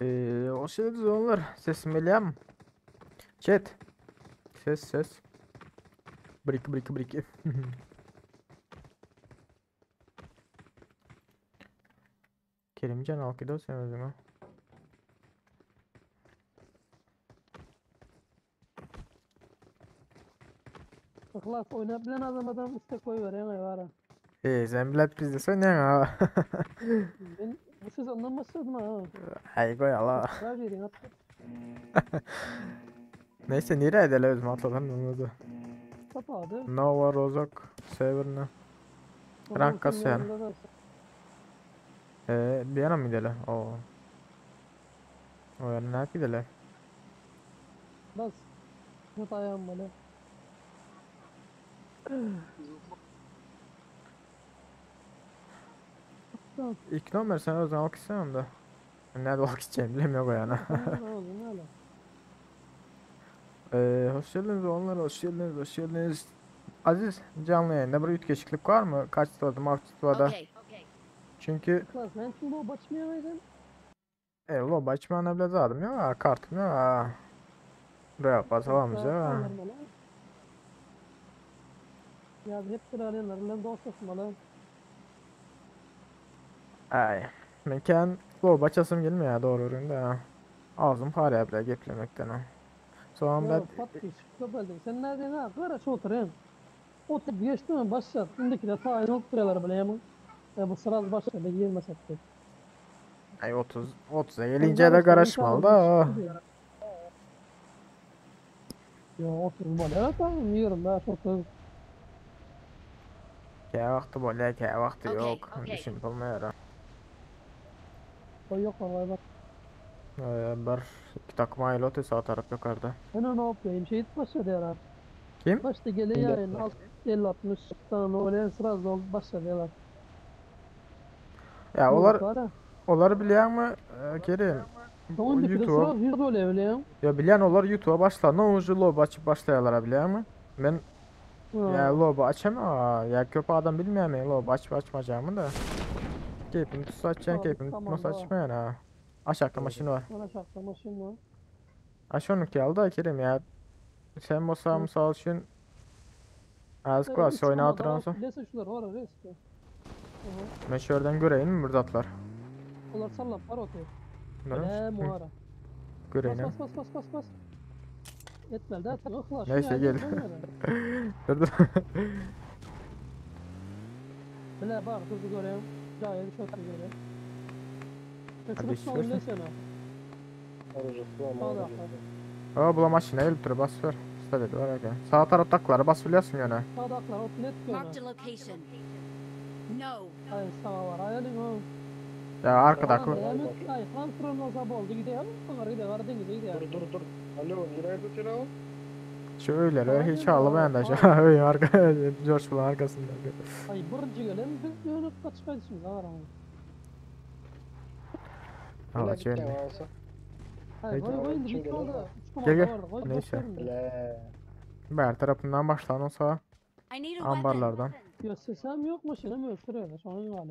Ee, hoş geldiniz oğlanlar. Sesim gelýärmi? Chat. Ses ses. 1 2 1 2 1 2. Kerimcan alyp gidiyor sen özüňe. Yhlas oynap bilen adam adam istek goýberýäň aý bara. Eee sen bilet bizde sen ha. Men bu sezondan başladım ha. Ay goý ala. Daha birini attık. Neyse nereye edele özüm atladım onu da. Kapadı. Nova Rozok Severna. Rank kasýan. Eee bir yana mı gidelim? Oo. O yana ne gidelim? Bas. Bu dayanmalı. Tamam. İlk nomer sen o zaman okuysan onda. Nerede okuyacağım bilemiyorum o yana. Tamam oğlum öyle. Hoş geldiniz onlar, hoş geldiniz, hoş geldiniz. Aziz canlı yayında bir ütkeşiklik var mı? Kaç tutladı, maç tutladı. Okay. Çünkü Klas ben şimdi o başmayaydım. e, loba içmene bile zadım ya, kartım ya. Buraya basalım ya. Ya hep bir arayanlar dost olmalı. Ay, men kän loba açasım gelmiyor ya doğru üründe ha. Ağzım paraya bile geplemekten ha. Soğan Ya ben patlı çıktı Sen nereden ha? Kara şu oturayım. Otur geçti mi başlat. Şimdiki de ta aynı oturuyorlar bile hemen. Ya bu sıraz başladı girmesek de. ay 30 30'a gelince de karışmalı da. Ya otur bana. Evet tamam yiyorum ben otur. Ke vakti böyle ke vakti Okey, yok. okey. Düşünüp olmuyor ha. O yok vallahi bak. Bir iki takım aile otu sağ taraf yukarıda. Ben onu yapayım. Şey başladı herhalde. Kim? Başta geliyor yani alt 50 60 tane öyle sıraz oldu başladı herhalde. Ya olar Var ha. Onları bilen mi e, Kerim? Tamam bir YouTube'a sıraz 100 oluyor biliyorum. ya bilen olar YouTube'a başlar. Ne olunca lobi açıp başlayalar bilen mi? Ben ya lobi açamam. Ya köp adam bilmeyen mi lobi açıp açmayacağımı da. Keyfini tutsa açacaksın, Tamam, keyfini tamam, tutmasa tamam. açmayan ha. Aşağıda maşini var. Bana şartla maşın var. Aş onu aldı da Kerim ya. Sen bolsa Hı. misal üçün Az klas oyna oturansa. Neyse şular var reis. Aha. Ben şu yerden göreyim mi burada atlar? Onlar sallam para otur. Bunları Ele Hı, muara. Bas Göreyim. bas bas bas bas bas. Etmel de etmel. Neyse, gel. Dur dur. Bile bak dur göreyim. Cahil çok göreyim. Hadi Şunu istiyorsan. ne sana? Sağda. Aa bula maşina gelip dur bas ver. Stabil var aga. Sağ taraftakları bas biliyorsun yöne. Sağda aklar ot net Marked görüyor. a location. No. Ay sağ var. Ayalım o. Ya arkadaki Ay han fırın olsa boldu gidiyor. Onlar gidiyor. Denize gidiyor. Dur dur dur. Alo nereye götürüyor? Şu öyler hiç ağlamayan da şu öyün arka George Bull'un arkasında. Ay birinci gelen biz dönüp kaç kaçışımız var ama. Allah çöğünde. Hayır, Peki. koy koy indi Kim bir kaldı. gelir? Üç Gel, gel. komanda vardı, koy, Neyse. boş verin de. Ber tarafından başlan olsa I need a weapon. ambarlardan. Göstersem yok maşını mı öldürüyorlar? Sonra var.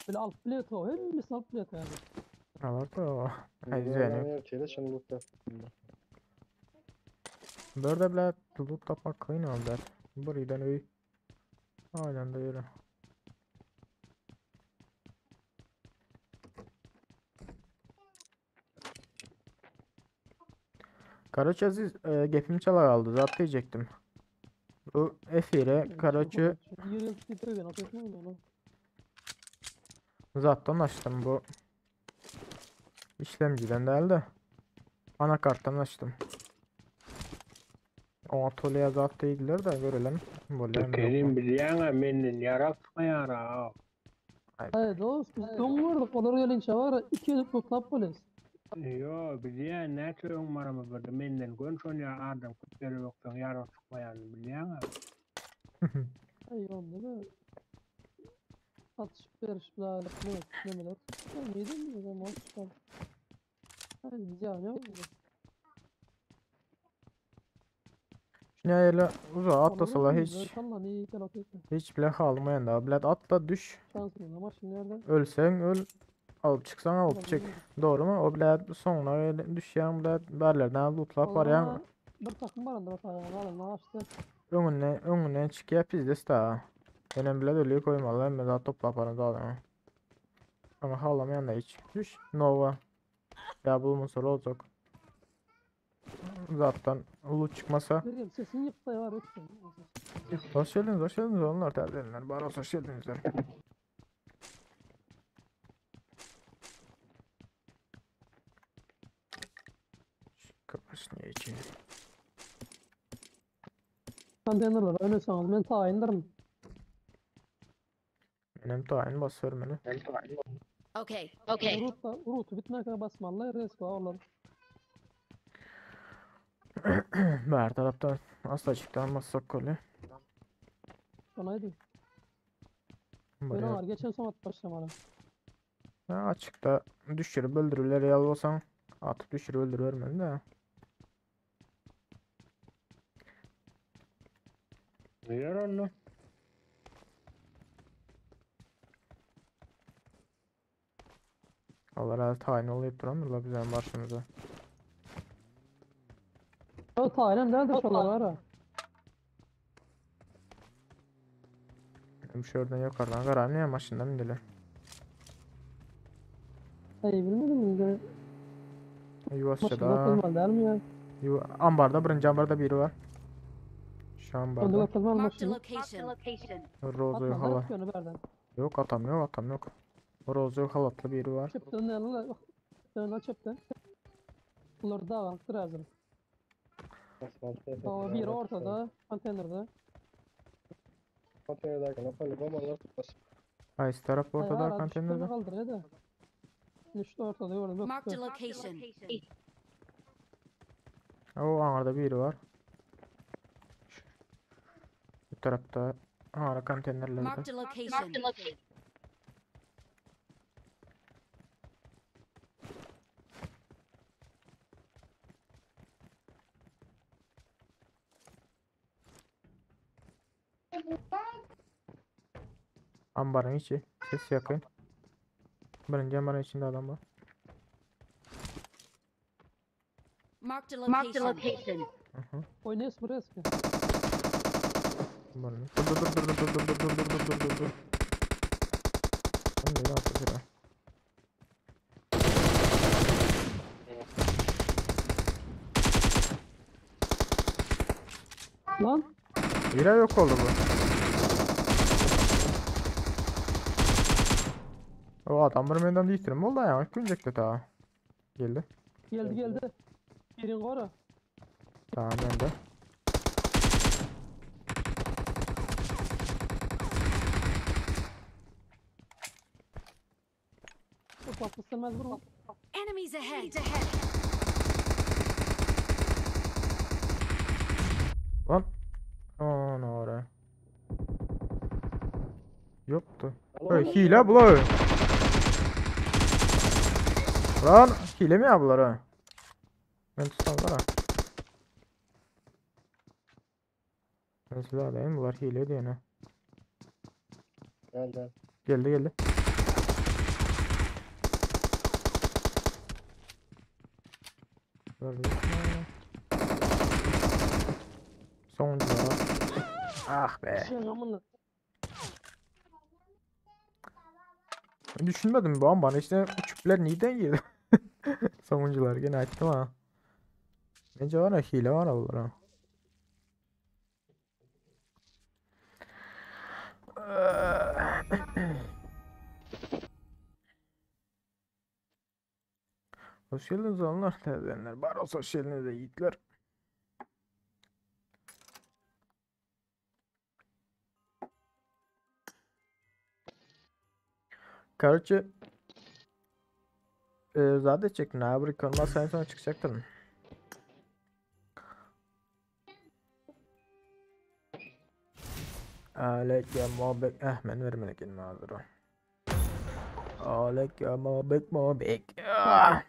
Böyle alt bilet o. Hepimiz alt bilet yani. Allah da o. Ay Zeynep. Burada bile loot tapmak kıyın oldu. Buradan öy. Aynen de öyle. Karaç Aziz e, gepim çalar aldı. Zaten diyecektim. Bu Efire Karaç'ı Yürü gidiyor ben atıyorsun onu. Zaten açtım bu işlemciden değil de anakarttan açtım. O atölye zat değiller de görelim. Böyle mi yok mu? Kerim bilýän menden yarak çıkmaýar ha. Hayır dost biz donmurduk. Onlar gelince var. İki yıl tutlap polis. Yo bilýän näçe öň maramy birdi menden gön şonýa adam köp ýere ýokdan yarak çıkmaýan bilýän. Ay onda da atışıp verişip daha ne nemeler. Ben yedim mi zaman çıkar. Hayır biz yani olmadı. Şuna uzağa atlasalar hiç hiç bile halmayan da. Bilet atla düş. Ölsen öl. Alıp çıksan alıp çık. Doğru mu? O bilet sonuna öyle düşýän bilet bärlerden lootlap barýan. Bir takım var onda bak açtı. Öňünden öňünden çykýar pizdes da. Benim bilet ölüyü koymalı. Ben daha toplap barın da. Ama halamayan da hiç. Düş. Nova. Ya bulmasa olacak. Zaten loot çıkmasa. Vereyim sesini yıktı var öptüm. Hoş geldiniz, hoş geldiniz onlar tercihler. Bari hoş geldiniz. Kapısını içi. Konteynerler öyle sanalım. Ben ta indirim. Benim tayin basıyorum beni. Okay. Okay. Root, root bitmeye basmalılar. Respa olur. Her taraftan asla çıktı bassak golü. Sonaydı. Ben Buraya var. Geçen son at başlamalı. Ha, açıkta düşürüp öldürürler ya olsan atıp düşürüp öldürüyorum de. Yer onu. Allah razı tayin olayıp duranırlar bizim başımıza. O tayinem nerede şolar var ha? Benim şuradan yukarıdan karar niye maşından indiler. Ey bilmedim şimdi. Maşında Yuvasçıda. atılmalı değil mi ya? Yuva, ambarda birinci ambarda biri var. Şu Önde ambarda. atılmalı Marked a maşını. location. Rozoyu Atma hala. da atıyor berden. Yok atam yok atam yok. Rozoyu halatlı biri var. Çöpten ne lan? Çöpten çöpten. Bunlar da var. Hazır. O bir ortada, konteynerde. Konteynerden kalan tutmasın. Aysi taraf ortada Ay, konteynerde. Kaldırıyor da. İşte ortada gördüm. Marked a location. O anarda biri var. Bu tarafta ara konteynerlerde. Marked a location. Ambarın içi. Ses yakın. Birinci ambarın içinde adam var. Marked a location. Hı hı. Oynayız buraya eski. Ambarın. Dur dur dur dur dur dur dur dur dur dur dur dur. Ben de atı sıra. Lan Bira yok oldu bu. O adam bir menden değiştirim oldu ya. Güncekti ta. Geldi. geldi geldi. Birin koru. Tamam ben de. Ufak istemez vurma. Enemies ahead. Lan. Aman oraya. Yoktu. Hey, hile bular. Lan hile mi ya bunlar ha? Ben tutamam ha. Ben silah alayım bunlar hile diyor ne? Gel gel. Geldi geldi. Gördüm. Sonuncular. Ah be. Şey amına. Ben düşünmedim bu an bana işte bu çöpler neden girdi? Sonuncular gene açtım ha. Bence var ya hile var bunlar ha. Hoş geldiniz onlar teyzenler. Baros hoş geldiniz de yiğitler. Короче, zade çek noyabr görmez sen sonra çıkacaktır. Alek ya muhabbet eh men vermedik elime hazır o. Alek ya muhabbet muhabbet. Ah.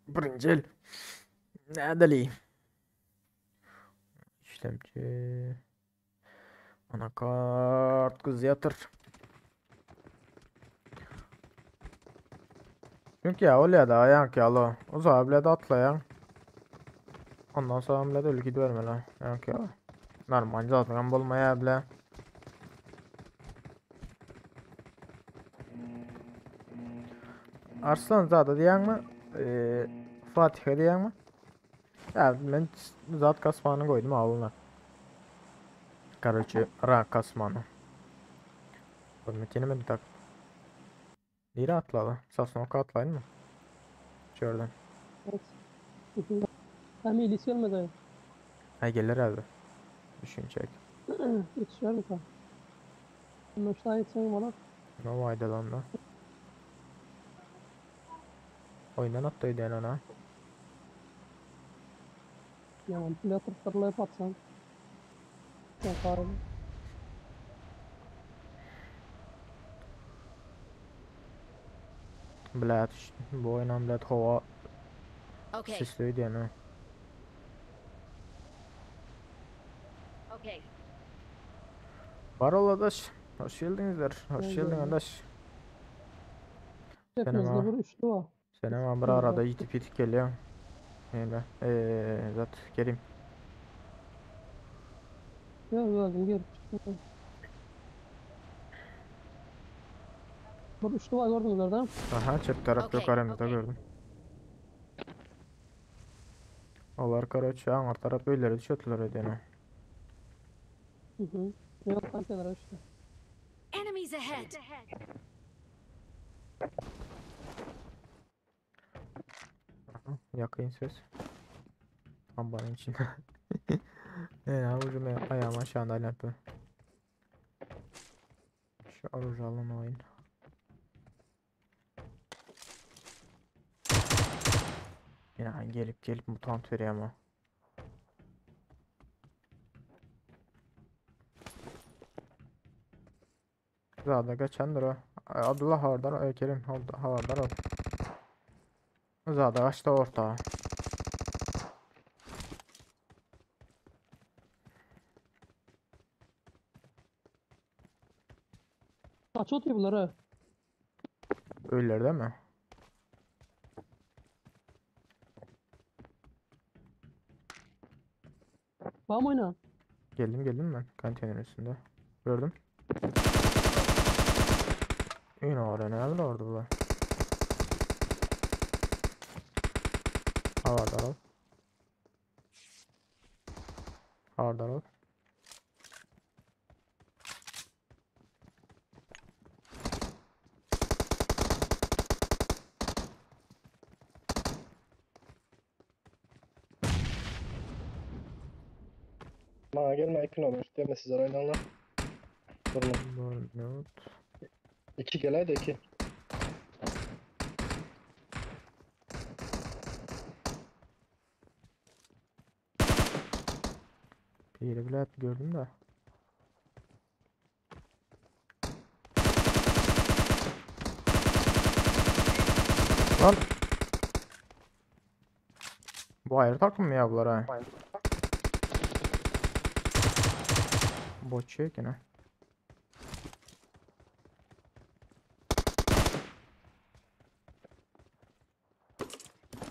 Birincil. Nädeli? İşlemci. Anakart kız yatır. Çünkü ya öyle da ayak yalı. O zaman bile de atlayan. Ondan sonra bile de ölü gidiverme Yank ya. Normal zaten bolmaya bile. Arslan zada diyen mi? Fatih'e diyen mi? Ya ben zat kasmanı koydum avluna. Короче, rank kasmanı. Hürmetini mi tak? Nere atladı? Sasnoka atlayın mı? Şuradan. Evet. Hem iyiliği gelmedi. Ha gelir abi. Düşünecek. Yetişiyor mu ka? Müştah yetişiyor bana. Ne vaydı lan da? Oyundan attıydı yani ona. Yaman pul yatırıp tırlayıp atsan. Yaparım. Блядь, bu oyundan blad hava Okay. sisliydi yani. Okay. Var ol adaş. Hoş geldinizler. Hoş Gel geldin gel. adaş. Hepimizde ha. bir üçlü var. Senin ama bir arada yitip yitip geliyor. Öyle. Zat geleyim. Ya öldüm geri çıktım. Bir üçlü var gördünüz orada. Aha çöp tarafta Okey, yukarımızda okey. gördüm. Olar короче, aňar tarap öýleri düşötüler ödene. Hı hı. Yok konteyner üçlü. Enemies ahead. Yakın söz. Ambarın içinde. Ne avucum ayağım aşağıda lampa. Şu avucu alın oyun. Ya gelip gelip mutant veriyor ama. Zada kaçandır o. Abdullah havardar, Kerim havardar o. Zada kaçtı orta. Kaç atıyor bunlar ha? Öyle değil mi? Var mı oyna? Geldim geldim ben konteynerin üstünde. Gördüm. Yine oraya nerede orada bu? Havardar ol. Havardar ol. Bana gelme ikin olmuş deme sizler oynanlar. Durma. Not. İki gel haydi iki. Bir yeri bile hep gördüm de. Lan. Bu ayrı takım mı ya bunlar ha? Botçu yine.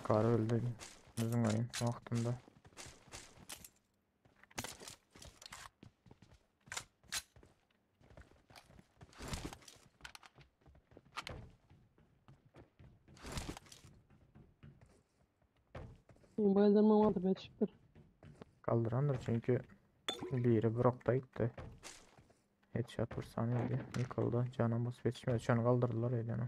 Karı öldü. Uzun ayın vaktinde. Bu elden mı be çıktır. Kaldırandır çünkü biri bıraktı gitti. Headshot vursan iyiydi. Yıkıldı. Canım basıp yetişmedi. Şu an kaldırdılar öyle yani.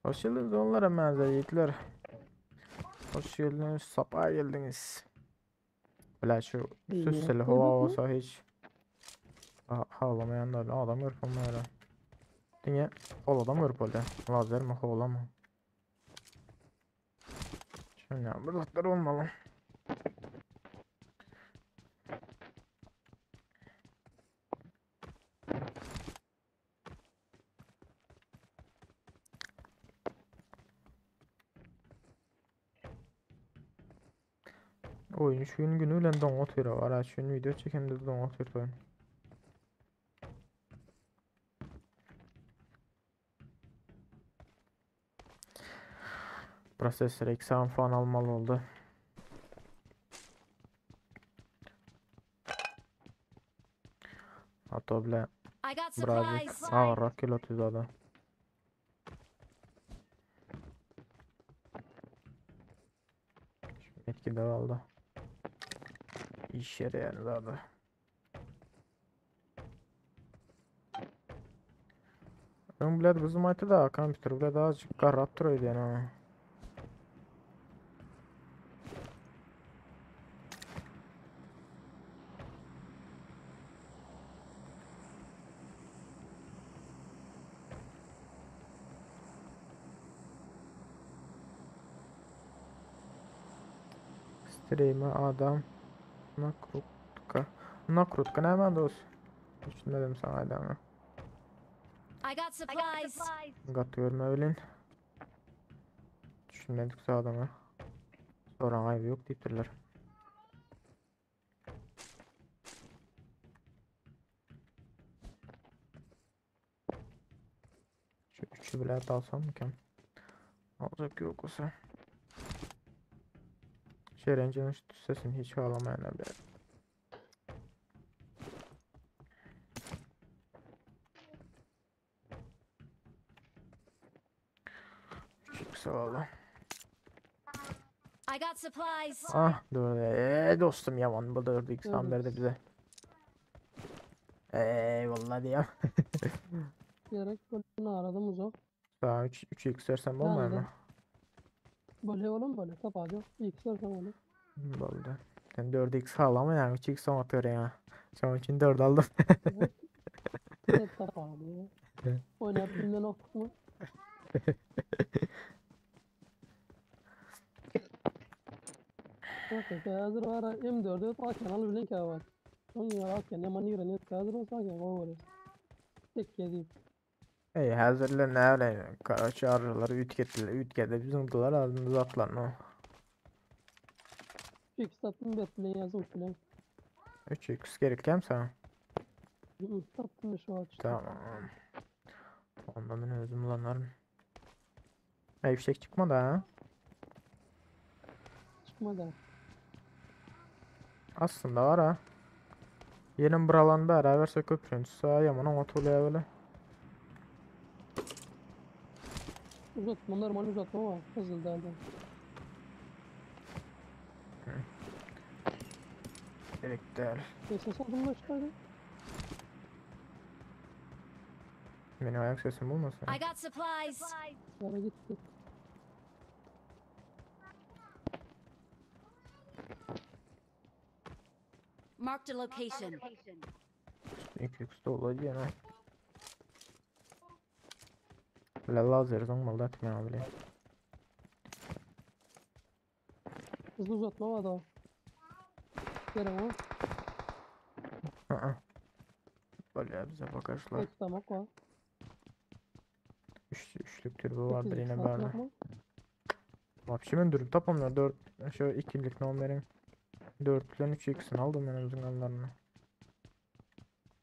Hoş geldiniz onlara menzer yiğitler. Hoş geldiniz, sapa geldiniz. Bile şu süsseli hava olsa hiç. Ağlamayanlar adam görüp onlara. Diňe holadan görüp bolýar. Lazermi, holamy? Şöyle bir zatlar olmaly. Oyun şu gün günü bilen doňa otyr. Ara şu gün video çekemde doňa otyr oyun. Prosesör eksan falan almalı oldu. Hatta bile I got birazcık supplies. ağır kilo tüzada. Etki de aldı. İş yeri yani daha da. Ön bilet bizim aytı da kompüter bilet azıcık garap duruyordu yani. ha. Stream'e adam nakrutka. Nakrutka ne dost? Düşünmedim sana adamı. I got supplies. Gat görme bilin. Düşünmedik adamı. Sonra ayıbı yok deyiptirler. Şu üçü bile alsam mı ki? Alacak yok olsa. Şerencinin şu sesini hiç ağlamayana be. Üç x alalım. I got supplies. Ah dur. Dostum yaman bu 4x tam verdi bize. Eyvallah diyeyim. Gerek bunu aradım uzak. Daha 3 3x versem olmuyor Yani mu? Böyle oğlum böyle tapacak. İlk sen öyle. Oldu. Sen 4x al ama yani 3x son atıyor ya. Şu için 4 aldım. Evet tapalı. Evet. Oynayıp bilmem okuduk mu? Okey, hazır var M4'ü Aken al bilen ki var. Son ya Aken yaman yürü net hazır olsa Aken o var. Tek yedi. Ey hazırla ne öyle çağrıları ütkettiler ütkettiler bizim dolar ağzımıza atlar no. Fix taptım bet bilen yazım bilen. 3x gerekli mi sana? Taptım şu var. Tamam. Ondan ben özüm kullanırım. Ey fişek çıkmadı ha. Çıkmadı. Aslında var ha. Yenin buralan beraberse köprünün sağa yaman ona oluyor böyle. Uzatma normal uzatma ama hızlı derdi. Gerek değil. Esas aldım da çıkardı. Benim ayak sesim olmasın. I got supplies. Yara gitti. Marked a location. 2x de olacak yani. Böyle lazer olmalı atmıyor abi. Hızlı uzatma var da. Kerem o. Aa. Böyle bize bakarslar. Tek tamak var. Üçlük türbü vardır 8x yine altı böyle. yok mu? Vapşi ben durup tapamıyor. 4 şu ikilik numaranın 4 ile 3 x'ini aldım ben özün anlarını.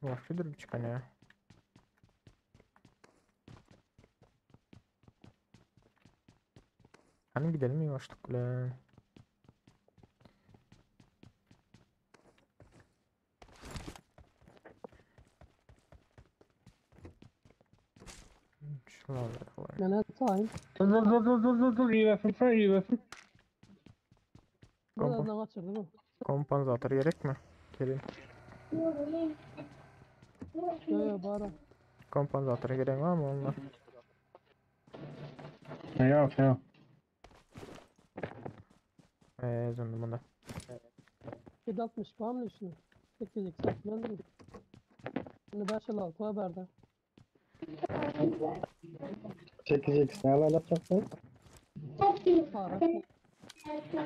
Vapşi durup çıkan ya. Hani gidelim yavaşlık bile. Şunu alalım. Ben hep sahim. Dur dur dur dur dur dur dur iyi versin sen iyi versin. Kompa. Birazdan kaçırdı bu. Kompansatör gerek mi? Kerim. Yo yo bari. Kompansatör gerek var mı onlar? Yok yok. Zındım bunda. 760 var mı üstüne? 8x ben de. Şimdi 5 56 var berde. 8x ne alacaksın? Para.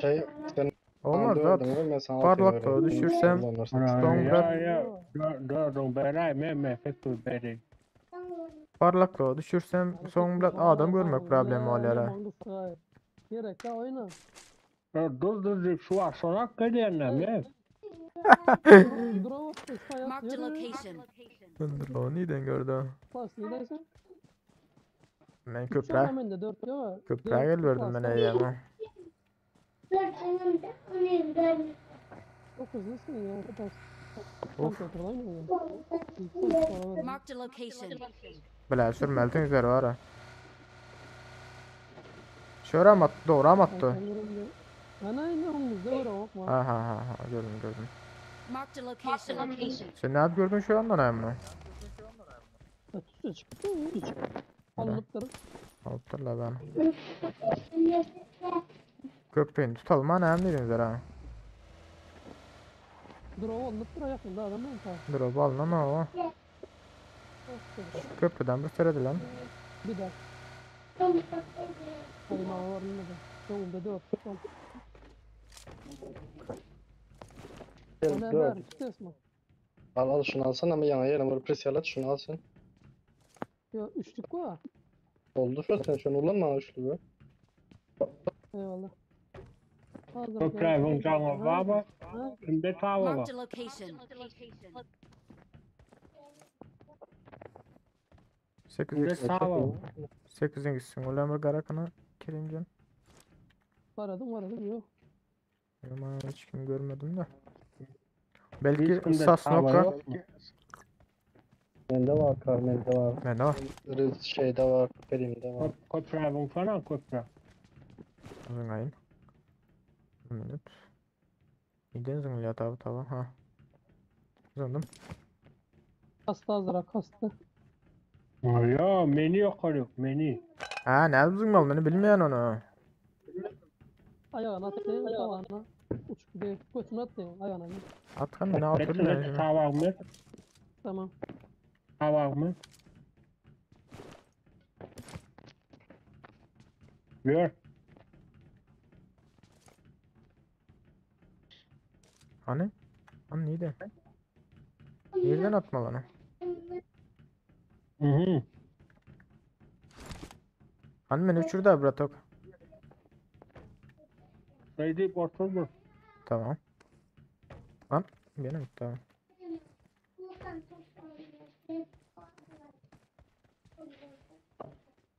Şey sen Olmaz zat. dördün, ben sana altı Parlak veririm. da düşürsem Kullanırsın. Son Ya bırak. ya. Dördün beray me me fetül beri. Parlak da düşürsem soň bilen adam görmek problemi bolýar. ha. Gerek ya oyna. Dur dur dur şu an sorak geliyor me. Drop sayat Marked a yürü. location. Dur o neden gördü? Bas ne dersin? Men Üç köprä adam indi, dört yok. köprä Dört gel berdim men bas. eýýäm. Çok hızlısın ya. Bas. Of. Tam köprüden mi? Yükselt sonra ver. Marked a location. Bile sürmeli üzeri var ha. Şöyle am attı, doğru am attı. Ben görünce- Ana ne omuzda var o. Ha ha ha ha gördüm gördüm. Marked a location. Sen ne yap gördün şu andan ayağımı? Tüsü çıktı. Alınıptır. Alıptırlar ben. Köprüyü tutalım ha ne dediniz ha. Drop alınıptır ayakında adam ben ta. Dur o balına ne o? Şu köprüden bir süredi lan. Bir dakika. Kaymağı var mı da? Sonunda dört. Tamam. Gel, Ona dört. ver, tutuyorsun mu? Al al şunu alsana ama yana yerine böyle pres yalat şunu al sen. Ya üçlük var. Oldu şu sen şunu kullanma üçlü be. Eyvallah. Hazır. Köprü canı var mı? Ha? Şimdi tava var. Marked a location. 8 Şimdi x tava var. 8 gitsin. Ulan bir garakana Kerimcan. Aradım aradım yok. Ama hiç kim görmedim de. Hiç Belki kimde tava Sasnoka. yok mu? Bende var Carmen'de var. Ne ne var? Rız şeyde var. Perim'de var. Köprü falan köprü. Zıngayın. Bir minut. Neden zıngılıyor tabi tabi ha. Zındım. Kastı hazıra kastı. Ya meni yok meni. Ha ne zıngıl beni bilmeyen onu. Ayağına attı, ayağına. Uçup gidiyor. Götünü attı, ayağına. Atkan ne atır Betül ne? tava mı? Tamam. Tava mı? Gör. Hani? Hani neydi? Nereden atma lan? Hı hı. Hani beni uçurdu abi bratok. Söyleyip oturdu. Tamam. Lan benim tamam.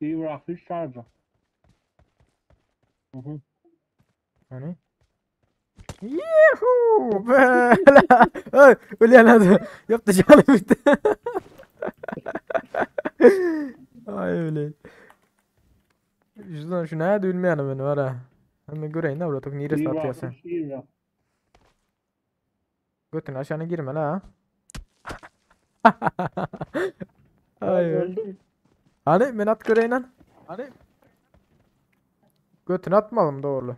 İyi bırakmış sadece. Hı hı. Hani? Yuhuu! Böyle. Ay, Ölen hadi. Yaptı canım bitti. Ay öyle. Şuradan şu nerede ülmeyelim beni var ha. Hemen göreyim de bratok neresi İyi atıyorsun. bırakmış iyi bırak. Götün aşağına girme la. Ay öyle. Öldüm. Hani ben at göreyim lan. Hani? Götünü atmalım doğru.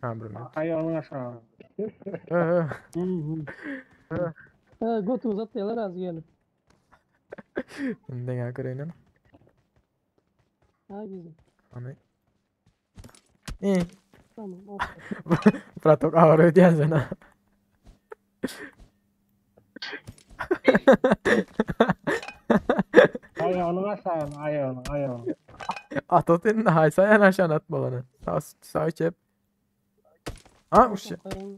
Ha bir minut. Ayağını aşağı. Ee, Hı hı. He, götü uzattı az gelip. Ne gel göreyim lan. Ha güzel. Hani? İyi. Tamam. aferin. Bratok ağır ödeyen sana. Ayağını aşağı, ayağını, ayağını. At o senin haysa yan aşağı atma bana. Sağ sağ çep. Ha uç,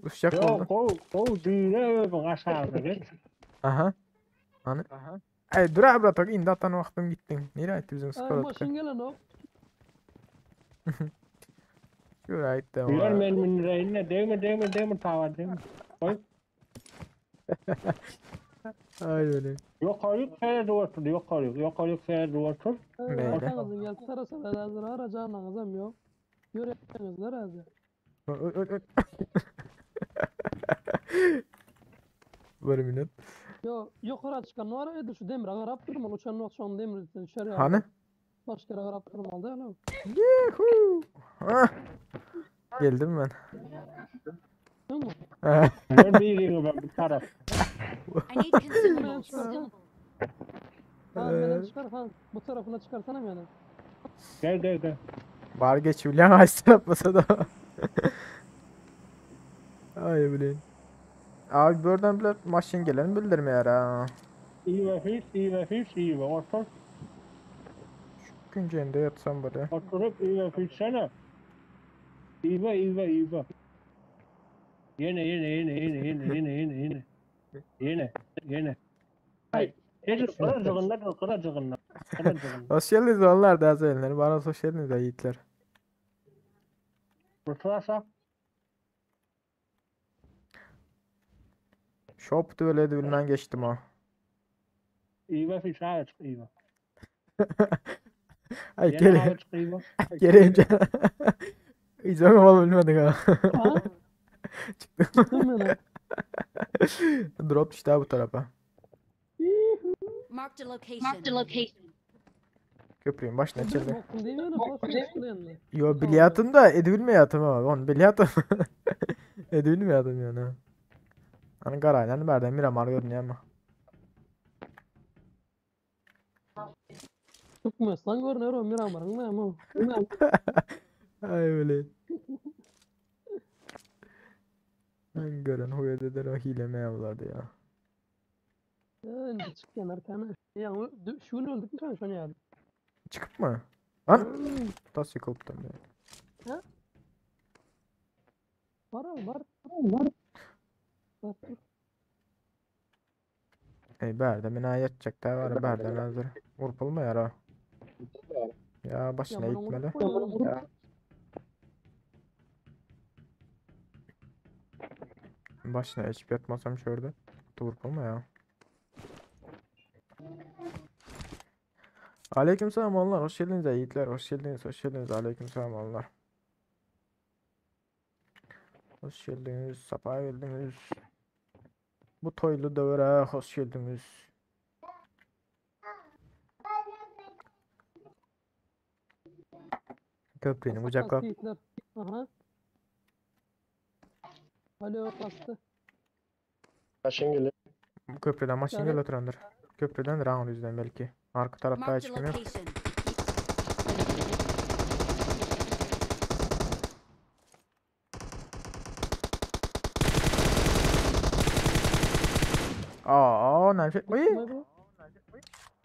uçacak Yok, oldu. o, o düğüne öpün aşağıda geç. Aha. Hani? Ay dur abi Bratok indi atan vaxtım gittin. Nereye gitti bizim Ay skor maşın gelen o. Şuraya gitti Diyor ama. men minreyine değme değme değme tava değme. Koy. Ay öyle. Yukarı yukarı otur, yukarı yukarı yukarı otur. Böyle. Arkanızın gelip tarasalar hazır aracağına kızam yok. Yüreğinizler hazır. Ö- ö- ö- Bir minut. Yo yukarı çıkan var ya şu demir qarab durma uçan uçan demir içeri. Hani? Başka yere qarab durmalı değil mi? Yuhuu. Ah. Geldim ben. Değil mi? Ben birini ben bir taraf. I need consumables. Ha menen çykar han. Bu tarafyna çykarsana meni. Gel gel gel. Bar geçibilýän haýsy tarap bolsa da. Ay bilin. Abi buradan bile maşyn gelen bildirmeýär ha. Iwe hiç, iwe hiç, iwe. Otur. Güncende yatsam böyle. Oturup iwe hiçsene. Iwe, iwe, iwe. Yine, yine, yine, yine, yine, yine, yine, yine. Yine, yine. Ay, Edil kıracığında, kıracığında. Kıracığında. Hoş geldiniz onlar da zeynler. Bana hoş geldiniz de yiğitler. Oturarsa Shop düveledi bilmem geçtim o. iwe hiç ağaç iwe. Ay Yine geri ağaç iwe. geri ince. Hiç olmalı bilmedik ha. Ha? Çıktım. Meni. Drop düştü ha bu tarafa. Marked a location. Marked a location. Köprüyün başına çeldi. Bokun değil mi? Başına çıktı yanına. Yo biliyatım da edilmeyatım ama onu biliyatım. Edilmeyatım yani. Hani karayla berden Miramar görünüyor ama. Türkmenistan görünüyor o Miramar'ın ne ama. Ay öyle. Ben gören huya dediler o hile mi yaplardı ya. Indi çık yanar kana. Ya şunu öldük mü sen şunu yani? Çıkıp mı? Lan tas yıkılıp da Ha? Var abi var. Var. Var. Ey berde mina yatacak da var berde hazır. Vurpulma yara. Ya başına Ya bana gitmeli. vurup koyalım. Başına hiçbir yatmasam şurada. Vurpulma ya. Aleykümselam onlar. Hoş geldiniz ya yiğitler. Hoş geldiniz. Hoş geldiniz. Aleykümselam onlar. Hoş geldiniz. Safa geldiniz. Bu toylu dövre hoş geldiniz. Köprünün Kastı kucakla. yiğitler. Aha. Alo kastı. Maşın geliyor. Bu köprüden maşın Yani- gel oturandır. Köprüden round yüzden belki. Arka tarafta Marked hiç a kim yok. location. Aa, ne şey. Oy. Vay bu.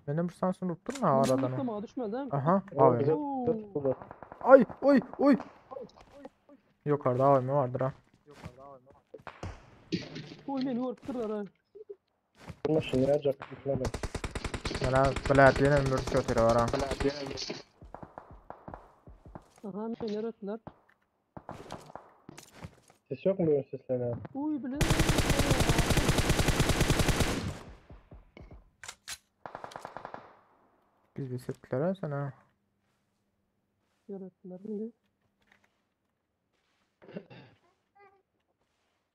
Benim bu sansını unuttun mu aradan? o? Ama düşmedi ha. Aha, Oo, abi. güzel Oo. tuttu. Ay, oy, oy. Yukarıda AVM vardır ha. Oy beni vurtturlar ha. Bu maşın ya cak gitme ben. Bana Bladley'nin bir şoteri var ha. Aha beni öğrettiler. Ses yok mu böyle sesler ya? Uy bile. Biz bir setler ha sana. Öğrettiler şimdi.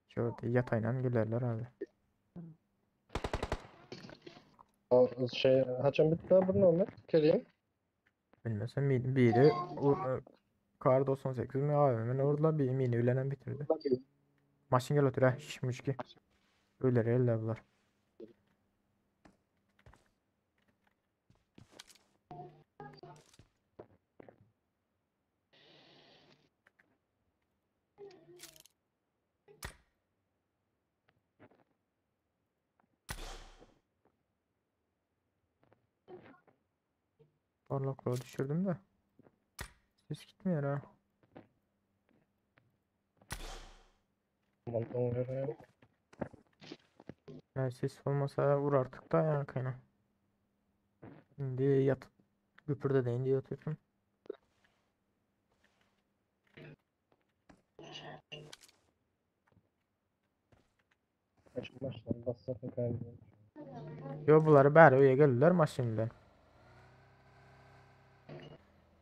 Şöyle yatayla gülerler abi. O şey haçan bitti daha bunu Ömer. Geleyim. Bilmesem biri Kar 98 mi AVM'nin vurdular bir mini ülenen bitirdi. Maşın gel otur ha şişmiş ki. Öyle eller bunlar. Parlaklığı düşürdüm de. Ses gitmiyor ha. Aman oluyor ya. Yani ses olmasa vur artık da yani kayna. Şimdi yat. Güpürde de indi yatıyorsun. Maşın maşın bassakın kaybediyor. Yo bunları bari öyle gelirler maşından.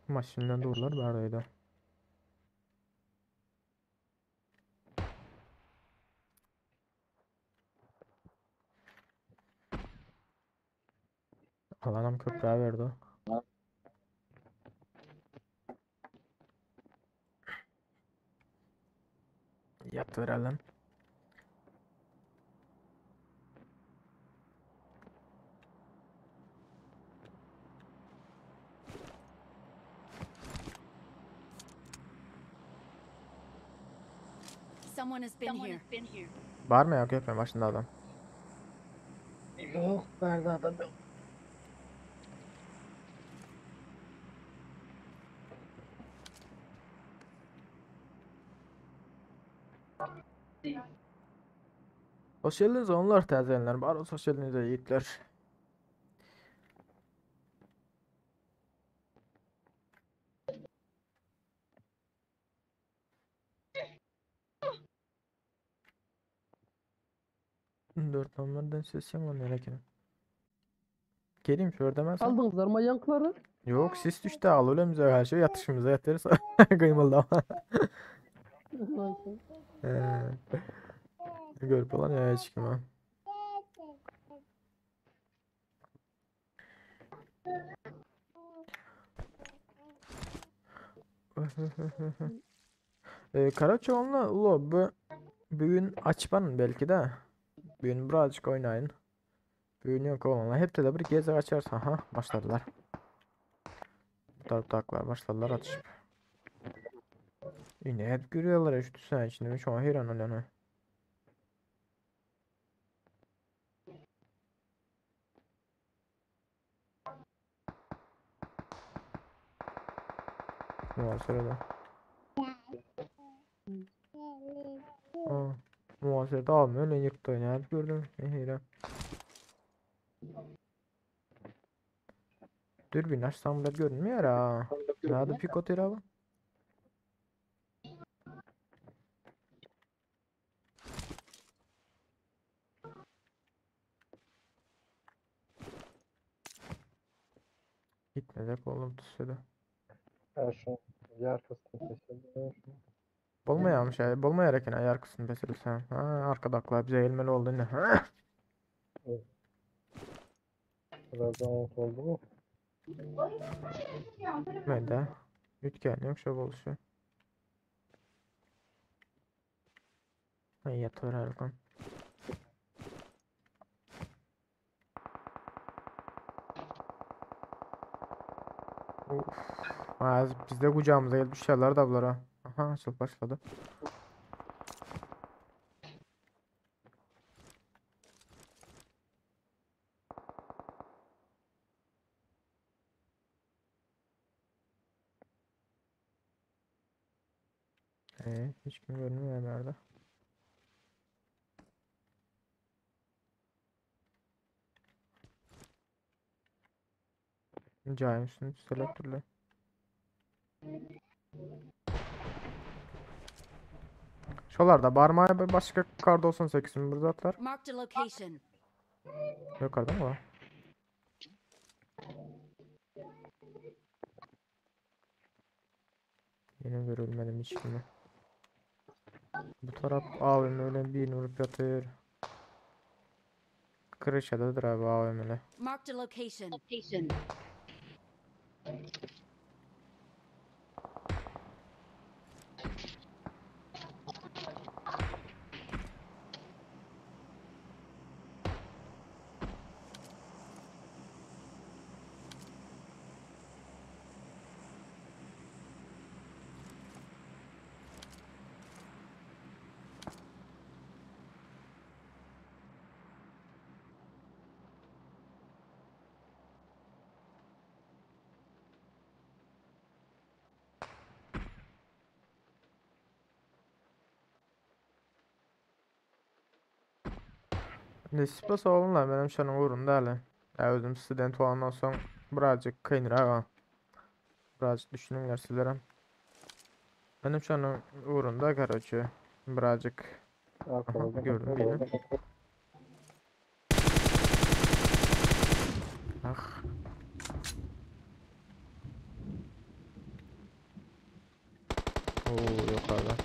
Maşından dururlar bari öyle. Alanam köprüye verdi. o. Yat verelim. Someone has been here. Barmy ýa köprüň başynda adam? Yok bärde adam yok. Hoş geldiniz onlar täzelenler. Bar hoş geldiniz ýigitler. Dört numaradan ses yaman nereye Geleyim şu demezsen. Aldyňyzlar mı yankları? Yok sis düştü al öyle bize her şey yatışımıza yatırız. Kıymıldı ama. Görüp olan ya hiç kim. Karaçoğlu'na ulo bu bugün açmanın belki de. Bugün birazcık oynayın. Bugün yok olmalı. Hep de bir gezi açarsa ha başladılar. Taraftaklar başladılar atışıp. Yine hep görüyorlar ya şu sen içinde şu an hayran oluyorum. Muhasebede. Aa, muhasebede abi öyle yıktı ne hep gördüm. Ne hayran. Dürbün açsam da görünmüyor ha. Nerede pik atıyor abi? Gitmeyecek oğlum tüsüde. Ha şu yarkasını kesildi. Bolmaýarmyş ya. Bolmaýar eken aýar kısmı pesilse. Ha, arkadaklar bize gelmeli oldu ne? Ha. Biraz daha oldu mu? Mende. Ütgen yok şu boluşu. Ay yatır Erkan. Of. Az biz de kucağımıza gelip düşerler da bunlara. Aha açılıp başladı. Hiç kim görünmüyor nerede. Cayın üstünü selektörle. Şolarda barmaya bir başka kar 98 mi burada atlar? Marked a location. Yukarıda mı var? Yine görülmedim hiç kimi. Bu taraf AVM öyle bir vurup yatıyor. Kırışadadır abi AVM'le. Marked a location. Nesip olsunlar benim şanın uğrunda hele. Ya özüm student olandan sonra birazcık kıyınır ha. Birazcık düşünün sizlere. Benim şanın uğrunda karoçu. Birazcık Aha, gördüm yine. Ah. Oo yukarıda.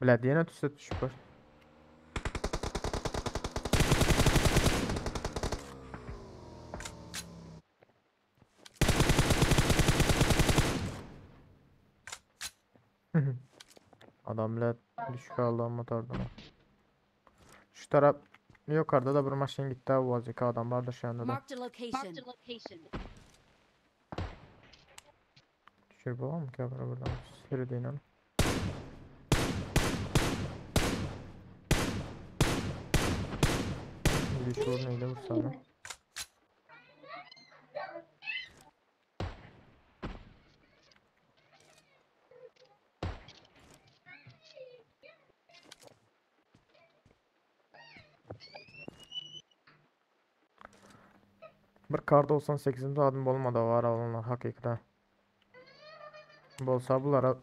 Blad yine tüse düşüp var. Adam bile düşük aldı ama motordan. Şu taraf yukarıda da bir maşın gitti abi vaziyet adam vardı şu anda da. Marked a location. Düşür bu mı ki buradan? Sürü değil onu. Bir şu neyle vursana. Bir kar 98'in adım bolmadı var olanlar hakikaten. Bolsa bulara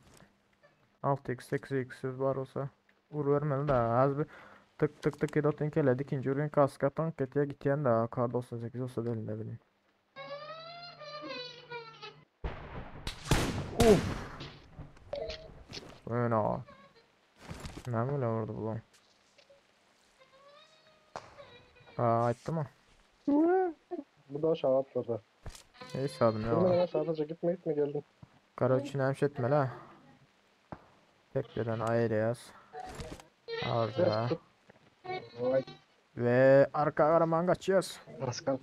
6x 8x var olsa vur vermeli de az bir tık tık tık edotun keledi ikinci ürün kaska tank etiye gityen de kar 98 olsa da elinde bileyim. Uf. Öyle. Ne böyle vurdu bu lan? Aa attı mı? Bu da aşağı atladı. Neyse adım ya. Durma lan sadece gitme gitme geldim. Karaçin hemş etmeli ha. Tekrar ayırıyoruz. Orada. Vay Ve arka araman kaçıyoruz. Pascal.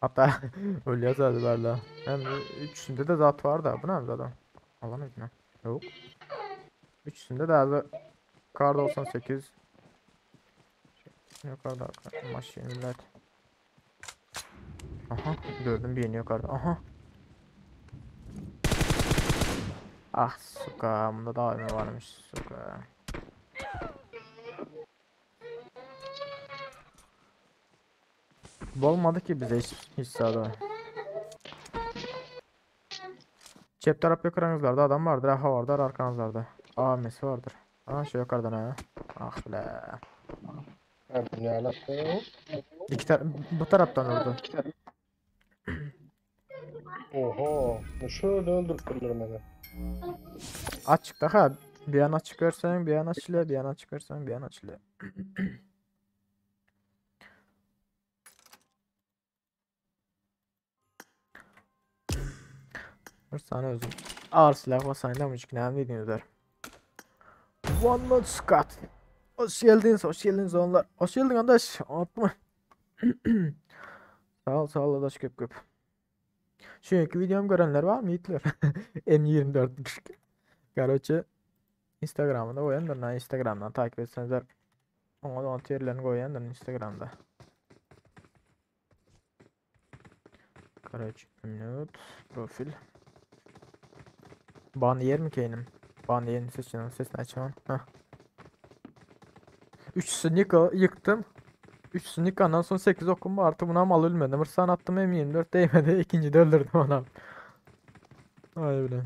Hatta öyle yazardılar Hem üçünde de zat var da. Bu ne zaten? Alan ne? Yok. Üçünde de az Kar 98. Yukarıda maşinler. Aha gördüm birini yukarıda. Aha. Ah suka bunda da AVM varmış suka. Bolmadı ki bize hiç, hiç sağda. Çep taraf yukarınızlarda adam vardır. Aha vardır arkanızlarda. AVM'si vardır. Aha şu yukarıdan ha. Ah bile. İki tar bu taraftan vurdu. Oha. Şöyle öldürttüler beni. Açıkta ha. Bir yana çıkarsan bir yana açılıyor, bir yana çıkarsan bir yana açılıyor. Bir tane özüm. Ağır silah basayım da ki ne dediğinizler. One Not Scott. Hoş geldiniz, hoş geldiniz onlar. Hoş geldin arkadaş. Unutma. Sağ ol, sağ ol arkadaş köp köp. Çünkü videomu görenler var mı yiğitler? M24. Короче, Instagram'da koyandır. Na Instagram'dan takip etsenizler. Ona da yerlerini koyandır Instagram'da. Короче, minut profil. Ban yer mi keyinim? Ban yerini seçin, sesini açmam. Heh. 3 sneak yıktım. 3 sneak ondan sonra 8 okum artı buna mal ölmedi. Mırsan attım M24 değmedi. İkinci de öldürdüm ona. Ay bile.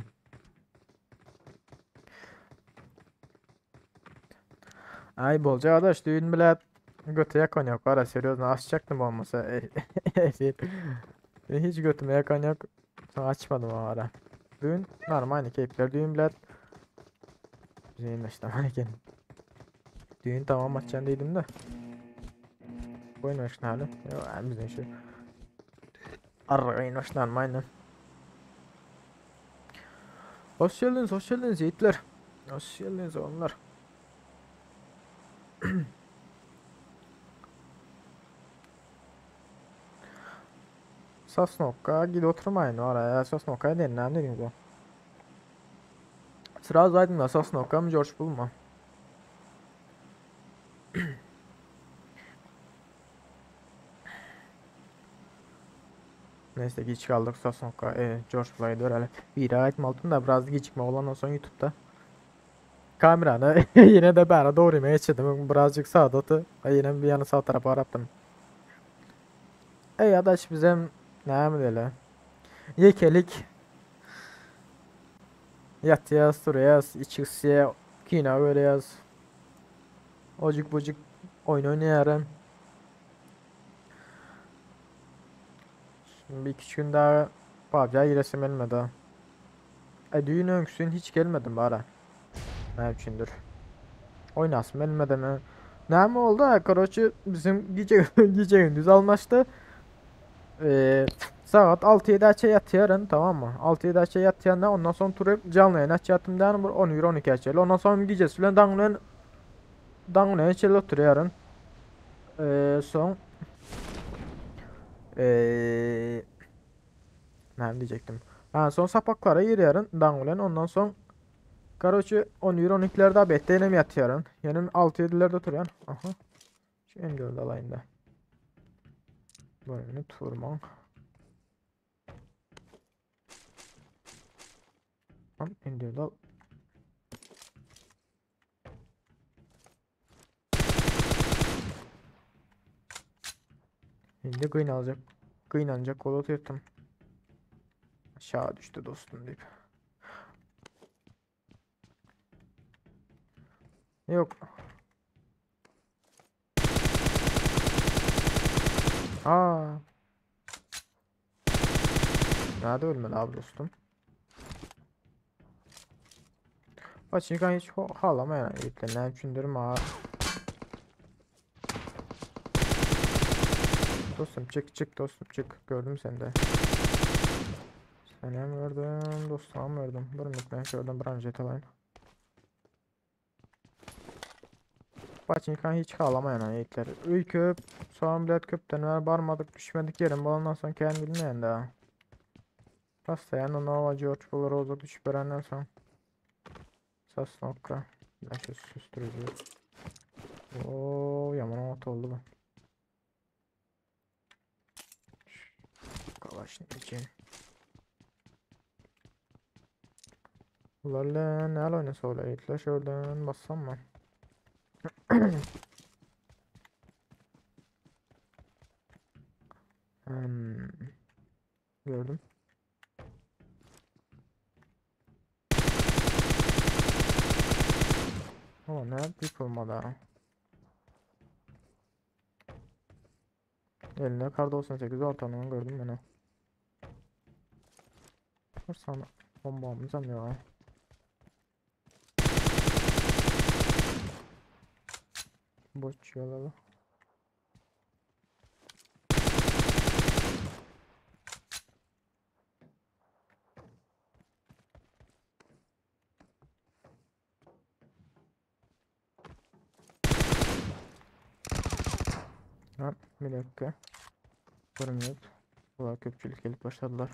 Ay bolca adaş düğün bile götü yakan yok. Ara seriozno açacaktım olmasa. Hiç götüme yakan yok. Sonra açmadım o ara. Düğün normal keyifler düğün bile. Bizim işte maneken. Düğün tamam açacağım dedim de. Oyun başına Yok bizim şu. Arrayın başına aynen. Hoş geldiniz, hoş geldiniz yiğitler. Hoş geldiniz onlar. Sosnovka gidip oturmayın oraya. Sosnovka'ya deyin ne dediniz o? Sразу aydın da Sosnovka mı George Bull mu? Neyse geç kaldık Sosnovka, George Bull'a görelim. Bir aytmaldım da biraz gecikme olandan sonra YouTube'da. Kameranı yine de bana doğru geçirdim. Birazcık sağda Yine bir yana sağ tarafa arattım. Ey adaş bizim ne mi öyle? Yekelik Yatıyaz, duruyaz, içisiye, kino görüyoruz. Ocuk bucuk oyun oynayarım. Şimdi bir iki gün daha PUBG'ye giresim gelmedi. E düğün önküsün hiç gelmedim bari. Ne üçündür. Oynasım gelmedi mi? Ne mi oldu? Короче bizim gece gece gündüz almaştı. Saat 6-7 açı yatıyarın tamam mı? 6-7 açı yatıyanda ondan sonra turup canlı yayın açıyatım dan 11-12 açı. Ondan sonra gecesi bilen dangle dangle içeri oturuyorum. Son ne diyecektim? Ha, son sapaklara giriyorum dangle ondan sonra Karoçi 11 12'lerde betde ýenem ýatýaryn. Ýenem 6 7'lerde oturýan. Aha. Şu M4 alayım da. Bölümünü turman. Tamam M4 al. Şimdi kıynalacak. Kıynanacak kol atıyordum. Aşağı düştü dostum deyip. Yok. Aa. Nerede ölmedi abi dostum? Başka hiç halamayan ipler ne üçündür ma. Dostum çık çık dostum çık. Gördüm seni de. Seni hem gördüm dostum gördüm. Durun ben şuradan branjet alayım. Başka hiç halamayan ipler. Üy köp, soğan bilet köpten ver barmadık düşmedik yerim. Ondan sonra kendi bilmeyen daha. Pasta Nova George Buller oldu düşüp verenden sonra. Sasnokka. Ben şu susturucu. Oo, yaman ot oldu bu. Kalaşnikov. Bunlarla ne oynasa ola itler şuradan bassam mı? Hmm. Gördüm. Ama ne yıkılmadı ha. Eline kar 98 ortamını gördüm ben o. Sana bombamız ya. Boş yalalı. Ha, bir dakika. Bir minut. Bunlar köpçülük gelip başladılar.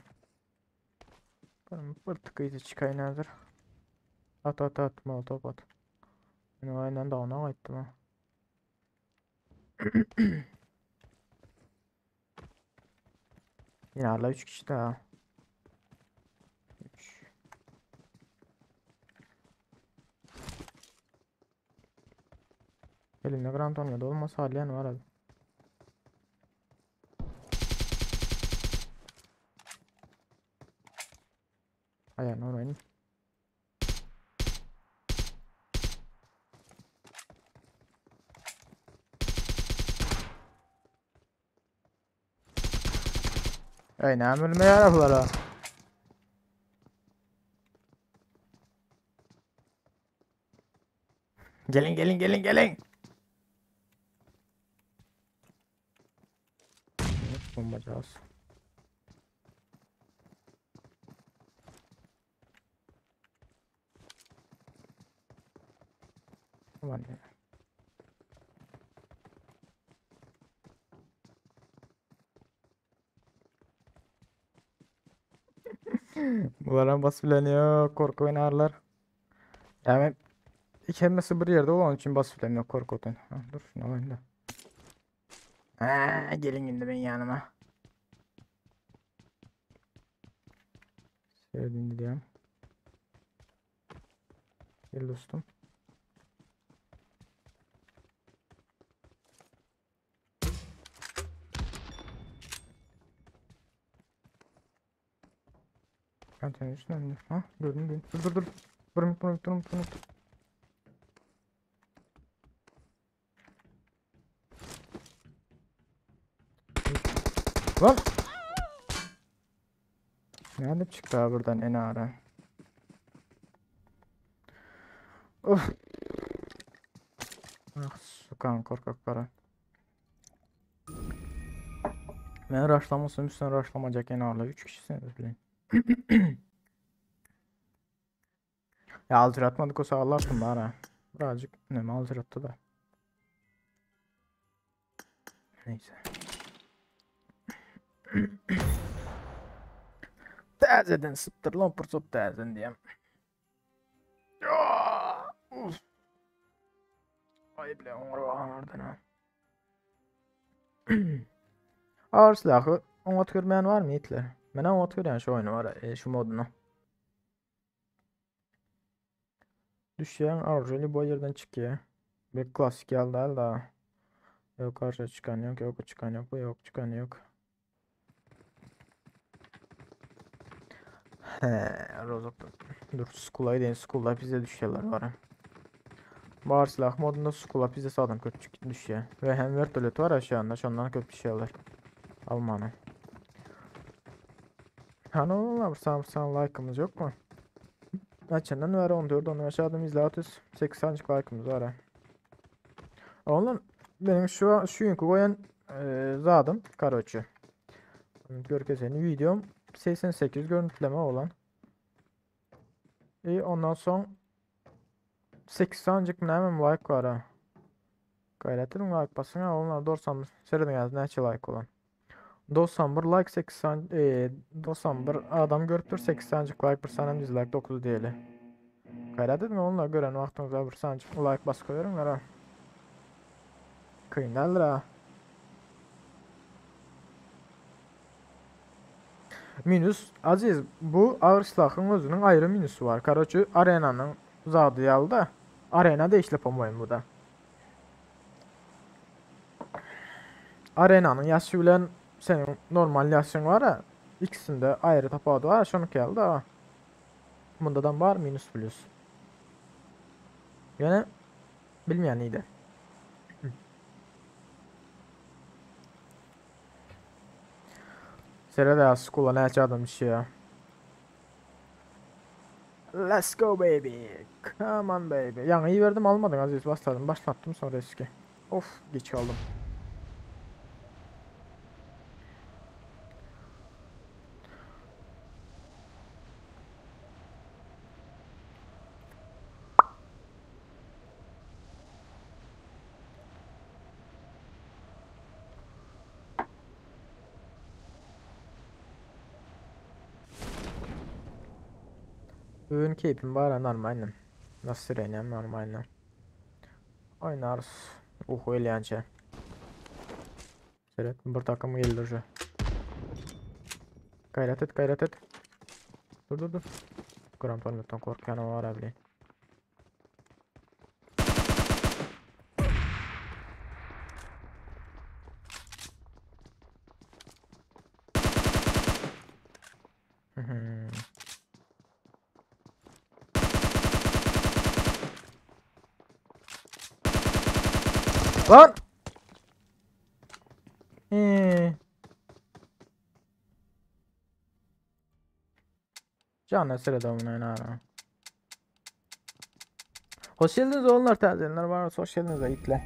Bir tık iyice çıkayın hazır. At at at molotof at. Ben aynen da ona gittim ha. Yine hala 3 kişi daha. 3. Elimde Grand Tornado olmasa halen var abi. Ayağını orayın. Ey ne ölmeye yaraflara. Gelin gelin gelin gelin. Bombacağız. Aman ya. Bunlara bas bilen yok, korku oynarlar. Yani iki hemmesi bir yerde olan için bas bilen yok korku oyun. Ha, dur şunu alayım da. Ha, gelin şimdi benim yanıma. Sevdiğini diyeyim. Gel dostum. Ben senin üstüne mi? Ha gördüm gördüm. Dur dur dur. Dur dur dur dur dur. Lan! Nerede çıktı abi buradan en ara? Of. Ah sukan korkaklara. Ben rushlamasam üstüne rushlamayacak en ağırlı. 3 kişisiniz bilin. Ya alter atmadık olsa Allah attım bari. Birazcık ne alter attı da. Neyse. Təzədən sıptır lan pırsop təzədən diyem. Uf. Ay bile oňar ha. Ağır silahı oňat görmeýän barmy ýigitler? Men oňat görýän şu oýny var e, şu moduny. Düşýän arjeli bu ýerden çykýar. Bir klasik ýaly däl da. Yok arja çıkan yok, yok çıkan yok, bu yok çıkan yok. He, Rozok'ta. Dur, Skull'a gidelim. Skull'da bize düşüyorlar var. Bar silah modunda Skull'a bize sağdan köp düşüyor. Ve hem vertolyot var aşağında, şondan köp düşüyorlar. Almanı. Hani oğlum sen like'ımız yok mu? Açından ver 14 onu aşağıdan izle 680 like'ımız var ha. Oğlum benim şu şu günkü koyan e, zadım karoçu. Görkezeni videom 88 görüntüleme olan. E ondan son 80 näme like var ha. Gayret edin like basın ha. Onlar 90 seyredin näçe like olan. 91 like 80 e, 91 adam görüp 80 like bir saniye dislike 9 diýeli. Gayret edin onlar gören wagtyňyzda bir saniye like basıp koyarım ha. Kyn däldir ha. Minus Aziz bu ağır silahın özünün ayrı minusu var. Karoçi arenanın zady ýaly da. Arena da işlep olmaýyn bu da. Arenanın yaşı bilen senin normal yaşın var ha. İkisinde ayrı tapawudy var. Şonuň ýaly da. Bundadan var minus plus. Ýöne bilmeýän iydi. Sere skula näçe adam düşüyor. Let's go baby. Come on baby. Yani iyi verdim almadın Aziz. Başladım. Başlattım sonra eski. Of geç kaldım. Bugün keyfim bara normalnim. Nasıl sirenem normalnim. Oynarız. Uhu elýänçe. Seret bir takım geldi şu. Gayret et, gayret et. Dur dur dur. Gram tornattan korkýan var abi. Lan! Ee. Can sırada oynayın Hoş geldiniz oğullar tazeler var. Hoş geldiniz ayıkla.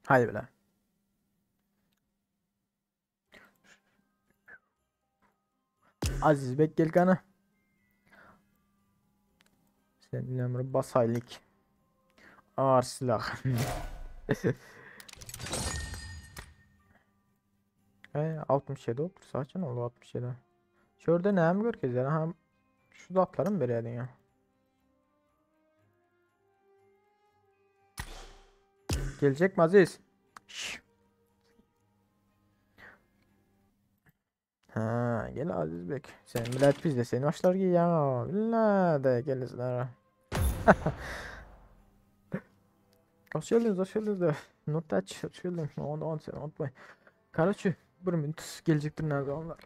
Haydi bile. Aziz bek gel kana. Senin ömrü basaylık. Ağır silah. E 67 oldu. Saçın oldu 67. Şurada näme görkezýär? Ha şu zatlaryň berýärdiň ya. Gelecek mi Aziz? Şş. Ha, gel Aziz Bek. Sen millet biz de seni başlar ki ya. Billah de gelirler. Hoş geldiniz, hoş geldiniz de. Nurtaç, hoş geldin. 10 10 sen unutmayın. Karaçı, bir minut gelecektir nerede onlar.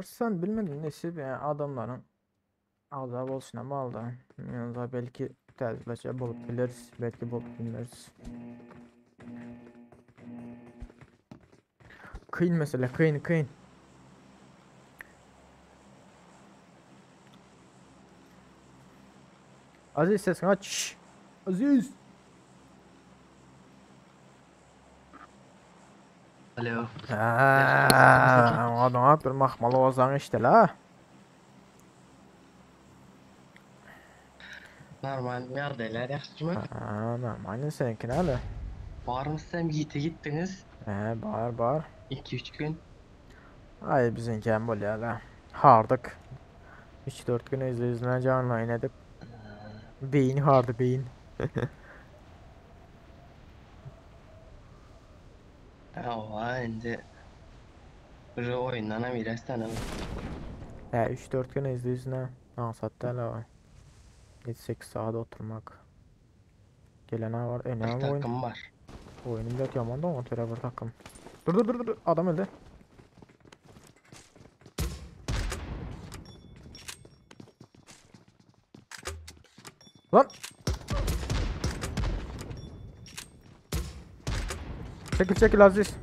Arslan bilmedim nesip yani adamların agza bolşuna malda. Yani belki täzeçe bolup biliriz, belki bolup bilmeriz. Kyn mesele, kyn, kyn. Aziz sesini aç. Şşş. Aziz. Alo. Aaa, adana bir mahmalı ozan işte la. Normal ýagdaýlar ýagşymy? Aa, normal seninki näle? Barmy sizem ýiti gitdiňiz? He, bar bar. 2-3 gün. Ay bizimki hem bolýar la. Hardyk. 3-4 gün izle izle canlı yayın edip. Beyin hardy beyin. Hawa indi bir oýundan hem iresden hem. He 3-4 gün izle izle. Aňsat däl o. 7-8 saat oturmak. Gelene var. E Bir ne oyun? takım var. Oyunum da yaman da ona bir takım. Dur dur dur dur. Adam öldü. Lan. Çekil çekil Aziz.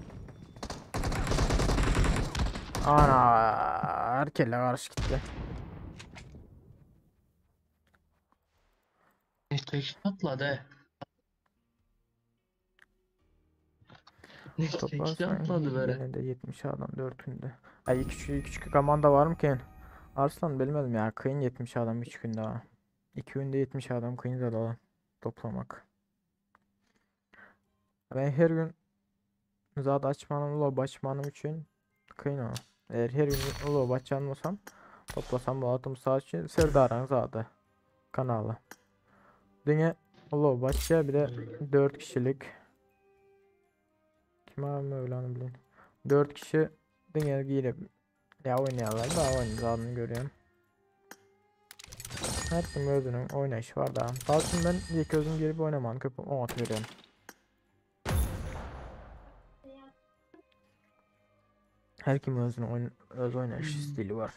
Ana erkelle karşı gitti. Tek atladı. Ne tek Toplarsan atladı böyle. yine de 70 adam 4 günde. Ay iki küçük komanda var mı ki? Arslan bilmedim ya. Kıyın 70 adam 3 günde ha. 2 günde 70 adam kıyın da alan toplamak. Ben her gün zat açmanım, lob açmanım için kıyın o. Eğer her gün lob açan olsam toplasam bu atım saat için Serdar'ın zadı kanalı. Diňe lob açya bir de 4 kişilik kim abi Mevla'nı bilin. 4 kişi diňe girip ya oynayanlar da oynadığını görüyorum. Her kim özünün oynayışı var da. Sağ olsun ben ilk özüm girip oynamanı köpü 10 veriyorum. Her kim özünün oyun, öz oynayış stili var.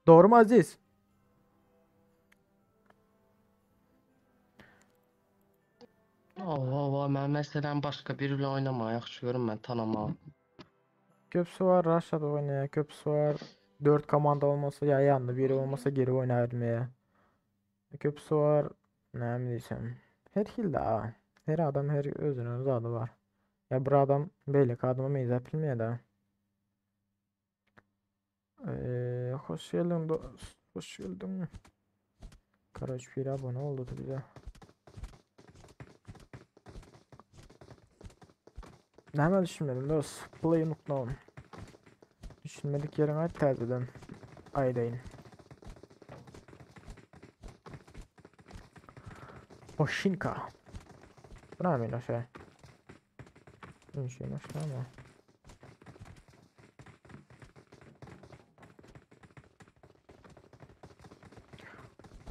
Doğru mu Aziz? Ova ova ben mesela başka biriyle oynamaya yaxşı görürüm ben tanımam. Köpsü var, Rashad oynaya, köpsü var. 4 komanda olmasa ya yanında biri olmasa geri oynayabilir. Köpsü var. Ne mi diyeceğim? Her hil daha. Her adam her özünün öz adı var. Ya bir adam böyle adama meyze bilmiyor da. Hoş geldin dost. Hoş geldin. Karaç bir abone oldu bize. Hemen düşünmedim dost. Play unutma. Düşünmedik yerin ait täzeden. Aýdaýyn. Hoşinka. Bu näme şey? Şey ama.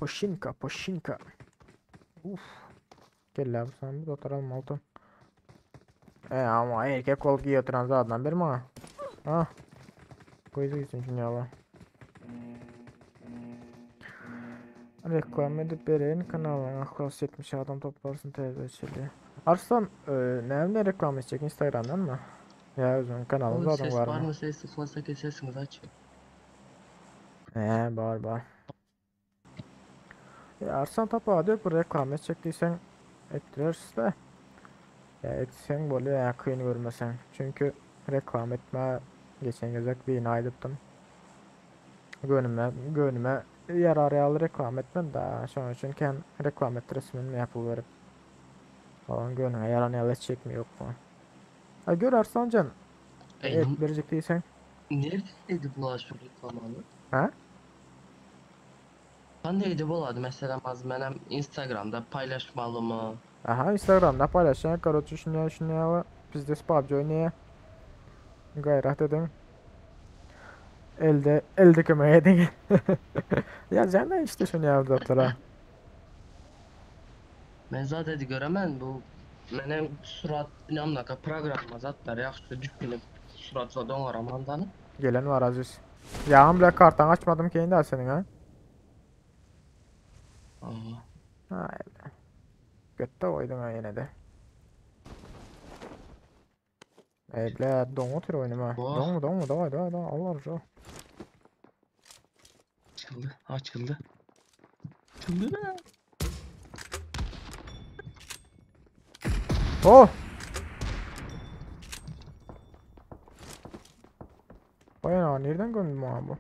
Poşinka, poşinka. Uf. Gel abi sen bir oturalım altın. E ama erkek kol giyiyor oturan zaten bir mi? Ha. Koydu gitsin şunu ya. Reklam edip bereyin kanalına klas 70 adam toplarsın teyze. Arslan e, ne reklam edecek Instagram'dan mı? Ya özün kanalı zaten ses var var mı? mı? Ses sıfırsa sesinizi aç. Var var. Ya Arslan tapa diyor bu reklam edecektiysen ettirirsin de. Ya etsen böyle ya kıyın görmesen. Çünkü reklam etme geçen gezek bir aýdypdym. Gönüme, gönüme yarar ýaly reklam etmem da. Şonuň üçin ken reklam ettiresim yapıl verip. Falan gönüme yaran ýaly etjek mi yok mu? Ha gör Arslancan. Ey, Et verecek değilsen. Neredeydi bu şu reklamanı? Ha? Qandaydı bolady mesela az menem Instagramda paylaşmalı mı? Aha Instagramda paylaşan короче şunu şunu bizde PUBG oynaya. Gayret edin. Elde elde kömek edin. Ya sen işte şunu yaptılar. Men zaten göremen bu menem surat inamlaka programma zatlar yaxşı düşünüp suratla doňaramandan. Gelen var Aziz. Ýagyn bile kartaňy açmadym keyin däl seniň ha. Aha. Aý. Götde goýduň ha ýene de. Ey bile doň otur oýnuma. Oh. Doň doň daway daway daway Allah razı. Açıldı, açıldı. Açıldı da. Oh! Vay ana nereden gömdüm ha bu?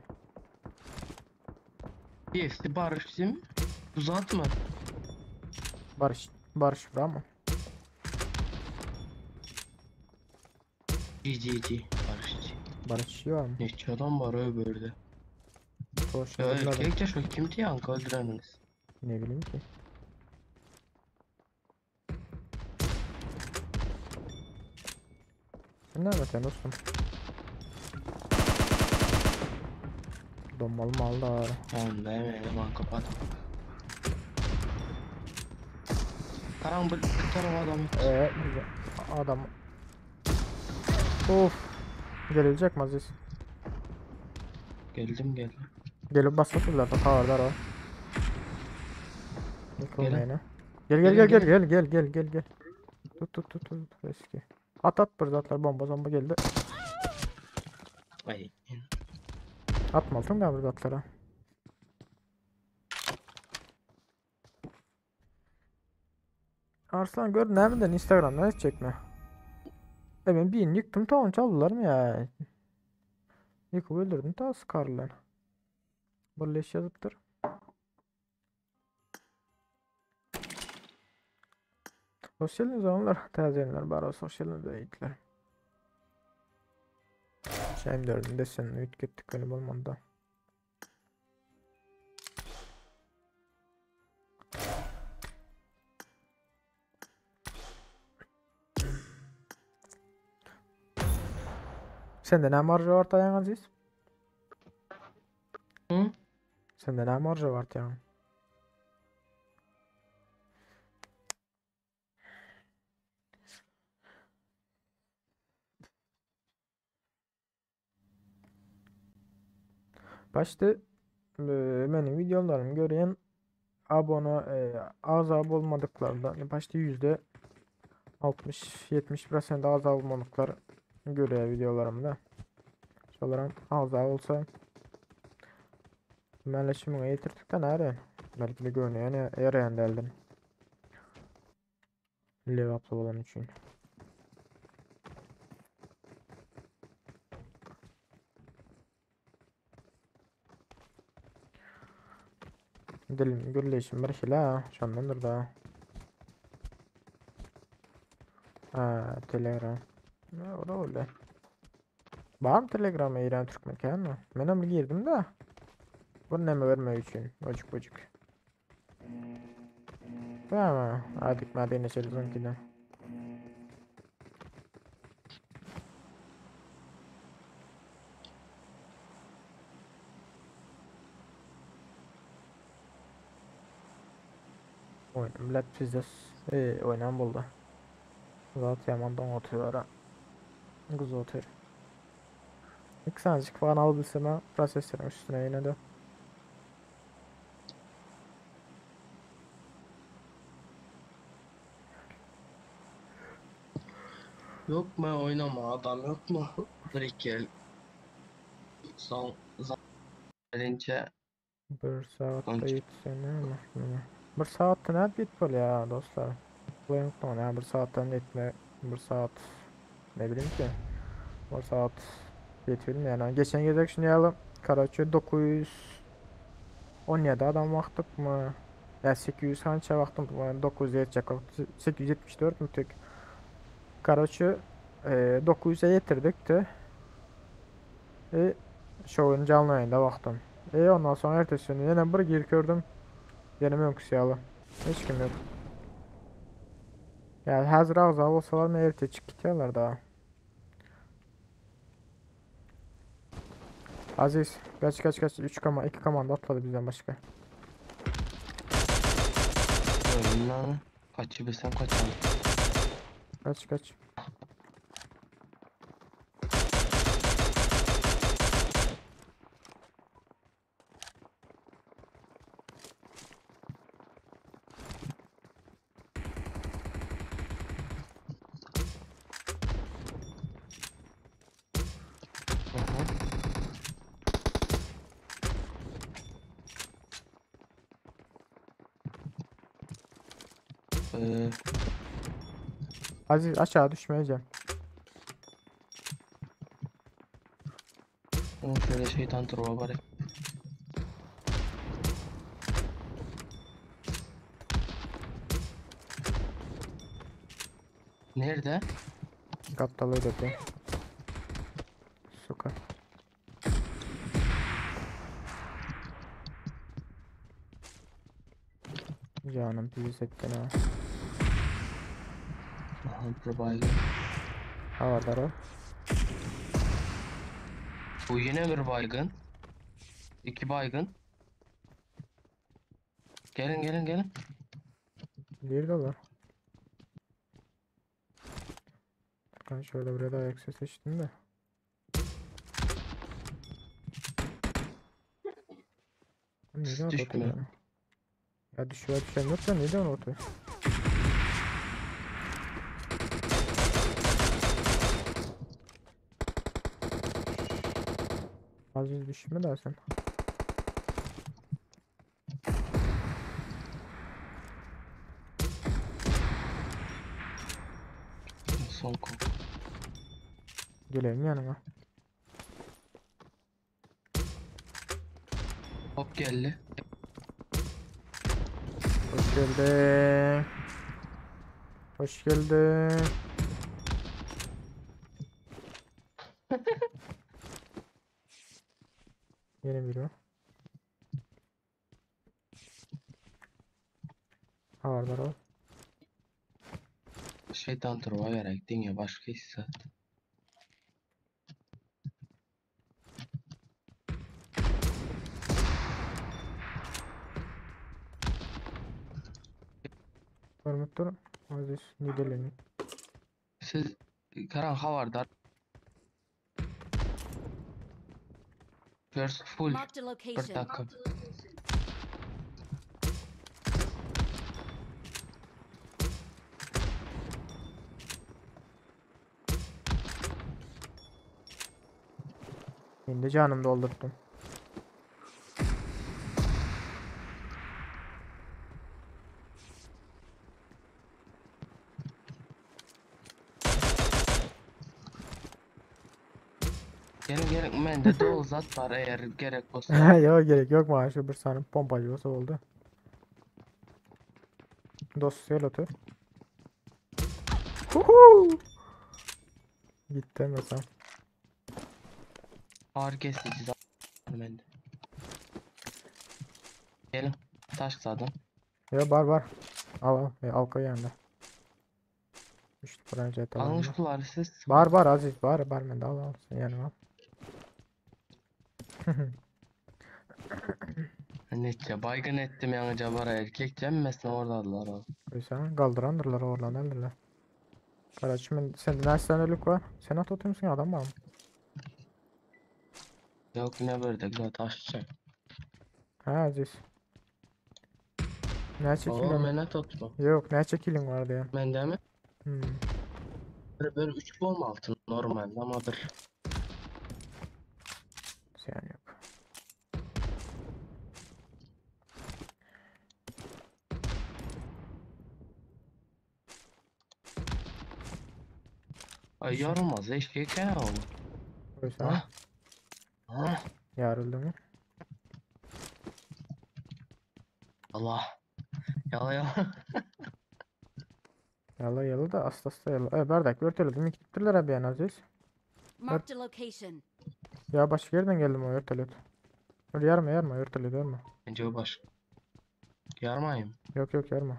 Hepsi barış değil mi? Uzatma. Barış Barış bravo. GG G. Barış G. Barış var mı? Neçe adam var öbürde. Boş Ya öldüremedim. erkek de şu kimdi yankı öldüremediniz. Ne bileyim ki. Sen ne anlatıyorsun dostum? Donmalı mal da var. Oğlum ben eleman kapat. Karan bu bir taraf adam. Güzel. Adam. Of. Gelecek mi Aziz? Geldim geldim. Gelip basatırlar da tavırlar o. Yıkılma Gelin. yine. Gel gel gel Gelin, gel gel gel gel gel gel. Tut tut tut tut eski. At at bir zatlar bomba zomba geldi. Ay. Atmalısın da bir zatlara. Arslan gör nereden Instagram'dan hiç çekme. E ben birini yıktım ta onu çaldılar mı ya? Yıkıp öldürdüm ta sıkarlar. Birleş yazıptır. Hoş geldiniz oğlanlar. Täzelenler bar hoş geldiniz yiğitler. Şaým dördünde sen üyüt gittik öyle bolmanda. Sende ne marjı var taýan Aziz? Hı? Sende ne marjı var taýan? Başta e, benim videolarımı gören abone azab olmadıklardan başta %60-70% azab olmadıklar görüyor videolarımda. Şolarım azab olsa Mənlə şimiňe ýetirdik de näre? Belki de görünýän ýaraýan däldir. Levaply bolan üçin. Dilim gürleşim bir hile şondandyr da. Ha, Telegram. Ne o da öyle. Var mı Telegram'a İran Türk mekanı? Men hem girdim de. Bunu neme verme için. Bocuk bocuk. Tamam. Hadi madene çelizon Oyun millet pizdes. Oynan buldu. Zat yaman don atıyor ha. Kız atıyor. İki tanecik falan alabilsem ha prosesörün üstüne yine de. Yok mu oynama adam yok mu? Direkt gel. Son zam gelince Bir saatte Sonuç. yetsene ama. Bir saatte ne bit böyle ya dostlar. Bu unutma ya bir saatten yetme. Bir saat ne bileyim ki. Bir saat yetmedim yani. Geçen gece şunu yapalım. Karaçı 917 adam baktık mı? Ya 800 hança baktım yani 900 yetecek 874 mü tek? Karaçı 900'e yetirdik de. E, şovun canlı yayında baktım. E ondan sonra ertesi günü yine bir gir gördüm. Yine mümkün yalı. Hiç kim yok. Yani hazır ağza olsalar mı erte çık gidiyorlar daha. Aziz kaç kaç kaç 3 kama 2 komanda atladı bizden başka. öldüm lan. Kaçabilsem kaçalım. Kaç kaç. Ee, Aziz aşağı düşmeyeceğim. O şöyle şeytan turba bari. Nerede? Gapdaly ödedi. Suka. Canım bizi ettin ha. Aha bir baygın. Havadar o. Bu yine bir baygın. İki baygın. Gelin gelin gelin. Bir dolar. Ben şöyle buraya da ayak sesi işittim de. Neden Düşme. atıyor? Ya düşüyor düşen yok da neden atıyor? Aziz düşme dersen. Son kol. Gelelim yanıma. Hop geldi. Hoş geldin. Hoş geldin. Yeni biri o. Havardar ol. Şeytan turba gerek diňe başka hissat. Görmüp dur. Aziz nideleni. Siz Karan havardar. First full Marked a bir location. dakika. Şimdi canım doldurdum. Gelin gelin mende dolu zat var eğer gerek olsa. Yok gerek yok mu? Şu bir tane pompacı olsa oldu. Dost gel otur. Huhu! Gitti mesela. Ağır kesici zat var mende. Gelin taş zaten. Ya var var. Al al. Ya, al koy yanında. Üç proje tamam. Almış bunları siz. Var var Aziz var var bende al al sen yanıma al. Neyse baygın ettim yanıca bara erkek cemmesin oradadılar o. Koysan kaldırandırlar oradan eldirler. Karaç men sende kaç tane ölük var? Sen at atıyorsun adam var mı? Yok ne böyle güzel taşçı. Ha Aziz. Ne Oo çekilin? mene tutma. Yok ne çekilin vardı ya. Mende mi? Hmm. Böyle, böyle 3 bom altın normal ama bir. Sen yok. Ay yorulmaz eşek ya oğlum. Koysan Ha? Ha? yarıldı mı? Allah. Yala yala. Yala yala da asta asta yala. E bardak örteledim. Gittiler abi yani Aziz. Marked a location. Ya başka yerden geldim o örtelet. Öyle yarma yarma örtelet yarma. Bence o baş. Yarmayayım. Yok yok yarma.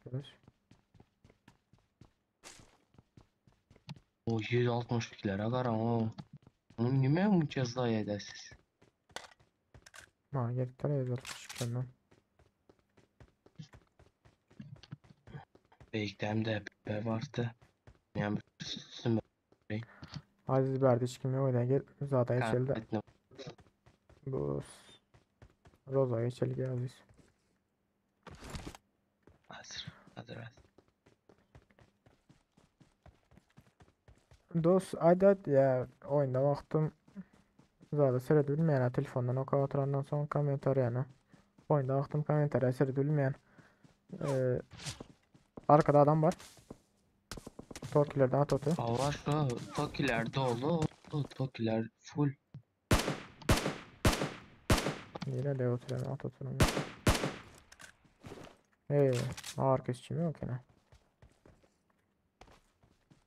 Görüş. O 162'lere karan o. Onun nime bu ceza edesiz? Ha yeter 162 lan. Belki de be vardı. Yani süsüm Aziz berdi hiç kim yok gel. Zaten geçeldi. kaybettim. Bu Roza geçeli gel Aziz. Hazır. Hazır hazır. Dost adet ya oyunda baktım. Zaten seyredilmeyen telefondan o oturandan sonra komentar yani. Oyunda baktım komentar seyredilmeyen. Ee, Arkada adam var. Tokilerden at otu. Hava şu Tokiler dolu. Tokiler full. Yine de oturan at oturan. Hey, ağır kesicim yok yine.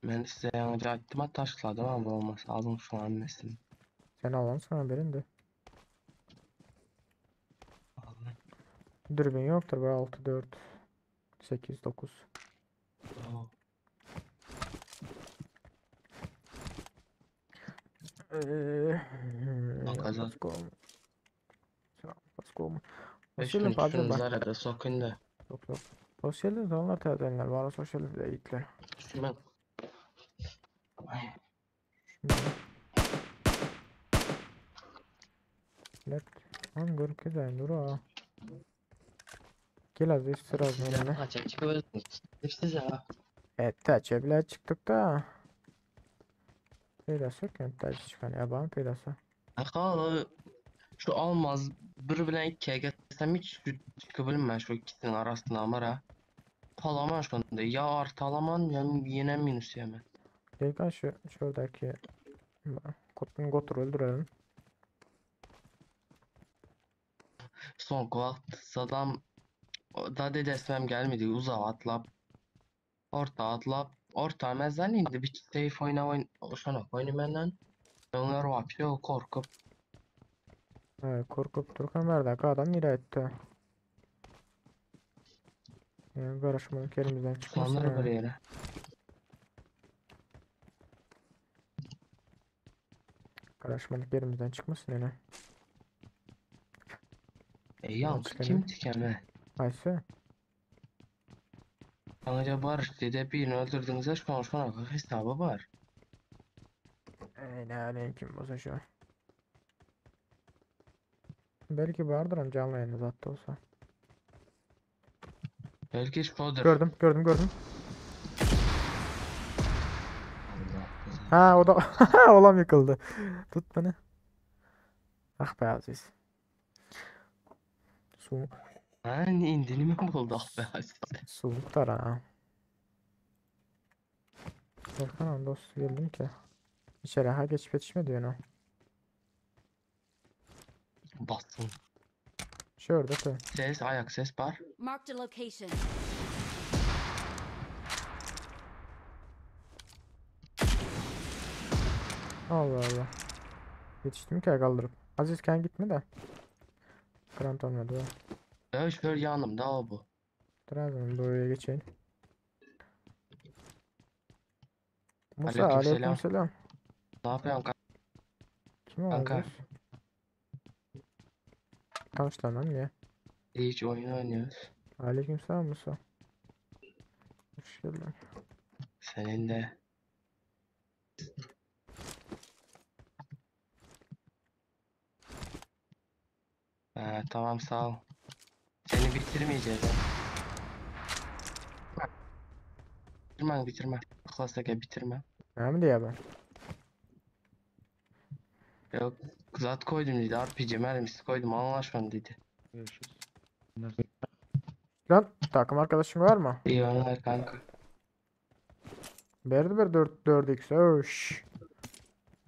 Ben size yanıcı attım taşladım ama olmasa alın şu annesini. Sen alan sana birindi. Alın. Dürbün yoktur be 6 4 8 9. Oo. Bakacağız. Let's go. Let's go. Beş Hoş geldin gün Fazıl şunu bak. zarada sokun da. Yok yok. Hoş geldin onlar təzənlər var. Hoş geldin de yiğitler. Şuna. Ay, Şimdi. Let. Lan görkezeyim dur ha. Gel az sıra Sizler önüne. kaça çıkıyorsunuz? Size ha. Evet təçə bile çıktık da. Peydası yok yani təçə çıkan yaban peydası. Hala şu almaz bir bilen ikiye gelsem hiç çıkabilmem şu ikisinin arasına ama ha. Kalaman şu anda. Ya artı alaman ya yine minus yeme. Gel şu şuradaki Kotun Gotur öldürelim. Son vakt Saddam da dedesmem gelmedi. Uzağa atlap. Orta atlap. Orta mezden indi. Bir safe oyna oyna. Şuna oyna benden. Onlar vapşe o korkup. Evet, korkup Turkan verdi. Adam nereye etti? Yani karışmadık yerimizden çıkmasın Sonları yani. bir yere. Karışmadık yerimizden çıkmasın yine. E yankı çıkalım. kim tikeme? Ayşe. Acaba Barış dede birini öldürdüğünüzde şu an şuna hesabı var. Ey ne aleyhim kim olsa şu. Belki vardır ama canlı yayında zaten olsa. Belki şodur. Gördüm gördüm gördüm. Allah. Ha o da olam yıkıldı. Tut beni. Ah be Aziz. Su Ha indini mi buldu ah be Aziz? soğuk da ha. Volkan dost geldim ki. İçeri ha geçip yetişmedi yani. Bassın. Şurada tı. Ses ayak ses var. Marked a location. Allah Allah. Yetiştim ki kaldırıp. Aziz sen gitme de. Grant olmadı o. Ya şöyle yanımda o bu. Trabzon'un buraya geçeyim. Musa Aleykümselam. aleykümselam. Ne yapıyorsun Kim o kanka? Aziz? Tanıştılar ya. Hiç oyun oynuyoruz. Aleykümselam Musa. Hoş geldin. Senin de. Ha, tamam sağ ol. Seni bitirmeyeceğiz. ha. Bitirme bitirme. Klasik bitirme. Ne mi diye ben? Yok zat koydum dedi. RPG mermisi koydum anlaşmadı dedi. Görüşürüz. Lan takım arkadaşın var mı? İyi oyunlar kanka. Verdi bir 4 4x. Öş.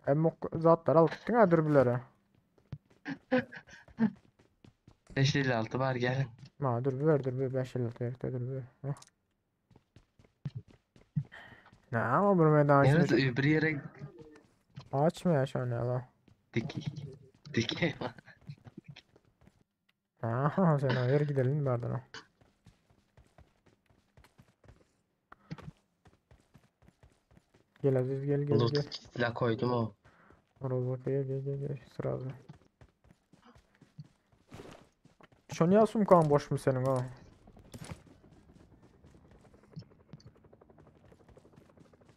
Hem zatlar al gittin ha dürbüleri. 556 var gelin. Ma dürbü ver dürbü 556 ver dürbü. Hah. Ne ama bu meydan Nerede içinde öbür yere Aç mı ya şu an ya lan? dik. Dik. Aha sen o yere gidelim bardana. Gel Aziz gel gel Loot gel. silah koydum o. Rozok gel gel gel gel sırada. Şu niye sumkan boş mu senin o?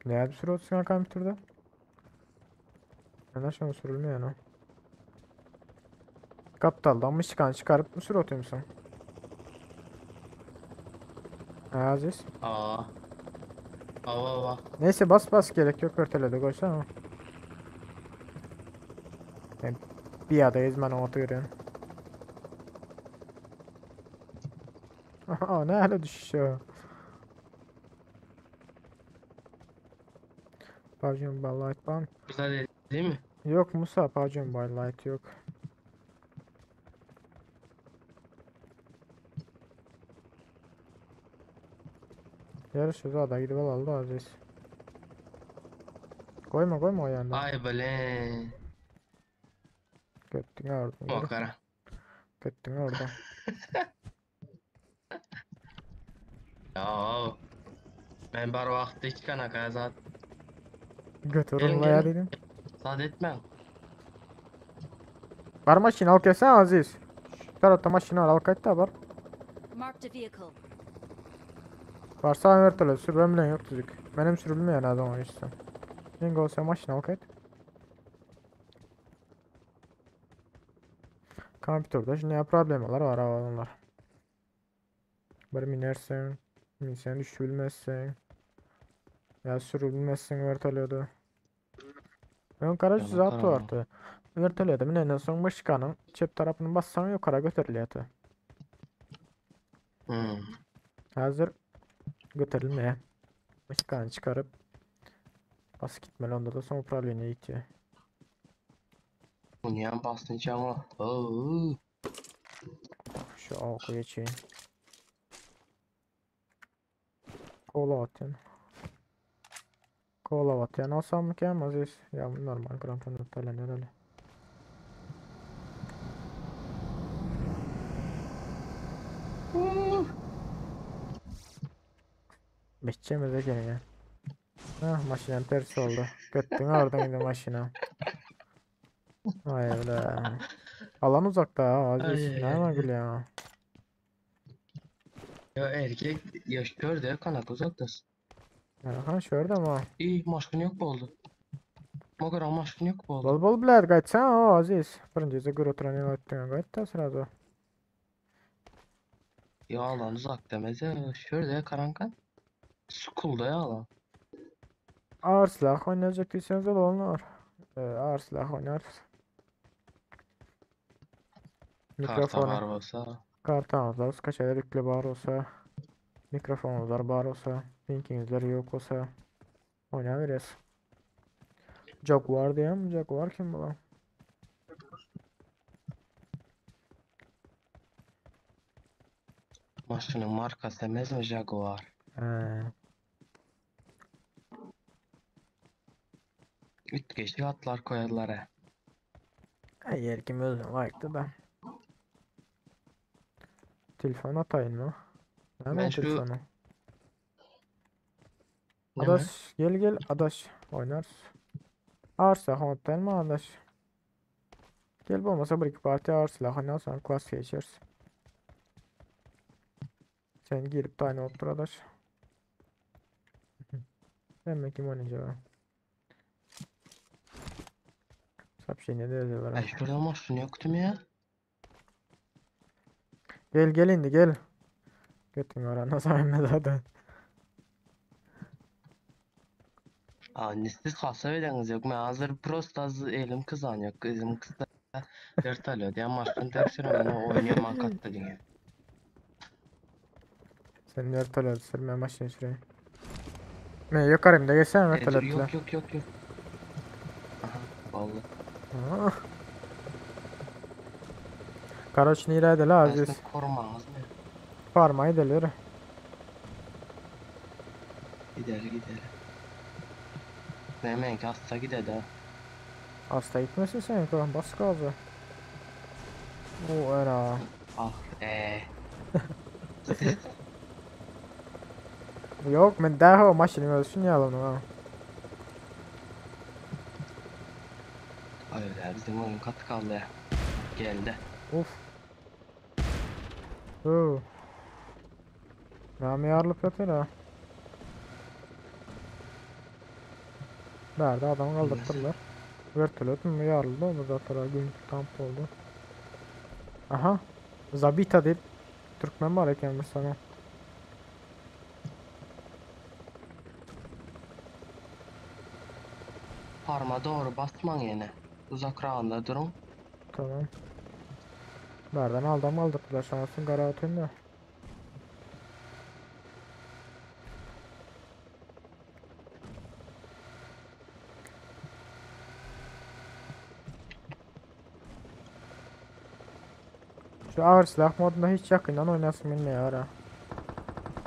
Ne yapıp sürüyorsun kompüterde? Neden şu an sürülmüyor yani? Kaptaldan mı çıkan çıkarıp mı sürüyor musun? Ha, Aziz. Aa. Ava ava. Neyse bas bas gerek yok örteledi koysana. Yani bir adayız ben oturuyorum. Aha ne hale düşüyor. PUBG Mobile Lite bar. Bize değil mi? Yok Musa PUBG Mobile Lite yok. Yarış da gidip alalım Aziz. Koyma koyma o yanda. Ay bile. Göttün orada. Makara. Göttün orada. Ya. Ben bar vakti hiç kanaka zat. Götürün la ya dedim. Zat etmem. Var maşina al kesen Aziz. Şu tarafta maşina al kaç da var. Marked a vehicle. Varsa vertolyot sür ben bilen yok düzük. Benim sürülmeyen adam işte. Yenge olsa maşina al kaç. Kompüterde şimdi ne problemler var onlar. Bir minersin, minsen düşürülmezsin. Ya sürülmezsin vertolyoda. Ön garaj Yana zaten karama. vardı. Vertolyoda minenden soň myşkanyň çep tarapyny bassaň ýokara göterilýärdi. Hmm. Hazır göterilmeye. Myşkany çykaryp basyp gitmeli onda da soň upravleniýe ýetýär. Bu niye bastın çama? Oo. Şu awky geçeýin. Kola atýan. Kola atýan alsam mı Aziz? Ya bu normal krampon öyle. Bitçemize gene ya. Ah maşinen ters oldu. Göttün oradan indi maşina. Ay öyle. Alan uzakta ha Aziz. Ay, Ne gül ya. Ya erkek yaş gördü kanak uzaktasın. Ya ha şurada ama. İyi maşın yok mu oldu? Makara maşın yok mu oldu? Bol bol biler gaýtsa o Aziz. Birinci gör oturan ýer aýtdyň gaýtda sırada. Ya alan uzak demez ya. Şurada karankan. School'da ya alan. Ağır silah oynayacak diyseniz de onlar. Ağır silah oynarız. Karta Mikrofonu. var olsa. Kartağızlar, kaç yüklü bar olsa. Mikrofonlar bar olsa. Linkinizler yok olsa. Oynayabiliriz. Jaguar diyeyim. Jaguar kim bu lan? Maşının markası demez mi Jaguar? He. Üt geçti atlar koyarlar he. Eğer kim özüm like'dı da. Telefon atayım mı? Ne Ben şu- telefonu? Ne mi? Adaş gel gel adaş oynarız. Ağır silah oynatayım mı adaş? Gel bu olmasa bir iki parti ağır silah oynar sonra klas geçeriz. Sen girip tane otur adaş. Ben kim oynayacağım? Sapşe ne diyorlar? Ay şurada maşın yoktu mu ya? Gel gel indi gel. Götün oranına sayma zaten. Aa, siz hasa edeniz yok. Ben hazır prosta az elim kızan yok. Elim kızda dört alıyor. Ya maşın tek sürümünü oynuyor man diye. Sen vertolyot sürme maşın süreyim. Men yukarımda geçsene E, dur, vertolyotla. yok yok yok yok. Aha vallahi. Ah. Karoç nirede la Aziz? Aslında korumanız mı? Parmağı edelim. Gider gider. Demek hasta gider ha. Hasta gitmesin sen kan bas gaza. O era. Ah eee. Yok men daha o maşını ölsün ya lan ha. Öyle bizim oyun katı kaldı ya. Geldi. Uf. Oo. Name yarılıp yatıyor ha. Nerede adam kaldırtırlar. Vertolyot mu yarıldı o da gün tamp oldu. Aha. Zabita deyip Türkmen var eken sana. Parma doğru basman yine. Uzak rağında durun. Tamam. Nereden aldım kaldırdılar şansın kara atayım da. Şu agyr silah modunda hiç ýakyndan oýnasym gelmeýär ha.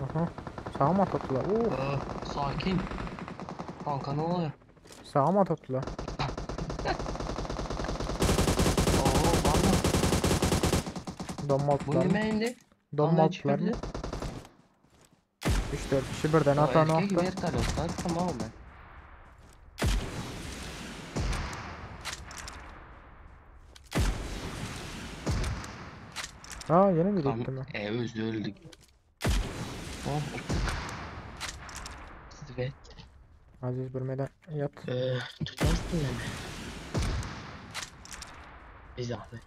Aha. Sağma tutdular. Uh, Ee, sakin. Kanka ne oluyor? sağma tutdular. Oo valla. Bu Donmaltdılar. nime indi? Donmaltdılar. çıkabilir. 3-4 kişi birden O atan erkek wagtda. vertolyotda tamam ben. Ha yeni biri Tam gitti mi? e, öldü öldük. Oh. Evet. Aziz bilmeden yat. Ee, tutarsın beni. Bir zahmet.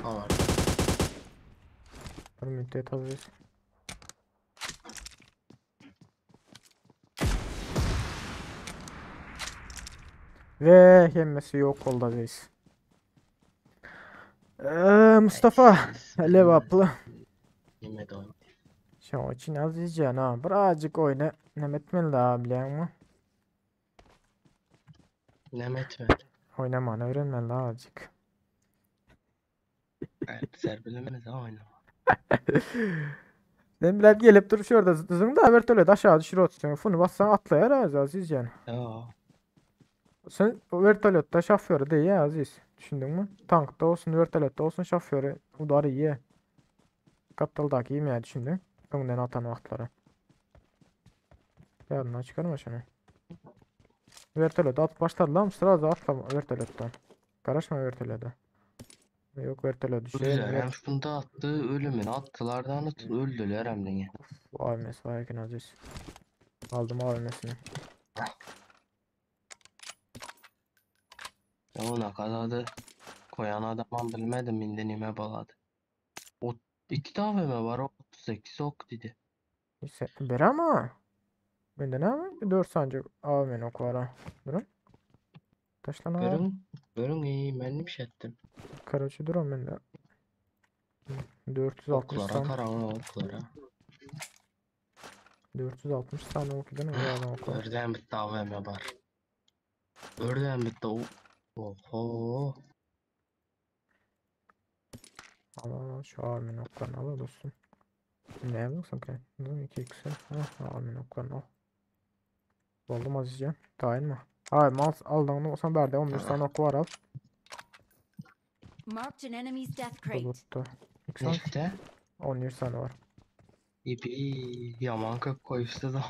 Al artık. Bir müddet Aziz. Ve hemmesi yok oldu Aziz. Ee, Mustafa Levaplı. Yemedi oyun. Şu için Azizcan ha. Birazcık oyna. Ne etmeli daha biliyor musun? Ne etme. Oynamanı öğrenmeli daha azıcık. Evet, serbilemez ha oynama. Sen bilet gelip dur şurada zızın da vertolyot aşağı düşür otursun. Funu bassan atlayar az Azizcan. Ya. Sen vertolyotda şoförü değil ya Aziz. Düşündün mü? Tankta olsun, vertolyotda olsun şoförü udarı ye. Kaptaldaki yemeği düşündün. Öňden atan wagtlary. Ýadyndan çıkarma şunu. Vertolyot atıp başladılar mı? Sırada atlama vertolyottan. Karışma vertolyoda. Yok vertolyot düşüyor. Öldüler. Hem şunda attı ölümünü attılar da anıtı öldüler hem de. Bu AVM'si var erken Aziz. Aldım AVM'sini. Ya ona kadardı. Koyan adamım bilmedim indi nime baladı. O iki tane AVM var 38 ok dedi. İşte bir ama. Bende ne var? 4 sancı AVM'nin oku var ha. Durun. Taşlan ha. Görün, görün iyi ben bir şey ettim. Karaçı durun bende. 460 Oklara tane. karan oklara. 460 tane ok giden o oku. Örden bitti AVM var. Örden bitti o. Oho. Al al al şu AVM'nin oklarını al dostum. Ne yapıyorsun ki? Dur 2 x Ha AVM'nin oklarını al. Buldum Azizcan. Tayin mi? Hayır mal aldın olsan berde 11 tane ok var al. Marked an enemy's death crate. Buluttu. İki tane, Nefte? 11 tane var. İpi yaman köp koyuştu da.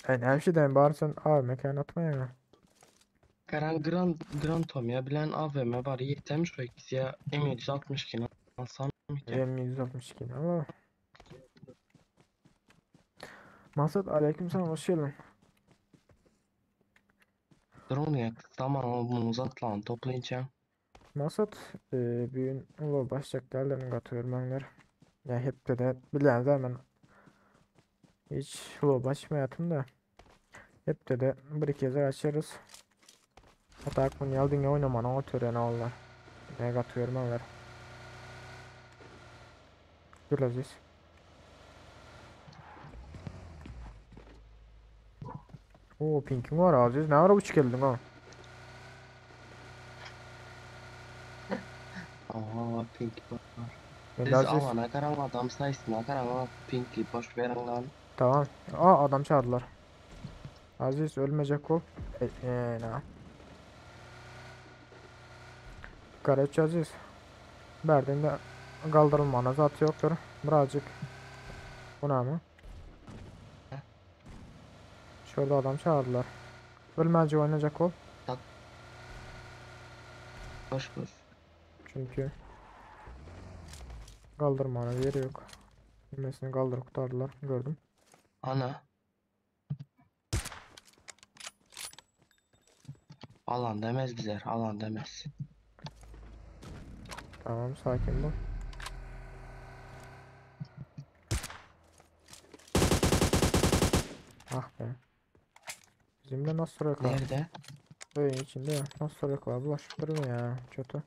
E ne bir şey diyeyim bari sen AVM kan atma ya. Karan Grand Grand Tomya bilen AVM var yetemiş o ikisi ya M762 alsam mı ki? M162 ne al. Masat aleykümselam hoş geldin. Drone ya tamam o bunu uzat lan toplayacağım. Masat e, bugün ulu başlayacak derlerini katıyorum benler. Ya hep de de bilen hemen hiç ulu başmayatım da. Hep de de bir iki kez açarız. Hatta bunu yaldın ya oynamanı o töreni alırlar. Ne katıyorum benler. Dur Aziz. Oo pinkim var Aziz. Ne ara uç geldin ha? Aa pink var. Ben de Siz Aziz. alana karan adam sayısına karan pinki boş verin lan. Tamam. Aa adam çağırdılar. Aziz ölmeyecek ol. E, e, ne? Karaç Aziz. Berdinde kaldırılmana zat yoktur. Birazcık. Bu ne mı? Şurada adam çağırdılar. Ölmeyecek oynayacak ol. Boş boş. Çünkü kaldırmanın yeri yok. Bilmesini kaldır kurtardılar. Gördüm. Ana. Alan demez bizler, alan demez. Tamam sakin ol. Ah be. Bizimle nasıl var? Nerede? Böyle içinde ya. Nasıl var? Bulaşıp durma ya. Kötü.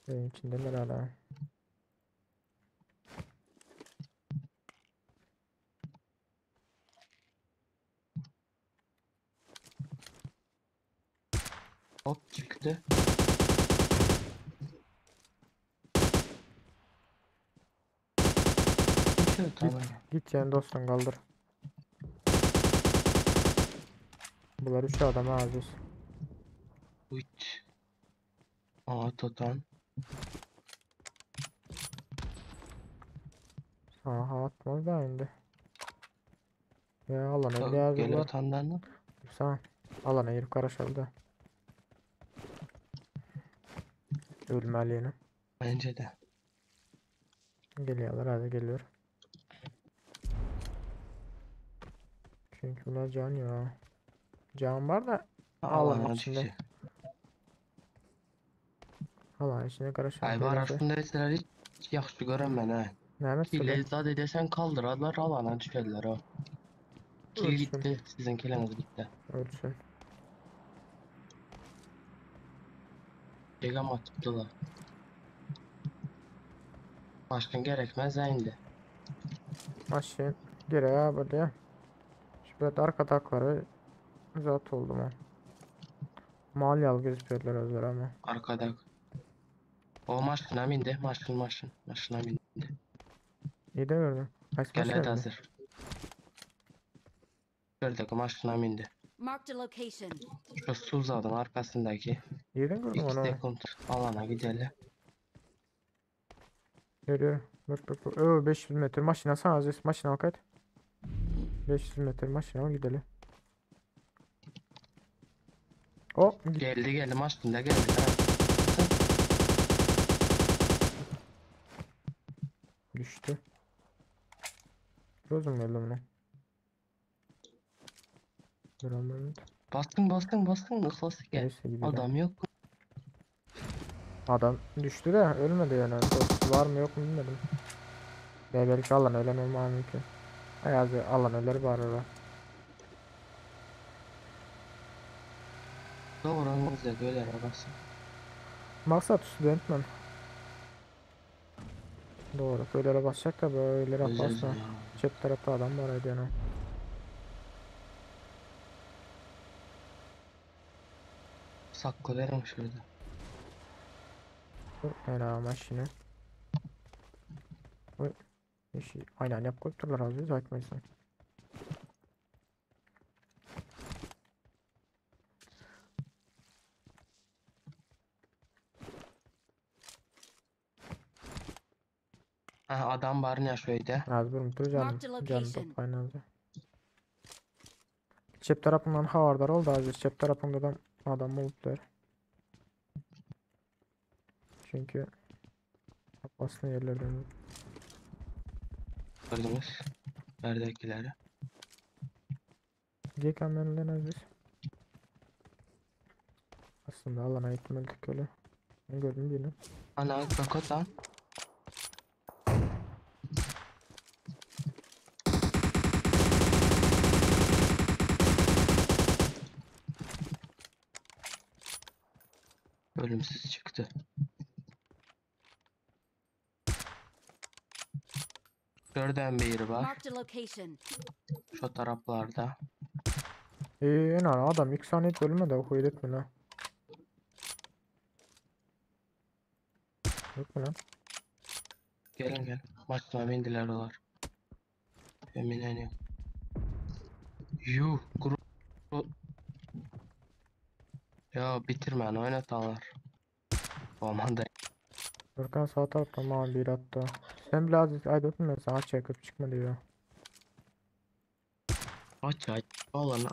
Evin içinde herhalde. Hop çıktı. Şu tamam. Git yani dostun kaldır. Bular üç adam aziz. Üç. Aa tutan. Aha atmaz da indi. Ya alana Geliyor geldiler. tandan da. Sağ. Alana girip karışaldı. Ölmeli yine. Bence de. Geliyorlar hadi geliyor. Çünkü bunlar can ya. Can var da Alanın Alana içinde. düştü. Alan içine karışan. Ay var aslında etseler hiç yaxşı görünmən ha. Ne mesela? Kille zad edesen kaldırarlar alana düşerler o. Kill Ölsün. gitti. Sizin killiniz gitti. Ölsün. Gegam atıptılar. Başkan gerekmez ha indi. Maşin. Geri ya böyle. Şu böyle arka takları zat oldu mu? Mal yal gözüküyorlar özler ama. Arkada. O maşına bindi. Maşın maşın. Maşına bindi. İyi de gördüm. Kaç maşın Gel öldü? hazır. Gördük maşına bindi. Marked a location. Şu Suza'nın arkasındaki. İyi de gördüm 2 onu. sekund alana gidelim. Görüyorum. Bak bak bak. Oo, 500 metre maşına sen aziz maşına al kayıt. 500 metre maşına al gidelim. Hop git. Geldi geldi maşında geldi. Ha. Düştü. Rozum geldi buna. Dur aman. Bastın bastın bastın ıhlası gel. Neyse gidelim. Adam yok. Adam düştü de ölmedi yani. Dost var mı yok mu bilmedim. Be belki alan ölen olma mümkün. Ayazı alan öler bari orada. Doğru bize böyle arabası. Maksat studentman. Doğru. Böyle basacak da böyle Öz basma. özüne. Çep tarafta adam var yani. Saklı verin şurada. Dur, Ena maşını. Oy. İşi aynen yap koyup durlar az biz aytmaysan. Ha adam var ne şöyle. Az bir dur canım. Marked a Canım location. toplayın az. Çep tarafından havardar oldu az çep tarafında adam adam oluplar. Çünkü aslında yerlerden Gördünüz. Neredekileri. GKM'den aziz. Aslında alana gitmeliydik öyle. Ne gördüm birini. Ana Dakota. Ölümsüz çıktı. Dörden biri var. Marked a location. Şu taraflarda. En adam ilk saniye ölmedi o huydu etme lan. Yok mu lan? Gelin gel. Maçına bindiler onlar. Emin yok. Yuh. Gru Ya bitirme oynatanlar. Aman da. Furkan sağ tarafta mavi bir attı. Sen bile aziz aydın ben sana çekip çıkma diyor. Aç aç. Alana.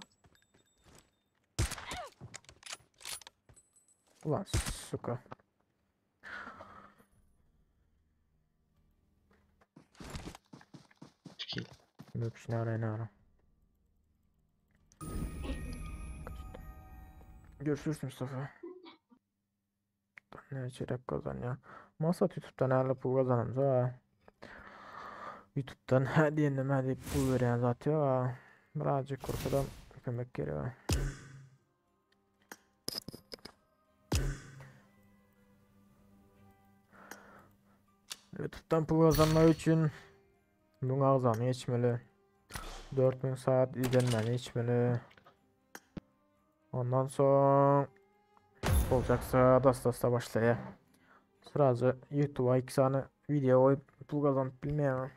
Ulan suka. Çıkayım. Öpüşün ara ne ara. Görüşürüz Mustafa. Ne çeyrek kazan ya. Masat YouTube'dan hala pul kazanırız ha. YouTube'dan her diyendim her pul veren zaten ha. Birazcık korkudan kömek geliyor. YouTube'dan pul kazanmak için 1000 agzany geçmeli. 4000 saat izlenmeni geçmeli. Ondan sonra Boljaksa dasta-dasta başlaýar. Srazu YouTube'a iki sany video goýup pul gazanyp bilmeýän.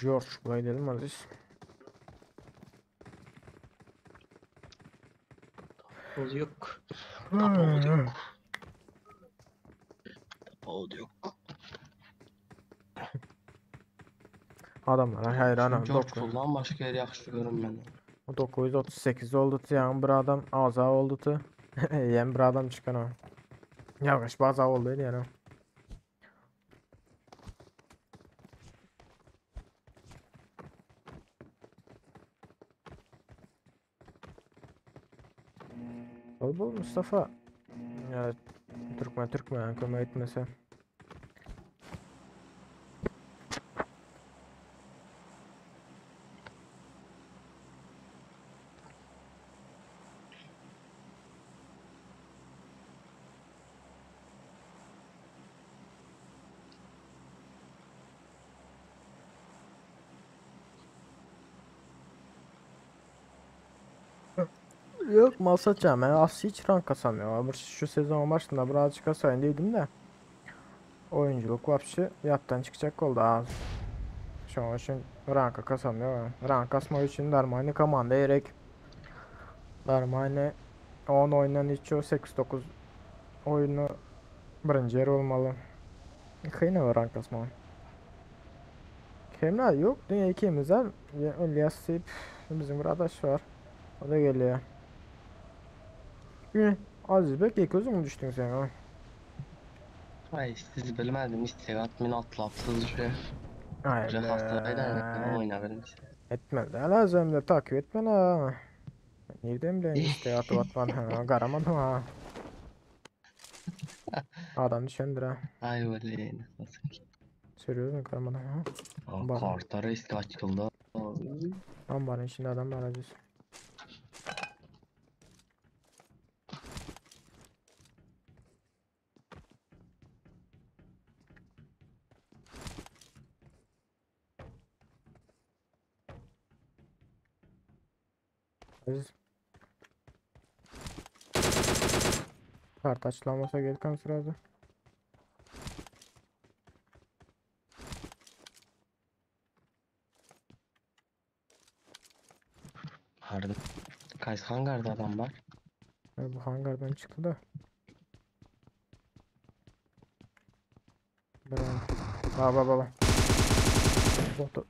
George buraya gidelim Aziz. Yok. Tapawut yok. Tapawut yok. Adamlara hayranım. George Bull'dan başka yer yaxşı görünmedi. 938 oldu yani bir adam aza oldu. Yani bir adam çıkan o. Yavaş bazı oldu yani. Ol bu Mustafa. Ya Türkmen Türkmen kömek etmese. Yok mal satacağım ben aslında hiç rank kasamıyorum. Şu sezon başında birazcık kasayım dedim de. Oyunculuk vapşi yattan çıkacak oldu az. Şu an için ranka kasamıyorum. Rank kasmak için darmani komanda gerek. Darmani 10 oyundan hiç o 8-9 oyunu birinci yer olmalı. Kıyına var rank kasma. Kimler yok? Dünya ikimiz var. İlyas Sip bizim bir adaş var. O da geliyor. Hı, Aziz bek ilk özün mü düştün sen ha? Ay siz bilmedim istegat min atlapsız şu. Ay Şu hastaydı oynabilmiş. Etmedi lazım da takip etme la. Nereden bileyim işte atıp atman ha karamadım ha. Adam düşendir ha. Ay vallahi nasıl? Söylüyorum karamadım ha. Aa, Kartlara risk açıldı. Ambarın içinde adam var Aziz. Aziz. Kart açılanmasa gelkan sırada. Harbi. Kays hangarda adam var. Ya bu hangardan çıktı da. Bravo. Baba baba. Botu.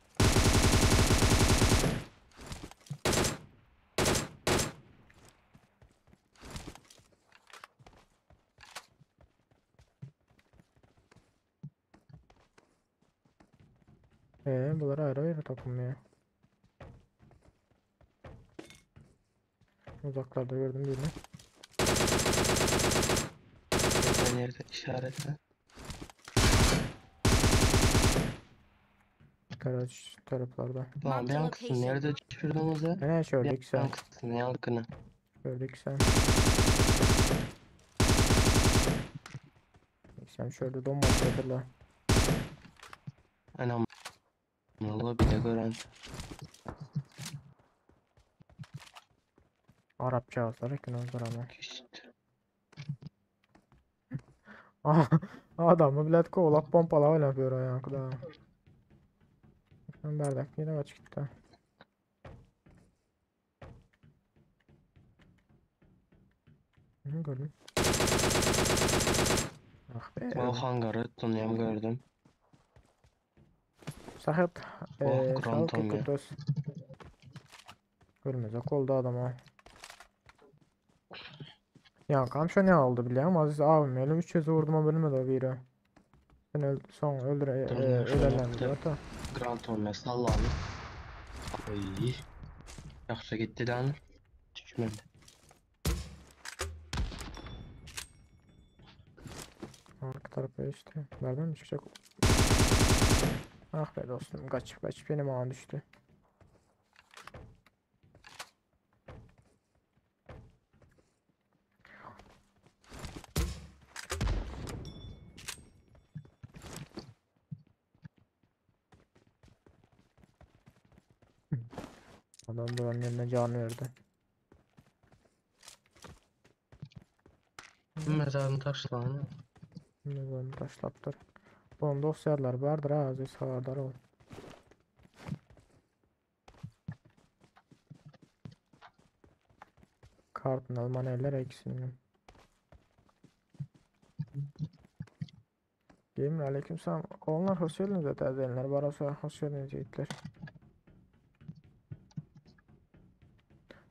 Bunlar ayrı ayrı takım ya. Uzaklarda gördüm birini. Nerede nerede işaretle. Garaj taraflarda. Lan bir yankısını nerede düşürdünüz ya? Ne şöyle sen. Yankısını yankını. Şöyle sen. Sen şöyle donma la. Anam. Allah bir de gören. Arapça yazlar ki onlar ama. İşte. Adamı bilet kovalap pompala öyle yapıyor ya kadar. Ben bardak yine kaç gitti. Hı, gördüm. Ah be. O hangarı tanıyorum gördüm. Sahip. Oh, Sağ Grand ya. Görmez oldu adama. Ya kamşa ne oldu biliyor musun? Aziz abim öyle 300 vurdum ama ölmedi o biri. Sen öl son öldür ölerler diyor da. Grand Tommy salla abi. Ay. Yaxşı gitti lan. Düşmedi. Arka tarafa geçti. Nereden çıkacak? Ah be dostum kaçıp kaçıp benim ağa düştü. Adam buranın yerine can verdi. Mezarını taşlany. Mezarını taşlapdyr. Bunun dosyalar bardyr ha, Aziz habardar ol. Kartını alman eller ikisini. Yemin aleyküm selam. Onlar hoş geldiniz zaten. Barasa hoş geldiniz yiğitler.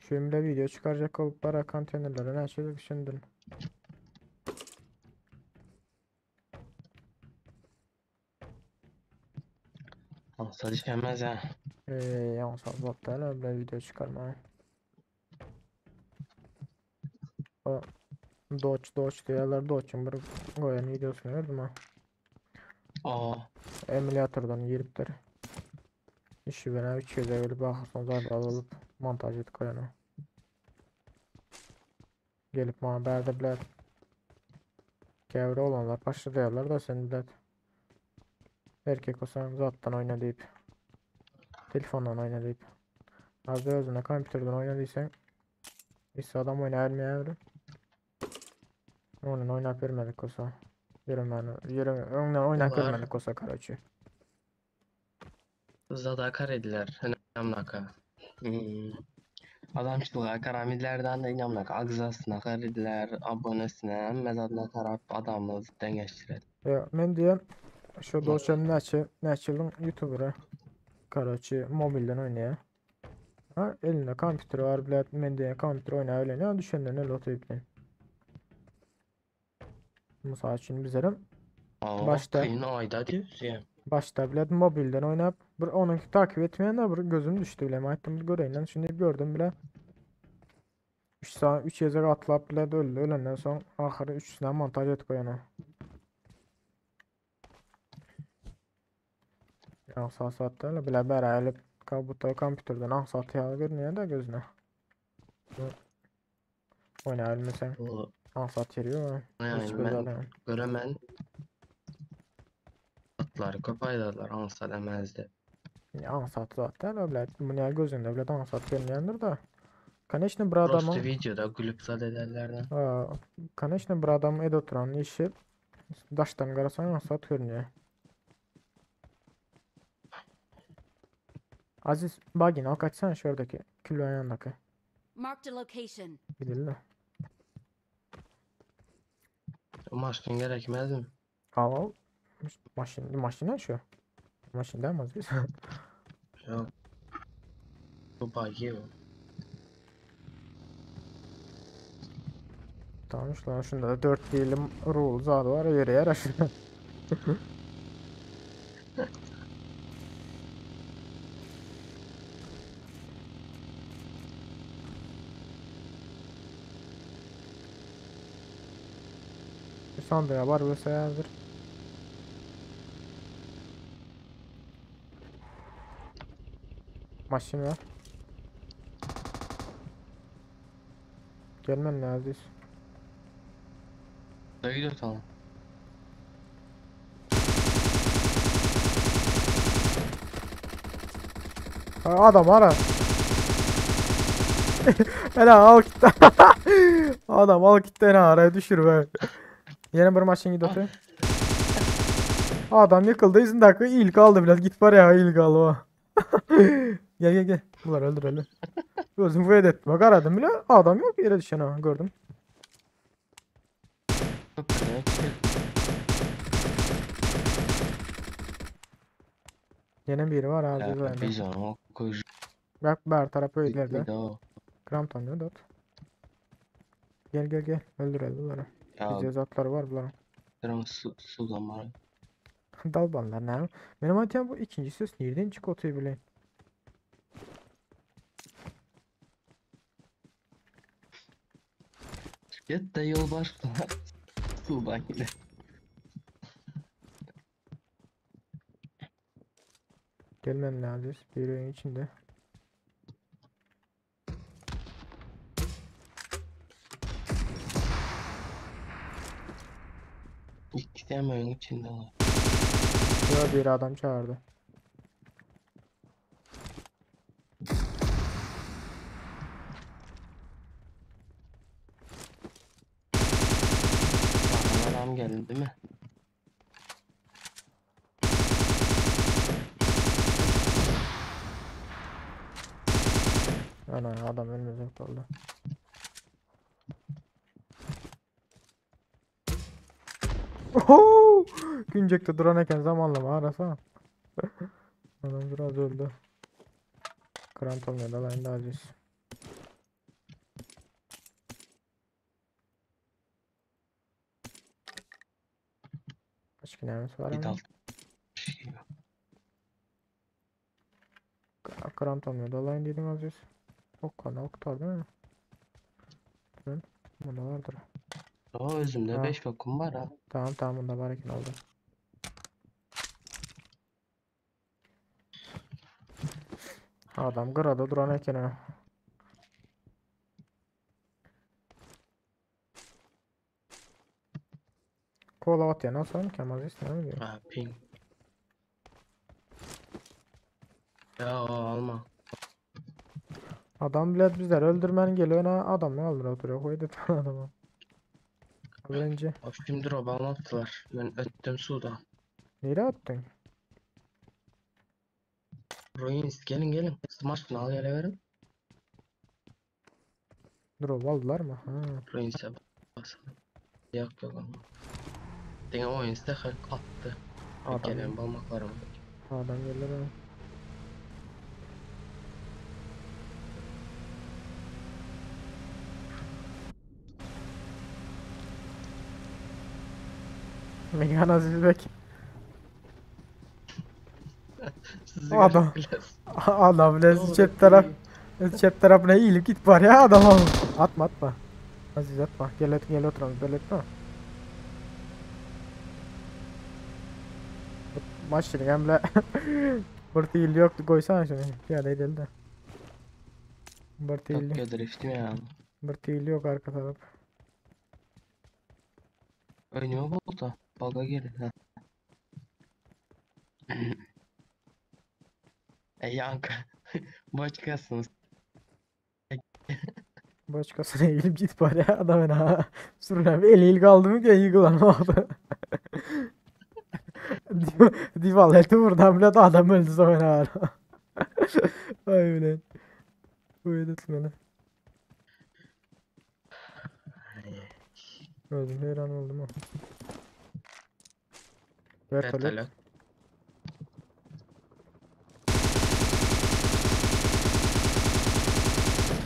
Şimdi video çıkaracak olup bara konteynerlere ne şey düşündün. Aňsat işemez ha. Eee aňsat zat däl öyle video çıkarmaya. O Doç Doç diýerler Doç'un bir goýan videosunu gördüm ha. Aa, Emülatörden giripdir. İşi bana 3 gece gelip ahırson zarda alıp montaj edip goýan. Gelip bana bärde biler. Gäwre olanlar başla diýerler da sen bilet. Erkek olsan zatdan oyna diýip. Telefondan oyna diýip. Az özüne kompýuterden oyna diýsen hiç adam oýnaýar Onun oynap bermedik olsa. Ýöremän, ýöreme, öňden oynap Olar. bermedik olsa karoçi. Zada karediler. Önemli Hmm. Adamçılığa karamidlerden de inamlak agzasına karediler, abonesine, mezadına taraf adamı dengeştirer. Ya men diýen şu doçem näçe näçe ýylyň YouTuber'ı. Karoçi mobilden oýnaýar. Ha elinde kompýuter var bilet men diýen kompýuter oýnaýar bilen düşenden el oturyp bilen. Misal üçin bizlerim Aa, Başta. kıyın ayda diyoruz ya. Başta bilet mobilden oynap bir onunki takip etmeyen bir gözüm düştü bile. Aytdım bir göreyim şimdi gördüm bile. 3 saat 3 gezek atlap bile öldü. Ölenden soň ahyry üçüsüne montaj edip goýan. Ya sağ saatlerle bile beraber kabuta kompýuterden aňsat ýaly görünýär da gözüne. Oýnaýbilmesen O, aňsat ýeri ýok. Hiç yani bir ben zaten. göremen atları köp aydadılar aňsat emezdi. Aňsat zatlar bile. Bu gözünde bile aňsat görünýändir da. Конечно, bir adamın Prosta videoda gülüp zat ederlerden. Ha, конечно, bir adam ed oturan işi daşdan garasan aňsat görünýär. Aziz bagini al kaçsana şuradaki külün yanındaki. Marked a location. Gidelim de. O maşın gerekmez mi? Al al. Maşın, maşına şu. Maşın değil mi Aziz? Yok. Bu bagi o. Tamam şu şunda da 4 diyelim rule zadı var yere yaraşır. Bir sandığa var böyle hazır. Maşın var. Gelmen lazım. Da gidiyor tamam. Ha, adam ara. Hele al gitti. Adam al gitti ne araya düşür be. Yine bir maşın gidiyor. Adam yıkıldı izin dakika ilk aldı biraz git var ya ilk aldı o. Gel gel gel. Bunlar öldür öldür. Gözüm bu ettim. Bak aradım bile adam yok yere düşen ha gördüm. Yine biri var abi. Bak ber tarafı ileride. Krampton diyor dört. Gel gel gel. Öldür öldür bunları. Bizde atları var bunların. Kırmızı su, sudan var. Dalbanlar ne? Benim aytayım bu ikinci ses nereden çık otuyor bile. Git de yol başla. Sudan yine. Gelmen lazım. Bir öýüň içinde. Ikisem öýüň içinde. Ya bir adam çağırdı. Adam geldi mi? Ana adam ölmez kaldı. Oho! Güncekte duran eken zamanlama arasana. Adam biraz öldü. Krant olmuyor da lan daha aziz. Başka neyimiz var Bir ama? dal. Krant olmuyor da lan dedim aziz. Ok kana ok değil mi? Durun. Bunda vardır. O özümde Ha. 5 okum var ha. Tamam tamam bunda var eken oldu. Adam gırada duran eken ha. Kola atýan olsam ki aziz näme diýär? Ha ping. Ya o alma. Adam bilet bizleri öldürmenin geliyor ha adamı aldır oturuyor koydu adama. Birinci. Of şimdi drop almadılar. Ben öttüm suda. Nereye attın? Ruins gelin gelin. Smash al yere verin. Drop aldılar mı? Ha. Ruins'e basalım. Yok yok ama. Diňe oyun halk attı. Adam, Gelen balmaklarım. adam gelir ha. Megan Aziz Bek. Adam. Adam les çep taraf. Çep tarafına eğilip git var ya adam al. Atma atma. Aziz atma. Gel et gel oturalım böyle etme. Maç hem bir değil yoktu koysana şunu. Piyade edelim de. Bir değil. Tokyo Drift'im ya. Bir değil yok arka taraf. Oynuyor bu da. Bug'a girin ha. E yankı. Başkasınız. Başkasına eğilip git bari ya adam ha. Sürünen bir eli kaldı mı ki yıkılan oldu. Dival eti buradan bile de adam öldü zaman ha. Ay ulan. Bu editmeli. Öldüm hayran oldum ha. Vertolyot. Vertolyot.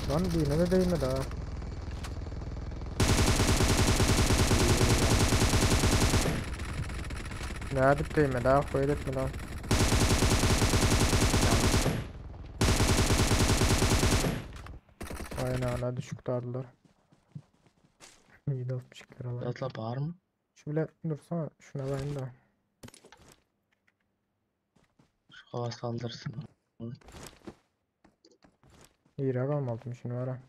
Lan birine de değmedi ha. Ne edip değmedi ha koy etme lan. Aynen ana düşük dardılar. 762 liralar. Atla var mı? Şu bile dursana şuna ben de. Şu hava saldırsın. İyi rakam aldım şimdi var ha.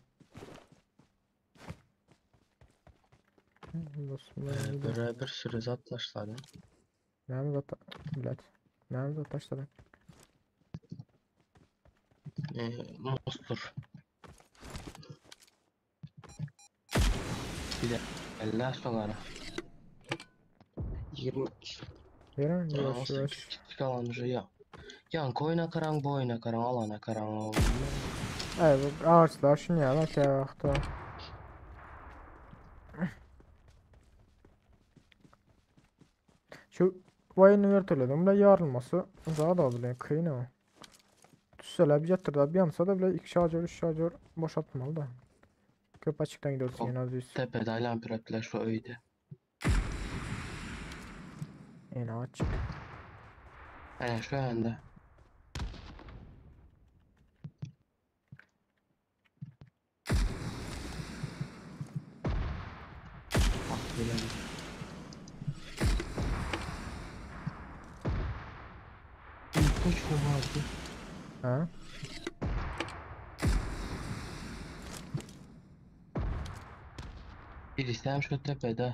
Basma Böyle bir sürü zat taşladı. Näme zat bilet. Näme zat taşladı? Monster. Bir de eller sonra. 20 Yere yavaş yavaş. 18 kalan ya. Yan oyna karan bu oyna karan alana karan. Ay bu ağaçlar şunu ya bak ya vakti. Şu vayını vertolyodum bile yarılması daha da bile kıyın ama. Düşseler bir yatırda bir yansa da bile iki şarjör üç şarjör boşaltmalı da. Köp açıktan gidiyorsun yine az yüz. Tepede aylan piratlar şu öyde. En açık. Yani şu anda. Bak bilemedim. Uçma vardı. Ha? Birisi hem şu tepede.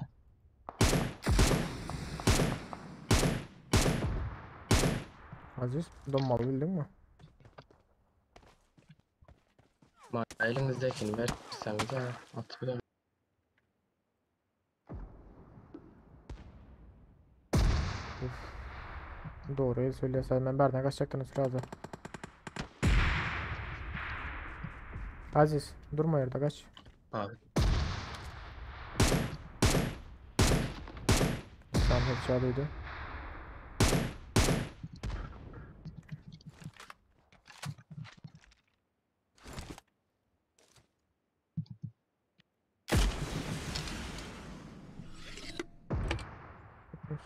Aziz donmalı bildin mi? Ma elinizdekini verseniz ha. Atabilirim. Doğruyu söylesen ben berden kaçacaktın sırada. Aziz durma yerde kaç. Abi. Tam headshot'ıydı.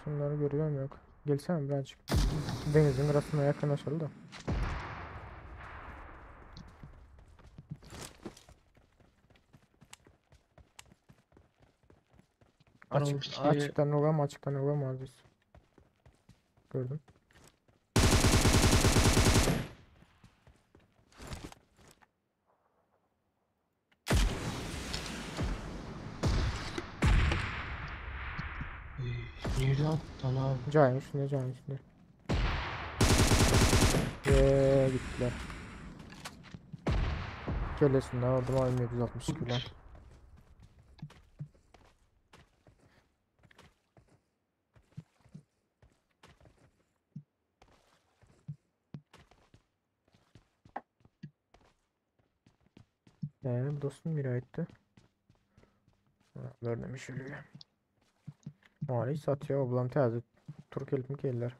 Şunları görüyorum yok. Gelsene birazcık. Denizin arasına yakınlaşalım da. Açık, Şey- açıktan uğrama, açıktan uğrama Aziz. Gördüm. Nerede attın abi? Cayın üstünde, cayın üstünde. Ve gittiler. Kellesinden aldım abi 162 bilen. Yani dostum bir aitti. Görmemiş ölüyor. Mali satıyor ablam taze Türk elip mi gelirler?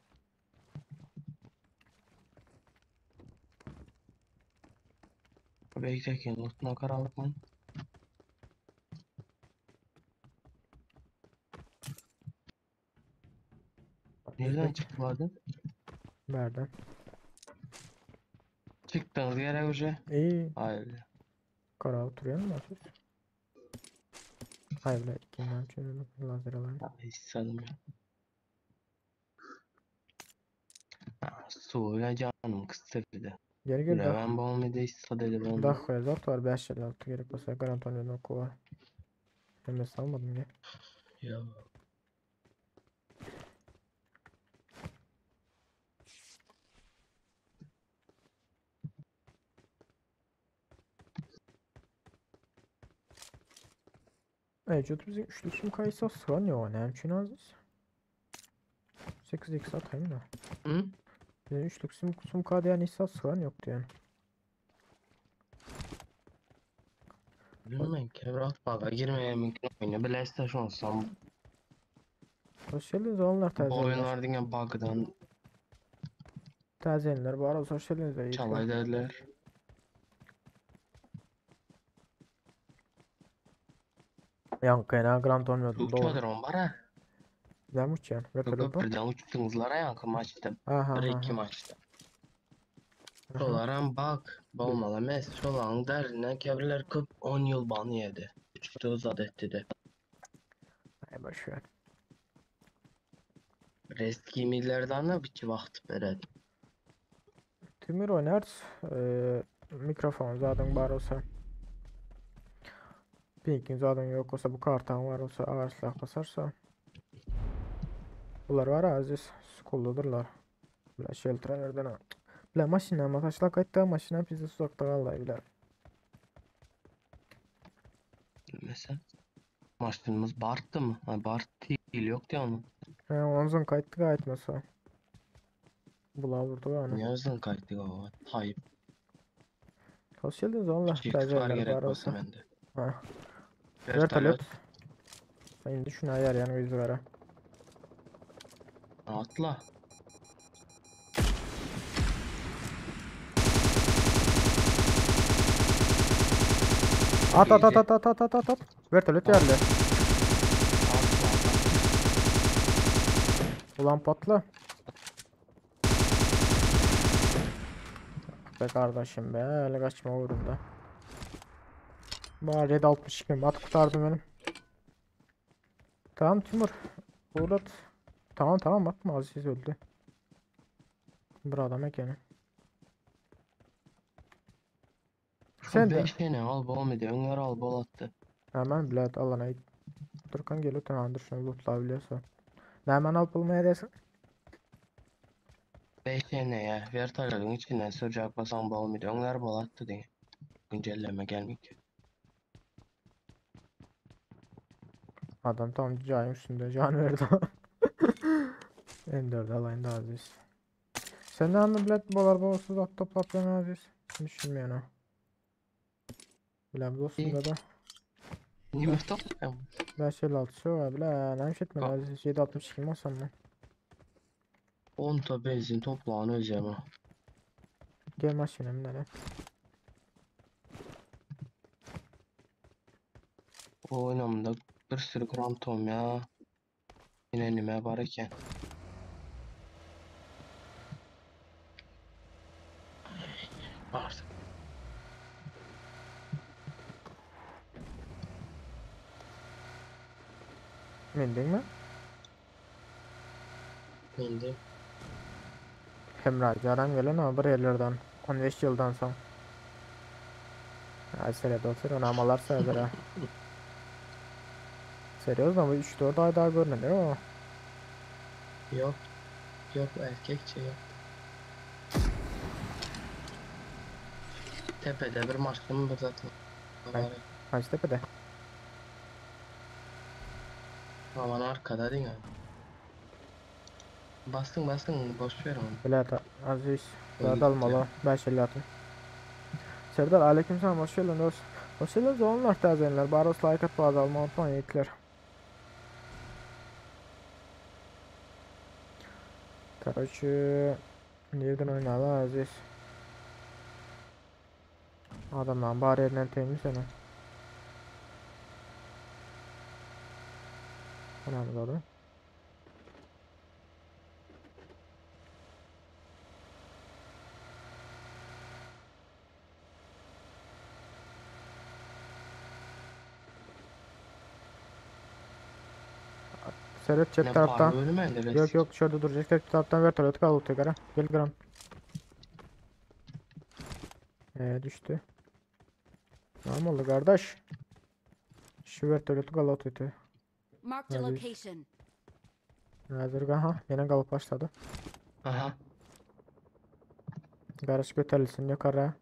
Beklerken unutma karanlık mı? Nereden çıktı Nereden? Çıktınız yere hoca. İyi. Hayır. Kara oturuyor mu Aziz? Hayır bile kimden çünkü lazer alayım. Hissedim ya. Su canım kıstırdı. Gel gel da. Ben bu hissedim onu. Daha koyacak var 5 6 gerek olsa garanti oku var. Hem de salmadım ya. Ya. Evet, bizim üçlü sumkaysa sıran yok ne için Aziz? 8x atayım da. Hı? Bizim üçlük sumka diyen hissas sıran yoktu yani. Bilmem ki baga girmeye mümkün oyunu. PlayStation olsam Hoş geldiniz oğlanlar bu taze oyunlar diňe bug'dan Taze bu arada hoş geldiniz de. çalay dediler. Yankı Grand oynuyordum doğru. Uçmadır on var ha. Ben uçuyorum. Vertolyot bu. Köprüden uçtunuzlara yankı maçta. Aha Bir aha. iki maçta. aha. Şolaram bak. Bolmalı mes. Şolan derinden kebirler köp 10 yıl banı yedi. Uçtu zat etti de. Ay boş ver. Rest giyimilerden de bir vakt beredi. Timur oynar. Mikrofon zaten var olsa. Pinkin zaten yok olsa bu kartan var olsa ağır silah basarsa. Bunlar var Aziz. Skoldadırlar. Bile shelterlerden ha. Bile maşina ama taşla kayıtta maşina bizi uzakta kaldı bile. Mesela maçımız Bart'tı mı? Ha, Bart değil yok diyor mu? He onzun kayıttı gayet mesela. Bula vurdu yani. Niye uzun kayıttı o? Tayyip. Hoş geldiniz Allah. Çift var gerek olsa bende. Ha. Vertolyot. Indi şunu ayar yani yüzlere. Atla. At at at at at at at at at. Vertolyot yerli. Ulan patla. Be kardeşim be öyle kaçma uğrunda. Bari 762 at kurtardım benim. Tamam Timur. Uğrat. Tamam tamam atma Aziz öldü. Bir adam ekeni. Sen de. 5 tane al bolmady. Öňler al bol atdy. Hemen bilet alana git. Durkan gel öten şunu lootlayabiliyorsa. Hemen alıp bulmaya dersin. 5 tane ya. Vertolyodun içinden sürjak basan bolmady. Öňler bol atdy diňe. Güncelleme gelmek. Adam tam cayın üstünde can verdi. M4 alayım da aziz. Sen ne anla bilet bolar bolsuz at toplap aziz. Düşünmeyen o. Bilem dostum da. Niye toplayayım? 556 var bile. Ne iş etme aziz. 762 mi olsam ben? 10 ta benzin toplan özüm ha. Gel maşinım nere? O oynamda bir sürü gram tom ya. Yine nime var iken. Artık. Bindin mi? Bindim. Hemra caran gelen ama bir yerlerden 15 yıldan son. Ay seret otur ona amalar sayılır ha. Seriyoz ama 3-4 ay daha görmedi o. Yok. Yok erkekçe yok. Tepede bir maşın bir zaten. Ay. Hangi tepede? Aman arkada değil mi? Bastın bastın boş ver onu. Bilet Aziz. O Daha gitti. dalmalı. 556. Serdar aleykümselam hoş geldin dost. Hoş geldiniz onlar tazenler. Baros like at bazı alma unutmayın yiğitler. Короче, nereden oynadı Aziz? Adamların bari yerinden temiz seni. Önemli doğru. Seret çep Ne taraftan. parlı ölmedi Yok yok şurada duracak. Çep taraftan vertolyot kaldı tekrar. Gel gram. Düştü. Ne oldu kardeş? Şu vertolyotu kalı. Marked a location. Hazır aha yine kalıp başladı. Aha. Garaj götürülsün yukarı.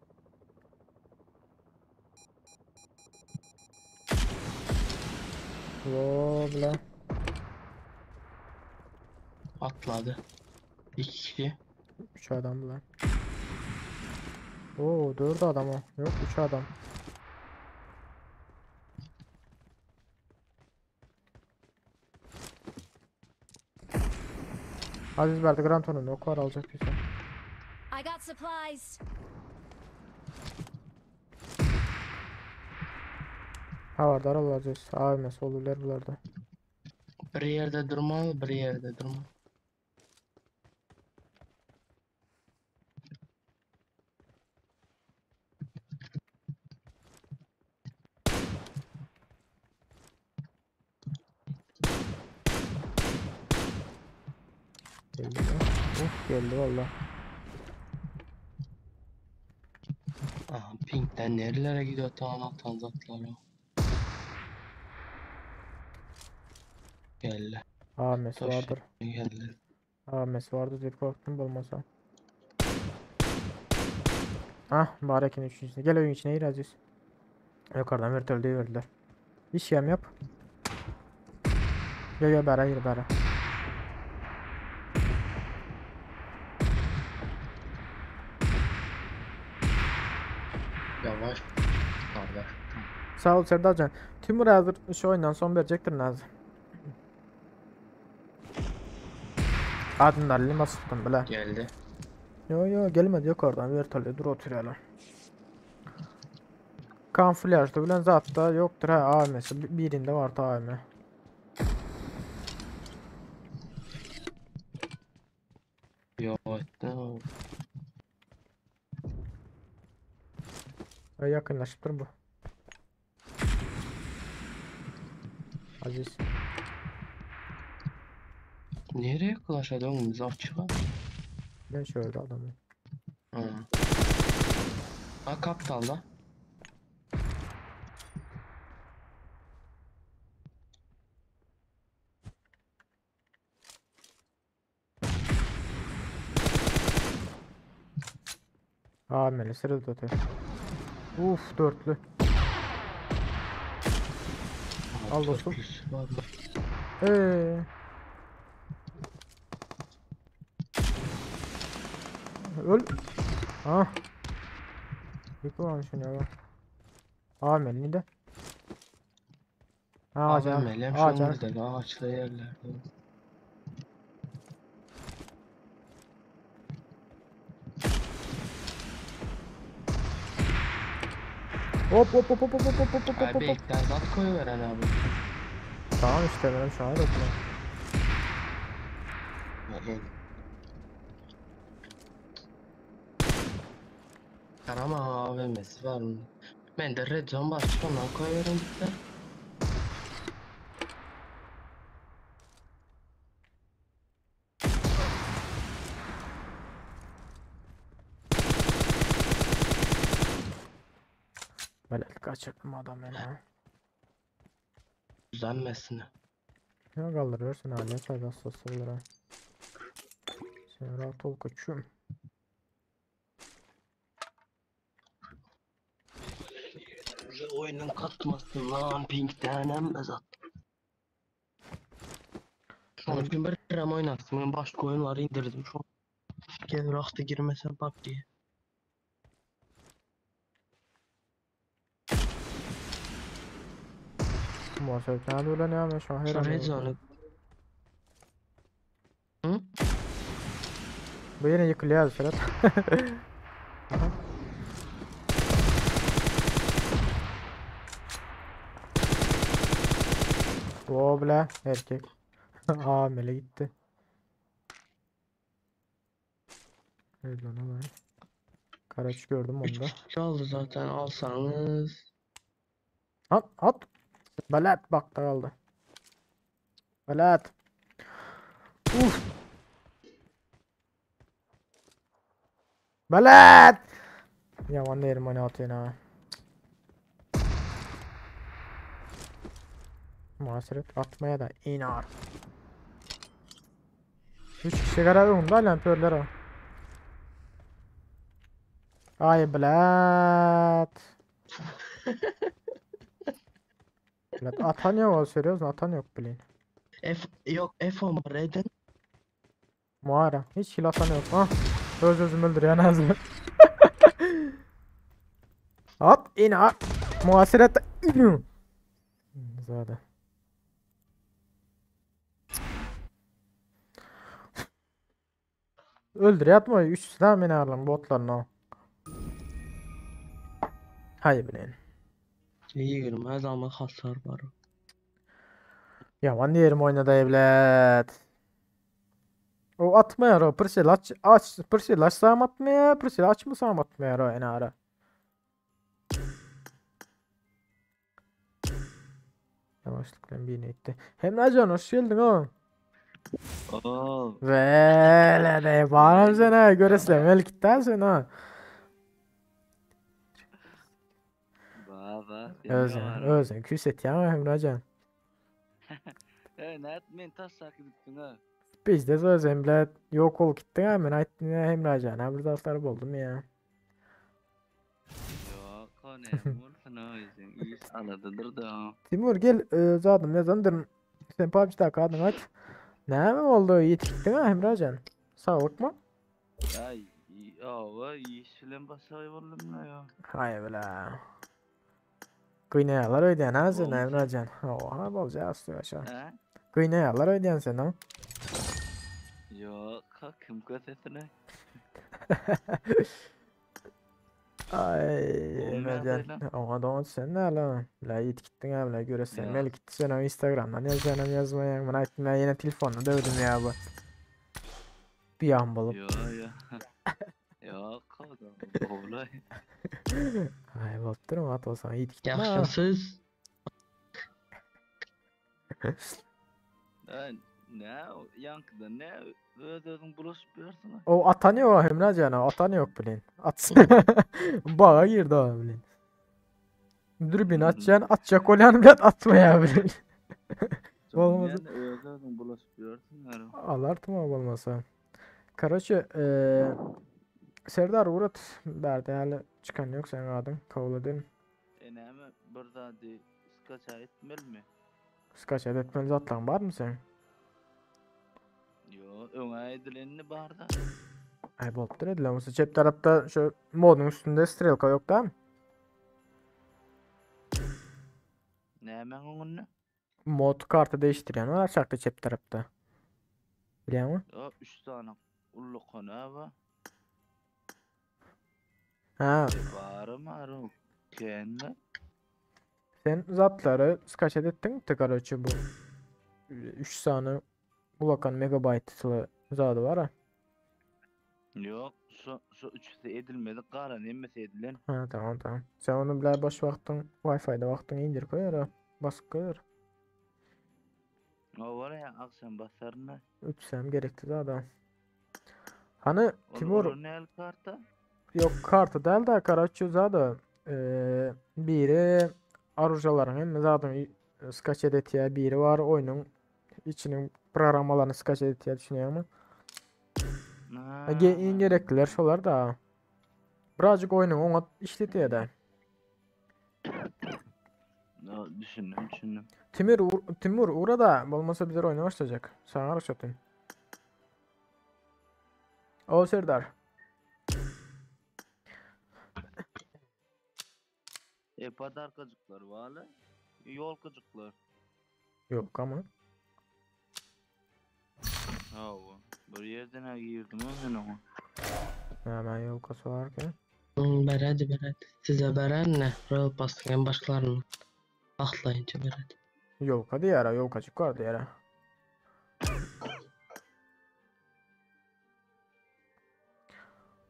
Voo bile. Atladı. İki kişi. 3 adam bu lan. Oo 4 adam o. Yok 3 adam. Aziz verdi Granton'un ok var alacak bir şey. I got supplies. Ha var dar alacağız. AVM'si olurlar bunlarda. Bir yerde durmalı, bir yerde durmalı. Geldi mi? Uf geldi valla. Aha Pink'ten nerelere gidiyor ta atan zatlar o. Geldi. AVM'si Taş. vardır. Geldi. AVM'si vardır deyip korktum bulmasa. Ah Barekin üçüncüsü. Gel oyun içine gir Aziz. Yukarıdan vertolyoyu verdiler. İş yem yap. Gel gel bera gir bera. Yavaş. Kardeş. Sağ ol Serdarcan. Timur hazır şu oyundan son verecektir Nazım. Adrenalin basıttım bile. Geldi. Yo yo gelmedi yok oradan vertolyo dur oturalım. Kamuflajda bilen zat da yoktur ha AVM'si birinde var AVM. Yok. Yakınlaşıp bu. Aziz. Nereye yaklaşalım biz açığa? Ne şöyle adamı. Hı. Ha kaptalda. Aa mele sırada öte. Uf dörtlü. Al dostum. Ee. Öl. Ah. Yıkılmamış şunu ya. Aa melini de. Ağaç Melem ağaç. şu an ağaçlı yerlerde. Hop hop hop hop hop hop hop hop hop. Abi ekten zat koyuveren abi. Tamam işte benim şu an yok. Karama AVM'si var mı? Ben de red zone var. Şundan koyuyorum bitti. Böyle kaçırdım adam ya. Düzenmesin. Ne kaldırıyorsun hala faydası olur ha. Sen rahat ol koçum. Oyunun katmasın lan pinkten emmez at. Şunu gün bir rem oynattım. Ben başka oyunları indirdim şu an. Gel rahatı girmesen PUBG'ye. Muhasebe nerede öyle ne yapıyor şu an Şu hayran red oldum. zone'u. Hı? Bu yine yıkılıyor Serhat. Aha. O bile erkek. Aa mele gitti. Evet lan ama. Karaç gördüm onu 3 da. kişi aldı zaten alsanız. At at. Belat bak da kaldı. Belat. Uf. Belat. Yaman yerim hani atıyorsun ha. Muhaseret atmaya da inar. 3 kişi karar onda lampörler o. Ay blat. Blat atan yok o söylüyorsun atan yok bilin. F yok F11 edin. Muara hiç kill atan yok. Ah. Öz özümü öldürüyor nazım. At in at. Muhaseret. Zaten. Öldür yatma 3 tane beni arlan botlarına. Hayır bilin. İyi girmez ama hasar var. Yaman diyelim oynadı evlat. O atmaya o pırşel aç aç pırşel açsam atmaya pırşel açmasam atmaya o en ara. Yavaşlıkla bir itti. Emrecan hoş geldin oğlum. Oo, Vele de bağırım sana göresle melkitten sen ha. baba. Özen özen küset ya Emrecan. Evet, men tas gittin ha. Biz de özen bile yok ol gittin ha ben ayttin ya Emrecan ha burada atlar buldum ya. Yok, o ne? Vursun o yüzden. İş aladıdır da. Timur gel e, zaten ne zandır sen PUBG'da kadın aç. Ne mi oldu yetiştin ha Emrecan? Sağlık mı? Ya, ava iş bilen başa oldum la ya. Hay bela. Kıynayalar ödeyen ha sen Olmuş. Emrecan. Oha bolca aslı aşağı. Ha? Kıynayalar ödeyen sen ha. Yok, ha, kim kötesine? Ay Olmayan Emrecan. Ona da sen ne lan? La yit gittin ha la göresen. Ya. Mel gitti sen o Instagram'dan yazacağım yazmaya. Ben aytdım ben yine telefonla dövdüm ya bu. Bir an bulup. Yok ya. Yok, o da. Olay. Ay bolup at olsan yit gitme. ha. Yaxşısız. Ben Ne ýaňkyda ne öz özüň bulaşyp ýörsüň. O atan ýok Hemra jana, atan ýok bilen. Ats. Baga girdi o bilen. Dürbün atýan, atjak bolýan bilen atmaýar bilen. Bolmasa. Öz özüň bulaşyp ýörsüň. Alartma bolmasa. Karoçe, eee Serdar urat bärde ýaly çykan ýok seň adyň kabul ederin. E näme bir zady skaça etmelimi? Skaçat etmeli zatlaryň barmy seň? Ýo, öňe edilenini barda. Ay bolupdyr edilen bolsa çep tarapda şu moduň üstünde strelka ýok dämi? Nämäň öňünde? Mod karta değiştirýän var aşakda çep tarapda. Bilýäňmi? Ýo, 3 sany ullukana bar. Ha. Barym arym. Kende. Sen zatlary skaçat etdiň te karoçe bu 3 sany ulakan megabaytly zady bar ha. Ýok, şu şu üçüsi edilmedi, galan hemmesi edilen. Ha tamam tamam. Sen onu bile boş wagtyň Wi-Fi'de wagtyň indir koýar, basyp koýar. O var ya akşam basarına. Üçsem gerekli zada. Hani Timur Ol ne karta? Yok kartı däl de karoçe zada eee biri arujalaryň hemme zadyny skaçat etýär, biri bar oýnuň içiniň programmalaryny skaçat etýär düşünýäňmi? Ge iň gerekliler şolar da. Birazcık oýnuň oňat işletýär de. No, düşündim, düşündim. Timur Timur ugra da bolmasa bizler oýna başlajak. Saňa garaşatyn. O Serdar. E padarkacıklar var Yolkacıklar. Yok ama. Ha o. Bir yerden ha girdim ben ona. Hemen yolkası var ki. Beredi beredi. Size beren ne? Royal Pass'ın en başlarını. Atlayınca beredi. Yolka diýär, yolkacık var diýär.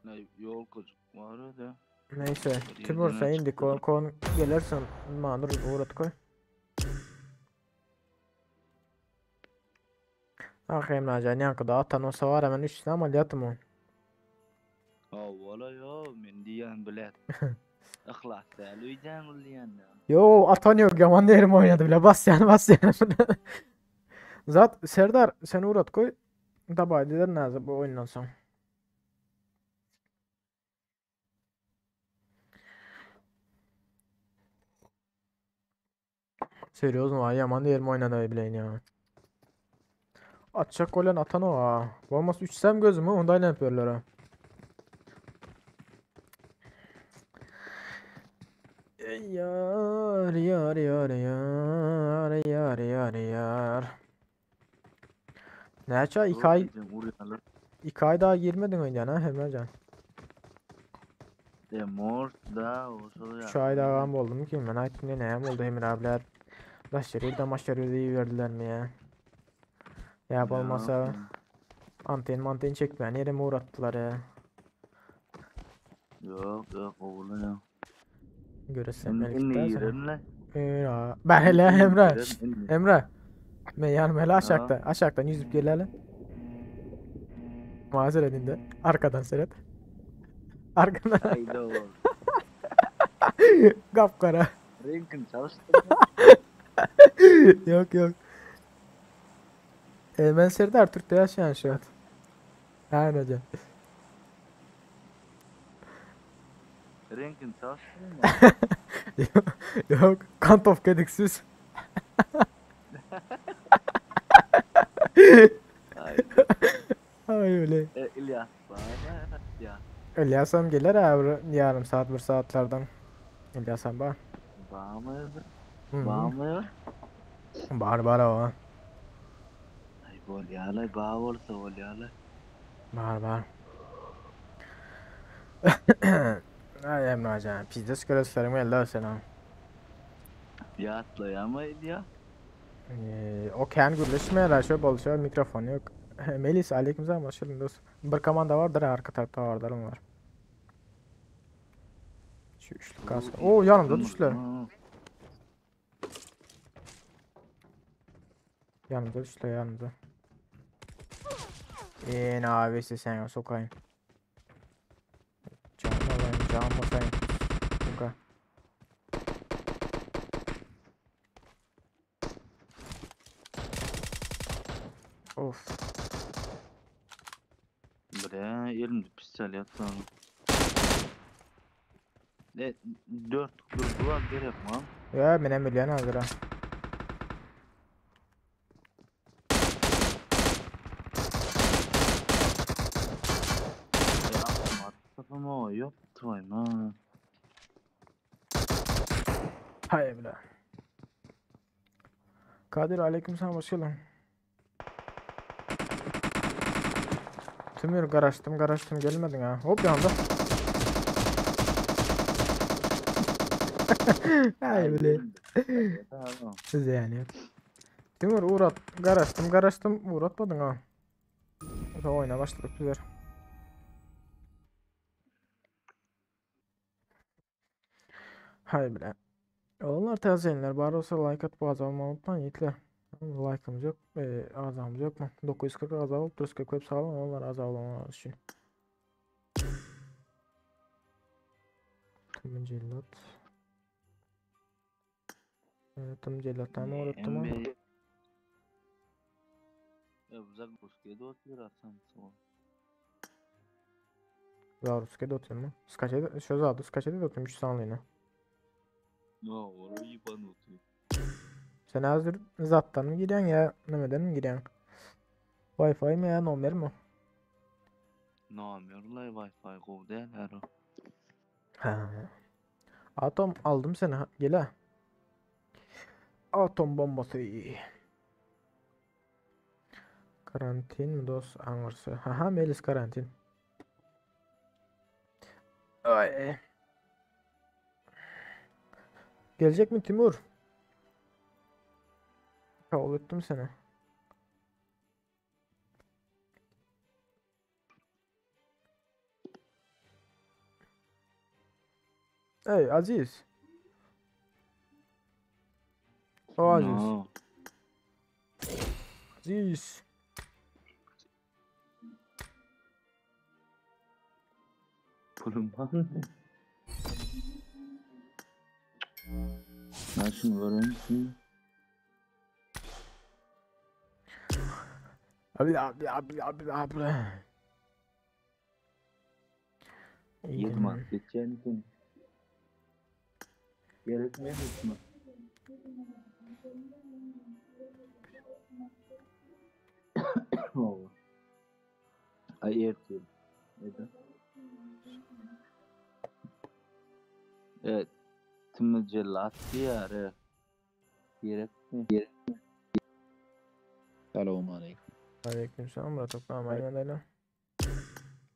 Ne yolkacık var da. Neyse, Timur sen indi kon, kon gelirsin, manur uğrat koy. Ah Emrecan yankıda atan olsa var hemen üstüne ameliyatım o. Ha valla yo men diýen bilet. Ihlas däl öýdän ol diýen. Yo atan yok yaman yerim oynadı bile bas yani bas yani. Zat Serdar sen uğrat koy. Dabay eder nazı bu oyundan sonra. Serioz var yaman yerim oynadı bileyin ya. Atacak golün atan o ha. Olmaz üçsem gözümü ondan yapıyorlar ha. Yar yar yar yar yar yar yar. Neçe 2 ay 2 ay daha girmedin oyuna ha Emrecan. E mor da o 3 ay daha ben oldum ki ben aytım ne hem oldu Emir abiler. Daşları da maçları iyi verdiler mi ya? Ya olmasa anten manten çekmeyen yere mi uğrattılar ya? Yok yok oğlum ya. Göresem melekten sonra. Ben hele Emre. Emre. Ben yanım hele aşağıda. Aşağıdan yüzüp gel hele. Mazeret indi. Arkadan seyret. Arkadan. Haydi oğlum. Kapkara. Renkin çalıştı. Yok yok. Ben Serdar Türk'te yaşayan şu an. Aynen hocam. Renkin çalıştı mı? Yok. Kantof kediksiz. Ay öyle. E, İlyas var ya. İlyasam gelir abi yarım saat bir saatlerden. İlyasam ba. Var mı? Var mı? Bar bar o. Ay bol yala ba olsa bol yala. Bar bar. Ay Emrecan pizdes gösterim geldi sen. Yatlayama İlyas. O kan gürleşmeýär şu bolşa mikrofon yok. Melis aleykümselam hoş geldin dost. Bir komanda vardır arka tarafta vardır onlar. Şu üçlü kask. Oo yanımda düştüler. Yanımda düştüler yanımda. Ene abisi sen sokayım. Can alayım, can basayım. Suka. Of. Bre, elimde pistolet var. E, dört dur var gerek mi? Ya menem bilýän hazır ha. E, avtomat tapama yok toyma. Hay bile. Kadir aleyküm selam hoş geldin. Tümür garaştım garaştım gelmedin ha. Hop yandı. Hay bile. Tamam. Size yani. Timur uğrat garaştım garaştım uğratmadın ha. O oyuna başladık bizler. Hay bile. Onlar tazeyenler bari olsa like atıp azal olmayı unutmayın yiğitler. Like'ımız yok, azamız yok mu? 940 azal olup 440 koyup sağlam onlar azal olmaları için. Tüm cellat. Tüm cellatlarını uğrattım ama. MB. E, загрузка oturuyor asansör. Zaruska da oturuyor mu? Skaçede, şu zadu skaçede de oturuyor 3 sanlığına. No, orayı ебанутый. Sen hazır zattan mı giriyorsun ya? Nemeden mi giriyorsun? Wi-Fi mi ya nomer mi? Nomerlay Wi-Fi gow däl her. Ha. Atom aldım seni ha. Gel ha. Atom bombası. Karantin mi dost aňyrsy? Haha Melis karantin. Ay. Gelecek mi Timur? Kabul ettim seni. Ey Aziz. O Aziz. No. Aziz. Pulum var mı? Ben şunu öğrenmişim. Abi abi abi abi abi. İyi Yedim günler. at geçeceğini sen. Gerekmiyor mu? Ay erteyim. Neden? Evet. Tüm cellat diyarı. Gerek mi? Selamun aleyküm. Aleykümselam Murat Oklam aynen öyle.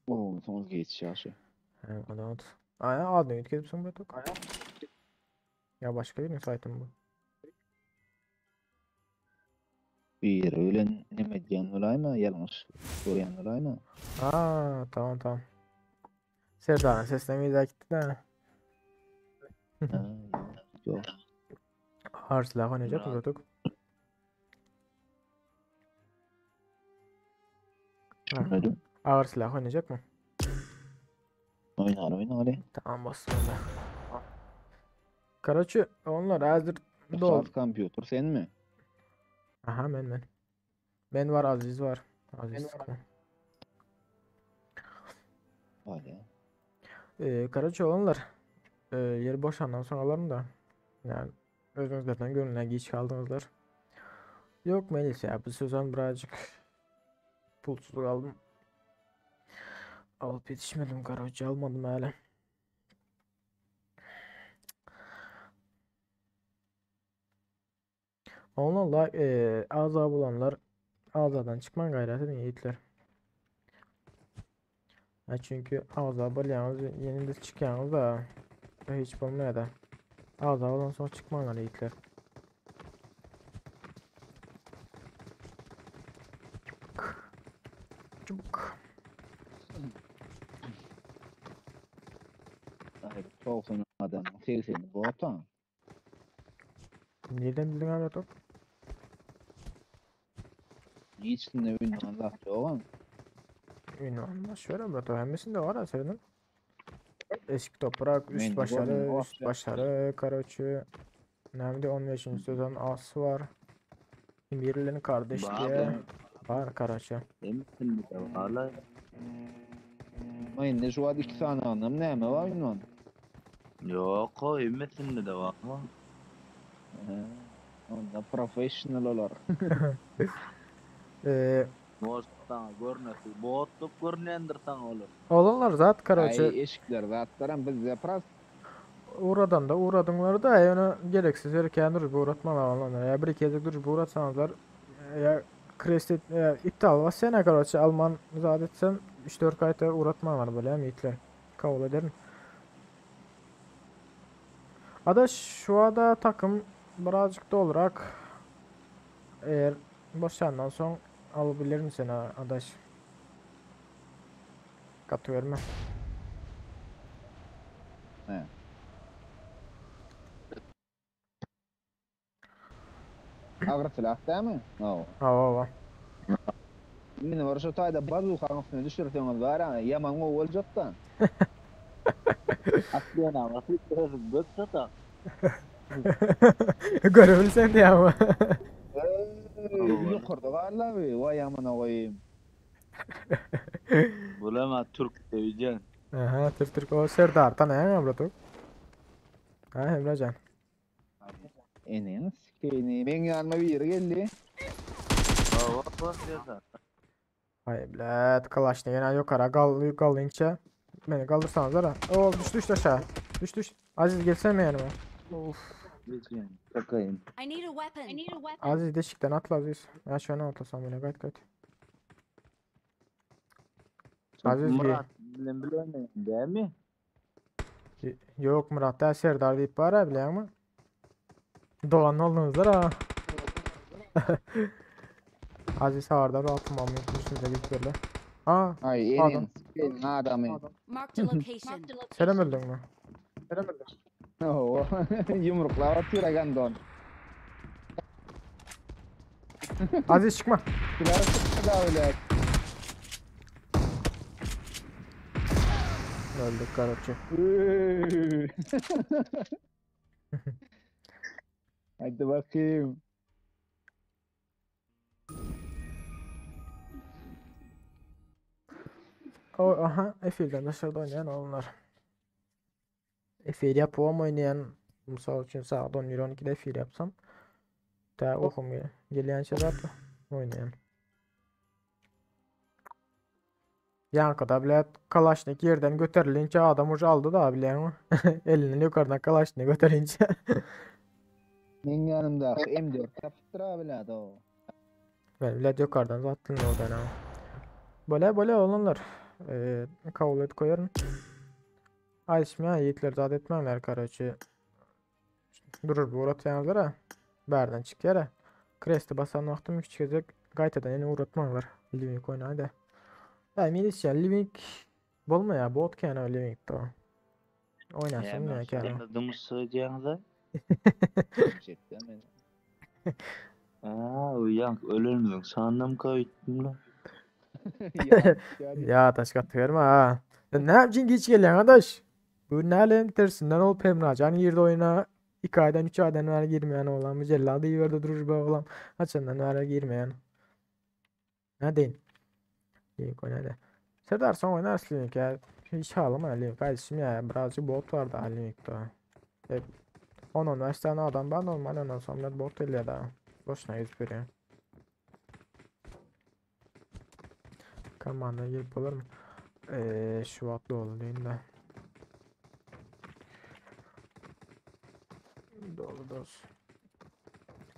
Oo, son geçiş yaşı. He, adat. Ay adını yetkezipsin Murat Ok. Ya başka birinin saytı mı bu? Bir öğlen neme diyen olayma, yanlış soruyan olayma. Aa tamam tamam. Serdar'ın sesine bir daha gitti de. Ha, yok. Ağır silah oynayacak Murat. Murat Ok. Ha, Anladım. Ağır silah oynayacak mı? Oynar oynar. Tamam bastım da. Karaçı onlar hazır dol. Saat computer sen mi? Aha men men. Ben var Aziz var. Aziz sıkma. Var ya. Karaçı olanlar yeri boşandan sonralarını da yani özünüzlerden gönlüne geç kaldınızlar. Yok Melis ya bu sezon birazcık pulsuz kaldım. Alıp yetişmedim Karaçı almadım hala. Onlarla ağza bulanlar ağzadan çıkman gayret edin yiğitler. Ha çünkü ağza balyanız yeni de çıkyanız da hiç olmaya da ağza olan sonra çıkman gayret yiğitler. Çubuk. Çubuk. Hayır, 90 adam. 80 bu atan. Nereden bildin abi top? Hiç ne oynayan laf yok. Ünvan başveren bro. Hemmesinde var ha senin. Eski toprak, üst Men başarı, görmedim, üst başarı, karaçı. Nemde 15. sezon as var. Birilerinin kardeş diye. Var karaçı. Hemmesinde de var la. Men de şu ad iki sany anam näme var ünvan? Yok o hemmesinde de var mı? Onda professional olar. Ee, Botdan görünesi. Botluk görünendir sana olur. olanlar zat karaçı. Ay eşikler zatlaram bizde pras Uğradan da uğradınglar da yani gereksiz erken durup uğratmalar olanlar. Ya bir iki durup uğratsanızlar ya kresti ya, iptal var sene karaçı Alman zat etsen 3-4 kayta uğratmalar böyle hem yiğitler. Kabul ederim. Adaş şu ada takım birazcık da olarak eğer boşandan son alabilirim seni adaş. Katı verme. He. Agır silah değil mi? No. Ava ava. Men var şu taýda bazukaň üstüne düşürseňiz var ha, yaman gowy boljakda. Atlayan ama özüm gök sata. Görebilsen diye ama. Yukarıda garla bi, vay amına koyayım. Bulama Türk seveceksin. Aha Türk Türk o Serdar tanıyan abla Türk. Ha Emrecan. Eneň sikeyini. Men ýanyma biri geldi. Aa bak Serdar. Ay blet kalaşını yine yukarı kal kalınca beni kaldırsanız ha. O düştü düştü aşağı. Düş düş. Aziz gelsene mi yanıma? Of. Geçeyim. Takayım. I need a weapon. I need a weapon. Aziz deşikten atla Aziz. Ya şöyle atlasam bile gayet gayet. Aziz bir. Murat bilen bilen değil mi? Yok Murat da Serdar deyip var biliyor musun? Dolan oldunuz ha. Aziz havada rahatım almayı üstünüze gidip böyle. Aa Ay Adam. eneň sikeyini adamy. Marked a location. Selam öldün mü? Selam öldün. Oo, yumruklar atıyor agandon. Aziz çıkma. Silah sıktı da öyle. Öldük karıcı. Hadi bakayım. O aha Efil'den dışarıda oynayan onlar. Efil yapıp oynayan misal üçün saat 11-12'de efil yapsam daha okum gelen şeyler oynayan. Yankıda bile Kalaşnik yerden götürülünce adam ucu aldı da biliyor musun? Elinin yukarıdan Kalaşnik götürünce. Men yanımda M4 tapypdyr abi o. Ben bile yukarıdan zaten oradan ama. Böyle böyle olanlar. Ee, kabul et koyarım. Ayşmaya yiğitler zat etmemler karaçı. Durur bu uğratyanlara. Berden çık yere. Kresti basan vaxtım küçük gezek gaytadan yine uğratmalar. Living oynaydı. Ya milisya Living bolma ya bot kena Living da. Oynasın ne kena. Dımız söyleyeceğinize. Aa uyan ölür müsün? Sandım kayıttım lan. Ya taş katı verme ha. Ya ne yapacaksın geç gelen arkadaş? Bu ne alem tersinden ol Pemracan girdi oyuna. 2 aydan 3 aydan ver girmeyen oğlan. Mücelladı iyi verdi durur be oğlan. Açından ver girmeyen. Ne deyin? İyi oynadı. Serdar son oynarsın ya. Hiç ağlama Link. Kardeşim ya birazcık bot var da Link'te. Hep 10-15 tane adam var normal ondan sonra bot ile daha. Boşuna yüz veriyor. Komanda girip olur mu? Şu atlı oldu değil de. Dolu dost.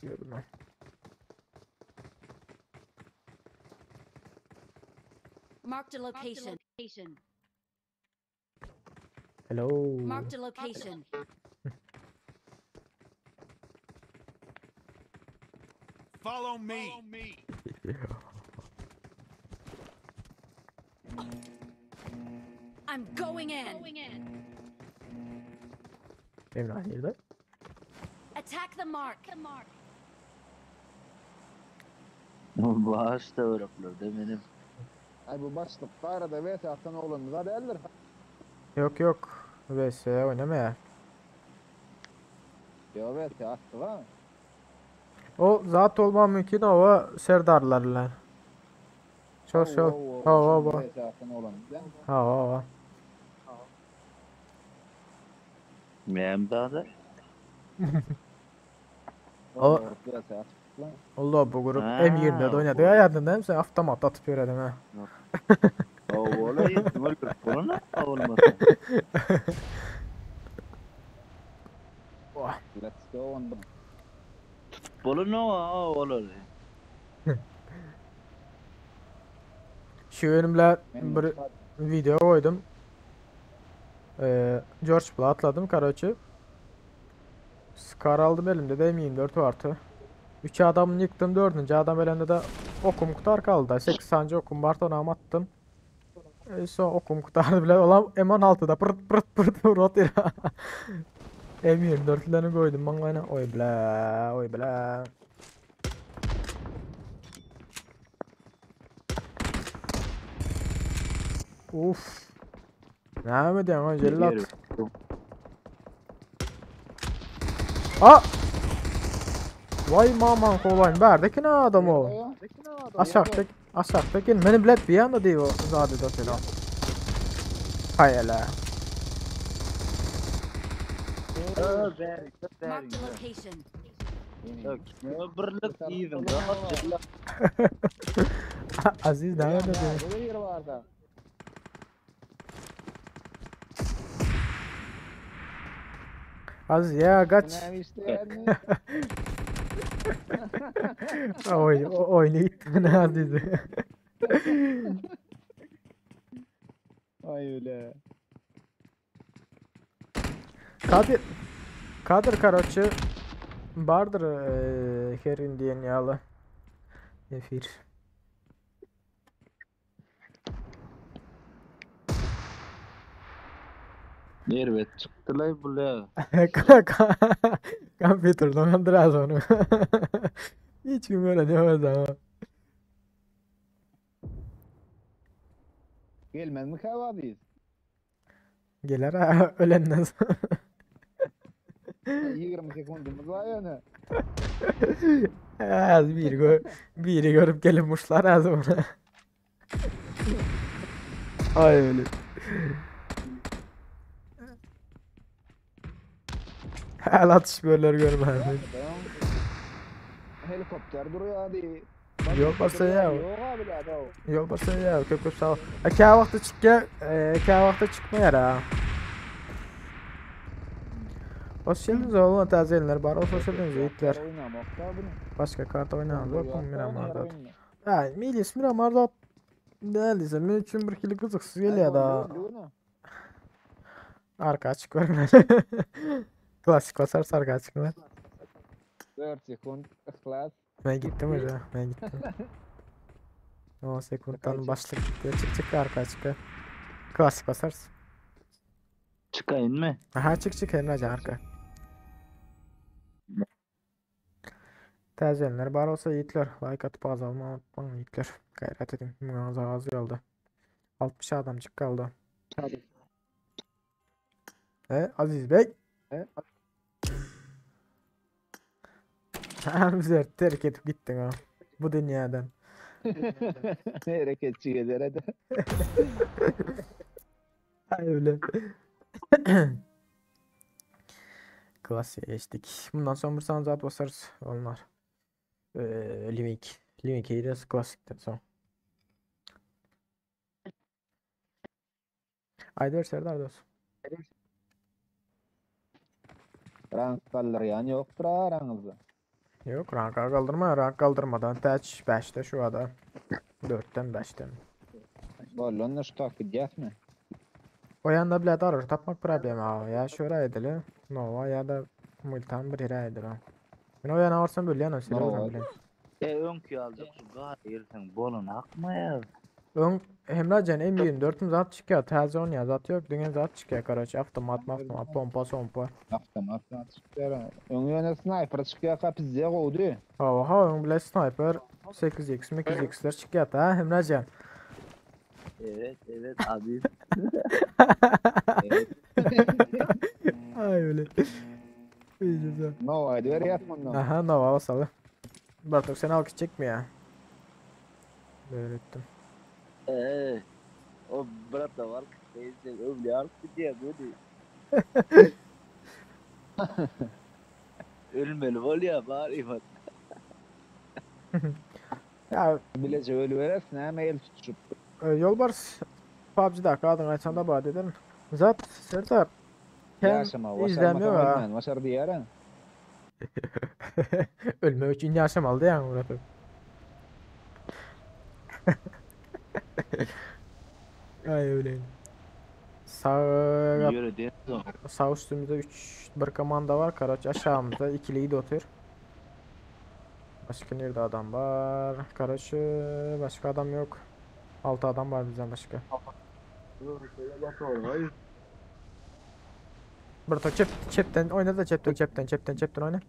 Gidiyorum ben. Marked a location. Hello. Marked a location. Follow me. I'm going in. Emrah girdi. Attack the mark. Bağış da öğretler de benim. Ay bu başlyk barada VS atan oglanymyz-a däldir. Ýok ýok. VS oýnamaýar. Ýok VS atdyga. O zat bolmagy mümkin oba serdarlar bilen. Şol şol. Hawa hawa. VS atan oglanymyz däl. Hawa hawa. Näme zady? O VS atypdylar. Allah bu grup Ha, M24 oýnady ya ýadynda hem sen avtomat atyp ýöredin ha. Ola öldürip bolana olmasa. Let's go on. Bolana olar. Şu önümle Men bir video koydum. Ee, George Bull'a atladım karoçi. Scar aldım elimde de M24 vardı. 3 adamını yıktım 4. adam elinde de okum kutar kaldı. 8 sancı okum vardı ona attım. E, son okum kutardı bile olan M16'da pırt pırt pırt vurdu ya. M24'lerini koydum bana oy bile oy bile. Uf. Näme diýen o jellat. A! Vay maman kolayın berdeki ne adam o? Aşakta aşakta meni bilet bir anda diyor o zade da selam. Hay hele. Marked a location. Birlik even. Aziz ne diyor? Bu yer vardı. Aziz ya kaç. Näme işleýärmi? Oy oyunu gittin Aziz. Ay öyle. Kadir Kadir karoçi bardır eee herin diyen ýaly. Efir. Nervet çykdylar bular. Kompýuterden biraz onu. Hiç kim öyle demez ama. Gelmez mi kavadıyız? Geler ha ölenden sonra. 20 sekundumuz var yani. Az biri gör, biri görüp gelip muşlar az ona. Ay öyle. Hel atış böyle görmedim. Helikopter duruyor hadi. Yol barsa ya. Yok abi la da. Yol barsa ya köp köp sağ ol. E kä wagtda çykýa, e, kä wagtda çykmaýar ha. Hoş geldiniz oğlum täze elinler bar olsa hoş geldiniz yiğitler. Oynamak da bunu. Başka karta oynamaz yok mu Miramar'da? Oynamak. Ha, Milis Miramar'da neredeyse men üçin bir kili gyzyksyz gelýär da. Arka açık görmeli. Klasik basarsa arka açık mı? 4 sekund ıhlas. Ben gittim hoca. Ben gittim. 10 sekunddan başlık gitti. Çık çık arka açık. Klasik basarsın. Çıkayın mı? Aha çık çık Emrecan arka. Täzelenler bar olsa yiğitler. Like atıp azalma unutmayın yiğitler. Gayret edin. Buna az az kaldı. 60 adamcık kaldı. E Aziz Bey. E? Bizi terk edip gittin ha. Bu dünyadan. Hareketçi gezer hadi. Ay öyle. Klasiğe geçtik. Bundan sonra bir zat basarız. Onlar. Ee, Livik. Livik de klasikten son. Aydır Serdar dost. Rank kaldıryan yoktur aranızda. Yok rank kaldırma. Rank kaldırmadan taç 5'te şu ada. 4'ten 5'ten. Bollonda şu takip mi? O yanda bile darır tapmak problemi abi. Ya şöyle edili. Nova ya da Multan bir yere edili. Ben o yana varsam böyle yana Nova. bile. E önkü alacak şu gar yersen bolun akma ya. Ön Emrecan M24'üm zat çıkıyor. Taze on ya zat yok. Dünya zat çıkıyor karaç. Avtomat, avtomat, pompa, sompa. Avtomat çıkıyor. Ön yöne sniper çıkıyor kapı kovdu. Ha ha ön bile sniper 8x 8x'ler çıkıyor ha Emrecan. Evet, evet abi. Evet. Ay öyle. İyice No hadi ver yat bundan. Aha Nova basalı. Bartok seni alkış çekme ya. Böyle ettim. Ee, o bırak da var. Neyse öyle alıp gidiyor böyle. Ölmeli var ya bari bak. Ya Bilece ölü verersin hem el tutuşup. Yolbars PUBG'da kadın açanda bad ederim. Zat Serdar Ken Yaşama, izlemiyor başarmasam ha. ölmän, başar diýärin. Ölme için yaşamalı yani Murat. Ay öyle. Sağ Yürü diye. sağ üstümüzde 3 bir komanda var. Karaç aşağımızda ikiliyi de otur. Başka nerede adam var? Karaç başka adam yok. 6 adam var bizden başka. Burada çep çepten oyna da çepten çepten çepten çepten oyna.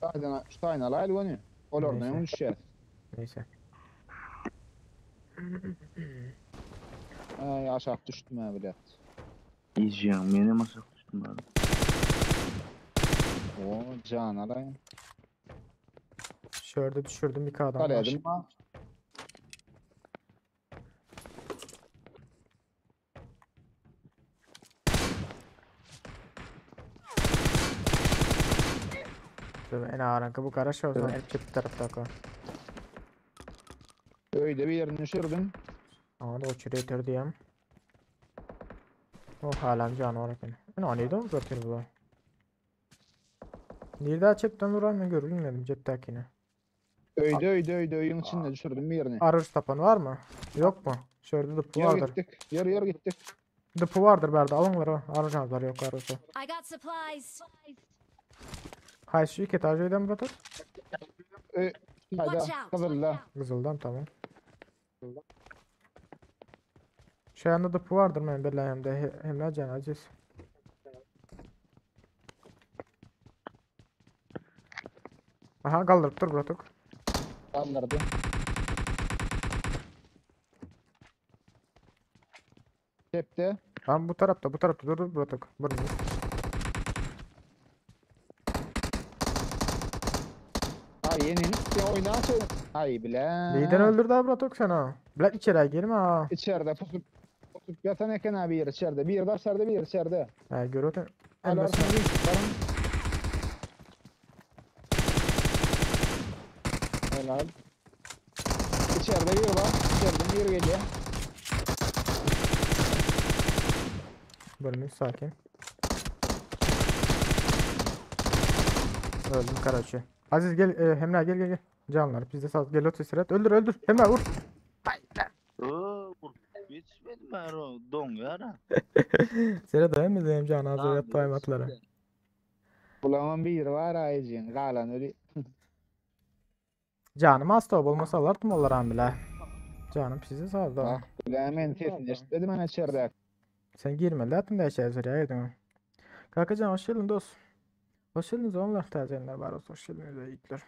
Aydan şu alaylı onu. Olar Neyse. ne düşer. Neyse. Ay aşağı düştüm ha bilet. İzliyorum benim aşağı düştüm abi. O can alayım. Şöyle düşürdüm bir adam var. Kaledim ha. En ağır bu kara şey olsun. El çep tarafta ko. Öyle bir yerini düşürdüm. Ama da o çürüyor diyem. O hala canavar eken. Ne neydi o zaten bu? Nerede çepten vuran ben görülmedim ceptekini. Öyle öyle öyle öyün içinde düşürdüm bir yerini. Arır tapan var mı? Yok mu? Şurada dıpı Yer vardır. gittik. Yer yer gittik. Dıpı vardır berde alınlar o. Arır yok arırsa. I got supplies. Hay şu iki etajı öden bırakır. Hayda. Watch out. Kızılda. Kızıldan tamam. Şu yanda dıpı vardır ben belli hem de hem de can aciz. Aha kaldırıp dur bıraktık. Kaldırdı. Cepte. Tamam bu tarafta bu tarafta dur dur bıraktık. Burası. Ay yeni ya oynasın. Ay bile. Neyden öldürdü abi bıraktık sen ha? Bırak içeri girme ha. İçeride pusup pusup yatan eken abi yer içeride. Bir yer içeride bir yer içeride. Ha görüyorsun. Hala Elbette. arasında bir varım. Helal. İçeride bir var. İçeriden bir geliyor. Bölümün sakin. Öldüm karaçı. Aziz gel, Hemra gel gel gel. Canlar bizde sağ gel otur sırat. Öldür öldür. Hemra vur. Oo, yetişmedim ben o don yara. Sere dayanmadı hem can hazır yat atlara. Bulamam bir var ayıcın. Galan öyle. Canım hasta olmasa alardım onlar bile. Canım sizi sağ da. Bak hemen sesini dedim ben içeride. Sen girme latin de içeri sıraya girdin. Kankacan hoş geldin dost. Hoş geldiniz onlar tazenler var olsun. Hoş geldiniz iyilikler.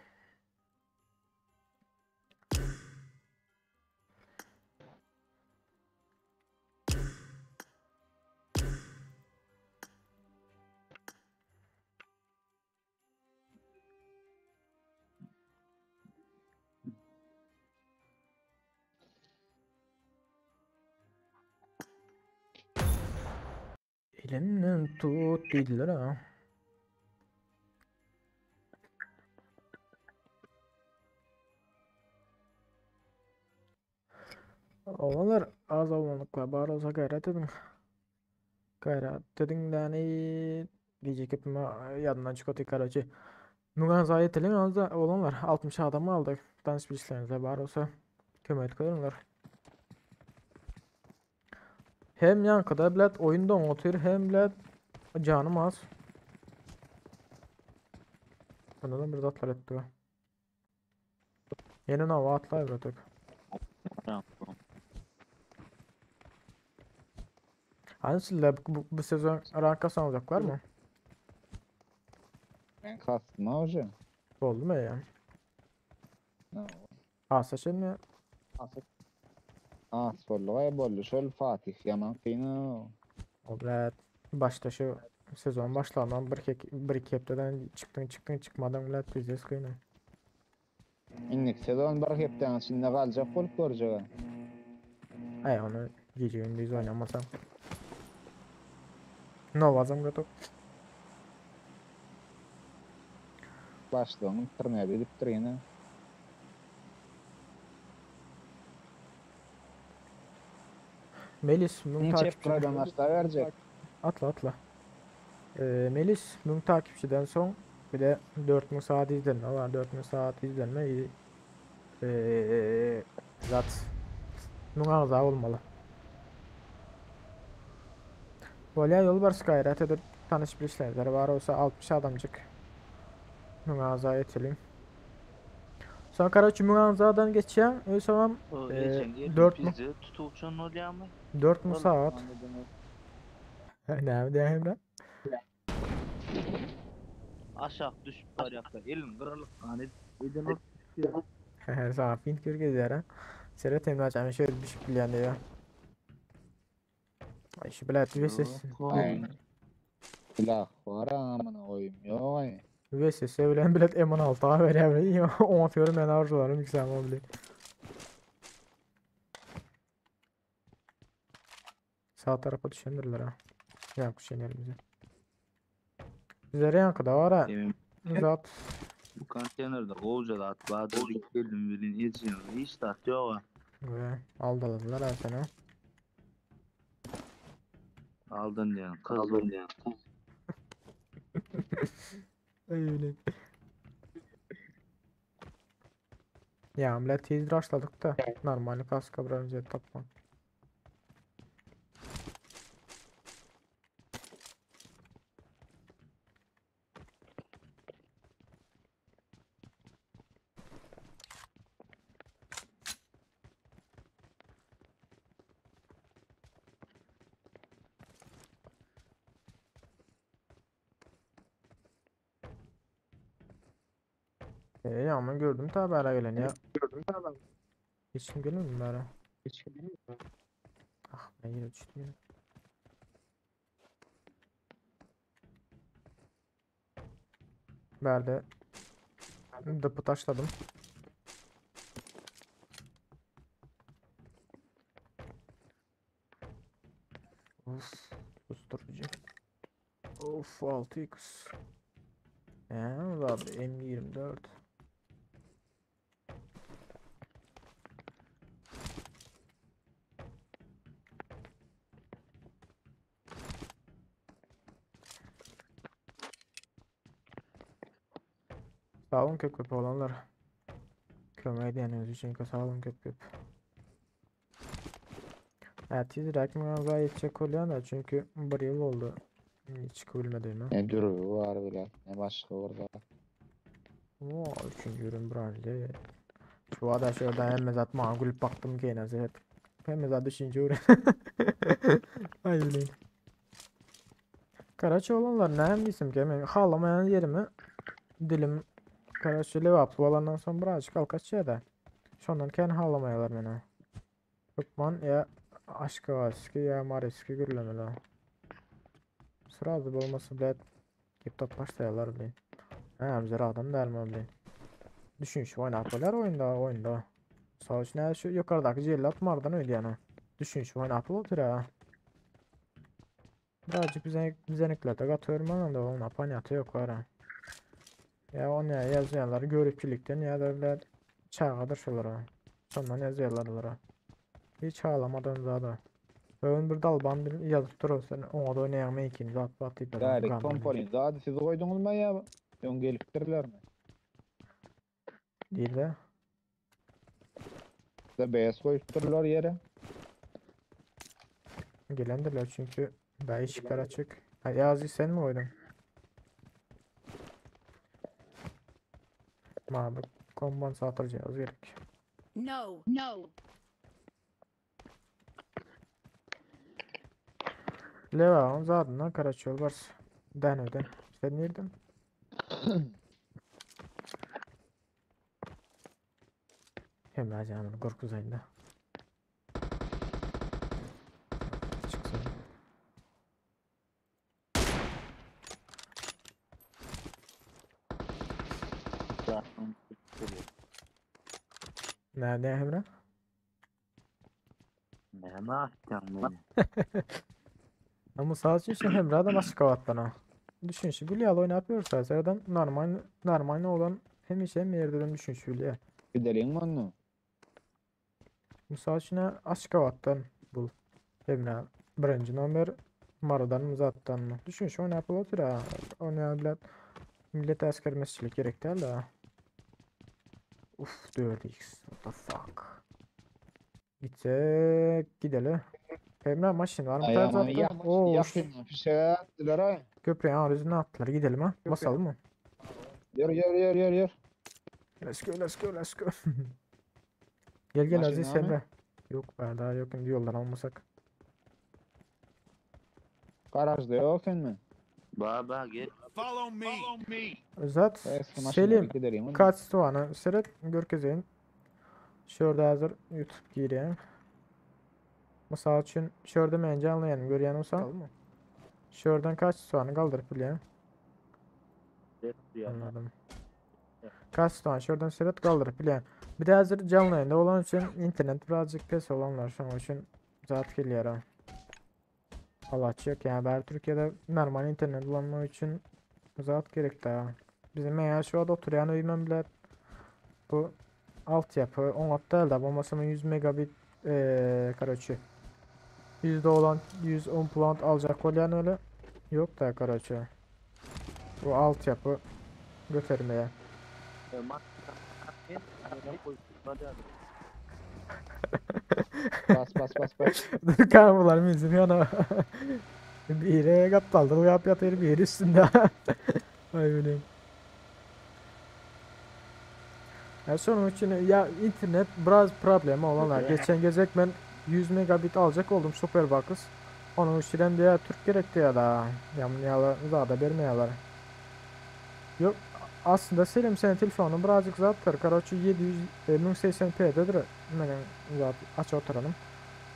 Elimden tut dediler ha. Olanlar az olmalıkla bar olsa gayret edin. Gayret edin yani diyecek hepime yadından çıkıyor karacı. Nugan zayet elin az da olanlar 60 adamı aldık. Tanış bilişlerinize bar olsa kömek koyunlar. Hem yankıda bilet oyunda otur hem bilet canım az. Bundan bir zatlar etti. Yeni nova atlar bıraktık. Hani bu sezon rank olacaklar mı? Ben kastım ha hocam. Oldu mu ya? No. Ha seçin mi? Asbollyga boldy şol Fatih ýaman kyn-a. O blät başda şu sezon başlandan bir iki, bir iki hepdeden çykdyň çykdyň çykmadyň blät pizdes kyn. Indiki sezon bir hepdäň içinde galjak bolup görjek-ä. Aý ony gije gündiz oýnamasaň. Nowazam gotop. Başlygyň interneti gidipdir ýene. Melis 1000 Çep takipçiden gyradan başla berjek. Atla atla. Ee, Melis 1000 takipçiden soň bir de 4000 saat izlenme var. 4000 saat izlenme iyi. Ee, zat 1000 agza bolmaly. Bolýa ýolbars gaýrat edip tanyş bilişlerler bar bolsa 60 adamjyk 1000 agza ýeteliň. Soň karoçi 1000 agzadan geçýäň, öý soňam O ee, geçen gelin 4000 pizde tutup bolýarmy? 4000 saat. Näme diýýän Emre? Aşak düşüp barýarka elin gyralyk gany eden ol. Sana fint görkezýär ha. Seret Emre açan şöyle düşüp bilýän diýýär. Ay şu bilet VSS. Aý. Silah bar amına goýum ýok aý. VSS bilen bilet M16 a berýär. Oňa atıyorum ben arzularım yükselmem bile. Sağ tarafa düşendirler ha. Ya kuşan yerimize. Bizlere yankı da var ha. Emin Zat. bu konteynerde golca da at bardy gelin bilin ejin hiç tat ýok. ha. Ve aldaladılar ha seni. Aldın diýen kız. Aldın diýen kız. Öyle. Ya millet tez rushladık da. Normal kaska bronze tapman. Ee, ya ben gördüm tabi ara gelen ya. Gördüm tabi. Hiç kim gelmedi mi ara? Hiç kim gelmedi. Ah ben yine düştüm yine. Berde depo taşladım. Of, susturucu. Of 6x. Ya abi M24. Sağ olun köp köp olanlar. Kömeğe diyeniniz için sağ olun köp köp. Evet tizräk mağaza yetecek oluyor da çünkü bir yıl oldu. Hiç çıkabilmediğime. Ne dürbi bar bile, ne başga bir zat. Oo, üçüncü ürün branşı. Şu adaş şuradan hemme zat maňa gülüp baktım ki en Hemme zat üçüncü ürün. Ay bileyim. Karaçı olanlar näme diýsem ki men halamaýan ýerimi dilim Karaçı lewaply bolandan soň birazjyk alkaçýar da. Şondan kän halamaýarlar meni. Hökman ýa Aşgabatski ýa Maryski gürlemeli. Srazy bolmasa bilet gep top başlaýarlar bilin. Ha, bizler adam dälmi bilin. Düşünşüp oýnap bolýar oýunda, oýunda. Sağ üçin şu ýokardaky jellat mardan öýdýän. Düşünşüp oýnap otyr ha. Birazcık bize bizeneklerde gatıyorum ama da onun paniyatı yok var ha. Ya onu ya yazıyorlar görüpçilikten ya da biler çağadır şulara. Sondan yazıyorlar onlara. Hiç ağlamadan zaten. Ön bir dalban bir yazıp dur sen ona da oynayalım ikinci at at deyip Direkt pompalyn. Zady siz goýduňyzmy ýa öň gelipdirlermi? Değil de. Da beyaz goýupdyrlar ýere. Gelendirler çünkü daha ışıklar açık. Ha, Yazi sen mi koydun? Mavi kompensator cihazı gerek. No. No. Leva on zadından Karaçöl var. Den öden. Sen nereden? Hem canım korkuzayında. Näme Hemra? Näme atýaň meni? Ama sağ için şu Hemra'dan Aşgabatdan ha. Düşünşi bilýär oýnap ýörse, zaten normal normal olan hemişe hem ýerden düşünşi bilýär. Gideliň onda. Mysal üçin Aşgabatdan bul. Hemra birinji nomer Marydan mı zatdan mı? Düşünşi oýnap otyr ha. Oýnaýan bilen millet äsgermezçilik gerek däl de. Uf 4x. What the fuck. Gitsek gideli. Hemra maşyn var mı? Aýagyny Zatda? yak, Oo, ýakyn fişek atdylar ay. Köprüye arızını attılar. Gidelim ha. Basalım mı? Ýör ýör ýör ýör ýör. Let's go, let's go, let's go. Gel gel Maşyn Aziz var mı? Emre. Yok be daha yok şimdi yoldan almasak. Garajda ýok mi? Baba gel. Follow me. Follow me. Zat Eski maşynlara Selim gideliň onda. kaç soğanı seret görkezeyim. Şurada hazır YouTube gireyim. Misal üçün şurada men canlı yayın görýän olsa. Şuradan kaç soğanı kaldırıp bilýän. Anladım. Kaç soğan şuradan seret kaldırıp bilýän. Bir de hazır canlı yayında olan üçün internet birazcık pes olanlar şonuň üçün zat gelýär ha. Allah yok yani ben Türkiye'de normal internet kullanmak için zat gerek daha. Bizim ya şu anda oturan öýüm bile bu altyapı 10 değil de olmasa 100 megabit короче yüzde olan 110 plant alacak bolýan öyle yok da короче bu altyapı götermeye. Bas bas bas bas. Dur bular bizim yana. Biri kaptaldır yap yatır biri üstünde. Ay bileyim. Ya şunun için ya internet biraz problemi olanlar. Geçen gezek ben 100 megabit alacak oldum Superbox. Onun için diye Türk gerekti ya da. Ya daha da vermiyorlar. Yok aslında Selim senin telefonun birazcık zattır. Короче 700 1080p'dedir. Benim zat aç oturalım.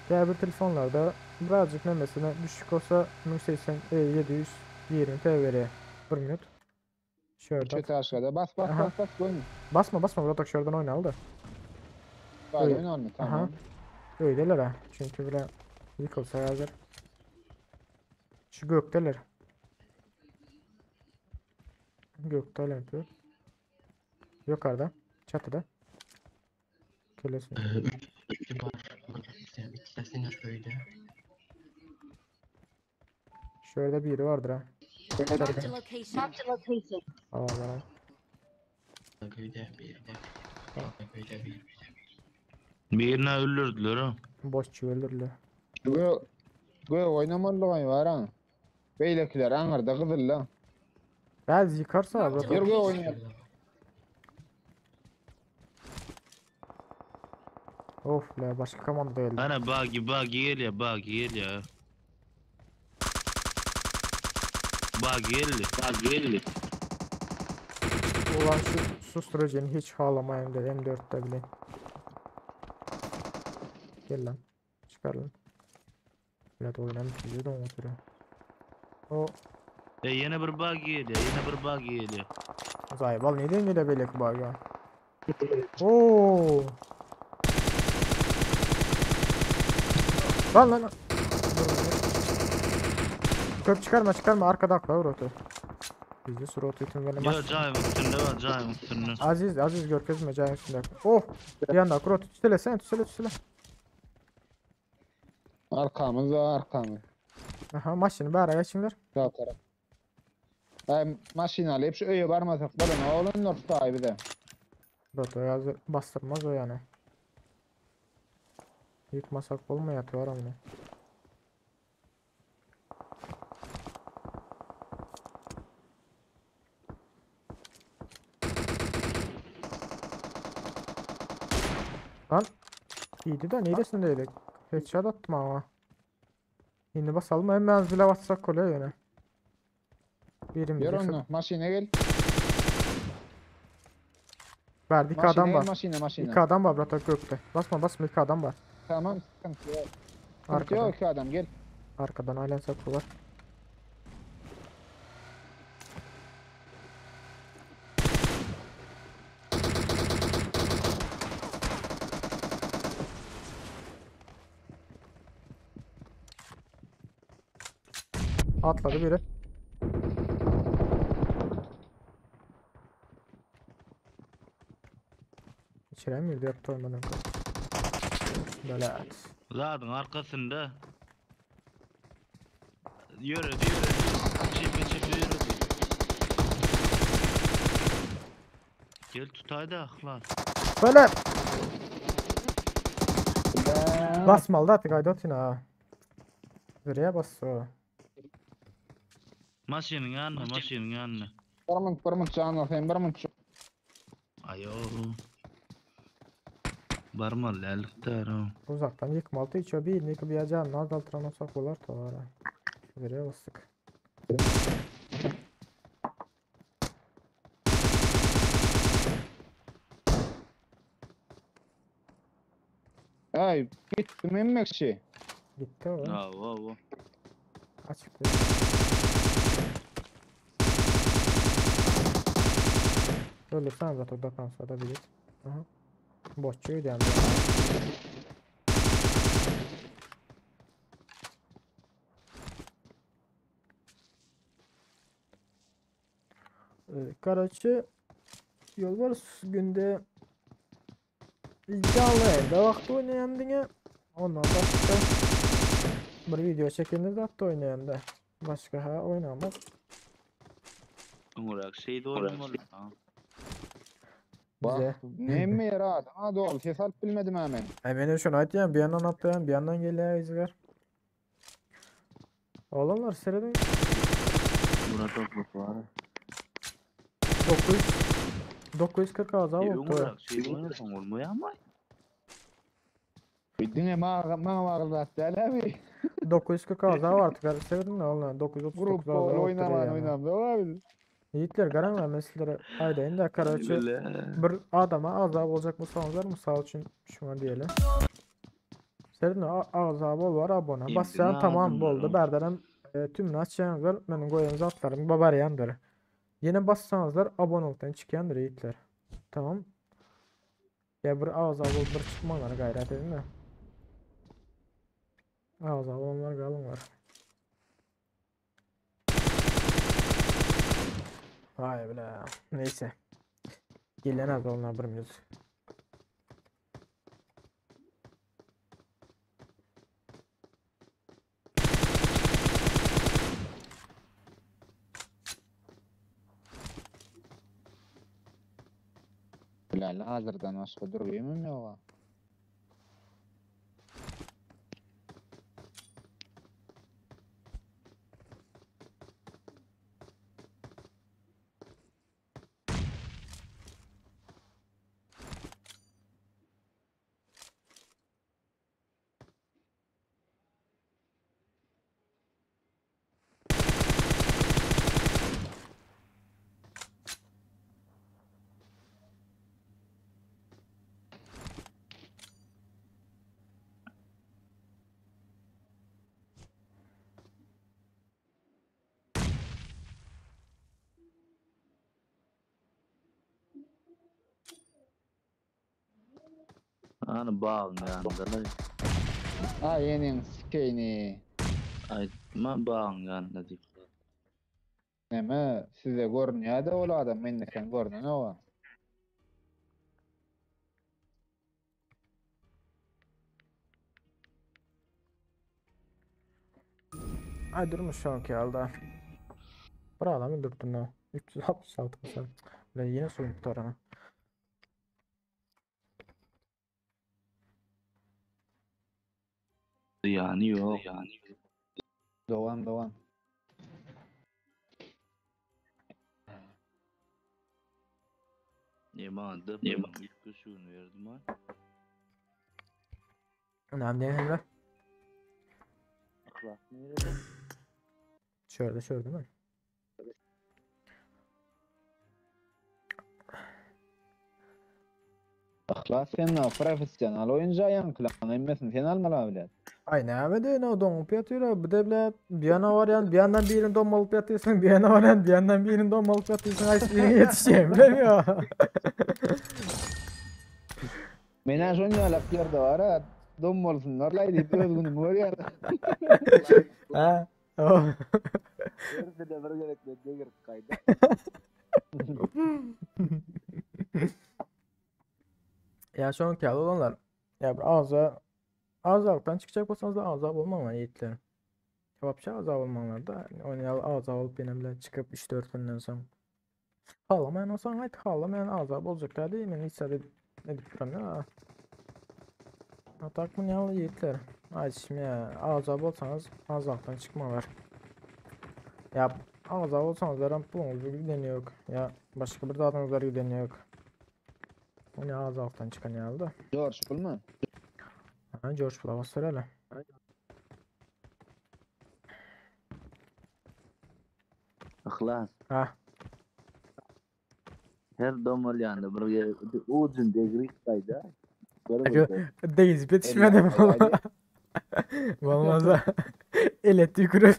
Diğer bir telefonlarda birazcık nemesine düşük olsa 1080 720p veriyor. Bir minut. Şurada. Çete aşağıda. Bas bas Aha. bas bas goýma. Basma basma Rotak şuradan oyna da. Bari Öyle. oýnalmy Aha. tamam. Öyleler ha. Çünkü bile yıkılsa hazır. Şu gökteler. Gökte yapıyor. Yukarıda. Çatıda. Kelesin. 3 var. İkisini öyle. Şurada biri vardır ha. Marked a location. Marked a location. Allah. Öyle bir de. Öyle bir. Birine öldürdüler ha. Boş çöldürler. Gö gö oýnamaly var ha. Beýlekiler aňyrda gyzylla. Bazı yıkarsa abi. Ýör gö oýnaýar. Of la başka komanda geldi. Ana buggy buggy gel ya buggy gel ya. Buggy geldi. Buggy geldi. Ulan şu susturucunu hiç ağlamayayım dedi M4'te bile. Gel lan. Çıkar lan. Millet oynamış bizi de oturuyor. O E yine bir buggy geliyor. Yine bir buggy geliyor. Zaybal neden gele böyle bug'a? Oo. Lan lan. Köp çıkarma çıkarma arkada akla rotu. Bizi suratı itim böyle Yo cayım üstünde var cayım üstünde. Aziz Aziz görkezme cayım üstünde. Oh! Bir anda rotu tüsele sen tüsele tüsele. Arkamız var arkamız. Aha maşını bari geçimler. Sağ taraf. Ay maşyn alyp şu öýe barmasak bolan oğlun sahibi de. Rotu yazı bastırmaz o yani. Yıkmasak olmuyor yatıyor amına. Lan iyiydi de neresindeydik? Headshot attım ama. Şimdi basalım hemen bile bassak kolay yani. Birimiz Ýör yıkıp- onu maşyna gel. Verdi iki Maşyna adam gel var. maşyna maşyna. İki adam var Bratak gökte. Basma basma iki adam var. Tamam sıkıntı yok. Sıkıntı Arkadan. yok iki adam gel. Arkadan halen saklı var. Atlady biri. İçeri mi girdi yaptı oymadan. Belat. Zadyň arkasynda. Ýöredi ýöredi. Çepe çepe ýöredi. Gel tutay-da Yhlas. Böyle. Basmalı da artık aydot yine ha. Nereye bastı o? Maşynyň ýanynda, maşynyň ýanynda. Bir minut, bir minut janlar sen bir minut. Aýo. Barmaly däldik-dä, ro. Uzaktan yıkmalı hiç o bir yıkıp yiyeceğim. Azaltıran olsak olar tolara. Nereye bastık? Ay gitdim emmekçi. Gitti o. Hawa, hawa. Açıktı. Öldürsen zaten odakan da bilir. Aha. Boşçuydu yani. Karaçı Yolbars günde canlı evde vakti oynayan diye ondan başka bir video çekildi de oynayan da başka ha oynamaz. Öňräk şeýde oýnamaly. Ha. Bize. Bak nemme ýere adam ha dogry ses alyp bilmedim ha men. E benim şunu aytayım bir yandan atlayan bir yandan geliyor izler. Oğlanlar seyredin. Murat Okluk var. 900 940 azal E, oldu. öňräk şeýde oýnasaň bolmaýar ama. Diňe maňa maňa bagly däl abi. 940 azal var artık. Seyredin de oğlanlar 939 Grup azal oldu. oynaman oynam da abi. Yiğitler garanlar meselelere aydayın da karaçı Bile. bir adama azab olacak mısınız misal üçün şuna diyelim. Seyredin azab ol var abone. İndi Bassan tamam adamlar boldu. o. Berderem tümünü açayanlar benim koyun zatlarım babarayandır. Yine bassanızlar abone oldan çıkandır yiğitler. Tamam. Ya bir azab ol bir çıkmalar gayret edin de. Azab olanlar kalın var. Vay bile. Neyse. Gelen az onlar bir minut. Bilal hazırdan başga durgymym ýok. Any bagyň ýanynda la. Ay ýeniň sikeýni. Aýtma bagyň ýanynda diýip. Näme size görünýär de ol adam mende sen görünen o. Ay durmuş şu anki halde. Bir adam öldürdün ha. 366 mesela. Lan yine sorun tutar ha. Ýany ýok. Dowam dowam. Ema da ilk kuşuğunu verdim ha. Önemli değil Emre. Yhlas nerede? Şöyle şöyle değil mi? Yhlas sen professional oýunçy ýaňkylan emmesin sen almaly bilen. Ay ne yapıyor ne o donup yatıyor. Bir de bile bir yana var yani bir yandan birini donmalıp yatıyorsun bir yana var yani bir yandan birini donmalıp yatıyorsun. Ay birine yetişeyim bilemiyor. Mena şonu ýalak ýerde bar ha. Dom bolsunlar lay diýip öz günüm görýär. Ha. Oh. Hersine bir gezekden degirip gaýda. Ya şoňki ýaly olanlar. Ya bir agza agzalykdan çykjak bolsaňyz da agza bolmaňlar ýigitler. Wapşe agza bolmaňlar da. Ony ýaly agza bolup ýene bilen çykyp 3-4 günden soň. Halamaýan bolsaň aýt, halamaýan agza boljak däl men hiç zat edip duram ýa. A tak muny ýaly ýigitler. Aýdyşym ýa agza bolsaňyz agzalykdan çykmaňlar. Ýa agza bolsaňyzlaram puluňyz giden ýok. Ýa başga bir zadyňyzlar giden ýok. Ony agzalykdan çykan ýaly da. George pulmy? Ha, George pula basdyr hele. Yhlas. Ha. Her dom bolýanda bir ujun degrik gaýda. Deyiz yetişmedim. Bolmasa ele tükürüp.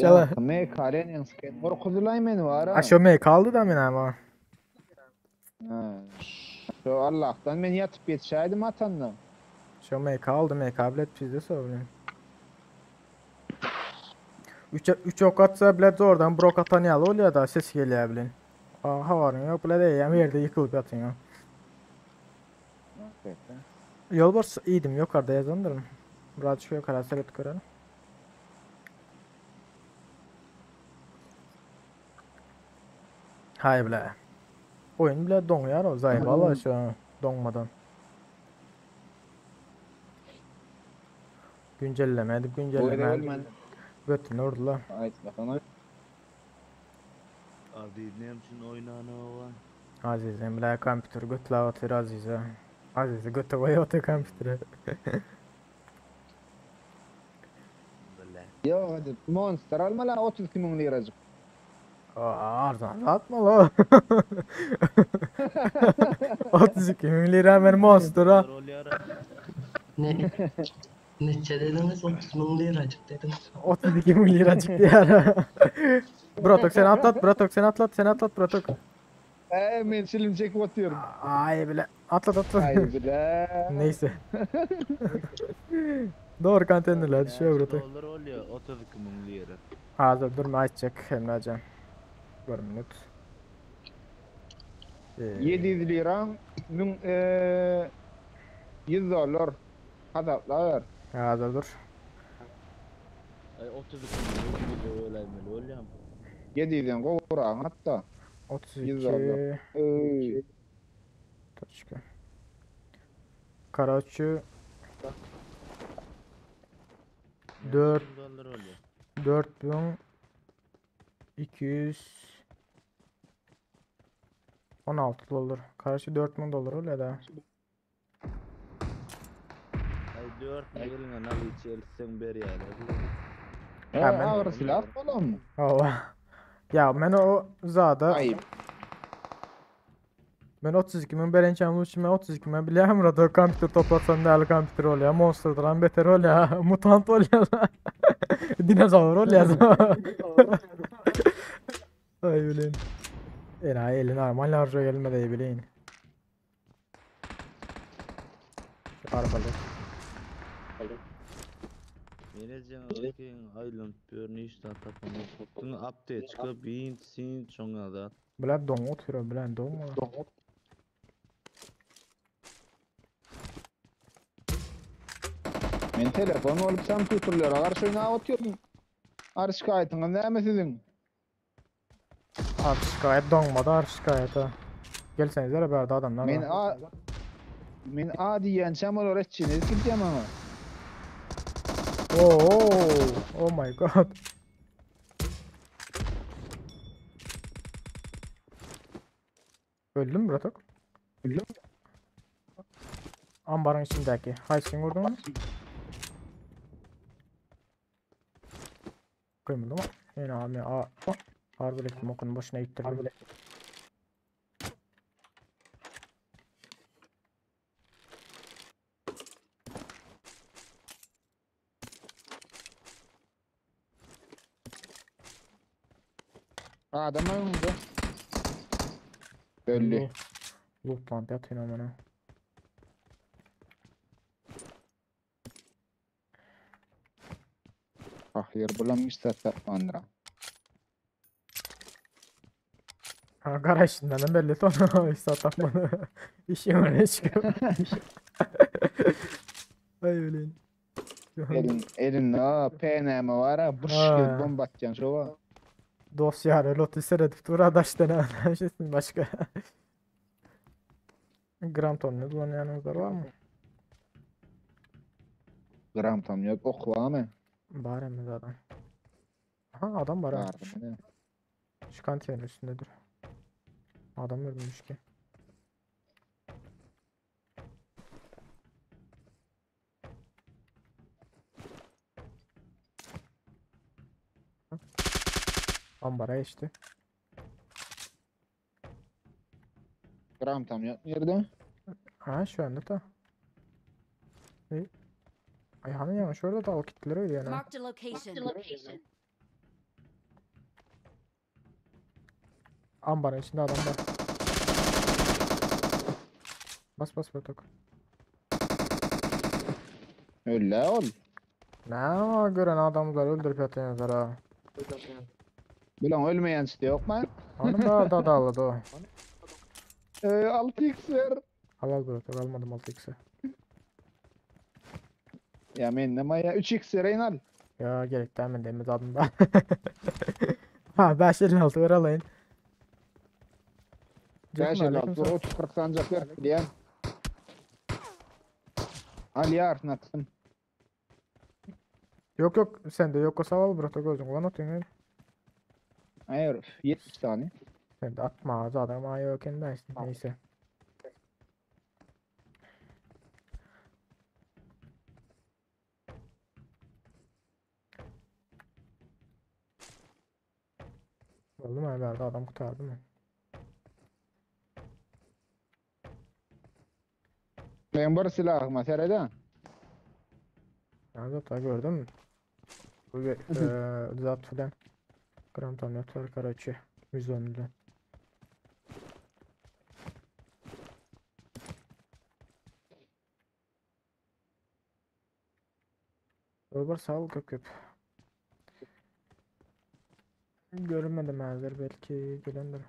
Çala. Me karen skin. Gorkuzulay meni var ha. Aşo me kaldı da men ama. Ha. Şu Allah'tan men yatıp yetişeydim atandan. Şo me kaldı me kablet bizde sorun. 3 3 ok atsa bile zordan brok atan ýaly bolýar da ses gelýär bilen. Aha habaryň ýok bile eýýäm ýerde ýykylyp ýatyň. Ýolbars iýdim ýokarda ýazandyryn. Birazjyk ýokara seret görelim. Haý bile. Oýun bile doňýar o zaýbala şu doňmadan. Güncelleme edip güncelleme. Götüni urdular. Aýtmasana. Aziz näme üçin oýnanoga? Azizem bile kompýuter götläp otyr Azize. Azize göte goýup otyr kompýutere. Bile. Ýok hadi Monster alma la 32 müň lirajyk. Arzan zatma la. 32 müň lira men Monster'a. Ne Neçe dediniz? 30 müň lirajyk dediniz. 32 müň lirajyk diýär. Bratok sen atlat, Bratok sen atlat, sen atlat Bratok. Eee men çilim çekip otuyorum. Ay bile. Atlat atlat. Ay bile. Neyse. Doğru konteynerler düşüyor Bratok. Dolar bolýar 32 müň lira. Hazır durma açacak Emrecan. Bir minut. Ee, 700 lira müň eee 100 dolar hasaplar. Hazır dur. Ay 32 müň lira öläýmeli bolýar. 700'den gowraň hatta. 32 100 dolar. Ey. Точка. Karaçı 4 Dolar bolýar. 4216 dolar. Karşı 4000 dolar öyle da. Ay 4 müň eliňe al içelsen berýär. He, Ha, men- agyr silah bolan Allah. Ya men o zada Ayıp. Men 32 min berençem için men 32 min bilýän burada kompýuter toplasam näli kompýuter bolýar, monsterdan beter bolýar, mutant bolýar. Dinozawr bolýar. Ay bilin. Ena eli normal harca gelmedi bilin. Şu arbalet. Menejen aýlan aýlanyp ýör tapanok. Diňe aptečka, bint, sin, şoňa zat. Bilen doň oturyr, bilen doň. Men telefon olup kompýuterlere garşy oýnap otyrdym. Ar şikaýatyňyz näme siziň? Ar şikayet doňmady ar şikayete. Gelseniz bärde adamlar Men var. a Men a diýençem olar etçiniz gidýän ama. Oh, oh, oh my god. Öldün mü Bratok? Öldüm. Ambarın içindeki. Haysın vurdun mu? Koymadım ama. Yine abi a Harbi okunu boşuna ittirdim. Adam önünde. Belli. Loot lan yatın amına. Otyr, bulam hiç zat tapmandyr. Ha garaşyndan hem belli sonu hiç zat tapmady. Iş ýöne çıkıyor. Ay öyle. Elin, elinde PNM var ha, burş Ha. gibi bomba atacağım şova. Dost yarı lotu seyredip dur adaştan şeysin başka. Gram ton ne dolan yanınızda var mı? Gram tam yok, ok var mı? Var hem zaten. Aha adam var ha. Vardı mı ne? Şu kantiyenin üstündedir. Adam ölmüş ki. Ambara geçti. Gram tam yok nerede? Ha şu anda da. Ey. Ay hani ya şurada da al kitleri öyle yani. Marked a location. Ambarın içinde adam var. Bas bas bak. Öyle ol. Ne ama gören adamlar öldürüp yatıyorlar ha. Bulan ölmeyen işte yok mu? Hanım da da da aldı o. 6x ver. Al al bırak almadım 6x'i. Ya ben ne maya 3x vereyim al. Ya gerek değil mi demez adım da. Ha 556 ver alayım. 5 Aleyküm 56 selam. 30 40 sancak ver diyen. Al ya atsın. Yok yok sende yok olsa al bırak gözün kulağına atıyorsun. Hayır 70 tane. Sen de atma zaten ama yok kendinden işte neyse. Oldu mu herhalde adam kurtardı mı? Ben bir silahım serede. Ya zaten gördün mü? Bu bir zat filan. Gram tam var Karaçı. 110'da. Var sağ ol köp köp. Görünmedi benzer belki gelendir.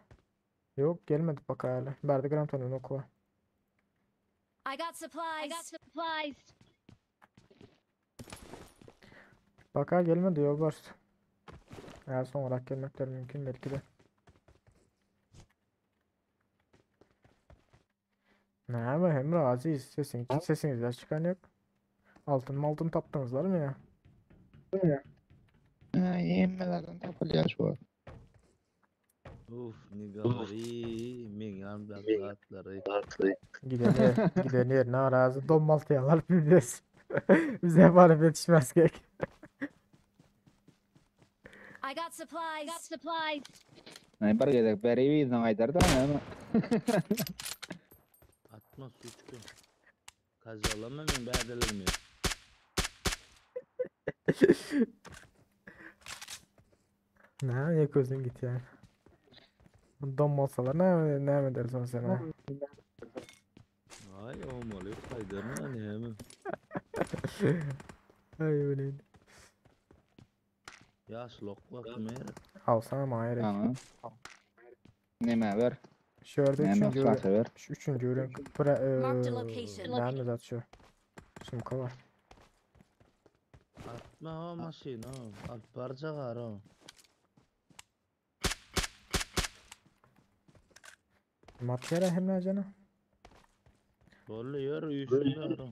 Yok gelmedi bak hala. Berdi gram tanıyorum okula. I got supplies. I got supplies. Bak ha gelmedi yol var. Eğer son olarak gelmekler mümkün belki de. Ne ama Emre Aziz sesin sesinizden çıkan yok. Altın altın taptınızlar mı ya? Ha, yemmelerden tapılıyor şu an. Uf nigari men yanımda atları. Giden yer, giden yer ne arazi donmaltıyalar biliriz. Bize bari yetişmez gerek. I got supplies. I got supplies. Ne bir gezek beri bizden aydar da ama. Atma suçku. Kazalama men bädelim ya. Ne ya gözün git yani. Donmalsalar ne ne edersin sen ha? Ay olmalı faydalı ne hemen. Ay öyle. Yaşlok bakım her. Alsana ama Tamam. Neme ver. Şurada Neme üçüncü flaşı ver. şu üçüncü ürün pre Marked a location. ne zat şu. Sumka var. Atma o maşini o. Al parça gar o. Matyara hem ne cana? Bollu yer üstünde o.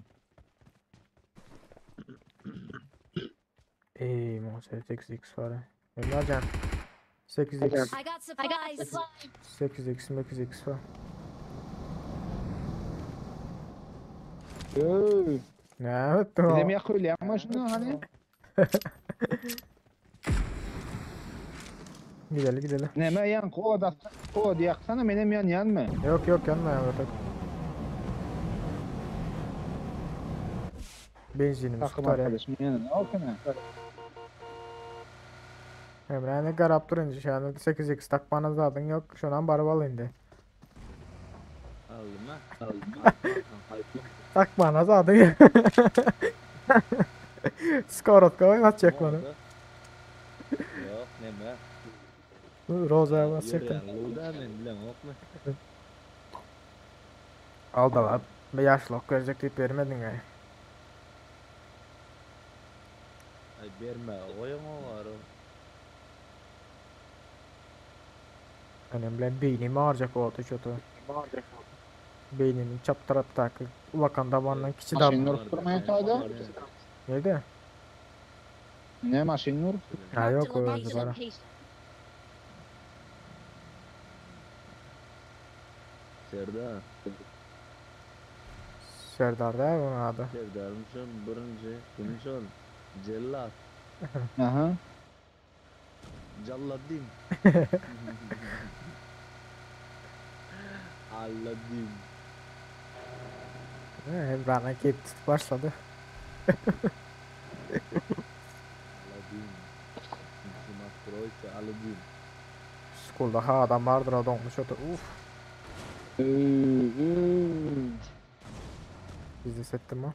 Ey monster 8x var. Emrecan. 8x I got supplies. 8x 8x var. Öy. Ne evet Bizim o. yakıyor ama şunu hani. Gidelim gidelim. Neme yan kod kod yaksana benim yan yan mı? Yok yok yanma ya bırak. Benzinimiz Takım tutar ya. arkadaşım yanına o kana. Emre ne garap durunca şu an 8x takmana zaten yok. Şu an barbalı indi. Aldım ha. Aldım. Takmana zaten yok. Skorotka atacak bana. Neme? Roza basjakdym. Ýörýän luda men bileňokmy? Aldalap bir ýaşlyk berjek diýip bermediň-aý. Aý bermäge goýaňok arym. Menem bilen beýnim agyrjak boldy ço-to. Beýniniň çap tarapdaky ulakan dabandan kiçi dab. Maşyn urup durmaýan taýda. Nirde? Ne maşyn urup? Ha ýok o özi bara. Serdar. Serdar däl onuň ady. Serdarym şol birinji kim şol? Jellat. Aha. Jalladdin. Alladdin. Emrah'dan keyif tutup başladı. Aladdin. Nastroysa Aladdin. Skulda ha adam vardır o donmuş otur. Uf. Bizi hissettim ha.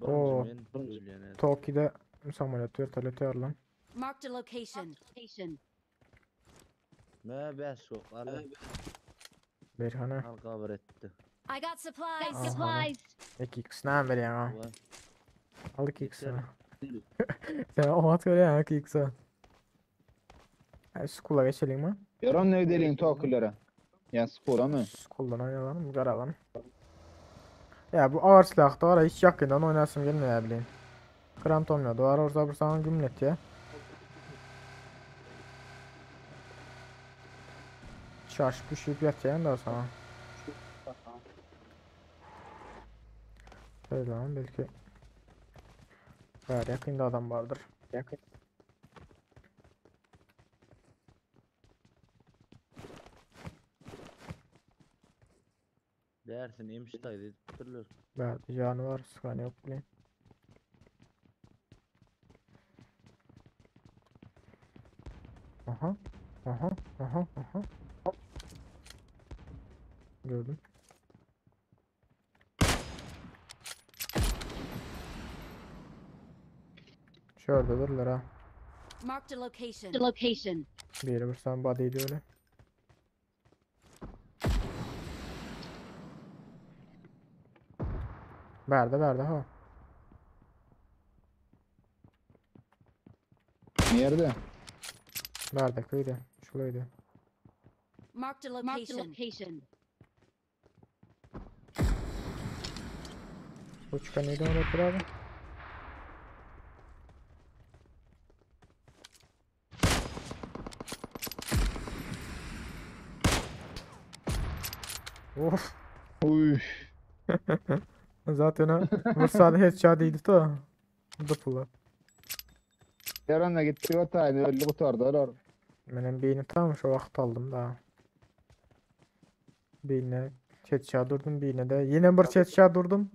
Oo. Birinji men ölýän. Toki'de samolyot vertolyot ýarylan. Marked a location. Me bäş yok ala. Berhane. Al gabar etdi. I got supplies. Aha. Supplies. 2x näme berýän ha? Wa. Al 2x'ini. Sen oňat görýän 2x'e. Ay skula geçelim mi? Ýören ne gidelim tokilere? Ya skora mı? Skuldan oynayalım, garalım. Ya bu ağır silahda var ya hiç yakından oynasım gelmiyor bileyim. Kramp olmuyor. Duvar orada bir sana gümlet ya. Çarşı püşüp yatayım da sana. Öyle lan belki. Var yakında adam vardır. Yakın. Dersin emiş taýdy edipdirler. Verdi canı var, sıkan yok bileyim. Aha, aha, aha, aha. Gördüm. Şurada ha. Marked a location. Location. Bir yere vursam body'ydi öyle. Bärde bärde ha. Nerede? Bärde köyde. Şulaydı. Marked a location. location. Bu çıkan neydi onu abi? Of. Uy. Zaten ha. Vursada headshot değildi da. Dıpılı. Ýören gitti o taýny öldü gutardylar. Benim beyni tam şu vakt aldım da. Beyne headshot durdum beyne de. Yine bir headshot durdum.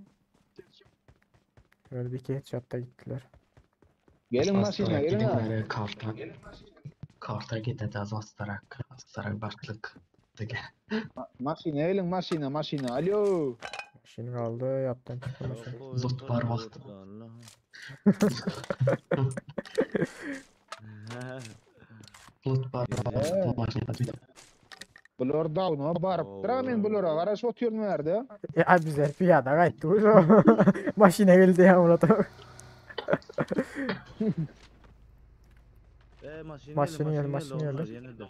Öyle bir iki headshot da gittiler. Gelin maşyna Astarak gelin ha. gidin karta. Karta gideceğiz astarak. Astarak başlık. Dige. Maşyna gelin maşyna maşyna. Alo. Şimdi kaldı yaptım çıktı maşın. Zut bar wagt. Lut bar Ee. wagt. Bular dawna baryp dura men bulara garaş otyryn bärde. Ya bizler piyada kayıttı. Maşine geldi ya Murat abi. E maşyn Maşyny geldi, geldi, maşyn maşyn geldi. Onlar geldi. ýene de.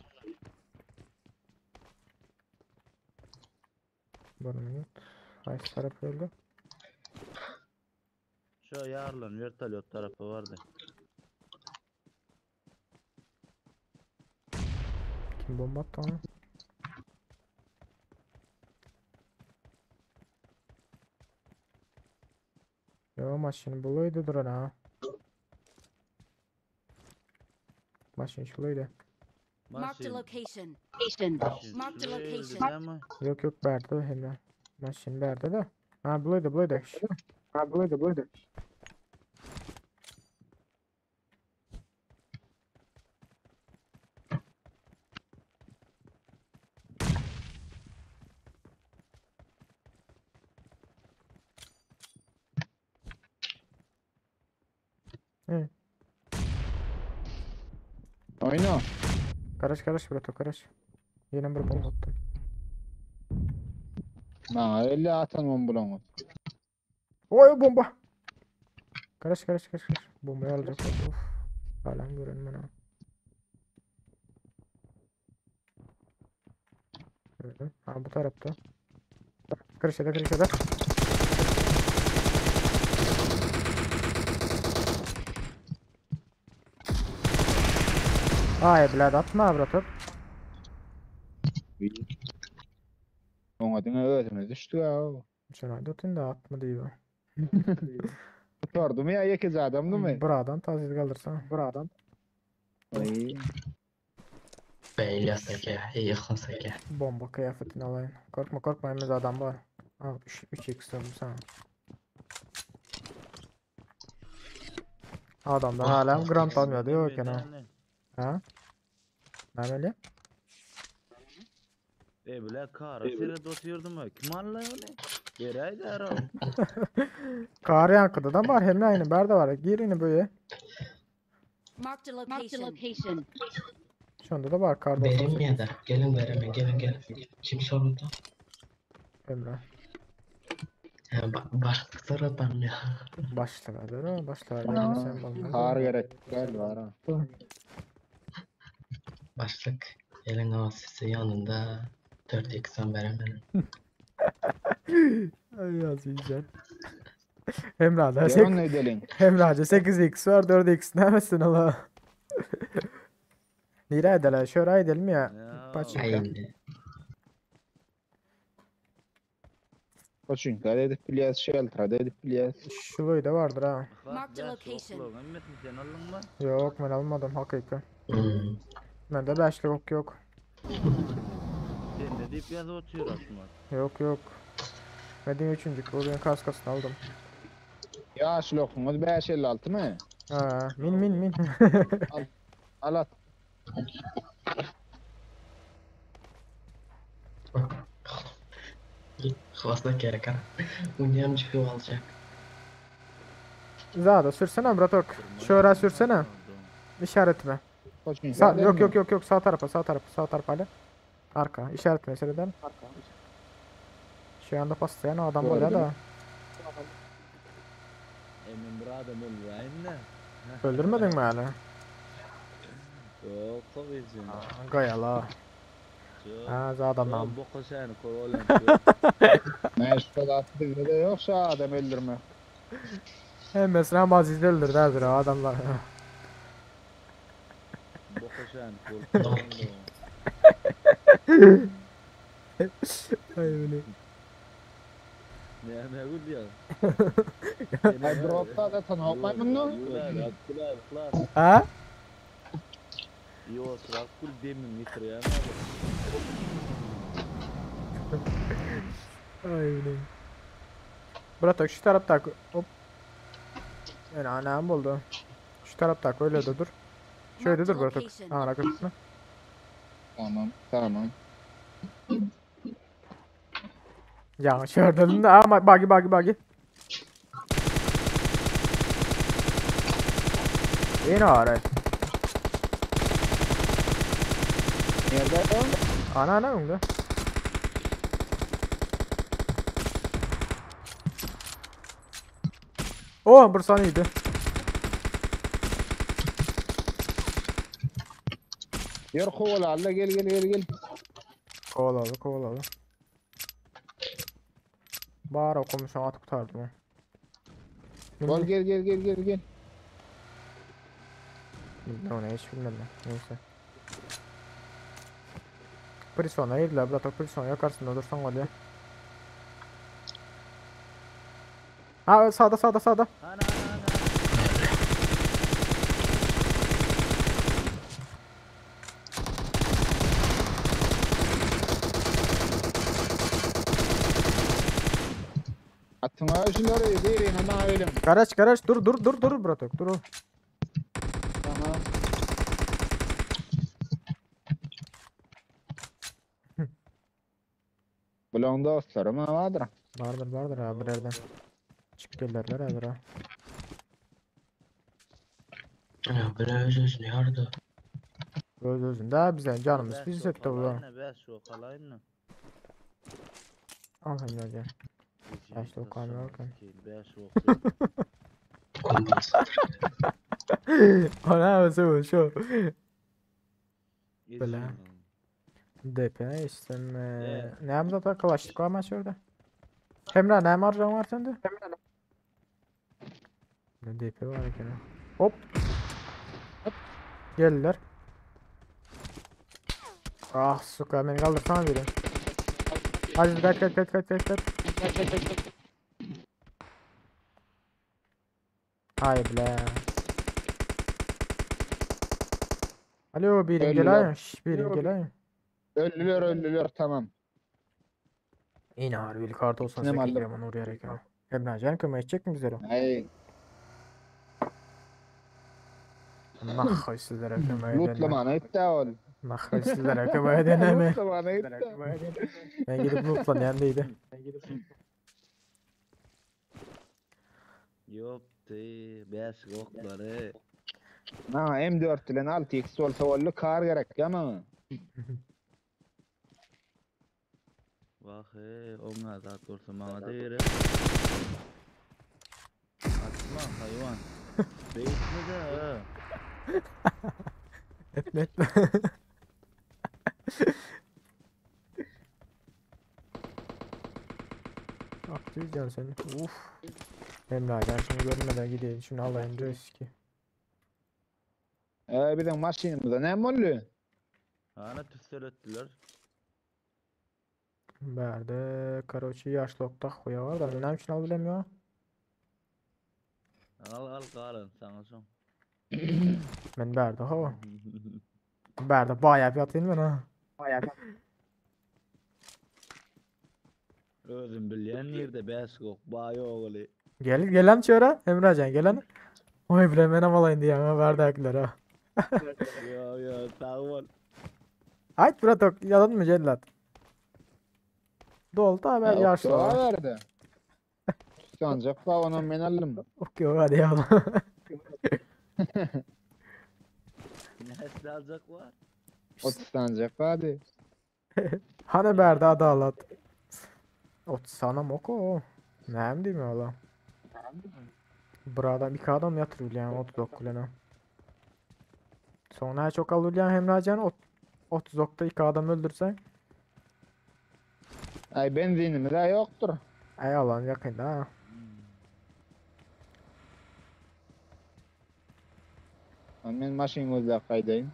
Bir minut. Haýsy tarap öldü? Şu ýarylan vertolyot tarapy bardy. Kim bomba attı onu? Yo maşyn bulaydı duran ha. Maşyn şulaydı. Marked a Maşyn. location. Maşyn Marked a şulaydı location. dämi? Yok yok berdi hem Maşyn berdi de. Ha bulaydı bulaydı. Ha bulaydı bulaydı. Hı. Oýna. Garaş garaş bratok garaş. Ýene bir bomba atdym. Maňa elle atan bombalaňyz. Oy bomba. Garaş garaş garaş. garaş. Bombayı alacak. Of. Hala görelim ben ha. Gördüm. Ha bu tarafta. Kırışada kırışada. Ay blad atma bratok. Oňa diňe özüne düşdi ha. Şuna dötün de atma diyor. Tutardy ya ýekeje adamdymy? Bir adam taziz kaldırsa. Bir adam. Ay. Ben İlyas aka, ey İhlas aka. Bomba kıyafetini alayım. Korkma korkma elimiz adam var. Al 3 3x aldım sana. Adamda hala gram almıyordu yok gene. Ha? Ne böyle? E bile kara seret oturdum ha. Kim anlay onu? Beraydi ara. Kar yankıda da var hem aynı berde var. Gir yine böyle. Marked a location. location. Şunda da var kar Berim 98. ya da. Gelin vereme gelin gelin. Kim sordu? Emre. Ha, ba başlık soradan ya. Başla ver başla ver. Sen bana. Kar gerek gel var ha. Başlık. Gelin o sesi yanında 4x'den veremedim. Ay yazıyacağım. Emre da Gel onu edelim. Emre 8x var 4x ne misin ola? Nire edelim şöyle edelim ya. Paçinka. Ay Paçinka edip bilýäs, shelter edip bilýäs. Şuloy da vardır ha. Marked a location. Sen aldın mı? Yok ben almadım hakiki. Hmm. Bende beşlik ok yok. Sen de deyip yazı oturuyor aslında. Yok yok. Ben üçüncü ben kaskasını aldım. Ya şlokuňyz 556 mı? Ha, min min min. Al. Al at. İhlasda gerek ha. Undan çıkıp alacak. Zada sürsene bratok. Şöyle sürsene. İşaretime. Paçinka Sağ, yok yok yok yok sağ tarafa sağ tarafa sağ tarafa hadi. Arka işaret meseleden. Şu anda paslayan o adam var ya da. Emin bir adam öldüreyim de. Öldürmedin mi hala? Yok tabii Gayala. Ha adamdan. Boka seni korolan. Meşgul bizde de yoksa adam öldürme. Hem mesela Aziz'i öldürdü hazır o adamlar. Boka seni korolan. Ay öyle. Ne ne gülüyor? Ay dropta da tanı bunu. Ha? Yo sıra kul demin getirýän. Ay öyle. Bratok şu tarafta hop. Yani anam oldu. Şu tarafta öyle de dur. Şöyle dur Bratok. Ha arkasına. Tamam, tamam. Ya şöyle de ama bagi bagi bagi. Yine ara. Nerede o? Ana ana önde. Oh bir saniydi. Yer kovala alla gel gel gel gel. Kovaladı kovaladı. Bar okumuş at kurtardım. Gel gel gel gel gel gel. Ne ne hiç bilmedim. Neyse. Prisona girdiler. Bratok Prisona yakarsın dursan oluyor. Ha sağda sağda sağda. Ana ana ana. Atın şunları birini ama öyle. Garaj garaj dur dur dur dur bratok dur. Tamam. Bulan dostlarım vardır. Vardır vardır abi bir yerden. Çık gelirler abi ha. Ya böyle öz özünü yardı. Öz özünde bize canımız biz etti bu. Bäş ok alaýyn. Al Emrecan. Bäş ok almaken. Bäş ok. Ona şu şu. Böyle. DP işte ne yaptı da kalaştık ama şurada. Emre ne marjan var sende? Ne DP var eken. Hop. Geldiler. Ah suka beni kaldırsana biri. Hadi kaç kaç kaç kaç kaç kaç. Hay ble. Alo birin Öldüler. gel Şş, birin gel Öldüler öldüler tamam. Yine harbi bir kart olsan Ne 8 malum. gram onu oraya ya. Emre can kömek edecek mi bizlere? Ay Nah sizlere kömek edenler. lootlamana gitti ol. Nah sizlere kömek edenler mi? Lootlamana gitti. Ben gidip lootlayan deydi. Ýokdy, bäş oklary. Ha M4 bilen 6x olsa boldy kar gerek ya maňa. Wah, hey, oňa zat bolsa maňa da gerek. Atma hayvan. Beýtme de. ha. Etme etme. Atlayacağım seni. Uf. Emre can şunu görmeden gideyim. Şunu alayım diyoruz ki. Ee, bizim maşinimizde ne boldy? Ana tüsseletdiler. Berde karoçi yaşlı okta var da ne için al bilemiyor. Al al galan sana soň. Ben berde ha. Berde bayağı bir atayım ben ha. Özüm bilýän ýerde bäş ok baý ogly. Gel gelen çöre Emrecan gelen. Oy bile ben alayım diye ama verdi aklar ha. Yo yo sag bol. Ayt bratok yalan mı cellat? Doldu haber yaşlı. Doğa verdi. Sancak ba onu men aldım. Okey hadi ya. Näsle aljak var? 30 sancak hadi. Hani berde adalet. Ot sana moko. Nem değil mi ola? Bir adam iki adam yatırıyor yani 39 kulene. Sonra çok alır Emrecan ot 30 iki adam öldürsen. Ay benzinimiz de yoktur. Ay alan yakında ha. Men maşyn gözläp gaýdaýyn.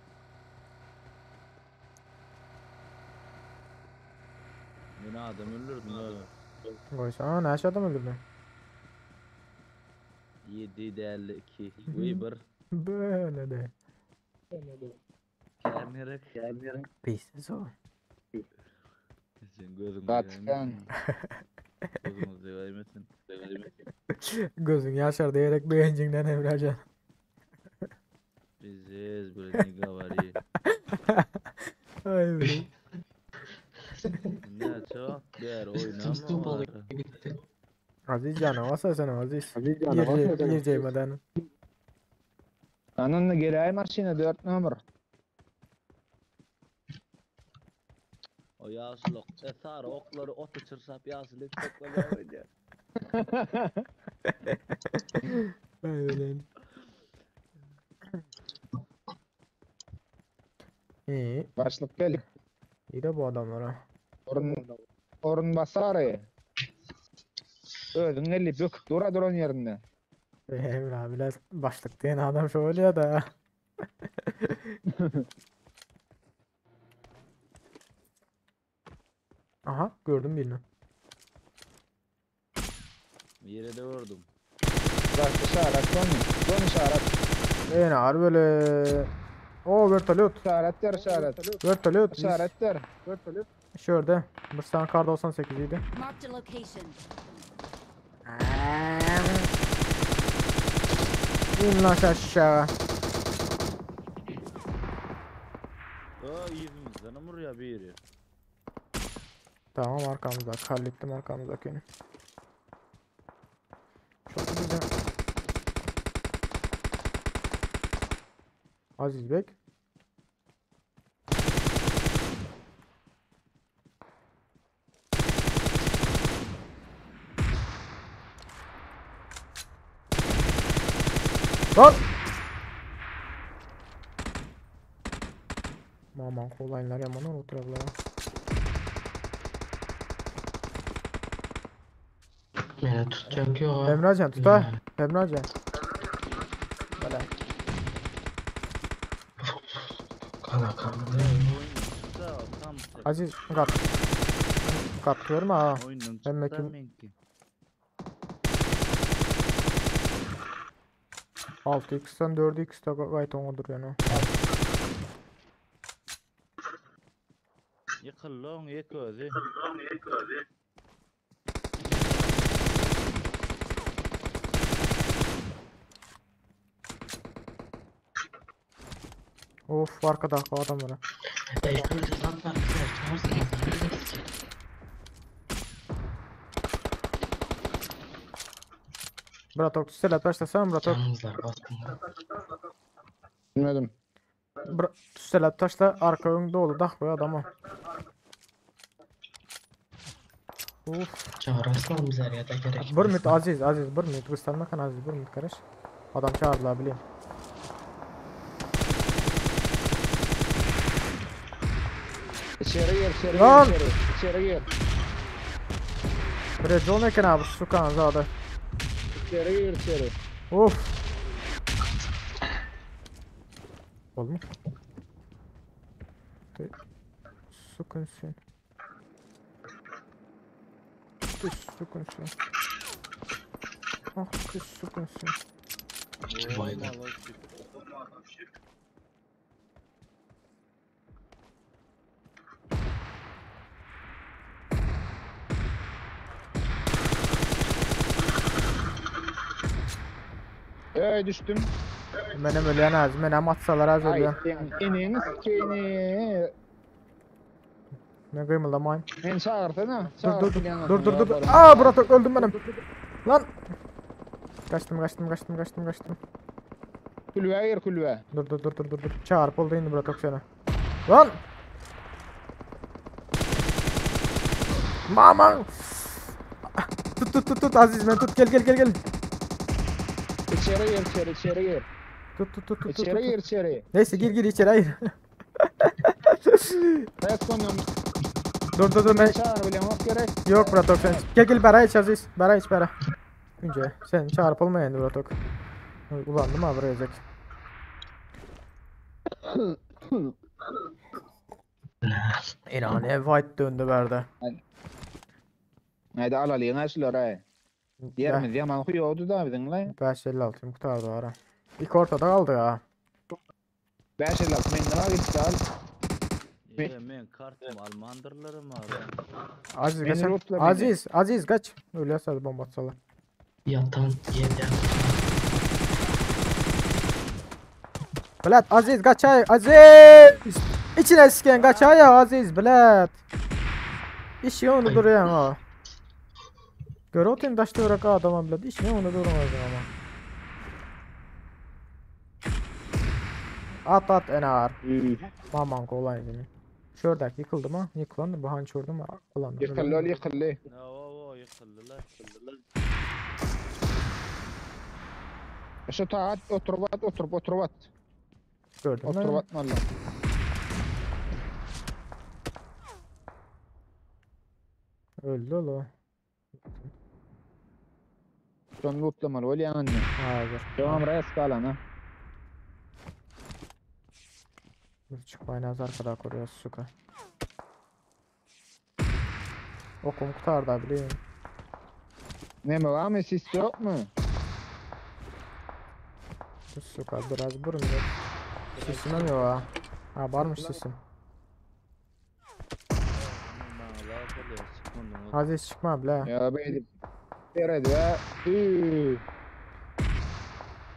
Men adam öldürdüm öyle. Koysana ne adam öldürdün? 7 değerli 2. Uy bir. Böyle de. Kärnerek. Kärnerek. Pis o. Sen gözün Gatkan. Gözün değmesin. Gözün yaşar diyerek beğencinden Emrecan. Biziz böyle ne gavari. Ay be. Ne çok değer oynama var. Aziz canım varsa sen Aziz. Aziz Gireceğim madanı. Ananny geläý maşyna 4 nomer. O ýaşlyk, esar oklary otu çyrsap ýaşlyk toklaýar öyle. Ay öyle. İyi. Başlyk gel. İyi de bu adamlara. Orun orun basary. Özüň gelip böküp dura duran yerinde. Emre abiler başlık diyen adam şöyle ya da. Aha gördüm birini. Yere de vurdum. Bak işaret dön. Dön işaret. En ağır böyle. O vertolyot. İşaret der işaret. Vertolyot. İşaret der. Vertolyot. Şurada. Bir tane kar 98 idi. Marked a location. İn lan aşağı. O yüzümüzden vuruyor biri. Tamam arkamızda. Hallettim arkamızdakini. Çok güzel. Aziz Bek. Lan! Maman kolaylar yaman oturarlar. Meni tutjak ýok. Emrecan tut ha. Emrecan. Böyle. Kana kana. Aziz kat. Kat görme ha. Oýundan Hemme çykdy kim- menki. 6x'ten 4x'te gayet oňa durýan o. Ýykyldy oň ýek özi. Of arkadaki adam var. Ey şurada zat var. Çağırsana. Bratok tüsseläp taşlasana bratok. Canımızlar baskın. Bilmedim. Bra tüsseläp taşla arka ön dolu dah koy adamı. Of. Çağırsana bizler ya da gerek. Bir minut Aziz Aziz bir minut gösterme kan Aziz bir minut karış. Adam çağırdılar bileyim. İçeri gir, içeri Lan! gir, içeri. İçeri gir. Red eken abi sukan zada. İçeri gir, içeri. Of. Oldu mu? Sukun sen. Ty sukun sen. Ah ty sukun sen. Vay be. Ey düştüm. Menem ölýän az, menem atsalar az Ay ölýän. sen eneni sikeyini. Ne gıymıldamayın. Beni çağırsana. Dur dur Çağır dur. Dur dur dur. Aa bratok öldüm benim. Lan. Kaçtım kaçtım kaçtım kaçtım kaçtım. Kulübe gir kulübe. Dur dur dur dur dur dur. Çağırıp oldu indi bratok seni. Lan. Mama. Tut tut tut tut Aziz ben tut gel gel gel gel. İçeri gir içeri içeri gir. Tut tut tut tut. tut, İçeri tut. gir içeri. Neyse gir gir içeri hayır. Res konum. dur dur dur ben Çağır bile yok gerek. Yok bratok sen gel gel bera iç Aziz. Bera iç bera. Önce sen çağırıp olmayan bratok. Ulandım ha buraya gelecek. İnan white döndü verdi. Haydi al alayım ha ay. Yerimiz yaman huyu da bizim la. 556 kurtardı ara. İlk ortada kaldı ya. 556 men var gitti al. Ýa men kartym almandyrlarym abi. Aziz Beni kaç. rotla beni. Aziz, Aziz kaç. Öyle sadece bomba atsalar. Yatan yedi. Bilet Aziz kaç ay Aziz. İçine siken kaç ay ya Aziz bilet. İş onu duruyor ha. Gör o daşta bırak adama bilet. İş onu duruyor ama. At at enar. Aman kolay değil. Şördek yıkıldı mı? Yıkılandı. Bu hançı orada mı? Yıkılandı. Yıkıldı yıkıldı. O o ýykyldylar. Şu taat oturup at oturup oturup at. Gördün mü? Oturup atmalı. Öldü o. Son lootlamalı öyle anne. Hayır. Tamam res kalan ha. Dur çıkmayın az arkada koruyor suka. Okum kurtardı bileyim. Ne mi var mı sis yok mu? Dur suka biraz burun yok. Sesim yok ha. Ha varmış sesim. Aziz çıkma bile. Ya beydi. Beredi ve. Üü.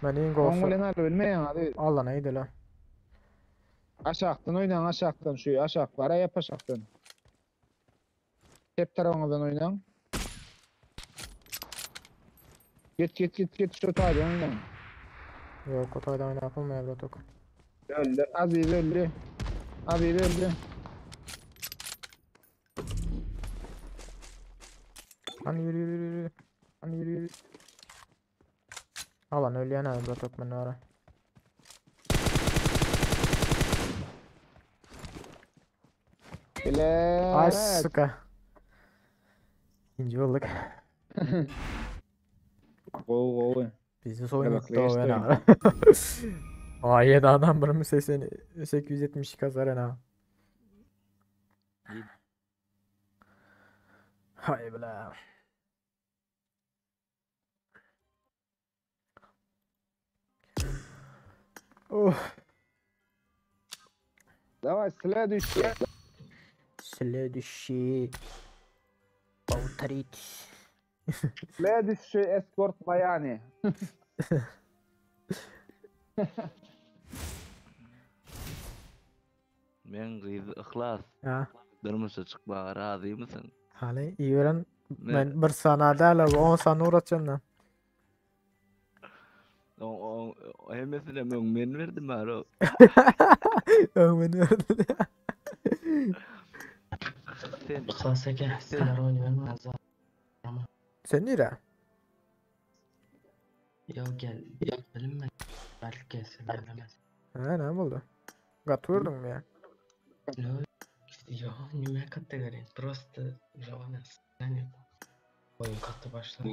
Ben in golfu. Ongolen al bilmeyen hadi. Allah neydi lan? Aşaktan oynan aşaktan şu aşak var yap aşaktan. Hep tarafından oynan. Git git git git şu taydan oynan. Yok o taydan oynatılmıyor bratok. Öldü. Aziz öldü. Aziz öldü. Hani yürü yürü yürü. Hani yürü yürü. Alan ölýän abi bratok men ara. Ay Bilet. suka. İkinci olduk. Gowy gowy. Biznes oyun Gyzykly gitti o geçdi ben oyun. abi. Aa 7 adam bir 80 872 kazar ha. Hay bile. Oh. Dawaj, следующий. Следующий. Повторить. Следующий эскорт Баяни. Men gyz Yhlas. Ha. Durmuşa çykmaga razymysyň? Hany iberen Men men bir sana däl 10 sana uğratacağım da. O, o, hemmesine öň men berdim aro. Öň men berdim. Sen Yhlas eke, sizler oýnaýan Sen nire? Yo gel, bilinme. Belki gelse gelemez. Ha ne oldu? Gat vurdun mu ya? No, yo, nime kategori. Просто желание станет. Oyun katı başladı.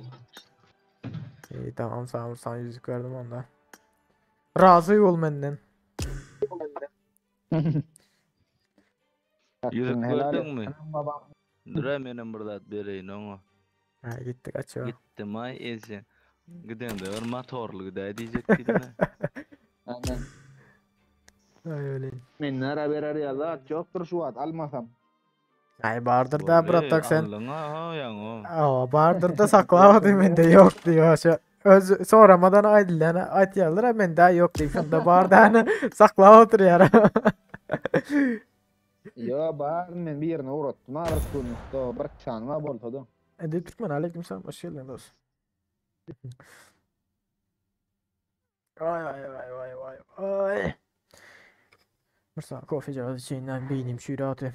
İyi tamam sana, sana yüzük verdim onda. Razı ol menden. Ýüzük Helal gördüňmi? et. Babam. Dura menem bir zat bereýin oňa. Ha gitti kaçıyor. Gitdim ay eje. Gidende bir motorly gidäý diýjek diýdim. Aynen. Ay öyle. Men nara berer ya zat ýokdur şu wagt almasam. Ay bardır da bıraktak sen. Allyňa ha ýaňy. Aa bardır da saklamadı mende yok diyor. Şu öz soramadan aýdylany aýtýarlar men daha yok diýip şunda bardany saklap oturýar. Yo bar men bir ýerine uğratdym. Bir günlükde bir çanma bolsa da. Edip Türkmen aleykümselam hoş geldin dost. Ay ay ay ay ay ay. Mırsa kofe cihazı içinden beynim şuratı.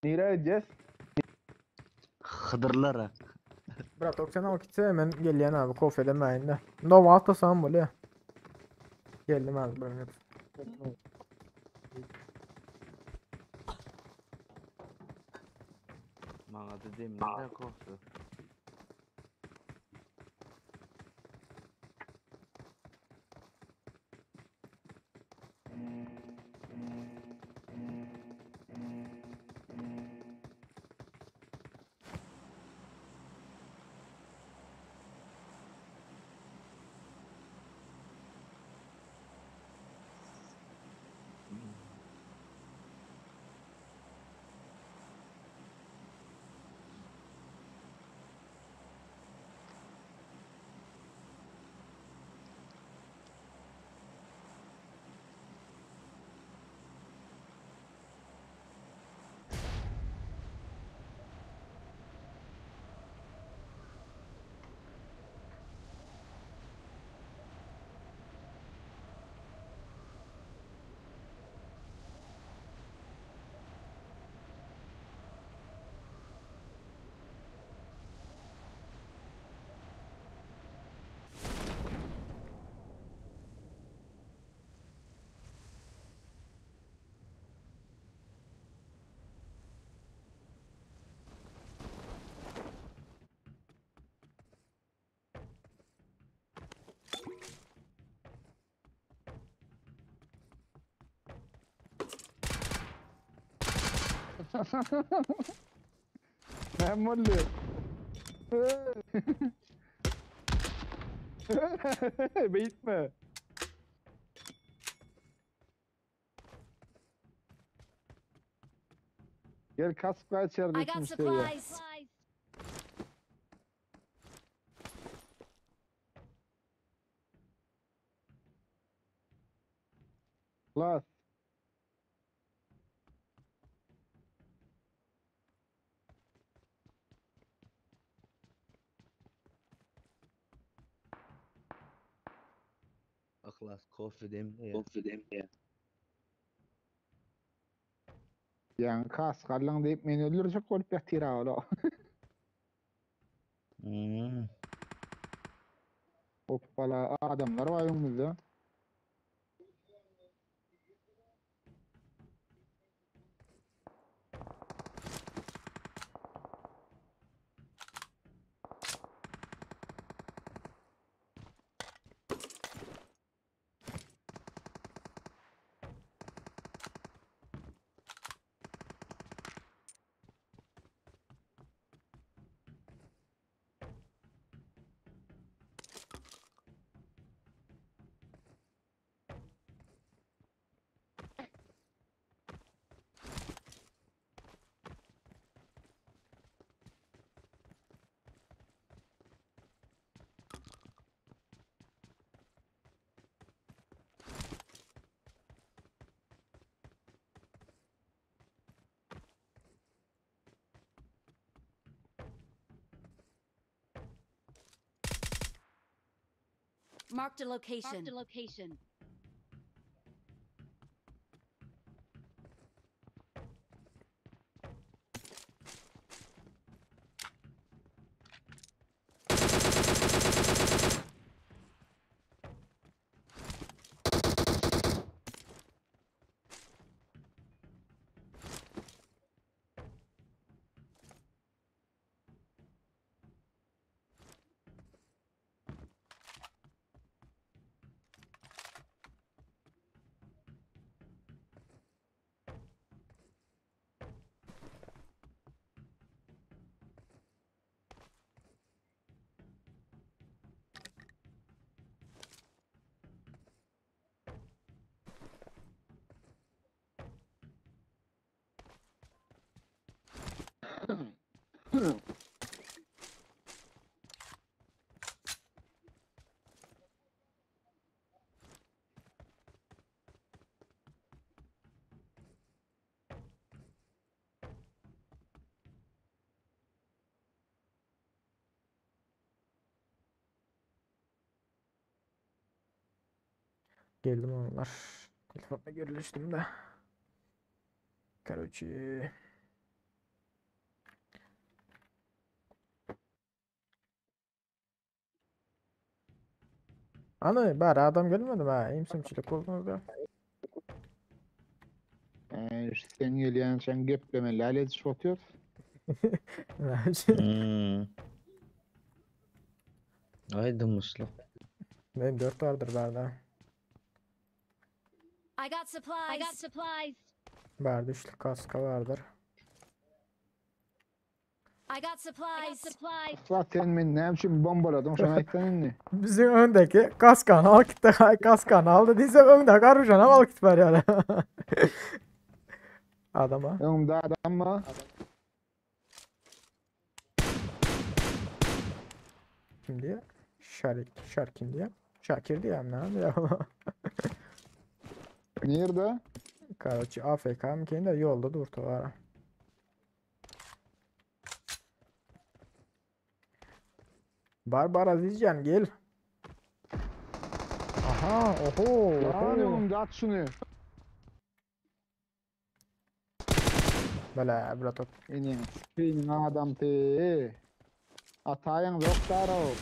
Nire gideceğiz? Hydyrlara. Brat 96 gitse hemen gelýän abi kofe demäýin de. Nova atlasam bolýar. Geldim abi bir minut. Maňa da demli de kofe. Ben molly. Beýtme. Gel kask içeride I got üçüncü seviye. supplies. Las. Yhlas kofe demleýär. Ýaňy kask aldyň diýip meni öldürjek bolup ýatyr-a ol. Hmm. Hopbala adamlar bar öňümizde. Marked a location. Marked a location. Geldim onlar. Telefonla görüştüm de. Короче. Ana bari adam gelmedi mi? Ha, imsimçilik oldunuz da. Ee, sen gelýän sen geplemeli hal edişip otyr. Hmm. Ay dymyşlyk. Benim 4 vardır barda. I got supplies. I got supplies. Barda üçlük kaska vardır. I got supplies. I got supplies. Zaten men näme üçin bombaladyň şony aýtsan indi. Bizim öndeki kaskanı al gitti, kaskanı aldı. Diyse önde karuşan al git var yani. Adama. Öňümde adam bar. Kim diye? Şarik, Şarkin diye. Şakir diye ne ya? Nirde? Короче, AFK mı de yolda durdu var. Barbar Azizcan gel. Aha, oho, Lan oho. öňümde at şuny. Bela, bratop. Eniň sikeyiniň adamsy. Ataýyň ýok daraw.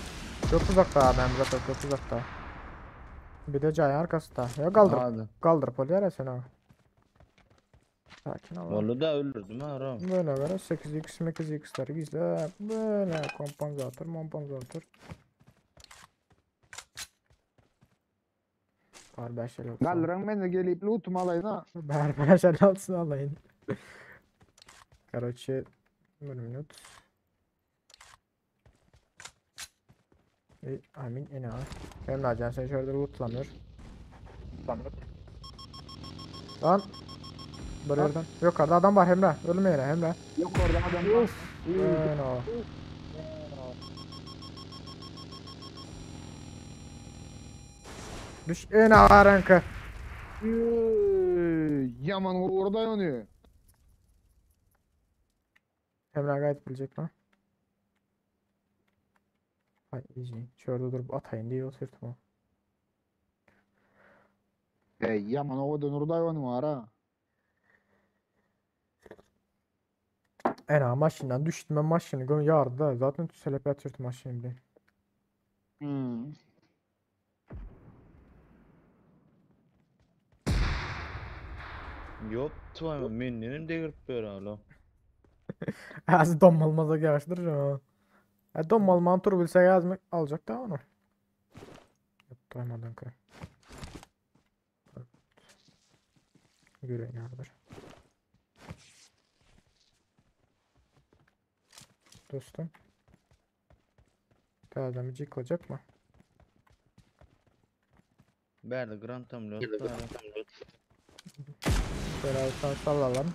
Çok uzakta ben bratop, çok uzakta. Bir de cayın arkasında. Ya kaldır, Hadi. kaldır polyer sen o. Sakin ol. Vallahi da öldürdüm ha Ram. Böyle böyle 8x 8x'leri gizle. Böyle kompansatör, kompansatör. Var 5 el olsun. Galdyryň meni gelip lootum alaýyn ha. Var 5 el olsun alayın. Короче, bir minut. E, amin ene ha. Emre sen şöyle lootlanıyor. Lan. Bir yerden. Yukarıda adam var Emre. Ölme yine Emre. Yok orada adam var. Öyle o. Düş en ağır Üy, Yaman orada ýony. Emre gayet bilecek mi? Hay iyice. Şurada durup atayım diye oturtma. Ey yaman owadan urdaý onuň bar ha. Ena maşyndan düşdüm ben maşyny gö ýardy da zaten tüselep ýatyrdy maşyn bilen. Hmm. Yok tuvaýma mendenem degirip ber alo. Az dommalmaza ýaşdyr ha. E dommalman tur bilse ýazmak aljak da onu. Yaptıramadan kı. Göreyim ýalydyr. Dostum. Täzemi jyklajak mı? Bärde grantam lot bar. Şöyle sen sallalım.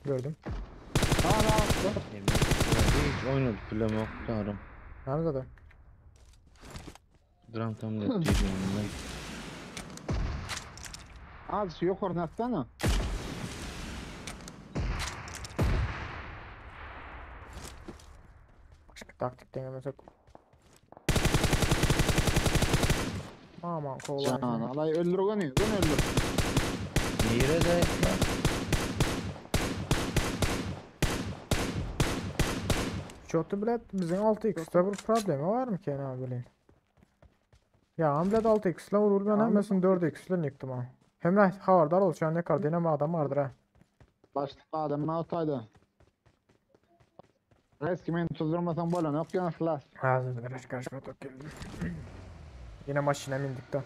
Gördüm. Hiç oynadık bilemok tanrım. Nerede de? Grantam lot diyeceğim ben. Az şu yukarı atsana. Başka taktik denemesek. Aman kolay. Can alay öldür onu. Onu öldür. Nerede? Çotu bile bizim 6x'te bir problemi var mı ki ne bileyim. Ya hem bile 6x ile vurur ben hemmesini 4x ile yıktım ha. Hem de havardar olacağın ne kadar deneme adam vardır ha. Başlık adam otaydı. Reski men tuzdurmasan bolan yok yana flash. Ağzını karış karışma tok geldim. Yine maşına bindik de.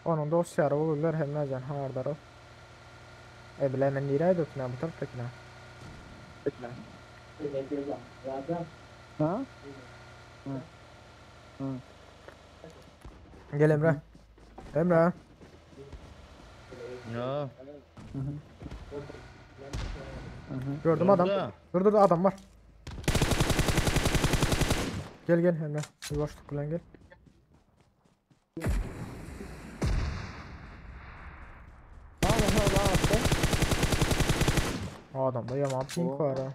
Onun dosyaları olurlar hem nereden havardar ol. E bilemen nereye döküne bu taraftakine. Ha? Gel Emre. Emre. Ya. Gördüm adam. Orada. Dur dur adam var. Gel gel Emre. Bir boşluk bilen gel. O adamda yaman pink var ha.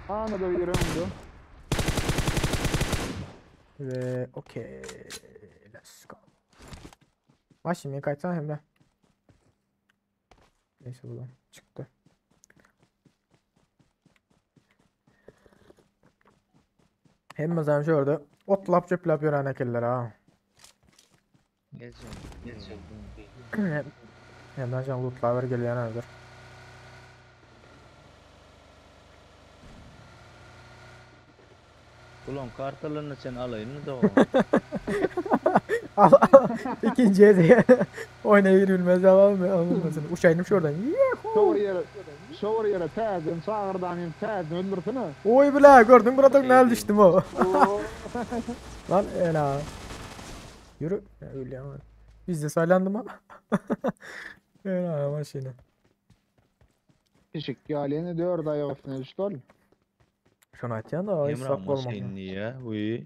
Ana da bir öldü. Ve okey. Let's go. Maşını kaçsana Emre. Neyse buradan çıktı. Hemme şurada otlap çöplap ýören ekenler ha. Geçin. Geçin. Hemden can lootlar ver gelýän häzir. Ulan kartalarını sen alayım mı da o? Al al. İkinci hediye. Oynayır bilmez alalım mı? Alınmasın. Uçaydım şuradan. Yuhuu. Şower yere, şower yere täzeden çağırdan hem täzeden öldürsene. Oy bile gördün burada ne düştüm o. Lan ela. Yürü. Ya, öyle ama. Biz de saylandım ha. Ela maşini. Pişik geleni 4 ay üstüne düştü oğlum. Şunu atyan da hiç Emre saat ama olmadı. sen niye? Uy.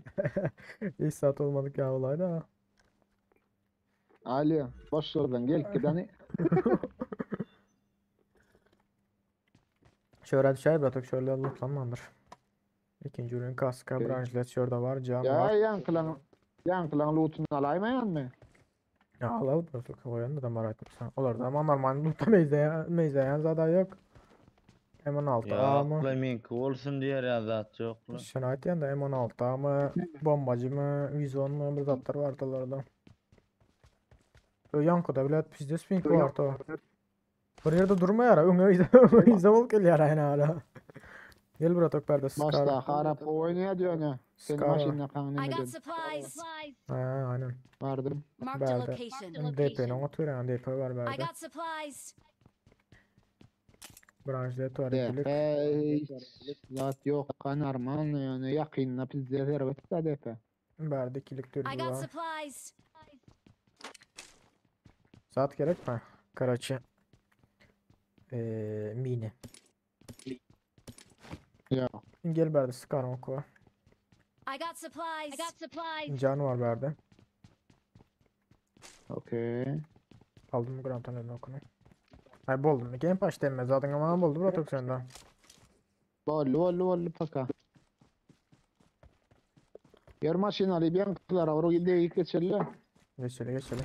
Hiç saat olmadık ya olay da. Ali boş yerden gel gideni. Şöyle düşer bıraktık şöyle lootlanmandır. İkinci ürün kaska, Okey. branşlet şurada var, cam Ya var. yankılan yankılan lootunu alaymayan mı? Ya al al bıraktık o yanda da var etmişsen. Olur da ama normal lootta meyzeyen, meyzeyen zaten yok. M16 Ya A mı? akla minki olsun diğer ya zat yok lan. Şunu aytyan da M16 A mı? Bombacı mı? 110 mu? Bir zatlar vardı orada. Yankıda bile pizde spink vardı o. Bir yerde durma yara. Öňe öňe izle bolup gelýär aýna hala. Gel bırak perde skar. Başta harap oynaya diyor ne? Senin Skar. maşinle kanı I ne got dedin? supplies. Ha aynen. Vardım. Marked a Berde. location. DP'nin oturan DP var I berde. got supplies. Branşlet var De, ikilik. hey, zat yok kanarman yani yakınına pizze servet da depe. Berde ikilik I türlü got var. supplies. Saat gerek mi? Karaçı. Ee, mini. Ya. Gel berde sıkar oku. I got supplies. I got supplies. Can var berde. Okey. Aldım Grant'ın okunu. Ay buldum. Game Pass denmez zaten ama buldu bırak senden. Boldy boldy boldy paka. Ýer maşyn alyp ýaňkylara bir degip geçeli. Geçeli geçeli.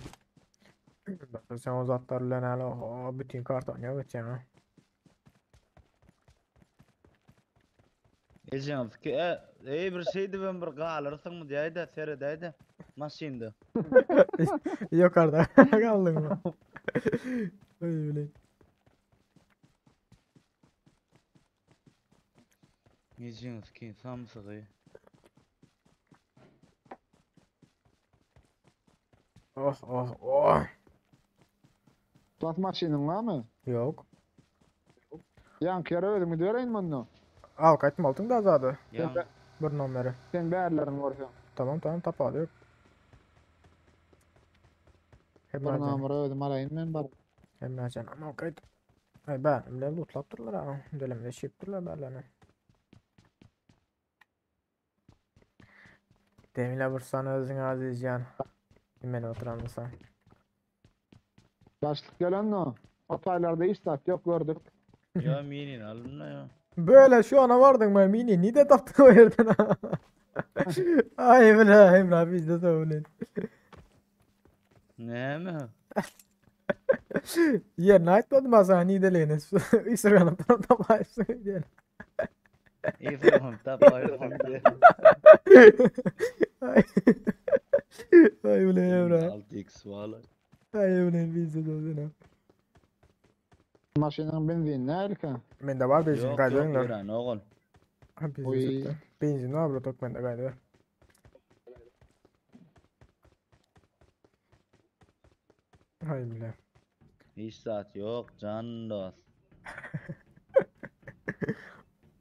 Bak sen o zatlar bilen hali oho bütün kartany ýok etýäň ha. Ejeňiz ki, e, ey bir şey diýibem bir galyrsyňmy diýäýdä, seredäýdä maşynda. Yukarıda kaldın mı? Ay bile. Ejeňiz ki samsygy. Oh oh oh. Bas maşynyň barmy? Yok. Ýaňky ýere özüm gidibereýin munda. Al kaçma altın da azady. Ýa Bir nomeri. Sen bärlerini görseň. Tamam tamam tapady yok. Bir Hemrajan. nomeri özüm alaýyn men baryp. Hemrajan ama kayıt. Ay ben bile lootlap durlar ha. Delemde şip durlar bärlerini. Demile vursan özün Azizcan. Hemen oturan mısın? Başlyk gelen o. Otaylarda hiç zat yok gördük. Ya minin alın ya. Böyle şu ana vardın mı mini? Ni de taptın o yerden ha? Ay bile Emre abi bizde söyle. Ne mi? Yerine aytmadım ben sana ni deleğini. Isırganıp tapaysın diye. İyi tapayım diye. Ay. Ay bile Emre. 6x valla. Ay bile bizde söyle. Maşynyň benzini nähili? Mende var benzin Yok yok kaydırın İran oğul. Ha benzin Oy. sıktı. Benzin var bro tok mende kaydı. Ay bile. Hiç saat yok can dost.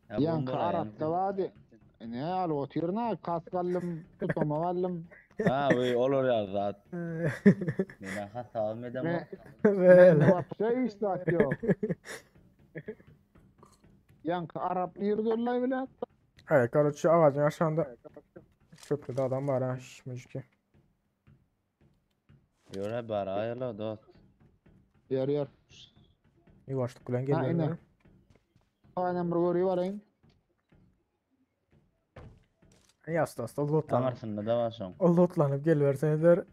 Ya Ýaňky bomba Arapda bardy. Ne al otyrna kask aldym, tutama aldym. Ha oy olur ya zat. Men hasabım edemem. Böyle. Wapşe hiç zat yok. Ýaňky Arap nirde bile? Evet короче ağacın aşağında köprüde adam var ha şişmiş ki. Yöre bar ayla dost. Ýer ýer. Yuvaşlık bilen Ha, geliyor. ine. Aynen bir görüyor varayım. Yasta yasta lootlanıp. Amarsında da var şon. O lootlanıp geliverseneler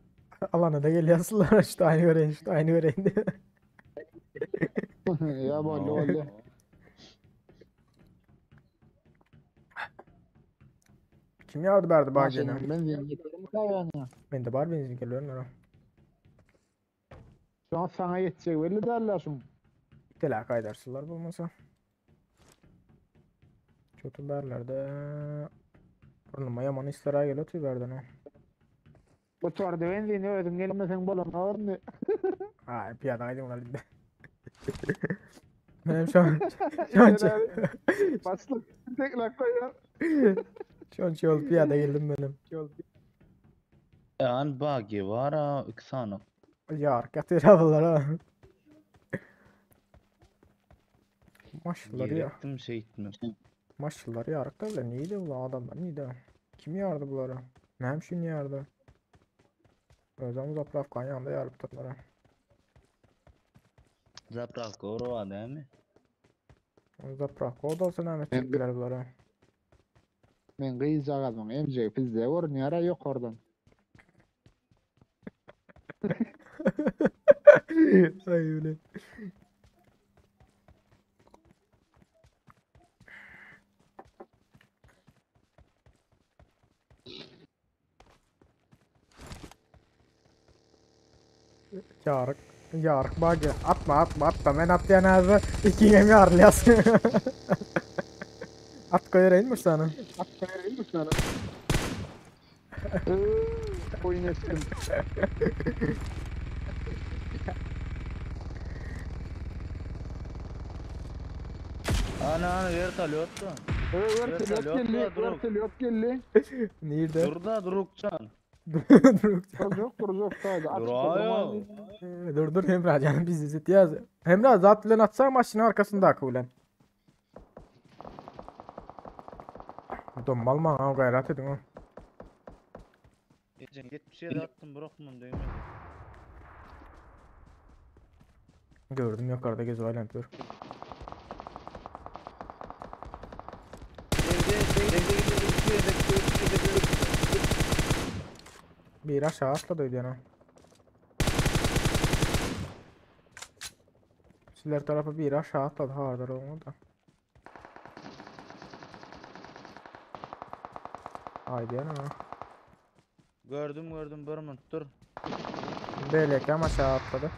alana da geliyorsunlar işte aynı vereyim işte aynı vereyim diye. Ya boldy boldy. Kim yardı verdi bageni? Maşynyň benzini getirin kaýany. Ben de var benzin geliyorum ha. Şu an sana yetjek belli derler şun. Telaka edersizler bulmasa. Kötü berlerde. Burnuma yaman istiraha geliyor tüyberden o. Bu torda benzini özüm gelmesen bolan orny. Ay piyada aydın ulan indi. Benim şu an şu an Başlık tekrar koyar. şu an yol piyada geldim benim. An bagi var ha iksanı. Yar katır bunlar ha. Maşallah ya. Gerektim şey etme. Maşallah yarık da bile neydi bu adamlar neydi? Kim yardı bunları? Nem şimdi yardı? Özlem Zapravkanın yanında yarıp tutlara. Zapravka orada değil mi? Zapravka o da olsa ne çektiler bunları. Men gyzjagazmyň emjegi pizde görünýär yok oradan. Ay öyle. Yarık. Yarık bak ya. Atma atma atma. Ben atlayan ağzı ikiyem yarlayasın. At koyarayım mı sana? At koyarayım mı sana? Oyun ettim. Ana ana vertolyot da. Vertolyot geldi, vertolyot geldi. Nerede? Dur da durukcan. Dur. Duracak, duracak sadece. Dur Dur dur Emrah canım biz izletiyoruz. Emrah zaten atsan maçın arkasında akı Donmal mı ha gayret edin ha. Ecen 77 attım bırakmam değil mi? Gördüm yukarıda gezi var dur. Biri aşağı atladı öýdýän. Sizler tarapy biri aşağı atladı hardyr oňa da. Aýdýan ha. Gördüm gördüm bir minut dur. Beýleki hem aşağı atladı.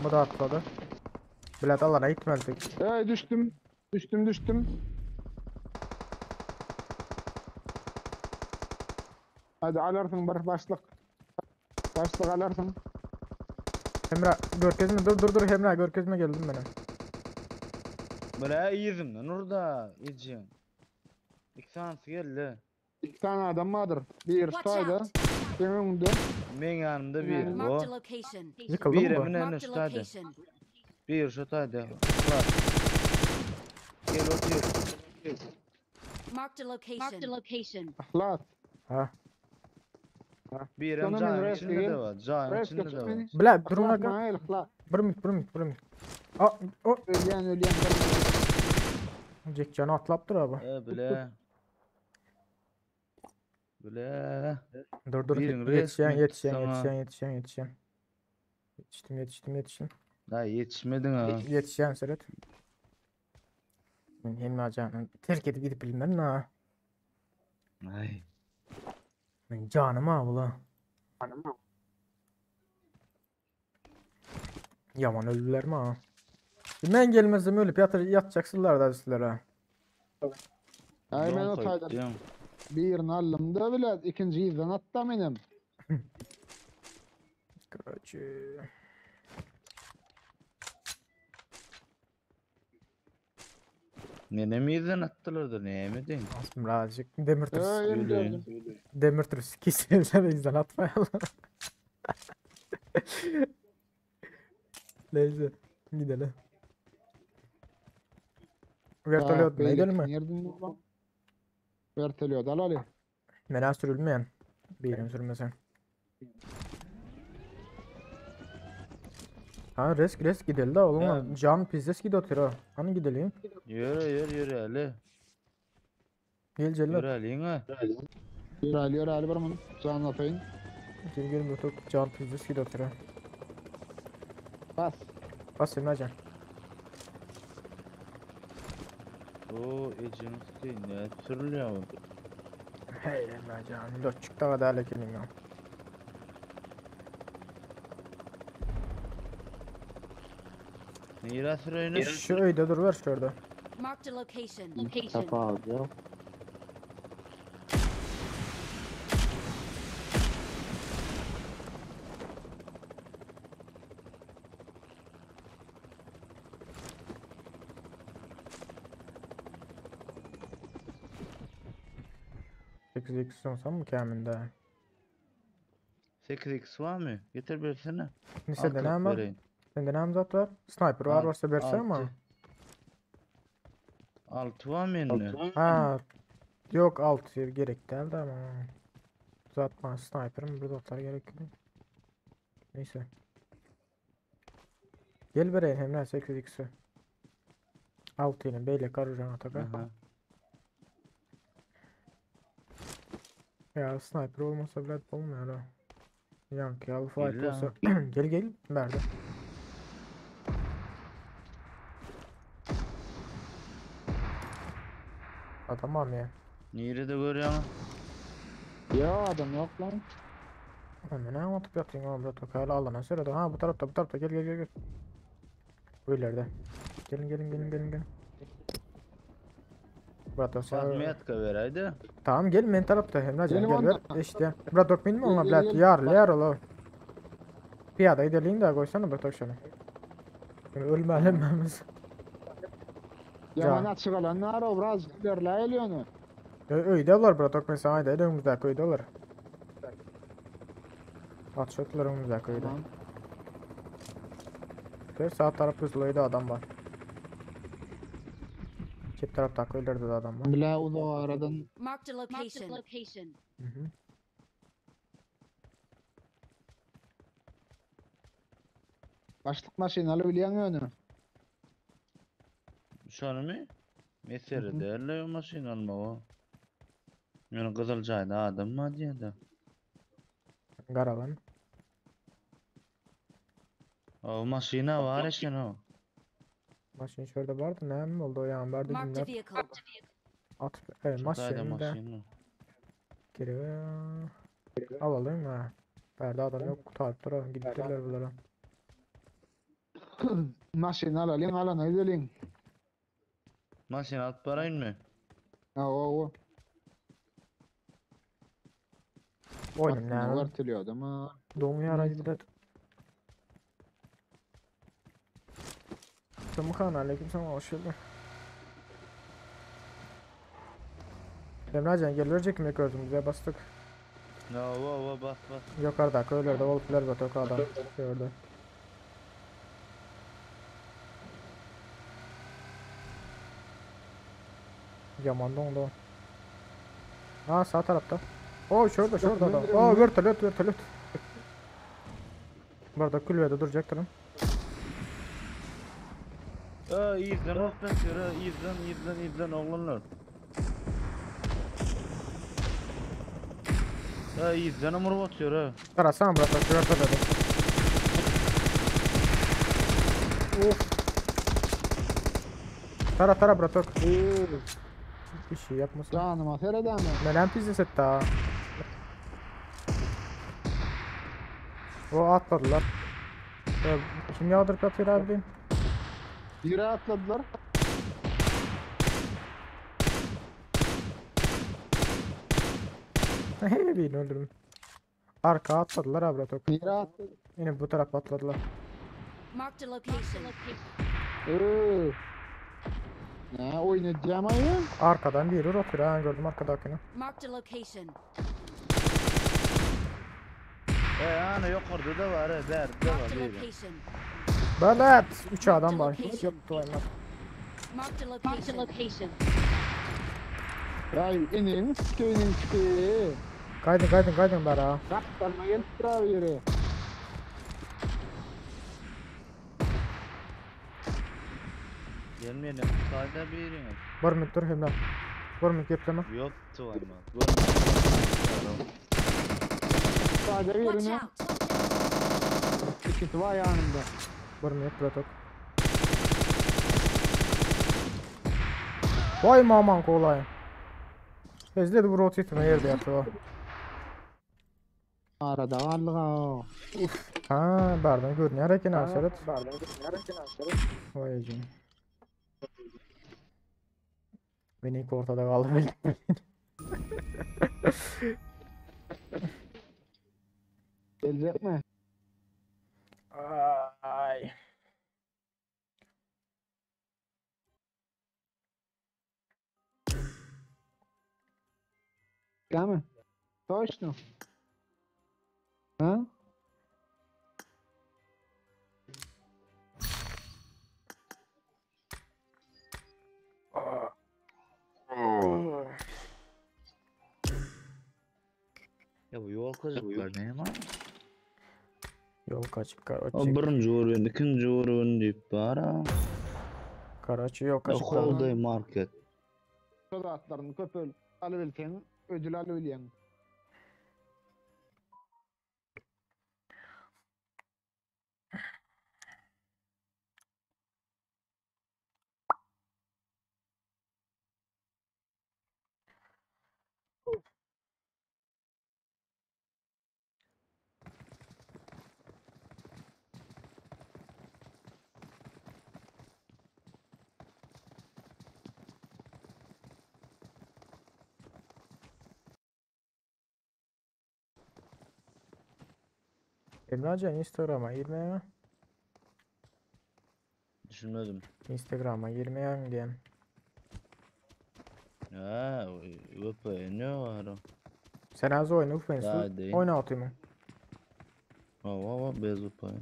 Bu da atladı. Bilet alana gitmezdik. Ey düştüm. Düştüm düştüm. Hadi alırsın bir başlık. Başlık alırsın. Hemra görkezme dur dur dur Hemra görkezme geldim ben. Bile ýüzümden urda ejin. İki tanesi geldi. İki tane adam vardır. Bir Watch şurada. out. Senin önünde. Men yanımda bir. Marked O. a location. Yıkıldı mı Biri bu? minen Marked a şutaydı. location. Bir şutaydı. Var. Gel otur. Marked a location. Marked a location. Ahlat. Ha. Bir Sonra hem men cayın rest içinde de gel. var. Cayın Rest içinde de var. beni. Bile durun Ahlat aga. bana el ahlat. Bir minut bir minut bir minut. A o Ölýän ölýän. Jack canı atlapdyr abi. E bile. Bile. Dur dur Birin yetişen resmi yetişen sana. yetişen yetişen yetişen. Yetiştim yetiştim yetiştim. Da yetişmedin ha. Yetişen seret. Men Hemra canım terk edip gidip bilmem na. Ay. Men canım ha bula. Yaman öldüler mi ha? Men gelmezsem ölüp yatır, yatacaksınlar da sizlere. ha. Ay ben Don o koyup tayda diyorum. birini aldım da bile ikinci yüzden hatta benim. Короче. Nene mi yüzden attılar da ne mi diyeyim? Birazcık demir tırs. Öyle Öyle. gördüm. Demir tırs kesilse bizden atmayalım. Neyse gidelim. Vertoliyot ne gidelim mi? Nereden bu? Vertoliyot al Ali. Mena sürülmeyen. Birim sürmesen. Ha risk risk gidelim de oğlum. Ya. Can pizdes gidiyor ha. Hani gidelim? Yürü yürü yürü Ali. Gel Yürü cellat. Ali yine. Yürü Ali yürü Ali bir minut. Can atayım. Gel gel motor can pizdes gidiyor ha. Bas. Bas Emrecan. O ejin üstü ne sürülüyor bu? Hey Emrecan. Loçuk da kadar lekelim ya. Neyre sürüyor? Şu öyde dur ver şurada. Marked a location. Location. Tapa 8x olsam mı kaminde? 8x var mı? Getir birisini. Sende Altılık ne var? vereyim. Sende ne zat var? Sniper var varsa versene ama. Altı var mı yine? Ha. Yok alt gerek değil de ama. Uzatma sniper'ım burada atar gerek yok. Neyse. Gel vereyim Emre 8x'i. Altı ile beyle karıcan ataka. Aha. Ya sniper olmasa bile olmuyor ha. Yankı al fight İlla. olsa. Gel gel. Nerede? Adam ya. Nerede görüyorsun? Ya adam yok lan. Lan ne atıp yatıyorsun oğlum burada hala alana sırada. Ha bu tarafta bu tarafta gel gel gel gel. Bu ileride. Gelin gelin gelin gelin gelin. Murat sen Fatma ver haydi. Tamam gel men tarafta Emrecan Gelin gel ver. onda. İşte. Murat dok minme ona Gel, blat gel, gel. yar yar ola. Piyada gidelim de koysana Murat şunu. Ölme ölmemiz. Yaman açık alan nar o biraz ilerle eliyor Öyde var Murat dok mesela haydi önümüzde köyde Atışatlar önümüzde köyde. Tamam. Gör sağ taraf hızlıydı adam var. Çep tarafta köylerde de adam var. Bile o aradan Marked a location. location. Hı hı. başlık maşinalı biliyorsun onu. Şunu mu? Mesele Hı hı. değerli o maşin alma o. Ýöne gyzyl jaýda adam bar diýýär-de. Garalan. O maşyna bar eken o. Maşyn şurada bardy, näme boldy o ýan bardy Marked a günler. vehicle. Atyp, e, Şu taýda maşyn da. maşyn. Gerek. Alalım ha. Bärde adam yok, kurtarıp duralım, gidipdirler bulara. Maşyn alalyň, alana gideliň. Maşyn alyp baraýynmy? Hawa, hawa. Oýnum Aslynda näme? Wertolýodam ha. Doň ýara gidilet. Tımkan aleyküm selam hoş geldin. Emrecan gel verecek mi gördüm bize bastık. Hawa, hawa, bas bas. Yukarıda köylerde olup biler batok adam. Gördü. Yaman dondu. Ha sağ tarafta. Oo şurada şurada adam. Oo vertolyot vertolyot. Burada kulübede duracaktırım. Aa, ýerden ok atýar, ha, ýerden, ýerden, ýerden oglanlar. Ha, ýerden umuryp atýar, ha. Tarasana bırak vertolyot'u. Of. Tara tara bratok. Bir şey yapmasın. Janyma seredämi? Menem pizdes etti ha. O atladılar. Ya, kim yağdırıp atıyor abi? Biri atladylar. Birini öldürdüm. Arka atladılar abi bratok. Biri atladı. Yine bu tarafa atladılar. Marked a location. Ee. Ne oyun edeceğim ayı? Arkadan biri atıyor ha gördüm arkadakini. Marked a location. E, ana ýokarda da bar, ha, bärde de bar Marked a biri. location. Belet! 3 adam var. Hiç yoktu oyunlar. Marked a location. location. Ay eneğini sikeyinin sikeyi. Kaydın kaydın kaydın bera. Kaptanma gelip durar yere. Gelmeýän taýda biri. Bir minut dur hemle. Bir minut gepleme. Ýok tuwayma. Görmedim. Sadece Watch birini out. ikisi var yanımda. Bir minut bratok. Vay maman kolay. Tezledi bu rotate yerde yaptı o. Arada varlık ha. Ha, bardan görünüyor eken aşaret. Vay canım. Beni ilk ortada kaldı. Gelecek mi? Ay. Değil mi? Точно. Ha? Ya bu ýol kaçıklar näme var? Yol kaçıp O karaçı. birinji orun, ikinji orun diýip bar ha. Karaçı yol kaçıp. Holday market. Söz atlarını köpel alıbilsen ödül alıbilyen. Emrecan Instagram'a girmeye Düşünmedim. Instagram'a girmeye diyen. Ha, VPN ne var o? Sen az oyunu Daha değil. Oyna atayım mı? Ava ava bez VPN.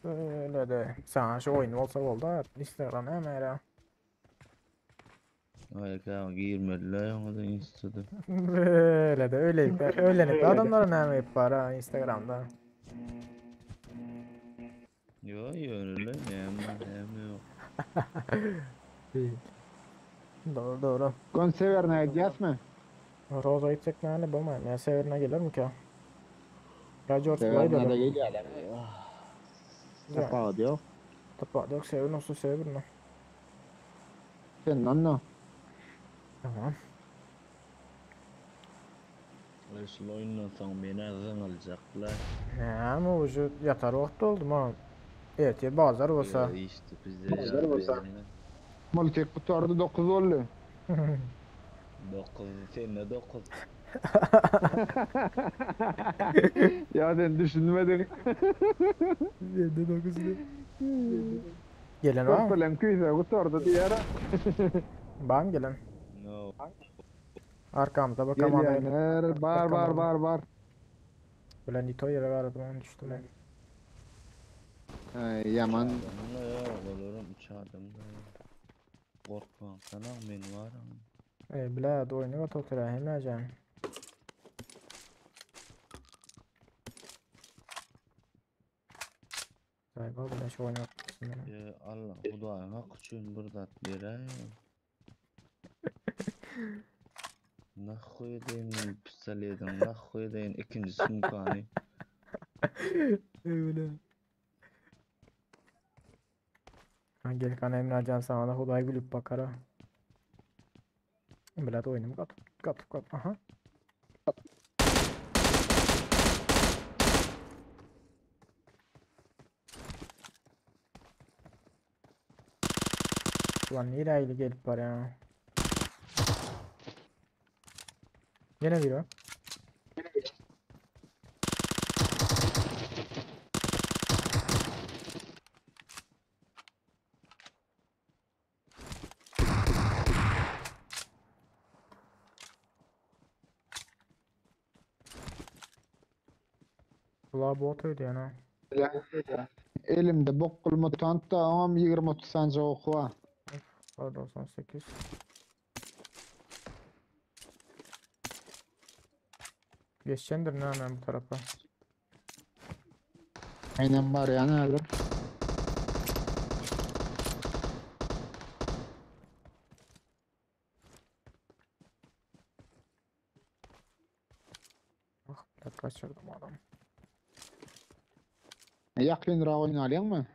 Öyle de. Sen şu oyun olsa oldu. Instagram hemen ya. Ay ka girmediler ya da Insta'da. Öyle de öyle öyle adamlara ne yapar ha Instagram'da. Yo yo öyle ne yok. Değil. Doğru doğru. Konsever ne edeceğiz mi? Roza gitsek näme bolmaýar. Ýa Sewerine gelermikä? Ýa George Floyd Sewerine-de gelýärler. Tapawudy ýok. Tapawudy ýok. Sewerin olsa Sewerine. Sen onda. Tamam. Ay şul oýundan soň menä zyňyljaklar. Näme uje ýatar wagt boldy maňa. Ertir bazar bolsa. Ýa işdi bizde Bazar bolsa. Multik gutardy 9 boldy. 9 sende 9. Ýa sen düşünmediň. Sende 9 diýip. Gelen barmy? Körpeleň küýsegi gutardy diýer. Barmy gelen? No. Arkamyzda bir komanda geldi. Gelýänler bar bar bar bar. Bilen ito ýere garadym onu düşdüm men. Ay ýaman. Adamda ýok, olaram üç adamda. Gorkmaň, sana men baram. Ey bile oýny gat otura hemmäjan. Saýba bilen şu oýny atmasyn. Ýa Allah, Hudaýyň haky üçin bir zat beräý. Nahhuý edeýin men pistoletiň, nahhuý edeýin ikinji sumkany. Öyle. Ha gel kan Emrecan sana da Hudaý gülüp bakar ha. Bilet oýnum gat gat gat aha. Ulan nereye gelip var ya? Yine biri var. Kulağı bot öydü ha. Elimde bokgul mutant da oňam 20-30 sanjy oky bar. Var 98. Geçendir ne hemen bu tarafa. Aynen bar ýa nädir? Ah bilet kaçırdım adam. Ýakynrak oýnalýaňmy?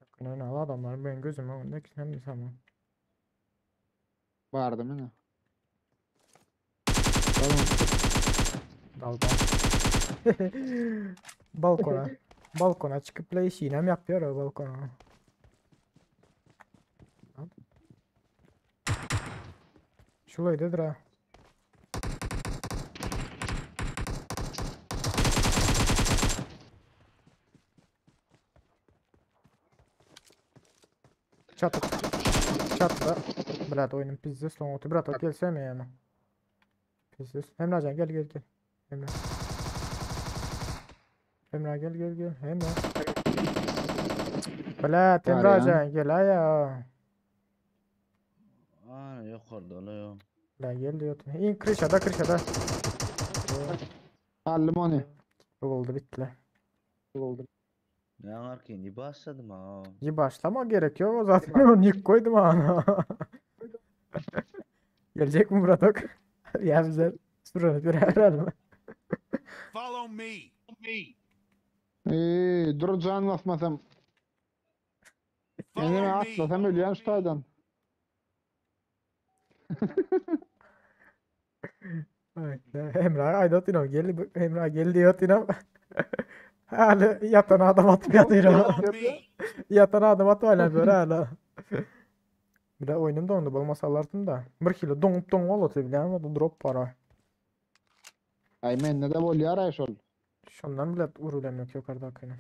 Yakın öne al adamlar benim gözüm önünde ki hem de tamam. Bardy meni. Tamam. Daldan. Balkona. Balkona çıkıp la işinem yapıyor o balkona. Lan. Şulaydıdır ha. Çatı. Çatıda. Brat oyunun pizza son otu. Brat o gelsene yani. Pizza. Emrecan gel gel gel. Emre. Emre gel gel gel. Emre. Blat Emrecan gel ya. Aa, ýokarda ola ýok. La gel diyor. İn krişada krişada. Aldym ony. Oldu bitti. Oldu. Ne arkin başladım ha. İyi başlama gerek yok o zaten onu ilk koydum ana. Gelecek mi Murat Ok? Ya bize sürünüp bir herhalde. Follow me. Me. Eee dur can basmasam. Follow Ýene me. atlasam ölýän şu taýdan. Emre ayda tinam gel Emre gel diyor tinam. Hala yatan adam atıp yatıyor. Follow me. Yatan adam atıp hala böyle hala. Bir de oyunum dondu bolmasa alardym da. Bir kilo doňup doňup olyp bilýän o drop para. Ay mende de bolýar ay şol. Şondan bile urulam yok yukarıdakini.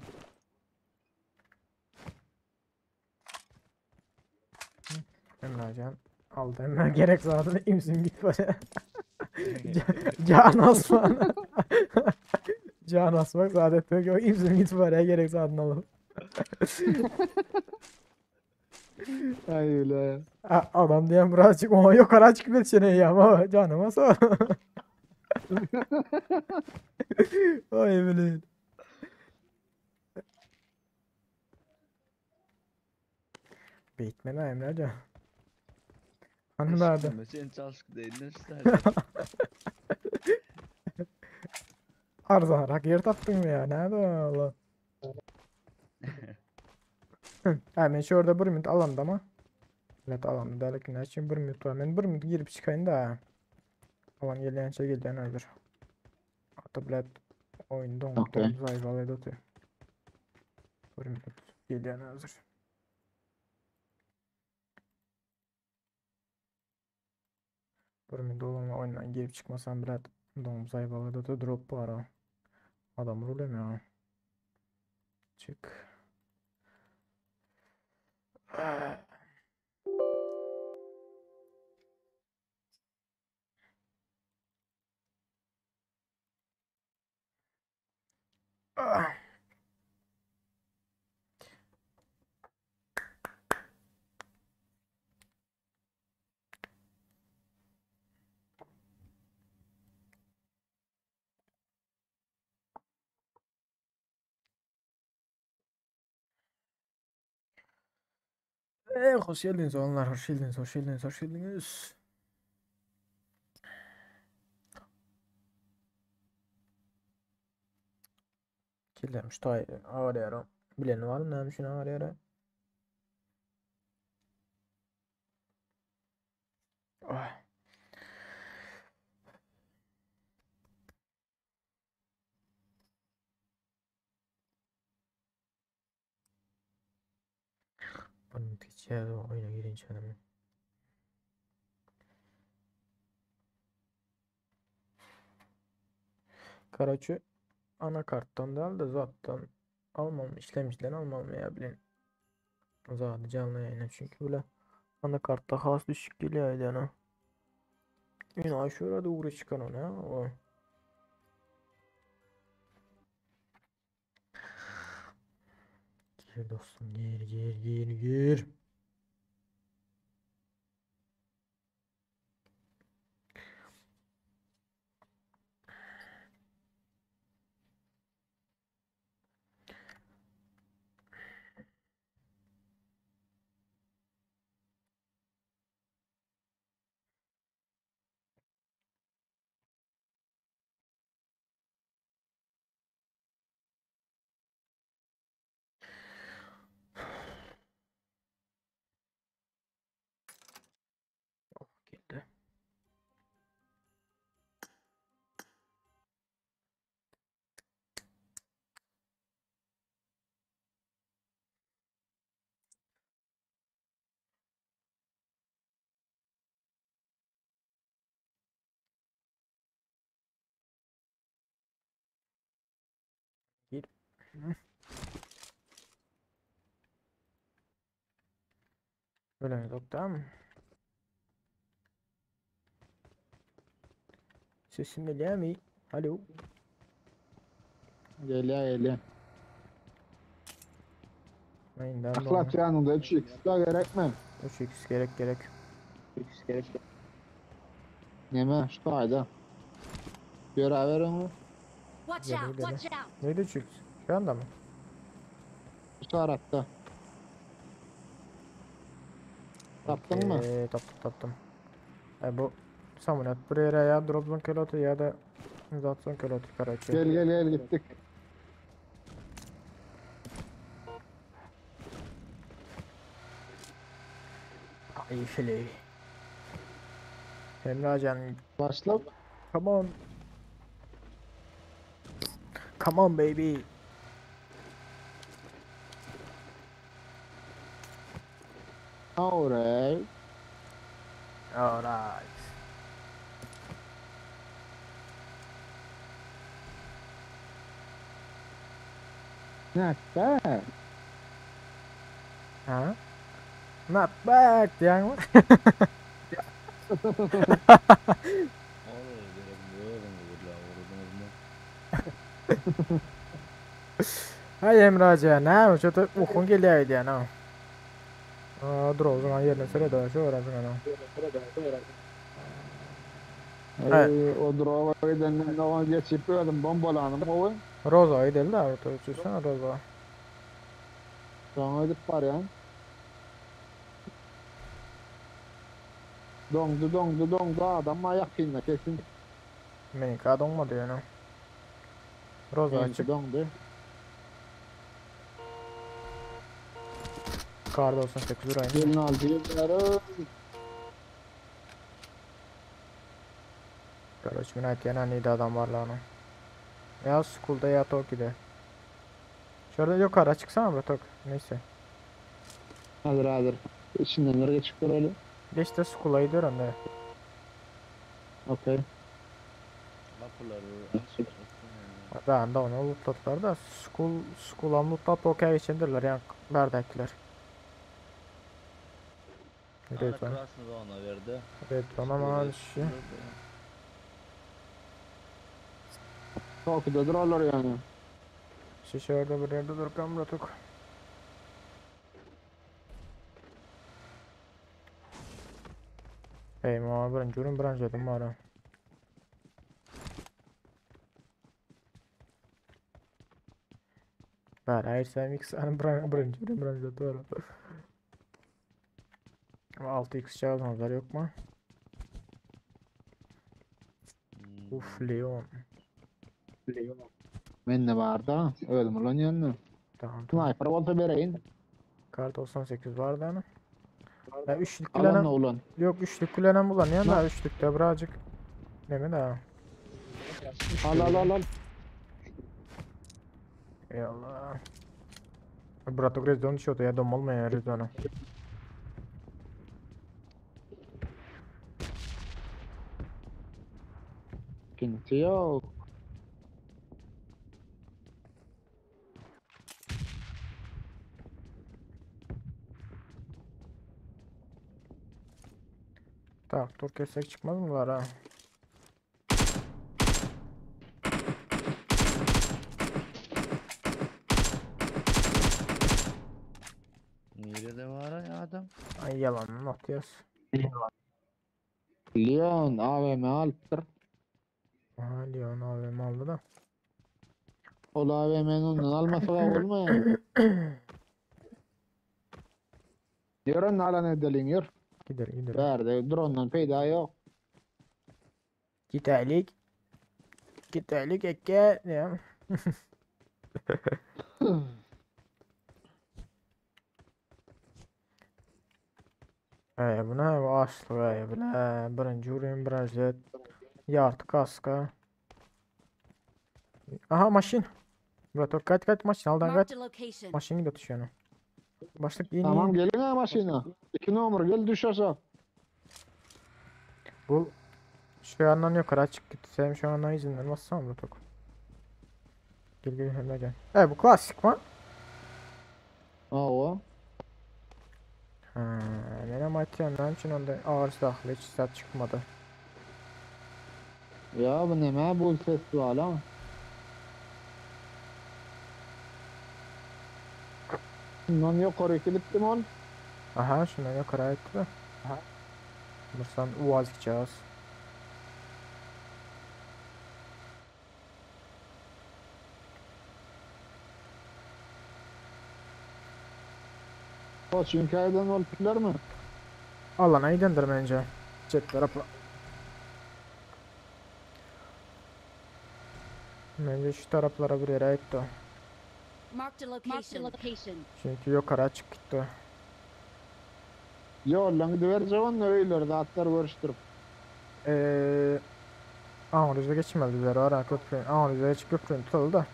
Emrecan aldı hemen gerek zaten imsin git böyle. Can Osman. Can Osman zaten yok imsin git paraya gerek zaten alalım. Ay öyle. Adam diyen birazcık ona yukarı çıkıp etşene ya ama canıma sor. Ay bilin. Bitmedi Emrecan. Hani bärde? Eşitme, Sen çalşyk değildin şu Arzanrak yer tapdyň mı ya? Näde Allah? Ha men şu orada bir minut alanda mı? Evet alanda däl eken. Näçe bir minut var. Men bir minut girip çykaýyn da. Alan gelýänçe gelýän hazır. Ata bilet oyun doňup Okey. doňup zaýbaly otyr. Bir minut gelýän hazır. Bir minut olanla oyundan girip çykmasam bilet doňup zaýbaly otyr. Drop bar ha. Adam rolem ya. Çık. Ah. Ah. Ee, hoş geldiniz oğlanlar, hoş geldiniz, hoş geldiniz, hoş geldiniz. Kirlenmiş tay ağrıyorum. Bilen var mı neymişin ağrıyorum? Ah. Bunu geçer oyuna girince adamı. Karaçı anakarttan değil de zaten almam işlemişler almam ya bilin. Zaten canlı yayına çünkü böyle anakartta has düşük geliyor yani. Yine aşağıda doğru çıkan ona o. Gir dostum gir gir gir gir. Oh, geldi. Gir. Hı. Öyle mi doktor mı? Sesim geliyor mi? Alo. Gelýär, gelýär. Aynen Aklat yanında 3x da gerek mi? 3x gerek gerek. 3x gerek. Neme şu taýda. Beraber onu Watch Gel, out! gel. Watch out! Neydi 3x? Şu anda mı? şu tarafta. Tapdyn mı? Okey, taptım taptım. E bu Samunet buraya ya drop zone kelotu ya da zat zone kelotu karaçı. Gel gel gel gittik. Ay fili. Emrecan Başla. come on. Come on baby. Alright. Alright. Not bad. Ha? Not bad diýen mi? Oğlum gerek yok gurla vurdunuz mu? Hay Emrecan ha, şu da ukun gelýär diýen ha. Aa, drop zone yerine söyle de şu öğrensin ana. Evet. Ey, o droga gidenden o geçip öldüm bombalanım o. Roza gidelim de orta Roza. Sonra gidip barýan. Doňdy doňdy doňdy adam bar ýakynda kesin. Meniňkä doňmady ýöne. Roza Meniňki açyk. doňdy. Kar 98 uraýyn. Gelin aldy gelýär. Karoç men aýtýan ha nide adam barlygyny. Ýa schoolda ýa Toki'de. Şurada ýokara çyksana bratok. Neyse. Hazır hazır. İçinden bir geçip göreli. Geç de school'a gidiyor onda. Okey. Kapıları açık. Ben de onu lootladılar da school school'am lootlat okey geçindirler yani berdekler. Ana Red one. krasny da ona verdi. Red one ama düşüyor. Toki'de durarlar yani. Şişe orada bir yerde durkan bratok. Ey ma birinci ürün birinci dedim bari. Ver hayır sen X hani birinci ürün birinci dedim bari. Ama 6x çalmazlar yok mu? Uf Leon. Men de vardı. Öldüm ulan yanına. Tamam tamam. Sniper olsa vereyim. Kart 98 vardı hani. Ya üçlük Alan kulenen ne ulan? yok üçlük kulenen bulan ya da üçlükte birazcık ne mi daha? Al al al al. Eyvallah. Bratok Rezon düşüyordu ya dom olmayan Rezon'u. Sıkıntı yok. Tak dur kesek çıkmaz mı var ha? Nerede var ya adam? Ay yalan not yaz. Leon AVM alıptır. Aha Leon AVM aldı da. Ol AVM'nin ondan almasa da olmuyor. Yürü alan edelim yürü. Gidelim gidelim. Verdi. Drone'dan peyda yok. Gidelik. Gidelik eke. Ya. Ey bu ne bu açlık ey bile. Birinci ürün birinci yartı kaska. Aha maşin. Bratok kaç kaç maşin aldan kaç. Marked a location. Maşin gidiyor düşüyor. Başlık yeni. Tamam gelin ha maşina. İki numara gel düş aşağı. Bu şu yandan yukarı açık gitti. Sen şu yandan izin vermezsen Bratok. Gel gel hemen gel. E bu klasik mi? Aa o. Ha, benim aytyan için onda ağır silahlı hiç silah çıkmadı. Ya bu ne me bu festival ha. Bundan yukarı gidiptim ol. Aha şundan yukarı etti de. Aha. Bursan uaz gideceğiz. O çünkü aydan ol bilir mi? Alana gidendir bence. Cep tarafı. Bence şu taraflara bir yere etti. o. Marked a location. location. Çünkü yukarı açık gitti. Yoldan gidiverce onu öyle de atlar görüştürüp. Eee Anadolu'da geçmediler ara köprü. Anadolu'da hiç köprünün tutuldu da.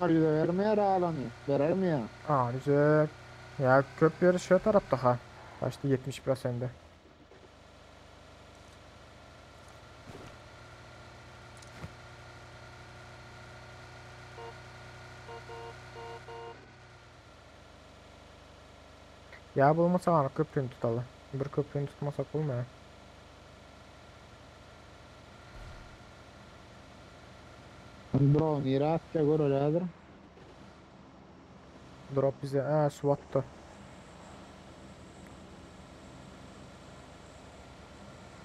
Arıda vermeye alanı. Verer mi ya? Anadolu'da ya köprü yeri şu tarafta ha. Kaçtı 70%. Ya bulmasa ana köprünü tutalım. Bir köprünü tutmasak olmuyor. Drone yere atça görüledir. Drop bize ha su attı.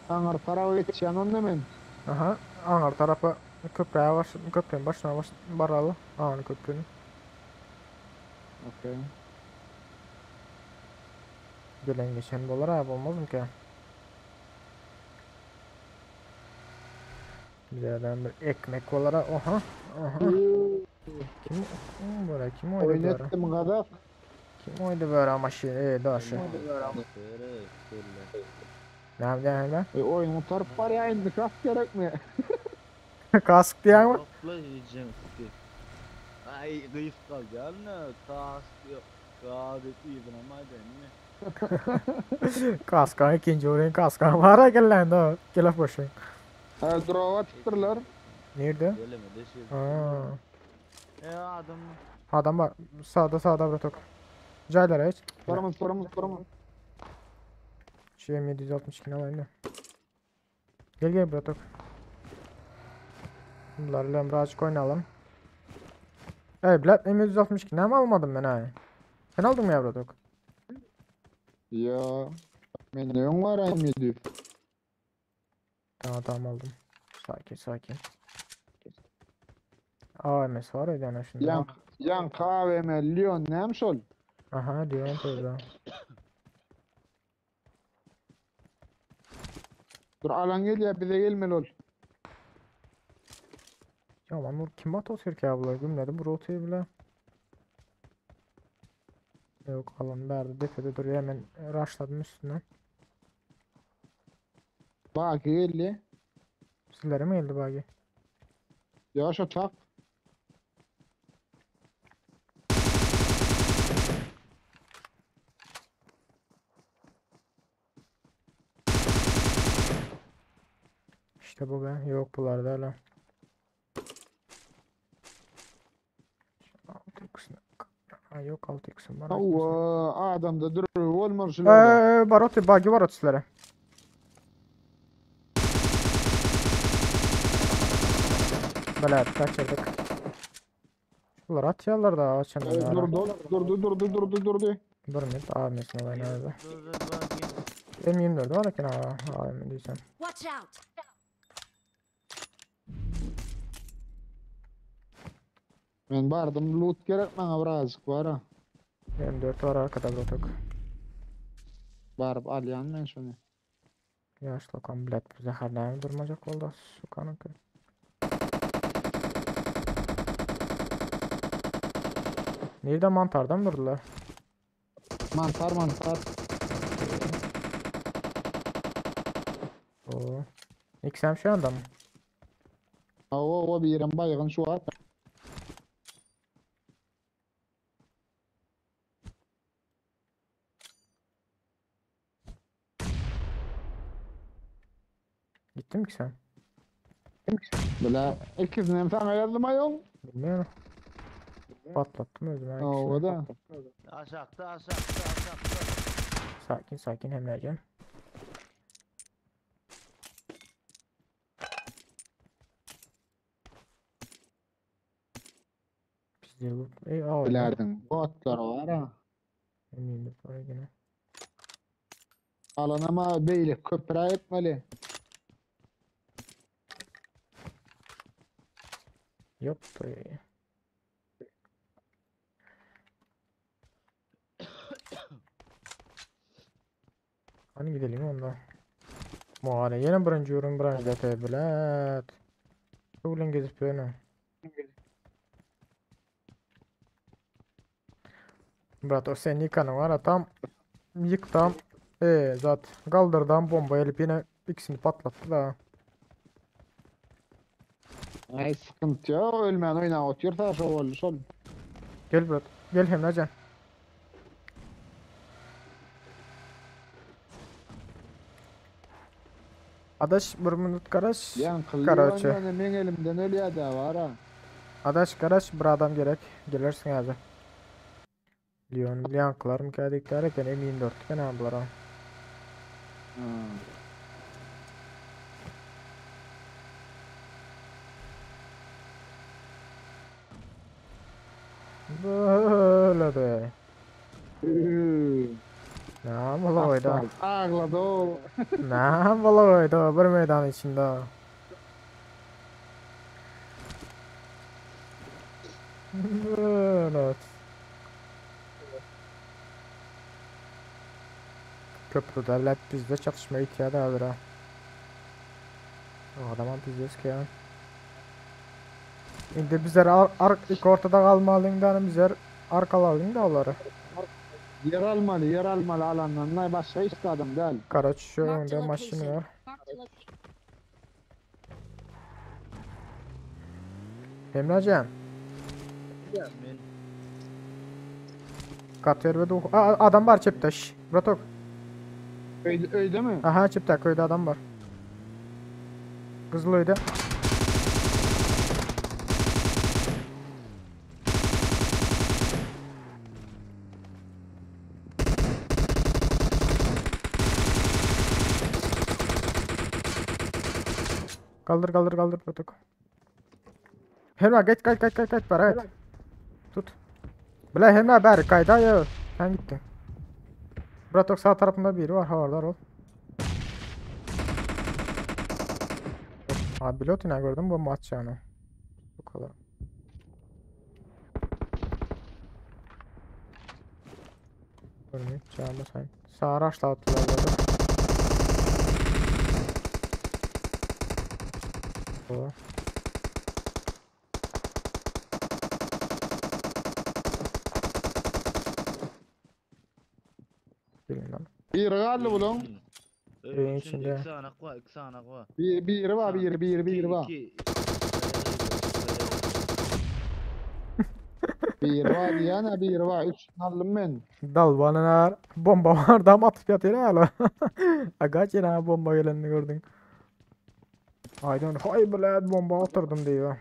Aňar tarafa geçýän onda men. Aha, aňar tarapa köprüye baş, köprünün başına baş, baralı. Ana köprünün. Okey. Gelen geçen bolar ha bolmazmyka? Bizlerden bir ekmek bolar ha. Oha. Oha. Kim kim böyle kim oydu Oyun böyle? ettim gazak. Kim oydu böyle ama şey e daşı. Ne ne ne? E, oyun utarıp var ya indi kask gerek mi? Kask diyen mi? Yokla yiyeceğim. Ay kıyıf kalacağım ne? Kask yok. Kask yiyeceğim ama değil mi? Kaskan ikinci oyun kaskan var ha gelen de gelip boşun. Ha, drova tutturlar. Nerede? Gelemedi şey. Aa. E adam Adam var. Sağda sağda bratok. Caylara hiç. Sorumuz sorumuz sorumuz. Şu M762 alayım da. Gel gel bratok. Bunlarla birazcık oynayalım. Ey Black M762 ne mi almadım ben ha? Sen aldın mı ya bratok? Ya. Men ne var M700? Tamam tamam aldım. Sakin sakin. AMS var ya yani şimdi. Yan yan KVM Lyon neymiş ol? Aha diyorum teyze. Dur alan gel ya bize gelmeli ol. Ya lan nur kim atıyor ki abla? Gümledim bu rotayı bile. Yok alan verdi. Defede duruyor hemen rushladım üstünden. Bak geldi. Sizlere mi geldi bagi? Ya şu tak. İşte bu be. Yok bunlarda hala. 6x'in. Ha yok 6x'im var. Allah adam da dur olmaz şularda. Eee barot bagi var sizlere. Böyle kaçırdık. Bunlar atıyorlar da açanlar. Ee, Durdu durdu durdu durdu durdu. Bir minut AMS'ine ben nerede? dur dur bakayım. M24 var ki ha AM diyeceğim. Watch out! Ben bardım loot gerek bana birazcık var ha. M4 var arkada brotok. Barıp al yan ben şunu. Yaşlı kan bilet bu zehirlenme durmayacak oldu. Sukanın ki. Nerede mantardan mı durdular? Mantar mantar. Oo. XM şu anda mı? O o bir yerim baygın şu at. Gittin mi ki sen? Böyle ikisini sana yazdım ayol. Bilmiyorum. Patlattım öldüm ha O ikisini. da. Aşağıda aşağıda aşağıda. Sakin sakin Emrecan. Biz de loot. Ey aa. Bilerdin. Botlar var ha. Eminim var yine. Alan ama beylik köprü etmeli. Yok be. Hani gidelim onda. Muhale yine birinci yorum birinci detay bilet. Ulan gezip böyle. Brat o sen yıkanın var ha, tam yıktam. Zat kaldırdan bomba elip yine ikisini patlattı da. Ay sıkıntı yok. Ölmeyen oyna oturuyorsa şu oldu sol. Gel brat. Gel Emrecan. Adaş bir minut karaş. Yan Karaçı. kılıyor yani men elimden ölüyor da var ha. Adaş karaş bir adam gerek. Gelirsin abi. Leon Leon mı geldik derken M24 ben aldılar ha. Hmm. Böyle de. Ne yapalım Ağladı o. Ne yapalım bir meydan içinde. Evet. Köprüde bilet bizde çatışma ýetýär häzir ha. Adamam pizdes ki ya. Indi bizler ar, ar ilk ortada galmalyň da bizler arkalalyň da olary. Yer almaly, yer almaly alandan da başga hiç adam däl. Karaç şu Marked önde a maşyn location. var. Emrecan. Men Katır ve duh. Aa, adam var çipte. Şş, Bratok. Öyle, öyle mi? Aha çipte köyde adam var. Kızılöy'de. Kaldır kaldır kaldır Bratok. Helma geç kaç kaç kaç kaç para et. Tut. Bile Helma beri kayda ya. Sen gittin. Bratok sağ tarafında biri var havardar ol. Abi pilot yine gördüm bu maç yani. Bu kadar. Görmeyip çağırma sen. Sağ araçla attılar burada. O. Gelin lan. Bir galdy bulun. Öýün içinde. İki sanak var, iki sanak var. Bir, biri var, bir, bir, bir var. İki. Bir var diýene bir var. Üç aldım ben. Dal bana nar. Bomba var da atıp yatıyor hala. Agaç yine bomba gelenini gördün. Aydın hay bile bomba oturdum diyor.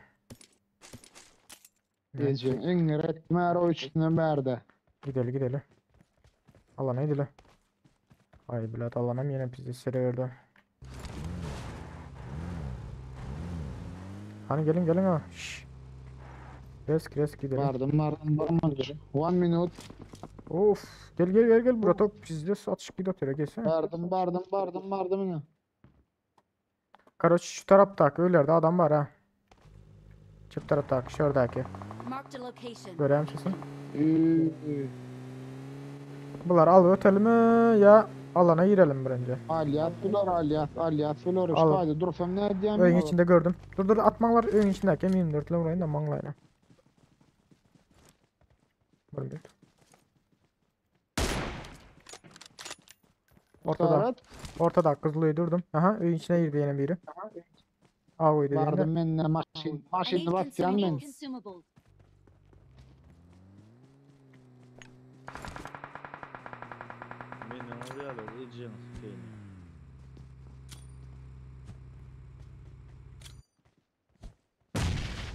Gece iňňir etmär o üçünden bärde. Gidelim gidelim. Alana gidelim. Ay bile alana yine bizi sürüyordu. Hani gelin gelin ha. Şşş. Resk resk gidelim. Vardım vardım varmadı. One minute. Of. Gel gel gel gel burada top bizde atışıp gidiyor otele gelsene. Vardım vardım vardım vardım yine. Karoç şu taraftaki öylerde adam var ha. Çift taraftaki şuradaki. Marked a location. Görüyor musun? Üü, Bunlar al ötelim mi ya alana girelim birinci. Aliyat bular aliyat aliyat bular. Al. İşte hadi dursam ne diyeyim? Öyün içinde gördüm. Dur dur atmalar öyün içindeki M24 ile vurayım da manglayla. Bir bir. Ortada. Evet. Ortada kızılıyı durdum. Aha öyün içine girdi yine biri. Aa uydu dediğinde. Vardım ben de maşin I maşini need basyan ben. consumables. Beni oraya da edeceğim sikeyim.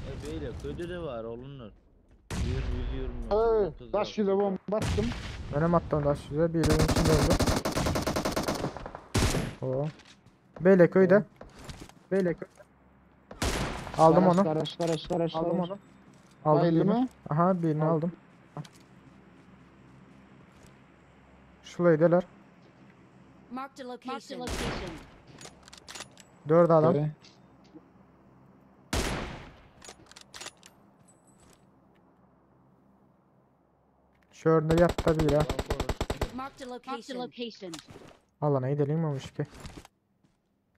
E beyle köyde de var olunur. 120 Evet, 30 taş yüze bomba bastım. Önem attım da size. Biri öyün içinde öldü. Oo. Beyle köyde. Beyle köyde. Aldım Garaş, onu. Garaş garaş garaş. Aldım garaş. onu. Aldım Bayıldı birini. mı? Aha birini aldım. Şulaydılar. Marked a location. Dört adam. Evet. Şurada yattı biri. Marked a location. Alana gidelim olmuş ki.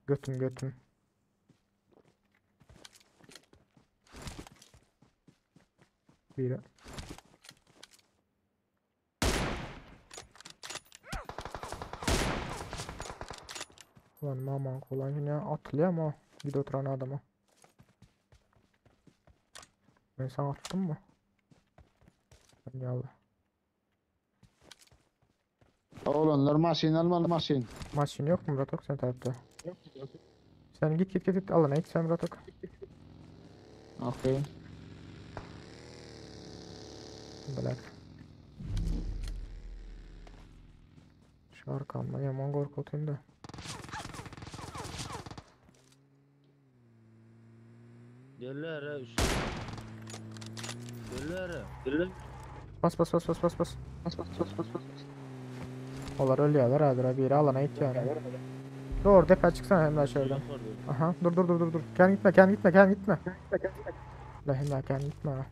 Götüm götüm. Biri. Ulan mama kolay yine atılıyor ama bir de oturan adama. Ben sana attım mı? Ben yallah. Oğlanlar maşin almalı maşin. Maçın yok mu Bratok sen tarafta? Sen git git git git alana git sen Bratok. Okey. Bırak. Şu arkamdan yaman korkutayım da. Geller üç. Geller. Geller. Bas bas bas bas bas bas. Bas bas bas bas bas. Onlar ölüyorlar hadi biri alana git yani. Doğru defa çıksana Emre şuradan. Aha dur dur dur dur dur. Kendi gitme kendi gitme kendi gitme. La Emre kendi gitme. ha.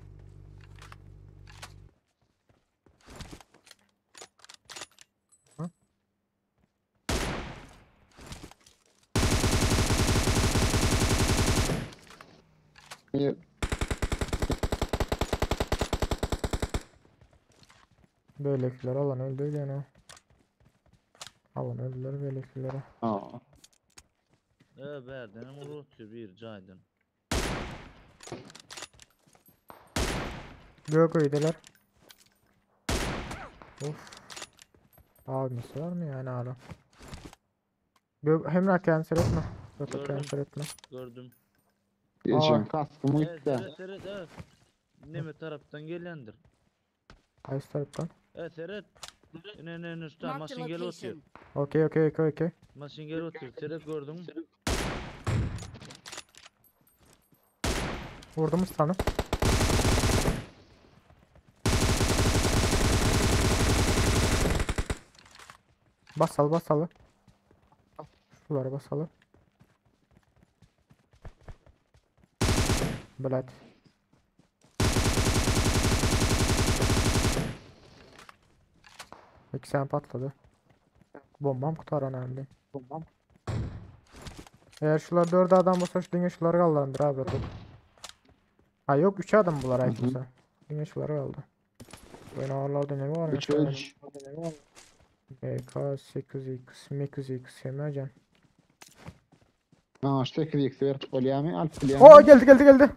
Ha? Bölekiler alan öldü yani. Alan öldüler bölekilere. Aa. E berdenem urup bir jaýdan. Gök öýdeler. Of. Abisi var mı yani hala? Gök Emrah cancel etme. Yok Gördüm. cancel etme. Gördüm. Geçen kaskım Evet, gitti. evet, evet, evet. Neme taraftan gelendir. Haýsy tarapdan? Evet, evet. Ne ne ne usta Marked a maşın gel oturuyor. location. Okey okey okey okey. Maşın gel oturuyor. Seret gördün mü? Vurdum ustanı. Basalı basalı. Şulara basalı. Blat. İki sen patladı. Bombam kutar önemli. Bombam. Eğer şular dört adam olsa şu dünya şuları kaldırandır abi. Top. Ha yok 3 adam bular aytmasa. Dünya şuları kaldı. Ben ağırlarda ne var? 3 3. BK 8x 8x yemeyeceğim. Ha 8x verip bolýamy? Alyp bilýämi? Oo geldi geldi geldi.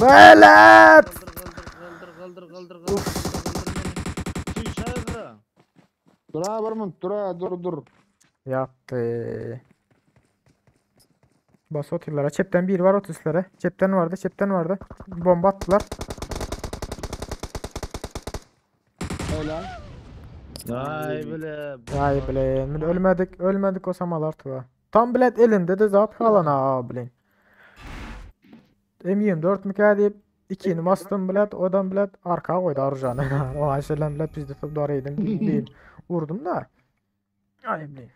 Belet! Kaldır kaldır kaldır kaldır kaldır beni. Şu şagra. Dur ha bir minut, dur ha, dur dur. Yaptı. Bas otillere. Çepten bir var otuzlara. Çepten vardı, çepten vardı. Bomba attılar. Helal. Ay bile. Ay bilen. Ölmedik, ölmedik o samalar tuva. Tam bilet elinde de zat kalan ha bilen. M24 müka deyip ikini bastım bilet, odan bilet arka koydu arjanı. O aşılan bilet biz de tutup doğru Değil. Vurdum da. Ay bilen.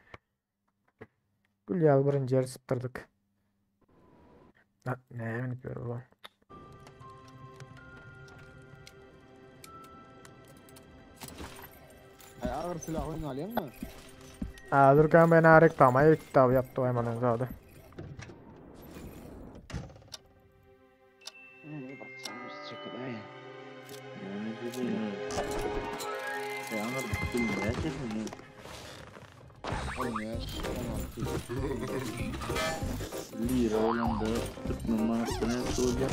Gülyal birinci yeri sıptırdık. Ha, ne yapıyor bu? Ay ağır silah oyun alayım mı? Ha, dur kan ben arek tamam ilk kitabı yaptı o hemen zaten. Lira olanda Türkmen manatına olacak.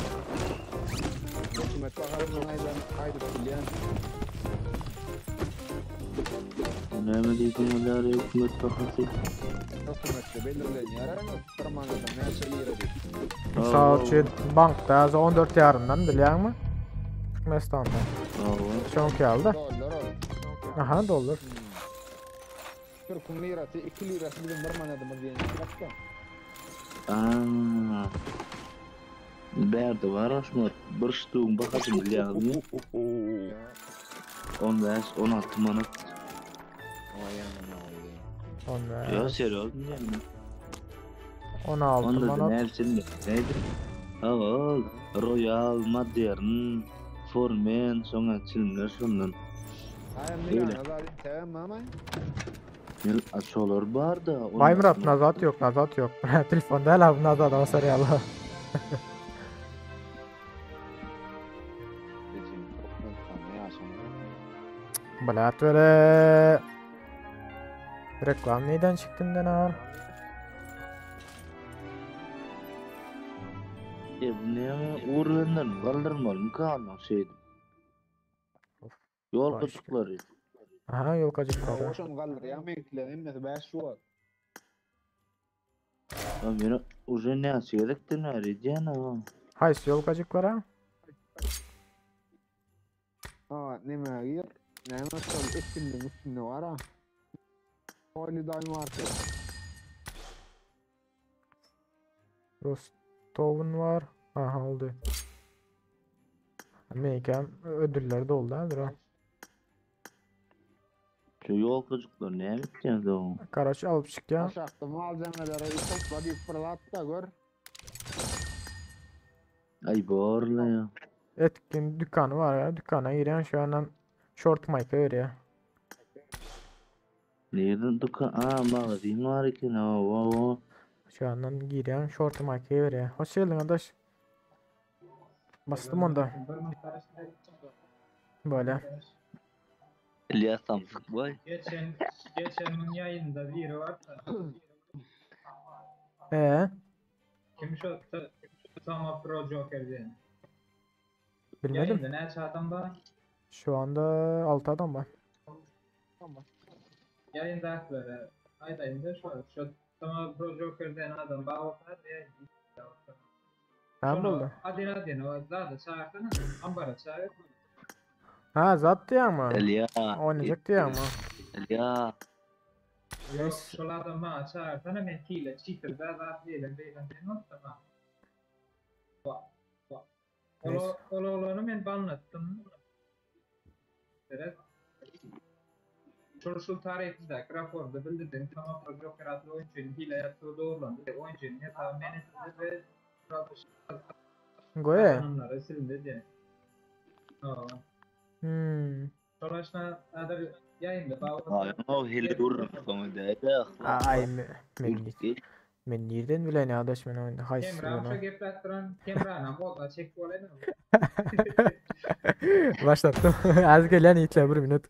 Hükümet bakalım aydan aýdyp bilýän. Näme diýdiň olar hükümet bahasy? Hükümetde belirlenýär ama bir manatdan näçe lira diýip. Misal üçin bankda 14 yarından bilýäňmi? Türkmenistan'da. Şonki aldı. Dollar ol. Aha dollar. Türk'ün lirası 2 lirası bizim bir manadymyz diýen ýa. Aa. Bärde var aşma bir ştuğun bahasy bilýäňmi? 15 16 manat. 15. Ya serial diýýän. 16 Onda da manat. näçe neydi? Aa, Royal, Modern, Formen, soňa çilimler şondan. Ay Öyle. Tamam ama. Mil açolar bar da. Bay Murat nazat yok nazat yok. Telefonda hala bu nazat ama serialı. Blat böyle. Reklam neyden çıktın den al? E bu ne uğurlanlar kaldırmalı mı kanun şeydi. Yol Başka. kıtıkları. Aha yol kacıkları. Oşon galdyrýar meňkiler hemmesi 5 şu var. Ya meni уже ne gerekti ne edýän ha. Haýsy yol kacıklara? Ha neme gir. Näme şol etkinligiň üstünde var ha. Holiday Market. Rostov'un var. Aha oldu. Meýkem ödüller doldu ha dur. Şu yol kıcıkları ne bitýän de o. Karaç alıp çık ya. Aşakda malzemeleri topla diýip fırlat da gör. Ay borla ya. Etkin dükkanı var ya. Dükkana giren şu andan short mic veriyor. Nirden dükan? Aa magazin bar eken. Owa owa. Şu ýandan girýäň, şorty maýka berýär. Hoş geldiň adaş. Bastym onda. Böyle. Ilýas samsyk boý. Geçen geçen gün ýaýynda biri barda. Ee, Kim şu Sama Pro Joker diýen. bilmedim. Ýaýynda näçe adam bar? Şu anda 6 adam var. Ýaýyndakylara aýdaýyn-da şu şu Sama Pro Joker diýen adam bar bolsa diýen. Ne boldy? Adin adin o zada çağırsana. Ambara çağır. Ha zat diýýäň mi? Ilýa. Oynayacak diýýäň mi? Ilýa. Yok, şol adam bana çağırsana men hile cheater da zat diýelim beýle diýen bolsa bana. Neyse. Ol oglany men banlatdym. Evet. Şol şul taryhda raporda bildirdim. Tamam Pro Joker adlı oyuncunun hile yaptığı doğrulandı. Oyuncunun hesabı men edildi ve Goýa. Kanunlara silindi diye. Aa. Hmm. Şol aşna adır ýaýynda Ay o hile durur soňy däde. Ay men men men nirden bilen adaş men oyunda haýsy Kemra bunu. şu gepletdiren Kemra'na bolda çek bolayım. Başlattım. Az gelen itle bir minut.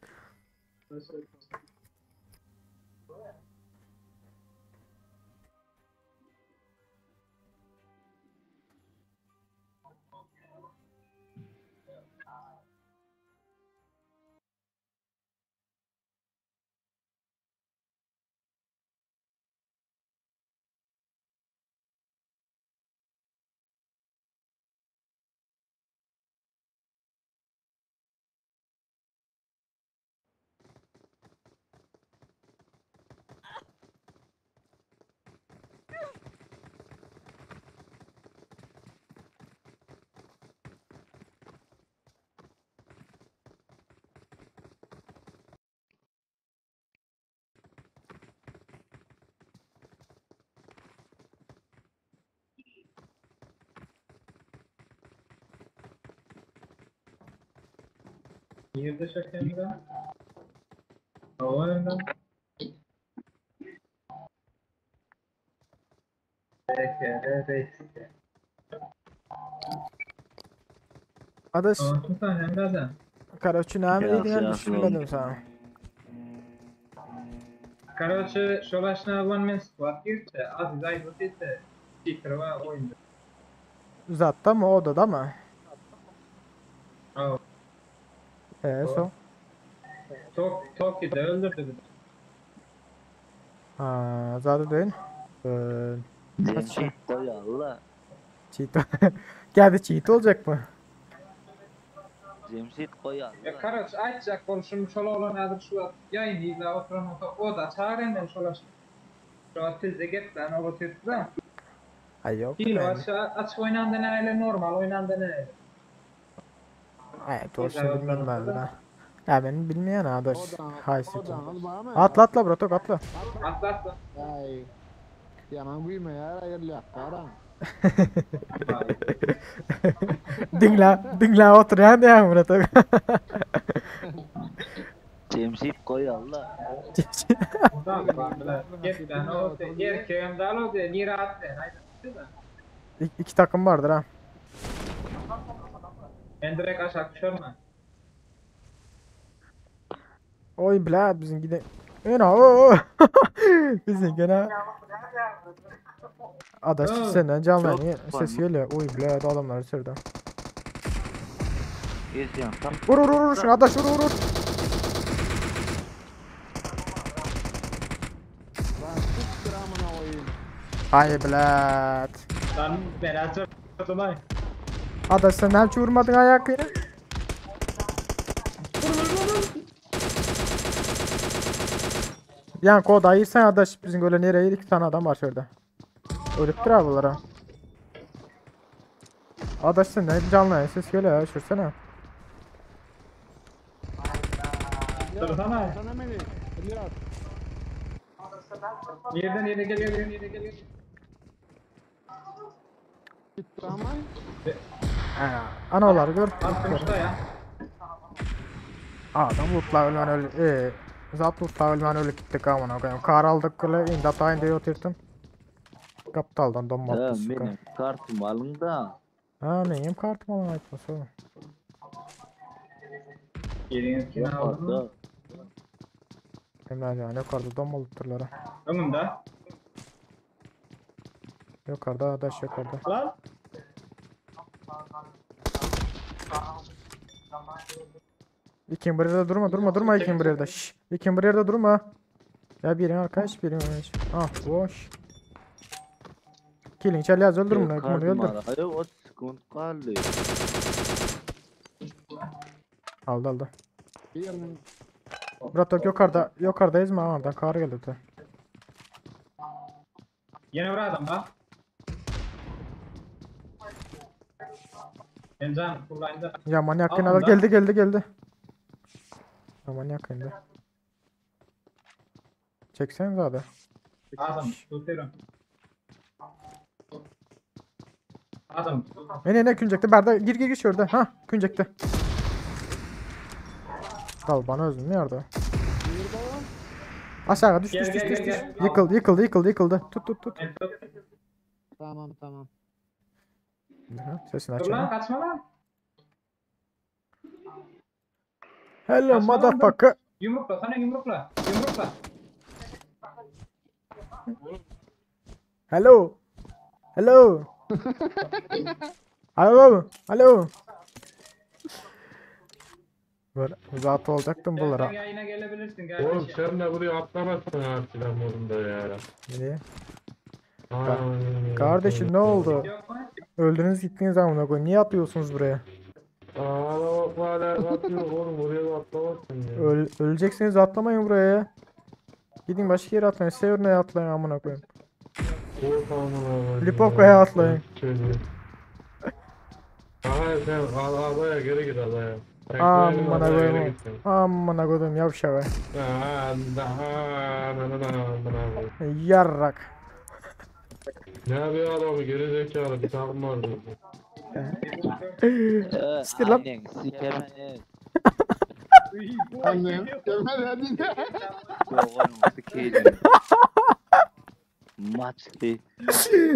Girdi şu Kemra. Oğlum. Peki, peki. Adaş Tamam, sen Emre'den. Karaçı näme Ýa, diýdiň ýa, düşünmedim sana. Короче, şol aşna one man squad girdi. Aziz Aybut etti. Cheater var oyunda. Zatda mı odada mı? Aa, Ee so. Tok Tokyo'da öldürdü bizi. Ha, zady değil. Ee, kaç şey? Cemşit goý Allah. Cheat. Geldi cheat olacak mı? Cemşit goý Ya Allah. Karaç aytacak bolşum şol olan adyr şu yayın izle oturan olsa o da çağır men şol aş. Şu at tizde gepden o tizde. Ay yok. Değil Ben. aşağı açık oynandı ne öyle normal oynandı ne öyle. Ay doğrusunu bilmem ben de. Ya ben bilmeyen adaş. Odan, Haysi. odan bar mı? Atla atla bratok atla. Atla atla. Ay. Yaman güýme ýa aýyrlak garan. Dinle, dinle oturýan diýen bratok. Cemşit goý Allah. Gepden o erkeğim dal o de nira atla. Haydi. İki takım vardır ha. Ben direkt aşağı düşerim ben. Oy bla bizim gide. Ena o. Bizim gene Adaş senden canlı Çok yayın ses geliyor. Oy bla adamlar içeride. Geçýän tam. Vur vur vur şunu adaş vur vur vur. Lan siktir amına koyayım. Ay blat. Lan ben açarım ay. Adaş sen hiç vurmadın ayak yine. Yani kod ayırsan adaş bizim öyle nereye iki tane adam var şurada. Ölüptür abi bunlara. Adaş sen ne canlı yayın ses geliyor ya şursana. Dursana. Sana beni. İlyas. Yerden yere gel gel yere gel gel. Gitti ama. Ha, Analar gör. Attım şuraya. Adam lootla ölen öl. Zat tutsa bilmän ölüp gitdik amına koyayım. Kar aldyk bile indi ataýyn diýip otyrdym. Gapdaldan Ya dommaltdy suka. benim kartım alın da. Ha meňem kartym alan aýtmasa. Geliňiz aldı mı? Yukarıda. Emre yani yukarıda dommalypdyrlar. ha. Önümde. Yukarıda adaş yukarıda. Lan. İkin bir yerde durma durma durma ikin bir yerde. Şşş. İkin bir yerde durma. Ya birin arkadaş birin öne. Ah boş. Kilin içeri yaz öldür bunu. Bunu Kartım öldür. araya 30 sekund kaldı. Aldı aldı. Bir yerine Bratok yukarıda yukarıdayız mı? Oradan kar geldi te. Yine bir adam bak. Emcan kullandı. Ya manyak Al yine bunu da. geldi geldi geldi. Ya manyak indi. Çeksene zaten. Adam tutuyorum. Adam Ne ne ne küncekte Berda gir gir gir şurada. Ha küncekte. Dal bana özüm nerede? Aşağı düş Gel, düş düş gel, düş gel, düş. gel. Yıkıldı yıkıldı yıkıldı yıkıldı. Tut tut tut. Tamam tamam. Ha, sesini Dur aç. lan ha. kaçma lan. Hello Kaçma lan, dur. motherfucker. Yumrukla sana yumrukla. Yumrukla. Hello. Hello. Hello. Hello. Böyle uzatı olacaktım Sen bunlara. yayına gelebilirsin Oğlum kardeşim. sen de buraya atlamazsın artık lan modunda ya. Nereye? Aa, Kardeşim ne oldu? Yok mu? Öldünüz gittiniz amına koyayım. Niye atlıyorsunuz buraya? Aa bak hala atlıyor oğlum buraya da atlamazsın ya. Öl öleceksiniz atlamayın buraya ya. Gidin başka yere atlayın. Severna'ya atlayın amına koyayım. Kork amına koyayım Lipovka'ya ya. atlayın. Çocuğu. Aha sen al adaya geri git adaya. Tekneye bin, Amına adaya geri koyayım. git sen. Amına koyayım yavşağı. Aa, daha, na, na, na, na, na. Yarrak. Ne yapıyor adamı geri zekalı bir takım var burada. Ee, Siktir lan. Annen sikemene. Annem gelmedi hadi. Yok oğlum sikeyim. Maç değil.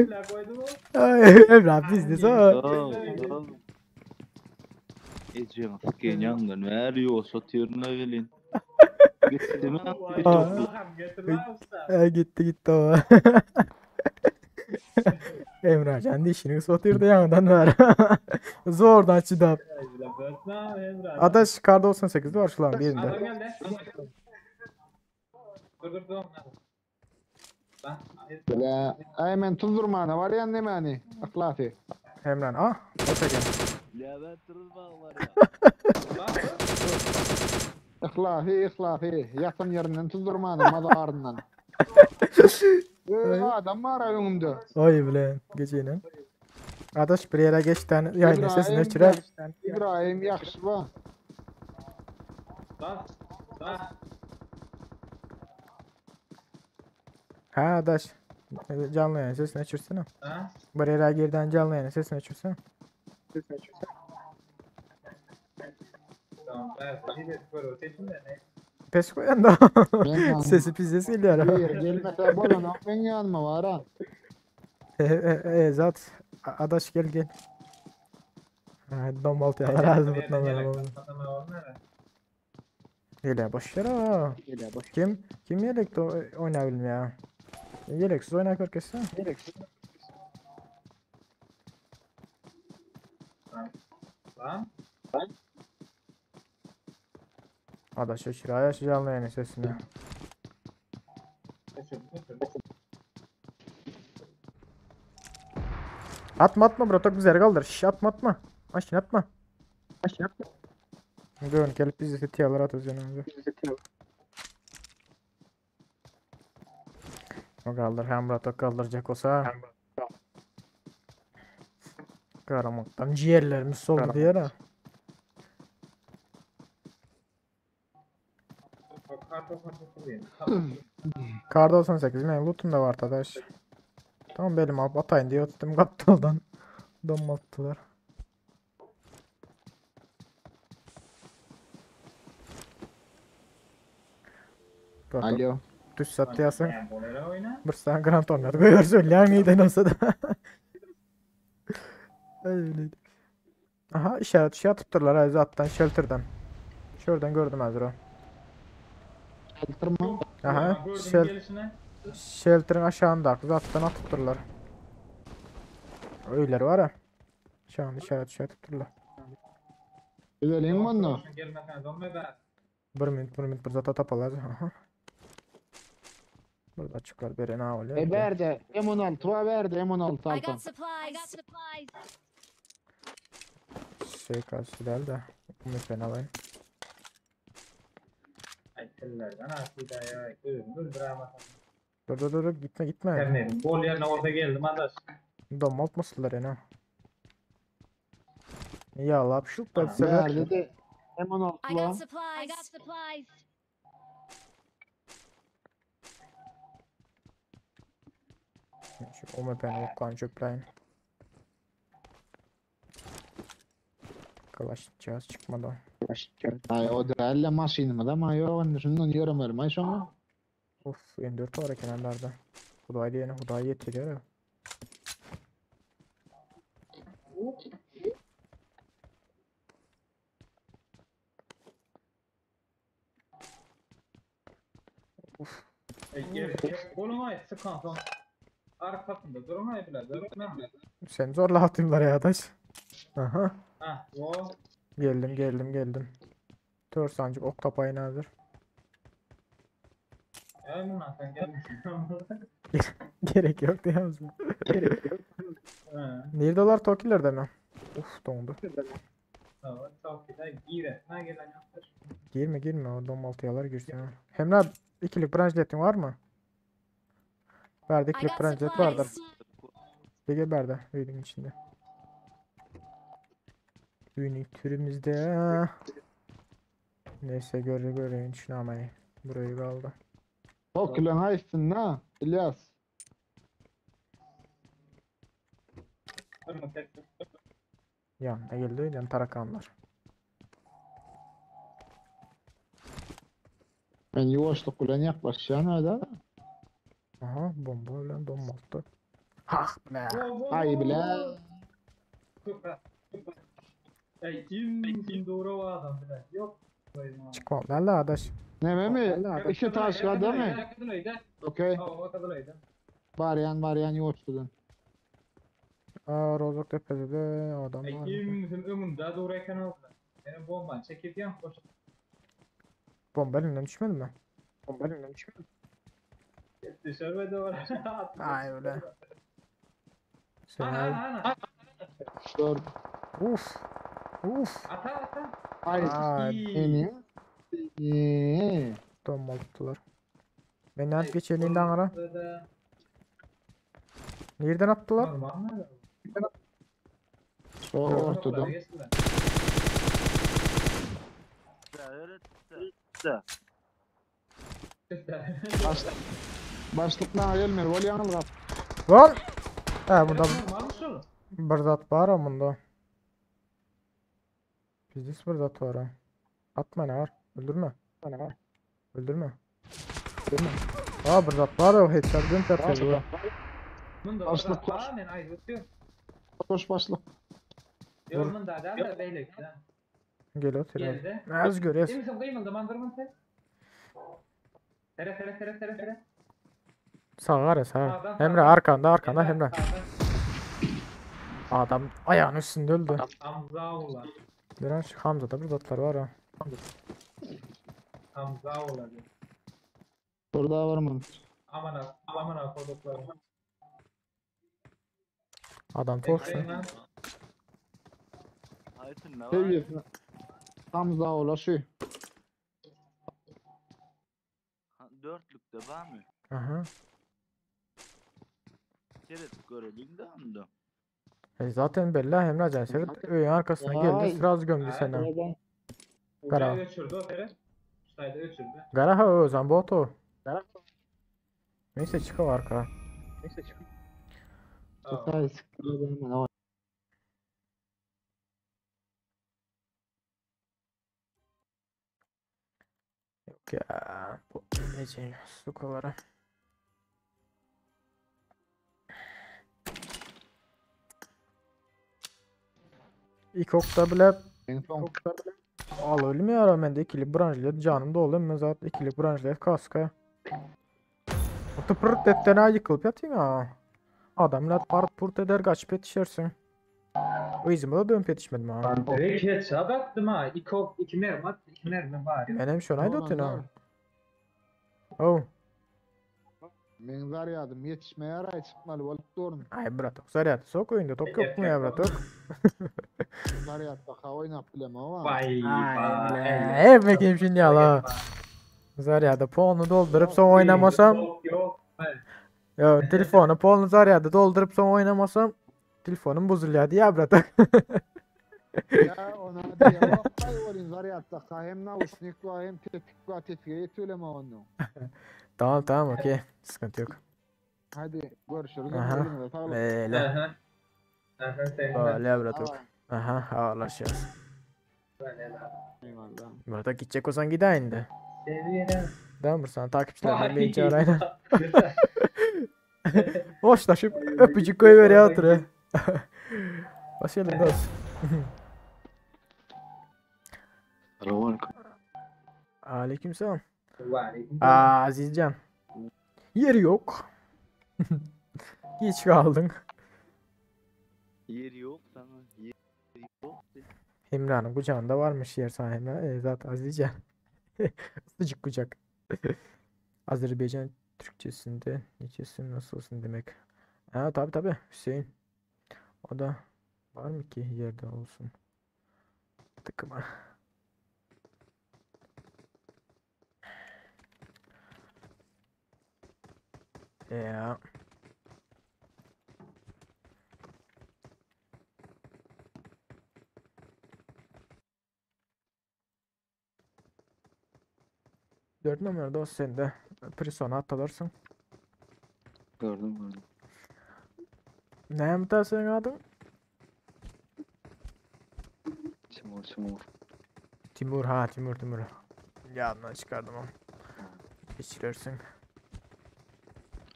La koydu mu? Ay, Emrah biz de sana. Yok oğlum. Ecem sikeyim yangın veriyor satıyoruna gelin. Gitti mi? Bir Aa. toplu. Bakalım getir lan usta. E, gitti gitti o. Emrah kendi işini satıyordu yanından ver. Zordan çıdap. La bötme Emrah. Adaş kar 98'de var şu lan birinde. Adam geldi. Dur dur dur. Lan. La ay men tuzdurmana var ya ne mani? Ahlati. Emrah ah o çeken. Ya ben turulma var ya. Lan. Ihlahi ihlahi. Yatan yerinden tuzdurmana madarından. Ee, adam var önümde. Oy bilen geceyle. Adaş bir yere geç tane yayın sesini İbrahim, öçüre. İbrahim yaxşı var. Lan. Lan. Ha adaş. Canlı yayın sesini öçürsene. Ha? Bir yere girden canlı yayın sesini öçürsene. Tamam. Ben bir de böyle öteyim de ne? Pes koyan da. Ben- Sesi pizzesi geliyor. Bir gelmese bolan ben yanma var ha. E, e, e, zat. Adaş gel gel. Ha, domaltı lazım butna Yele boş ver ha. Kim kim yelekte oynayabilmiyor ya? Yeleksiz oynar herkes ha. Lan. Adaş öçür ayaş canlı yayın sesini. Atma atma bro bizi kaldır. Şş, atma atma. Aşın atma. Aşın atma. Dön gelip bizi tiyalar atıyoruz yanımıza. O kaldır hem Bratok kaldıracak olsa. Karamaktan ciğerlerimiz soldu diye ha. Kar 98 benim lootum da var arkadaş. Tamam benim abi atayın diye tuttum kaptaldan. Donmattılar. Alo. Düş satýarsyň. Bir sany grant olmaýar. Goýber söylýän ýerden olsa da. Ay Aha işaret şey atypdyrlar ay zatdan shelterden. Şuradan gördüm hazır o. Shelter mı? Aha. Shel shelter'ın aşağındaki zatdan atypdyrlar. Öyler var ha. Şu an işaret şey atypdyrlar. Güzelin mi onu? Bir minut, bir minut bir zat tapalar. Aha. Burada açıklar biri ne oluyor? E berdi. M16 var verdi M16 I altan. got supplies. I got supplies. Şey karşı de. Umut ben alayım. Dur dur dur gitme gitme. Bol yerine orada geldim adaş. Domalt mısınlar yani? Ya lap şut da sever. Berdi de M16 I got var. supplies. I got supplies. Şu UMP'ni okkan çöpleyin. Kalaş cihaz çıkmadı. Ay o değerli maşinimi de ma yok şundan yorum ay şunu. Of M4 var kenarlarda. Huday diyene Huday yetiriyor. Bolun sıkan son. Arkasında durun ay bile. Sen zorla atıyorlar ya adaş. Aha. Ha, o. Geldim geldim geldim. Tör sancık ok tapayın hazır. Gerek yok diye misin? Gerek yok. Nerede dolar Tokiller'de mi? Uf dondu. Girme girme o domaltıyalar girsin. Hemre ikilik branşletin var mı? Verdi ikilik branşlet vardır. Ege berdi düğünün içinde. Düğünün türümüzde. Neyse göre göre düşünemeyi. Burayı kaldı. Tokilen haysın na İlyas. Yanına geldi yan tarakanlar. Ben yuvaşlık bilen yaklaşacağım öyle. Aha bomba bilen donmaltı. Hah be. Ay bile. Ey kim doğru adam bile. Yok. Çıkma lan la adaş. Ne mi? İki taş değil mi? Okey. Varyan varyan yuvaşlıdın. Aa Rozok tepede de adam var. Kim önünde doğru eken oldu. Benim bomban çekip yan koş. Bomba elinden düşmedi mi? Bomba elinden düşmedi mi? Düşürmedi var. Ay öyle. Sen Ana ana. Dur. Uf. Uf. Ata ata. Ay. Ay. İyi. Domalttılar. Ben nerede geçeyim ara? Nereden attılar? O ortada. Başlık. Başlık ne gelmiyor. Vol yanıl kap. Lan! He bunda bir zat var ama bunda. Bizde bir zat var ha. Atma ne var? Öldürme. Ne var? Öldürme. Öldürme. Aa bir zat var o headshot gün tertemiz. Başlık koş. Koş başlık. Gel otur. Az gör ez. Sağ var sağ. Emre arkanda arkanda Emre. Adam ayağının üstünde öldü. Hamza ola. Direnç Hamza'da bir zatlar var ha. Hamza ola. Burada var mı? Aman aman koduklarım. Adam torsun. Seviyesine. Hamza ola şu. Dörtlükte var mı? Aha. Seret görelim de anda. E zaten belli Emre Can Seret öğün arkasına geldi sıraz gömdü seni. Kara. Öçürdü o Seret. Sayda öçürdü. Gara ha o zaman boto. Neyse çıkı arka. Neyse çıkı. Ya, bu nece sukalara. İlk okta bile Al ölmüyor men de ikili branjlet canım doldu men zat ikili branjlet kaska. Tıpırt etden yıkılıp yatayım ha. Adamlar part purt eder kaçıp yetişersin. Yzyma da dönüp yetişmedim ha. Direkt headshot attım ha. İki ok, iki mermi at, iki mermi var. Menem şona aýdyp otyryn ha. Oh. Meň zarýadym ýetişmeýär aý çykmaly bolup durun. Aý bratok zarýad sok öýünde tok ýokmy ýa bratok? Zarýadda ha oýnap bilemok. Waý waý. Hemme kim şindi ýaly. Zarýady polny dolduryp soň oýnamasam. Ýo telefony polny zarýady dolduryp soň oýnamasam telefonym bozulýar diýýär bratok. Ýa ona diýemok aý welin zarýadda ha hem nauşnik bar hem tetik bar tetige ýetibilemok onda. Tamam tamam okey. Sıkıntı yok. Hadi görüşürüz. Aha. Eliňize saglyk. Beýle. Aha. Aha sen. Öyle bratok. Aha habarlaşýas. Eyvallah. Bratok gitjek bolsaň gidäý indi. Seviyorum. Dämi bir sany takipçilerden birini çagyrayyn. Hoşlaşyp öpücük goýberýär otury. Hoş geldin dost. Salam Aleykümselam. Aleyküm. Aa Azizcan. Yeri yok. Geç kaldın. Ýeri ýok sana. Ýeri ýok. Emrah'nın kucağında varmış yer sana Emrah. E, zaten Azizcan. Sıcık kucak. Azerbaycan Türkçesinde niçesin nasılsın demek. Ha tabi tabi Hüseyin. O da var mı ki yerde olsun. Tıkıma. Ya. Dört numara dost sen de Prison'a atalarsın. Gördüm gördüm. Ne mi senin adın? Timur Timur. Timur ha Timur Timur. Yadından çıkardım onu. Geçirirsin.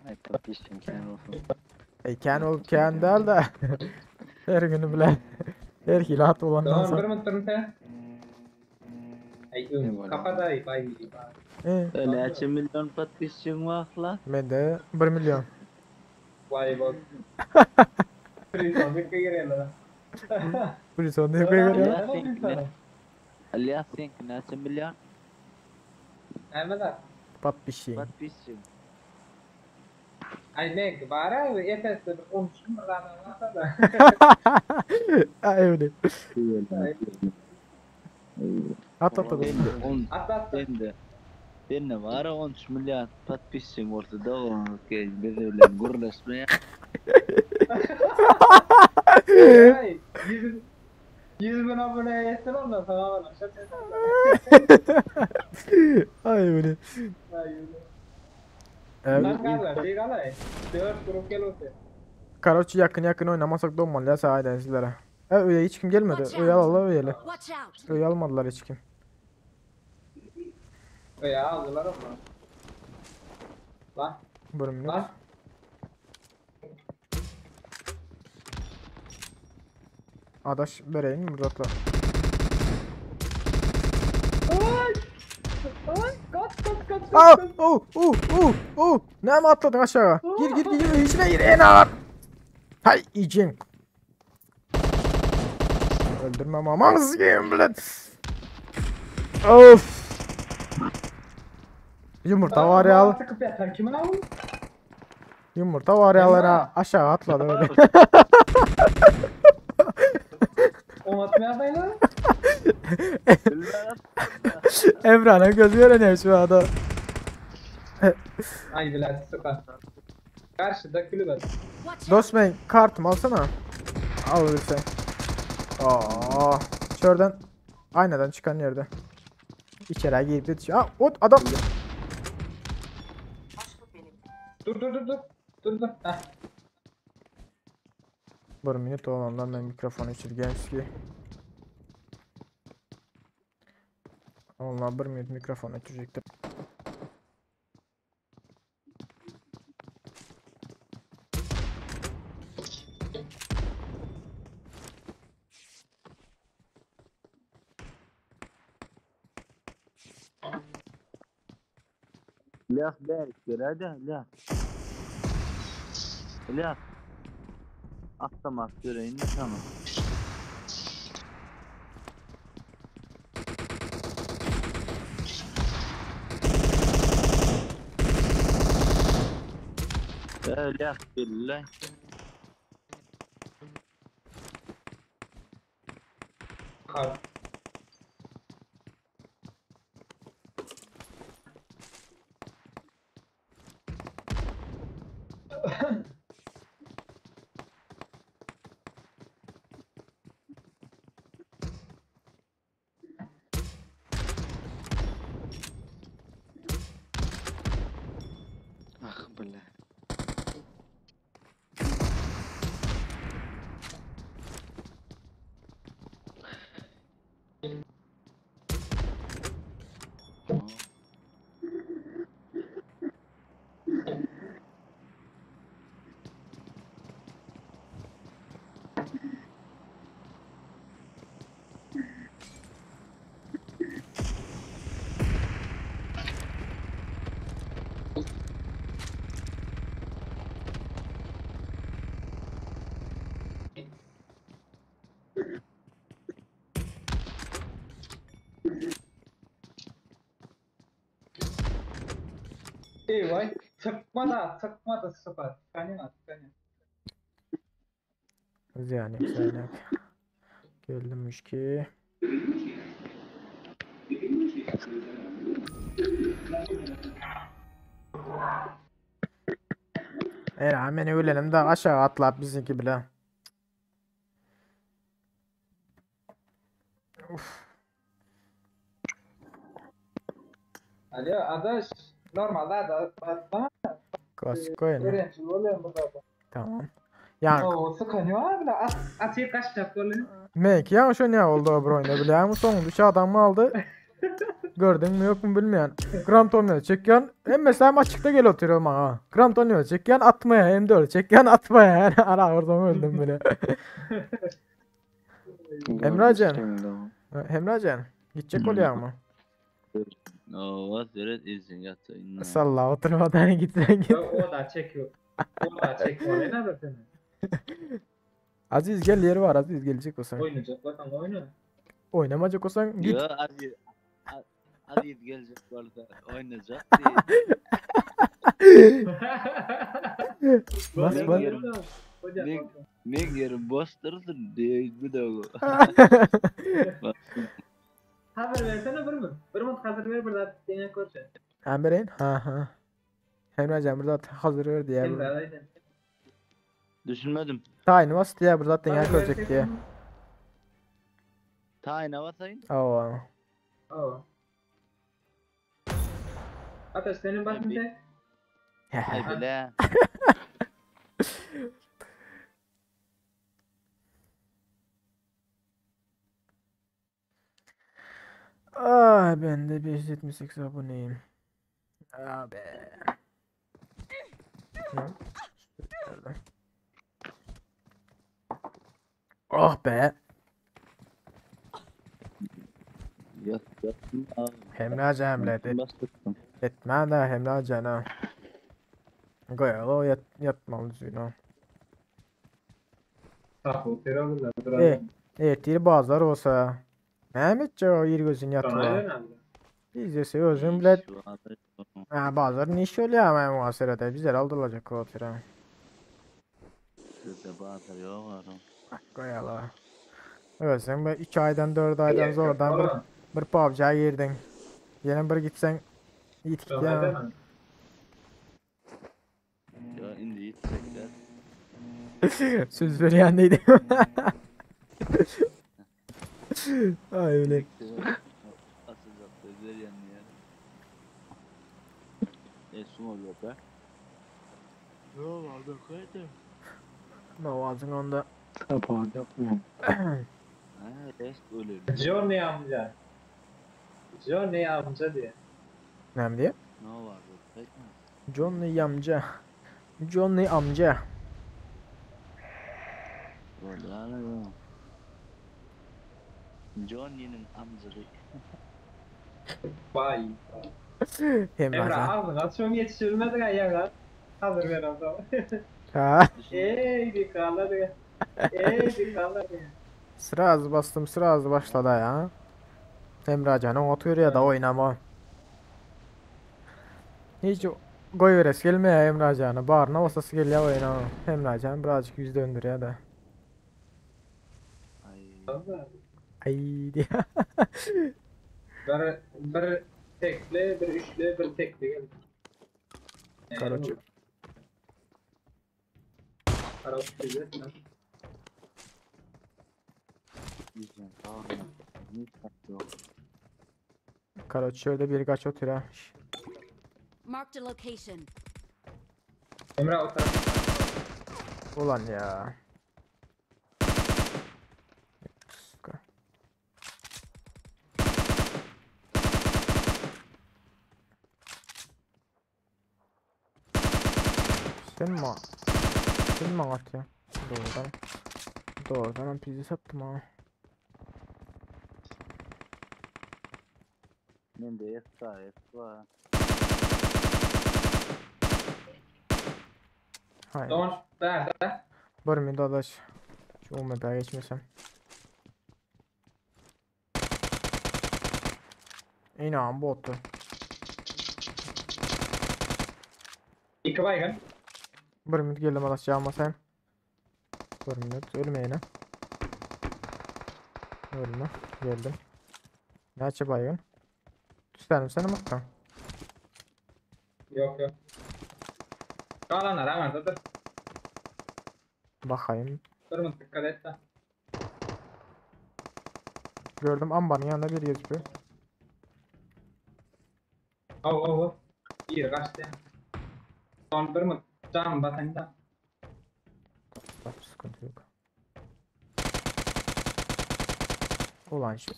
Ay papişim sen olsun. E ken ol ken değil de. Her günü bile. Her hilat olandan Tamam bir sonra. minut durun sen. Ay ön kafaday bay bay. E, Näçe milyon podpisçiň bar la? ben de 1 milyon. Vay bak. Prison'da girelim. Prison'da yapıyor ya. Alýas seňki näçe milyon? Näme da? Patpişi. Podpisçiň. Ay ne bara efes bir komşum var da. Ay öyle. At at at. At at. Sende. Sende bar 13 milyon podpisçiň bolsa da o biz bilen gürleşme. Ay 100 100 bin abone yeter ondan sonra bana. Ay öyle. Ay öyle. Evet. Lan kardeş, iyi kalay. 4 grup gel olsun. Karoçi yakın yakın oynamasak da olmalı ya sahiden sizlere. E öyle hiç kim gelmedi. Öyle al öyle. Watch out! Öyle almadılar hiç kim. Ya aldılar ama. Lan Bir minut. lan. Adaş bereyim mi Murat'la? Ay! Ay kaç kaç kaç Aa, kaç. oh, oh, oh, oh. Ne mi atladın aşağı? Gir gir gir gir içine gir en ağır. Hay iyicin. Öldürmem aman sikeyim bilet. Of. Yumurta var ya. Sıkıp yatar kimin abi? Yumurta var ya aşağı atladı öyle. On atmaya dayı. Emrah'ın gözü görünüyor şu anda. Ay bilet sıkar. Karşıda kulübe. Dost ben kartımı alsana. Al öyleyse. Aa, şuradan aynadan çıkan yerde. İçeri girip de Aa, o adam. Dur dur dur dur. Dur dur. Heh. Bir minut olandan ben mikrofonu öçürgenski. Allah bir minut mikrofonu öçürecektim. Ilyas bärik geläýdä, Ilyas. Ilyas. Avtomat bereýin-de saňa. Ä, Ilyas geldi-le. Ah bile. Eý, çykma-da, çykma-da süper. Kanyňa, kanyňa. Zyýan ýok, zyýan ýok. Geldim müşki. Era meni ölenim de aşağı atlap bizinki bile. Uf. Alo, adaş, normalde da atlama. Klasik oyun. Öğrenci bolýan bu zada. Tamam. Yani O, sıkanyň abi da at, atyp kaçjak bolýan. Menki ýaňy şo näme boldy o bir oýunda bilýäňmi? Soňunda üç adam galdy. Gördüňmi ýokmy bilmeýän. Gram tonýa çekýän. Hemmesi hem açykda gelip otyr maňa. Gram tonýa çekýän atmaýa hem dört çekýän atmaýa. Yani ara bir soň öldüm bile. Emrajan. Emrajan. Gitjek bolýaňmy? Owa, seret ilsin ýatsa. Salla oturmadan gitsen git. O da çekiyor. O da çekiyor. Ne haber senin? Aziz gel yeri var Aziz gelecek olsan. Oynayacak bolsaň oýna. Oynamacak olsan git. Yo, Aziz. Aziz geljek bolsa oýnajak diýip. Bas bas. Men men ýerim boş dursun diýip bu da. Haber versene bir min. Bir min hazır ver bir zat deňe görşe. Ha bereýin? Ha ha. Emrecan bir zat hazır ver diýe. Emre aýdan. Düşünmedim. Taýyny bas diýe bir zat deňe görjek diýe. Taýyna basaýyn. Awa. Awa. Ataş senin başın tek. Ay bile. Ah ben de 578 aboneyim. Abi. Hı? Nerede? Oh be. Ýat ýat. Hemrajan bile et. Etme de Hemrajan ha. Goýaly o ýat ýatmaly düzgün o. Tapyp bererler. E, ertir bazar olsa. Näme etjek o ir gözün ýatyp. Biz ise özüm bile Ha bazar ne iş oluyor ama muhasebede bizler aldırılacak o tira. Sizde bazar ýok adam. Goýaly. Özün bir 3 aydan 4 aydan zordan bir bir PUBG'ya girdin. Yine bir gitsen git git ya. Ýa indi ýetjekler. Söz veren neydi? Ay öyle. Asacak söz verýän diýär. E sun oluyor be. Ýok aldı kaydı. Navazın onda. Tabanca mı? Ha rest öyle. Johnny amca. Johnny amca diye. Ne diye? Ne var bu? Johnny amca. Johnny amca. Vallahi Johnny'nin amcası. Baý. Hemra Emre agzyňa açyp ýetişilmedik aýaga. Hazır beremsoň. Ha. Eý dikala diýe. Eý dikala diýe. Sraz bastım, sraz başlady ya. Emrajan oňat görýär da oýnama. Hiç goýberes gelmeýär Emrajany. Baryna basasy gelýär oýna. Emrajan birazjyk yüz döndürýär da. Ay diýär. Bir bir tekli, bir üçlü, bir tekli geldi. Karoçe. Karaoke Karoçe şöyle bir kaç otur ha. Marked a location. Emre o taraf. Ulan ya. Sen mi? Sen mi at ya? Doğrudan. Doğrudan pizza sattım ha. Men de SAS var. Hayır. Don, nerede? Bir minut adaş. Şu UMP'ye geçmesem. İnan bottu. İki baygın. Bir minut geldim adaş can basayım. Bir minut ölme yine. Ölme. Geldim. Neçe baygın? Tüsterim seni mutlu. Yok yok. Kalanlar hemen dur. Bakayım. Durma dikkat et de. Gördüm ambarın yanında bir gözüküyor. Av av av. Bir kaçtı. Son bir mi? Canım basayım da. Bak sıkıntı yok. Ulan şu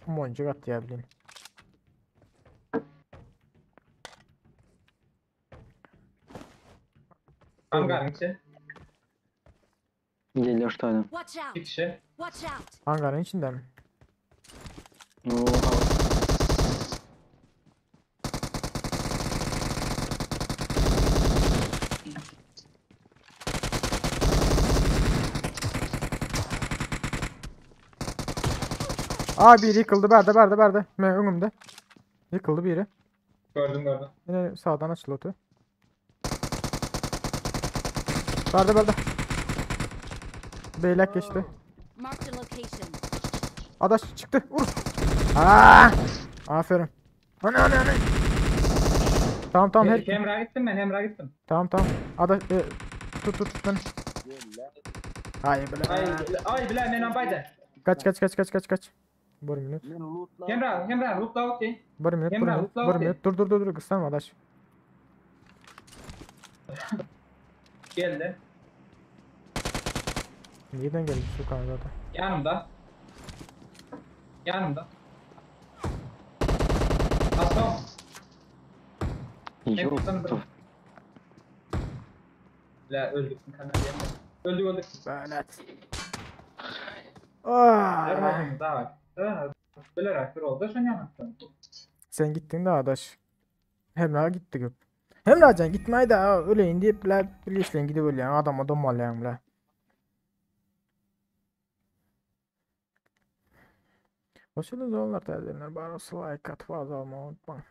boncuk attı ya bileyim. Hangarın içi. Geliyor tane. Watch out. Bir kişi. Watch out. Hangarın içinde mi? Oha. Aa biri yıkıldı. Berde berde berde. Me önümde. Yıkıldı biri. Gördüm gördüm. Yine sağdan açıldı otu. Berde berde. Beylek geçti. Marked a location. Adaş çıktı. Vur. Aa! Aferin. Ana ana ana. Tamam tamam her Hemra gittim ben Hemra gittim. Tamam tamam. Adaş e, tut tut tut beni. Hayır bile. Ay ay bile men bayda. Kaç kaç kaç kaç kaç kaç. Bir minut. Hemra Hemra lootla okey. Bir minut, bir Emrah, minut, lootla bir okey. minut. Dur dur dur dur kıslanma adaş. Geldi. Nereden geldi şu kan zaten? Yanımda. Yanımda. Aslan. Yok. La öldük. Öldük öldük. Belet. Ah. Daha bak. Böyle reaktör oldu. Sen yanıttın. Sen gittin de adaş. Hemra gitti köp. Hemracan gitmeyi de öleyim deyip la bilirsin gidip öyle adam adam alayım la. Hoş geldiniz oğullar teyzeler. Bana like at fazla olmayı unutmayın.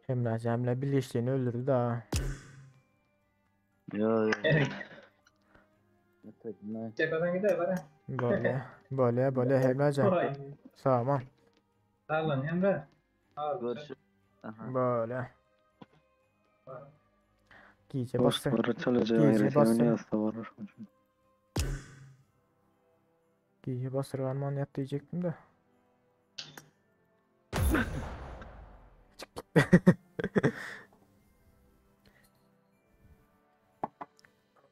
Hemra Cem'le birleştiğini öldürdü daha. Yo yo. Cepheden gider var ha. Böyle, böyle, böyle Hemra Cem. Vay. Sağ ol. Sağ olun Emre. Sağ olun. Görüşürüz. Aha. Böyle. Giyce Boş bastı. var çalışıyor Giyce ayrı bastı. oynuyorsa var. Giyce bastır varman yat diyecektim de. Çık gitti.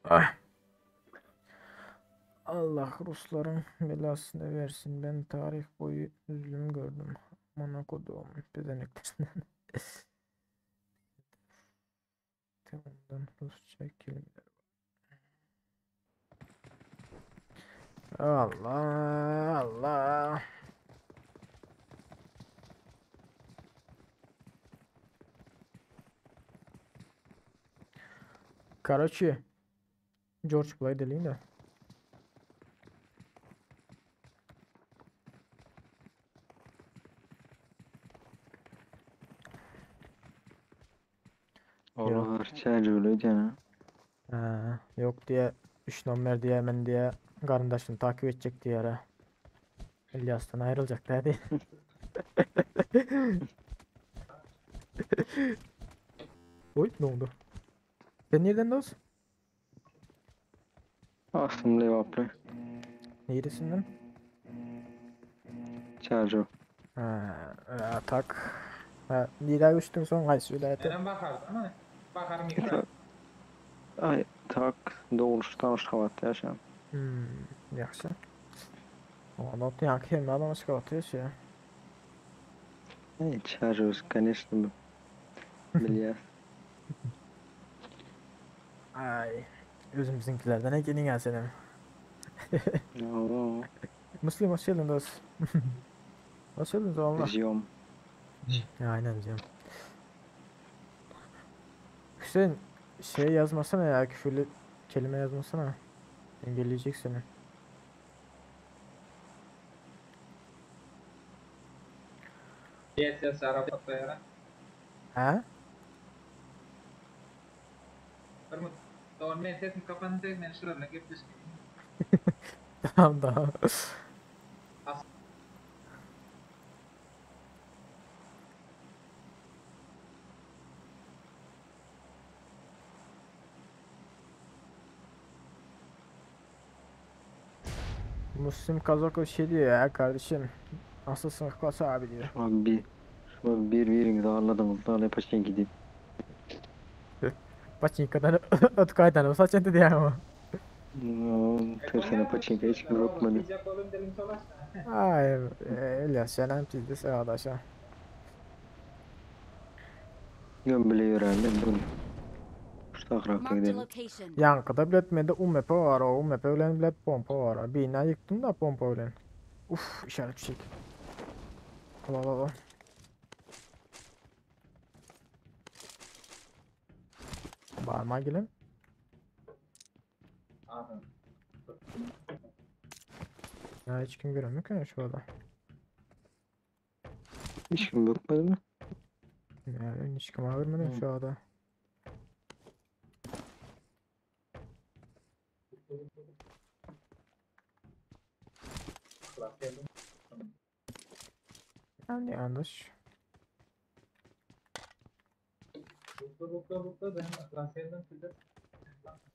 Ah. Allah Rusların belasını versin. Ben tarih boyu zulüm gördüm. Amına koduğum pezevenklerinden. Ondan Rusça kelimeler Allah Allah. Короче, George Play de. Olar çäjewli öýdýän. Ha, yok diye 3 nomer diye men diye garyndaşyny takip etjek diýere. İlyas'tan ayrılacak dedi. Oy ne oldu? Sen nereden dost? Aslym Lebaply. Neresinden? Çärjew. Ha, atak. Ha, nirä göçdüň soň haýsy welaýata? Menem bakardım ama bakarım yıkar. Ay tak doguluşdan Aşgabatda ýaşaýan. Hmm, ýagşy. Onda ýaňky hemme adam Aşgabatda ýaşaýar. Ey Çärjew, конечно, bilýär. Ay, özümiziňkilerden ekeniň ha senem. Ýo. Müslim hoş geldin dost. Hoş geldin Allah. Ziýom. Aynen diyorum. Hüseyin şey yazmasana ya küfürlü kelime yazmasana. Engelleyecek seni. Yes yes Arap yara. Ha? Bir Doğru men sesim kapandı men şuradan gepleşip. Tamam tamam. Müslüm Kazakov şey diyor ya kardeşim. Nasılsın Klas abi diyor. Şu an bir şu an bir birinizi ağırladınız da paçın gidip. Paçinkadan ötkaydan olsa çente diyor ama. Tersine paçinka hiç kim bakmadı. Ay, İlyas sen pizde sağdaşa. Yön bile yörendim bunu. Şu takrakta Marked a gidelim. location. Yankıda bilet mende UMP var o UMP bilen bilet pompa var. Bina yıktım da pompa bilen. Uf işaret çek. Al al al. Bağırma gelin. Ya hiç kim göremiyor ki şu arada. Hiç kim bakmadı mı? Ya hiç kim görmedim şu arada. Yani yanlış.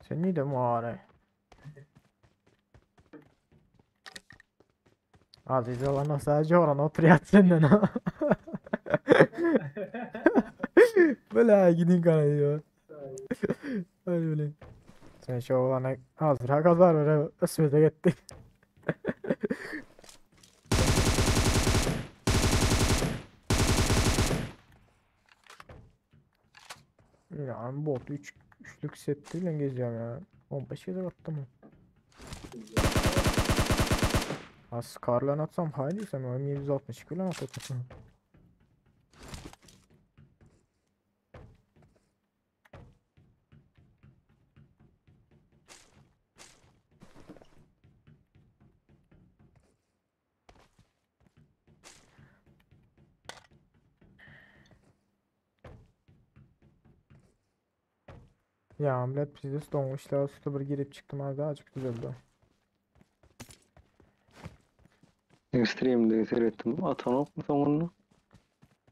Sen niye de muare? Aziz olan sadece oran oturuyor senden ha. Böyle gidin kanıyor. Ay öyle. Sen şu oğlana hazır ha kazar öyle söze gitti. Ya bot 3 üçlük setiyle geziyorum ya. 15 kez attım. Az karla atsam haydi sen M762 ile atacaksın. Ya millet pizdes donmuşlar üstü bir girip çıktım az daha açık düzeldi. Stream'de seyrettim. Atan ok mu sonunu?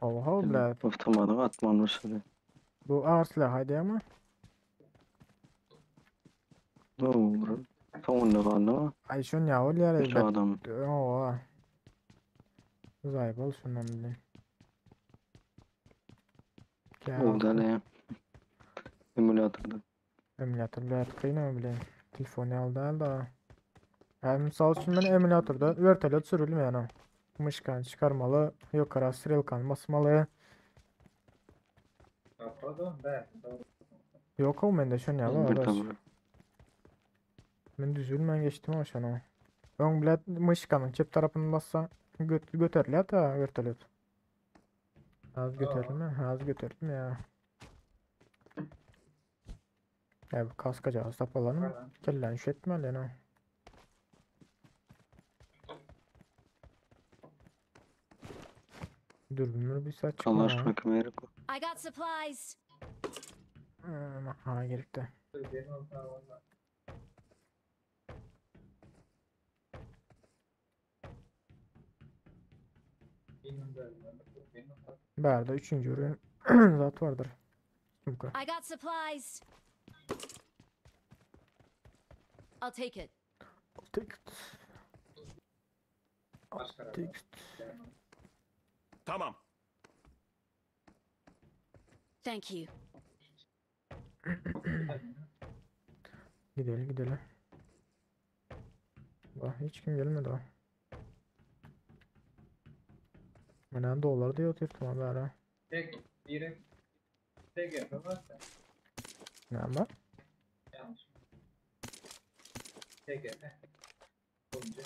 Oha millet. Otomatik atmanmış hadi. Bu ağır silah haydi ama. Ne olur? Sonunda kaldı ama. Ay şun ya ol ya. Üç adam. Oha. Zayıf ol şundan bile. Gel. Oldu ne? Emülatörde. Emülatörde kıyın bile. Telefonu aldı aldı. Yani misal üçün ben emülatörde vertolyot sürülmüyor yani. Mışkan çıkarmalı, yukarı strelkan basmalı. Yok o mende şon ýaly Bir adaş. tamam. Men düzülmän geçdim o şonu. Öň bilet myşkanyň çep tarapyny bassaň göt göterilýär ta vertolyot. Az göterilme, az göterilme ya. Ya bu kaskacağız tapalanım. Kellen şetmeli yani. Dürbünler bir saat çıkma. Kalaş bakım I got supplies. Ha gerekti. Bärde üçüncü ürün zat vardır. Kimka. I got supplies. I'll take it. Take it. Take it. Tamam. Thank you. Gidelim gidelim. Bak hiç kim gelmedi o. Menen dolar diyor oturtma bari. Tek biri tek yapamazsa Ne var? yanlış. Tek yap. Olunca.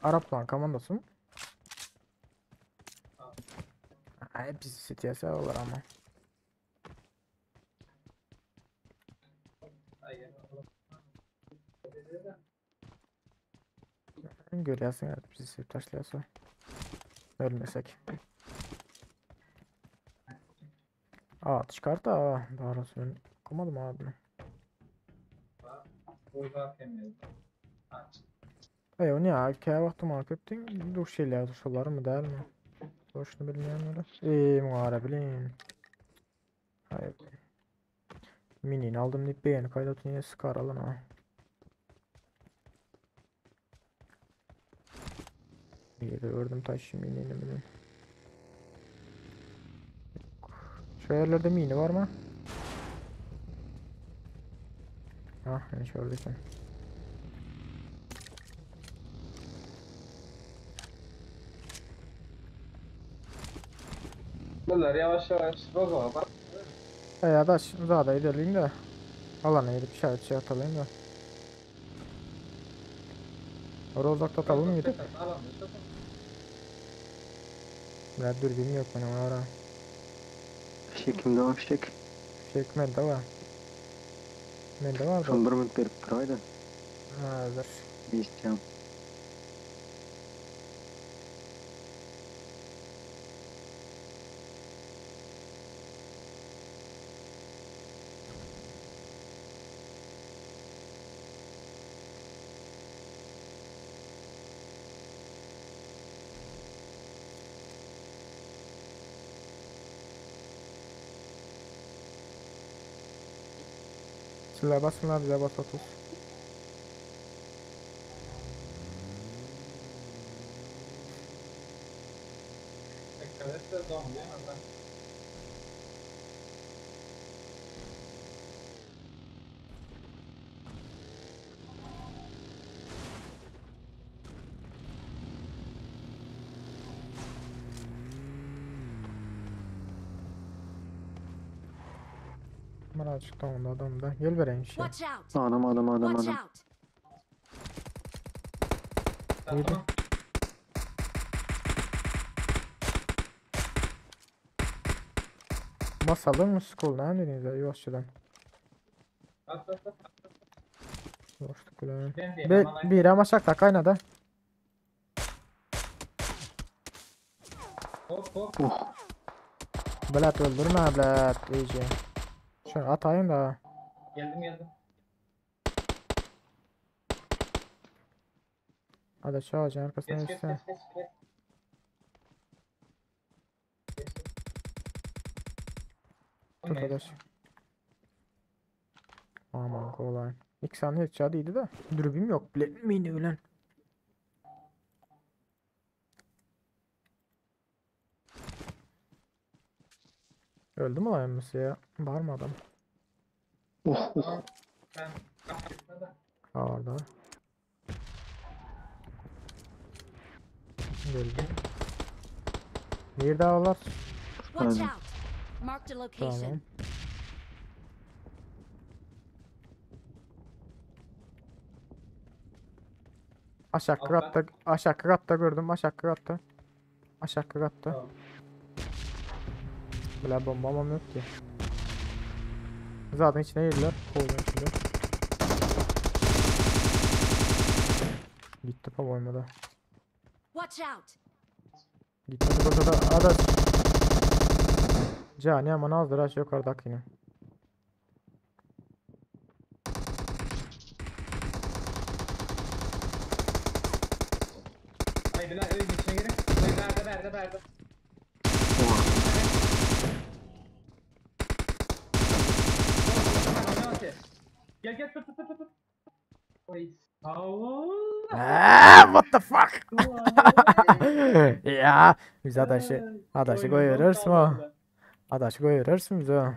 Arap lan komandosu mu? Ay bizi CTS olur ama. Görýärsiň evet bizi sevip taşlaýarsa. Ölmesek. Aa çıkart da doğrusu ben okumadım abi. Ey o niye? Käbir wagtym köpdüň duş gelýär şolar mı däl mi? Boşunu bilmeýän öyle. Ey muara bilin. Hayır. Minini aldım deyip beğeni kaydet yine sıkar alın ha. Bir de gördüm taş minini bilin. Şu yerlerde mini var mı? Ah, yani şuradaki. Bunlar yavaş yavaş baba bak. Ey adaş daha da ilerleyeyim de. Alana gidip işaret şey atalım da. Oraya uzakta atalım gidip. Biraz dürbün yok benim ara. Fişek kimde var fişek? Fişek mende var. Mende var da. Şunu bir minut berip duraydı. Ha, dur. Bir isteyeyim. Silah basınlar bize bas 30. Birazcık da onda adam da. Gel vereyim şey. Watch out. Adam adam adam Watch adam. out. Neydi? Basalım mı school ne dediniz ya yavaşçıdan. Bas bas bas. Boşluk bilen. Ben diyeyim, Be aman bir ama şak kaynadı. Hop hop. Oh. Blat öldürme blat iyice. Şunu atayım da. Geldim geldim. Hadi şu ağacın arkasına Geç geç geçsene. geç geç. geç. Tut adaş. Aman kolay. İlk saniye çadıydı da. Dürbün yok bile. Mini ulan. Öldü mü lan emmisi ya? Bağırma adam. Oh oh. Ben Ha orada. Geldi. Bir daha var. Watch out. Marked a location. Tamam. Aşağı katta, aşağı katta gördüm, aşağı katta. Aşağı katta. Bile bombam yok ki. Zaten içine girdiler. Kolun içinde. Gitti po-moýmu da. Watch out. Gitmedi bolsa da adaş. Cani aman azdır aşağı yukarıdaki yine. Ay bile öýüň içine girin. Öý bärde bärde bärde. Gel gel tut tut tut tut. Oy. Aa, what the fuck? Ya biz adaşı adaşı koyuyoruz mu? Adaşı koyuyoruz mu bize?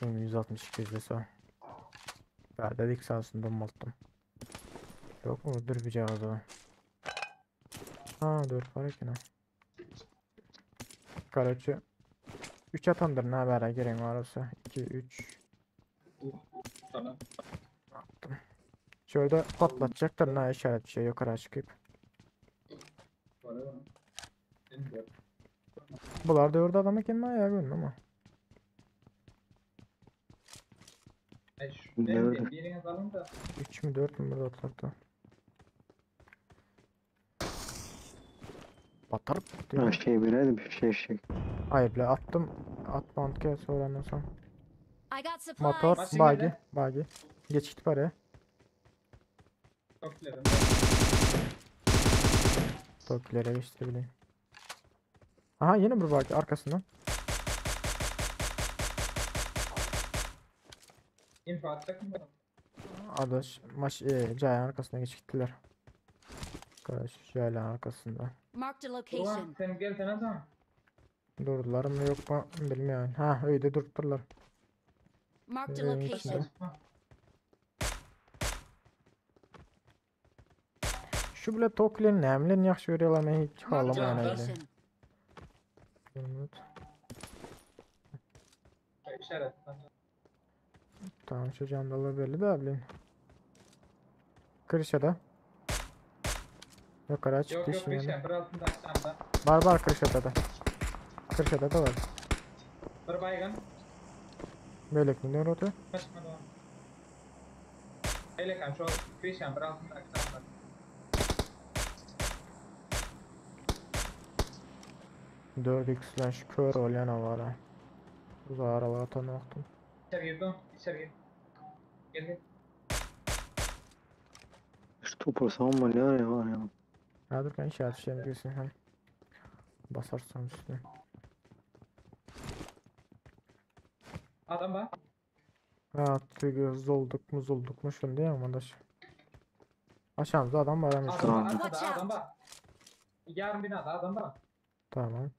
162 dese. Ben dedik sağ donmalttım. Yok mu? Dur bir cevabı. Ha 4 var eken ha. Karaçı 3 atandır ne habere giren var olsa. 2 3 Tamam. Attım. Şöyle patlatacaklar ne işaret bir şey yukarı çıkıp. Bular da orada adamı kim var ya gördün ama. Ay şu Nerede? biriniz alın da. 3 mü 4 mü burada atlardı. Batarıp Ha şey biledim bir şey şey. Ay bile attım. At bantke sonra sonra. I got supplies. Motor, Başın bagi, nerede? bagi. Geçti paraya. Çok ilerim. Tokilere geçti bileyim. Aha yine bir bagi arkasından. Info atacak mı? Adaş, maç, e, Caya'nın arkasına geçtiler. Kardeş, Caya'nın arkasında. Marked a Ulan location. sen gel sen adam. Durdular mı yok mu bilmiyorum. Ha öyle durdular. Marked a Evin location. içinde. Şu bile Tokilerin nemlerini yaxşı görüyorlar ben hiç Marked a halamayan öyle. location. Bir İşaret. Tamam şu candalı belli de bileyim. Kırışada. Yukarı Yok çıktı yok işin bir yani. şey. Bir altında aşağıda. Var var Kırşada da. Kırşada da var. Bir baygın. Böyle ne oldu? Kaçmadı o. Hele kan şu Christian bir altında aşağıda. 4x slash kör olyan var ha. Uzağa aralara tanımaktım. İçeri girdim. İçeri gir. Gel gel. Şu topu savunma ne var ya. Ha dur ben işaret şeyini diyorsun hem. Basarsam üstüne. Adam var. Ha tüy zolduk mu zolduk mu şunu diye ama daş. Aşağımızda adam var ama Adam var. şu. Arkada adam var. Yarın binada adam var. Tamam.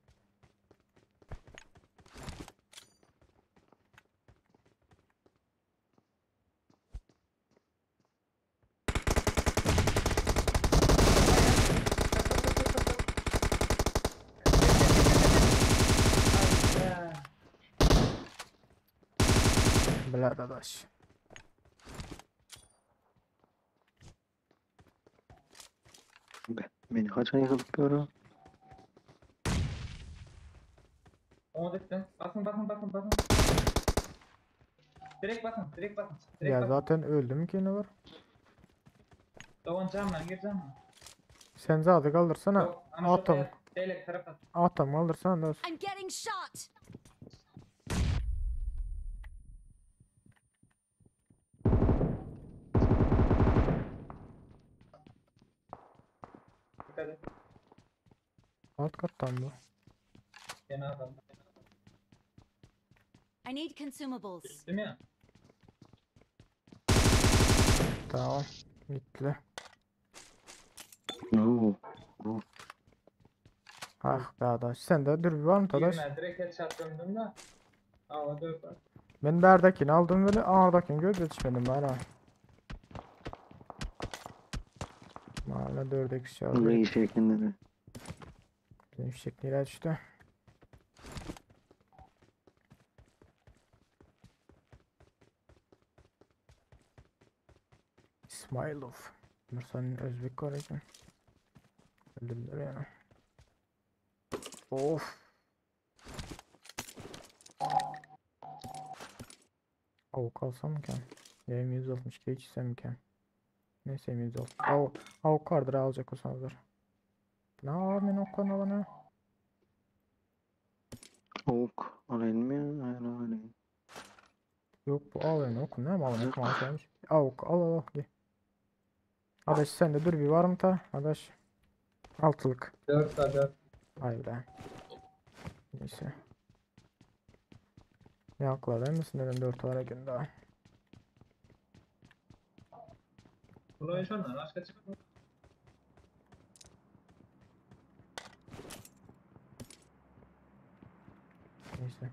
Bla dadaş. Be, beni kaçan yıkılıp böyle. Onu ettim. Basın basın basın basın. Direkt basın, direkt basın. Direkt Ya basın. zaten öldüm ki ne var? Doğan camdan gir camdan. Sen zaten kaldırsana. Yok, ama şu Atom. Leylek taraf at. Atom kaldırsana da. I'm getting shot. Dikkat et. Alt kattan bu. Gene adam. I need consumables. Değil mi ya? Tamam. Gitti. Oo. Ah be adaş. Sende dürbü var mı dadaş? Girme, direkt headshot döndüm de. Aa, dört var. Ben berdakini aldım böyle ağırdakini görüp yetişmedim ben ha. Mahalle 4 eksi aldı. Ne şeklinde. Bizim fişek nereye düştü? İsmailov. Mırsanın Özbek var eken. Öldürdüler yani. Of. Avuk alsam mı ki? M162 içsem mi ki? Neyse M160. Av, avuk vardır alacak olsanızlar. Ne var men okkan alana? Avuk alayım mı? Aynen alayım. Yok bu al yani okun ne mi al yani gelmiş. Avuk al al al gel. Adaş sende dur bir var mı ta? Adaş. Altılık. 4 var 4. Ay be. Neyse. Yakla değil misin dedim 4 var gün daha. Bu oyun şundan başka çıkmıyor. Neyse.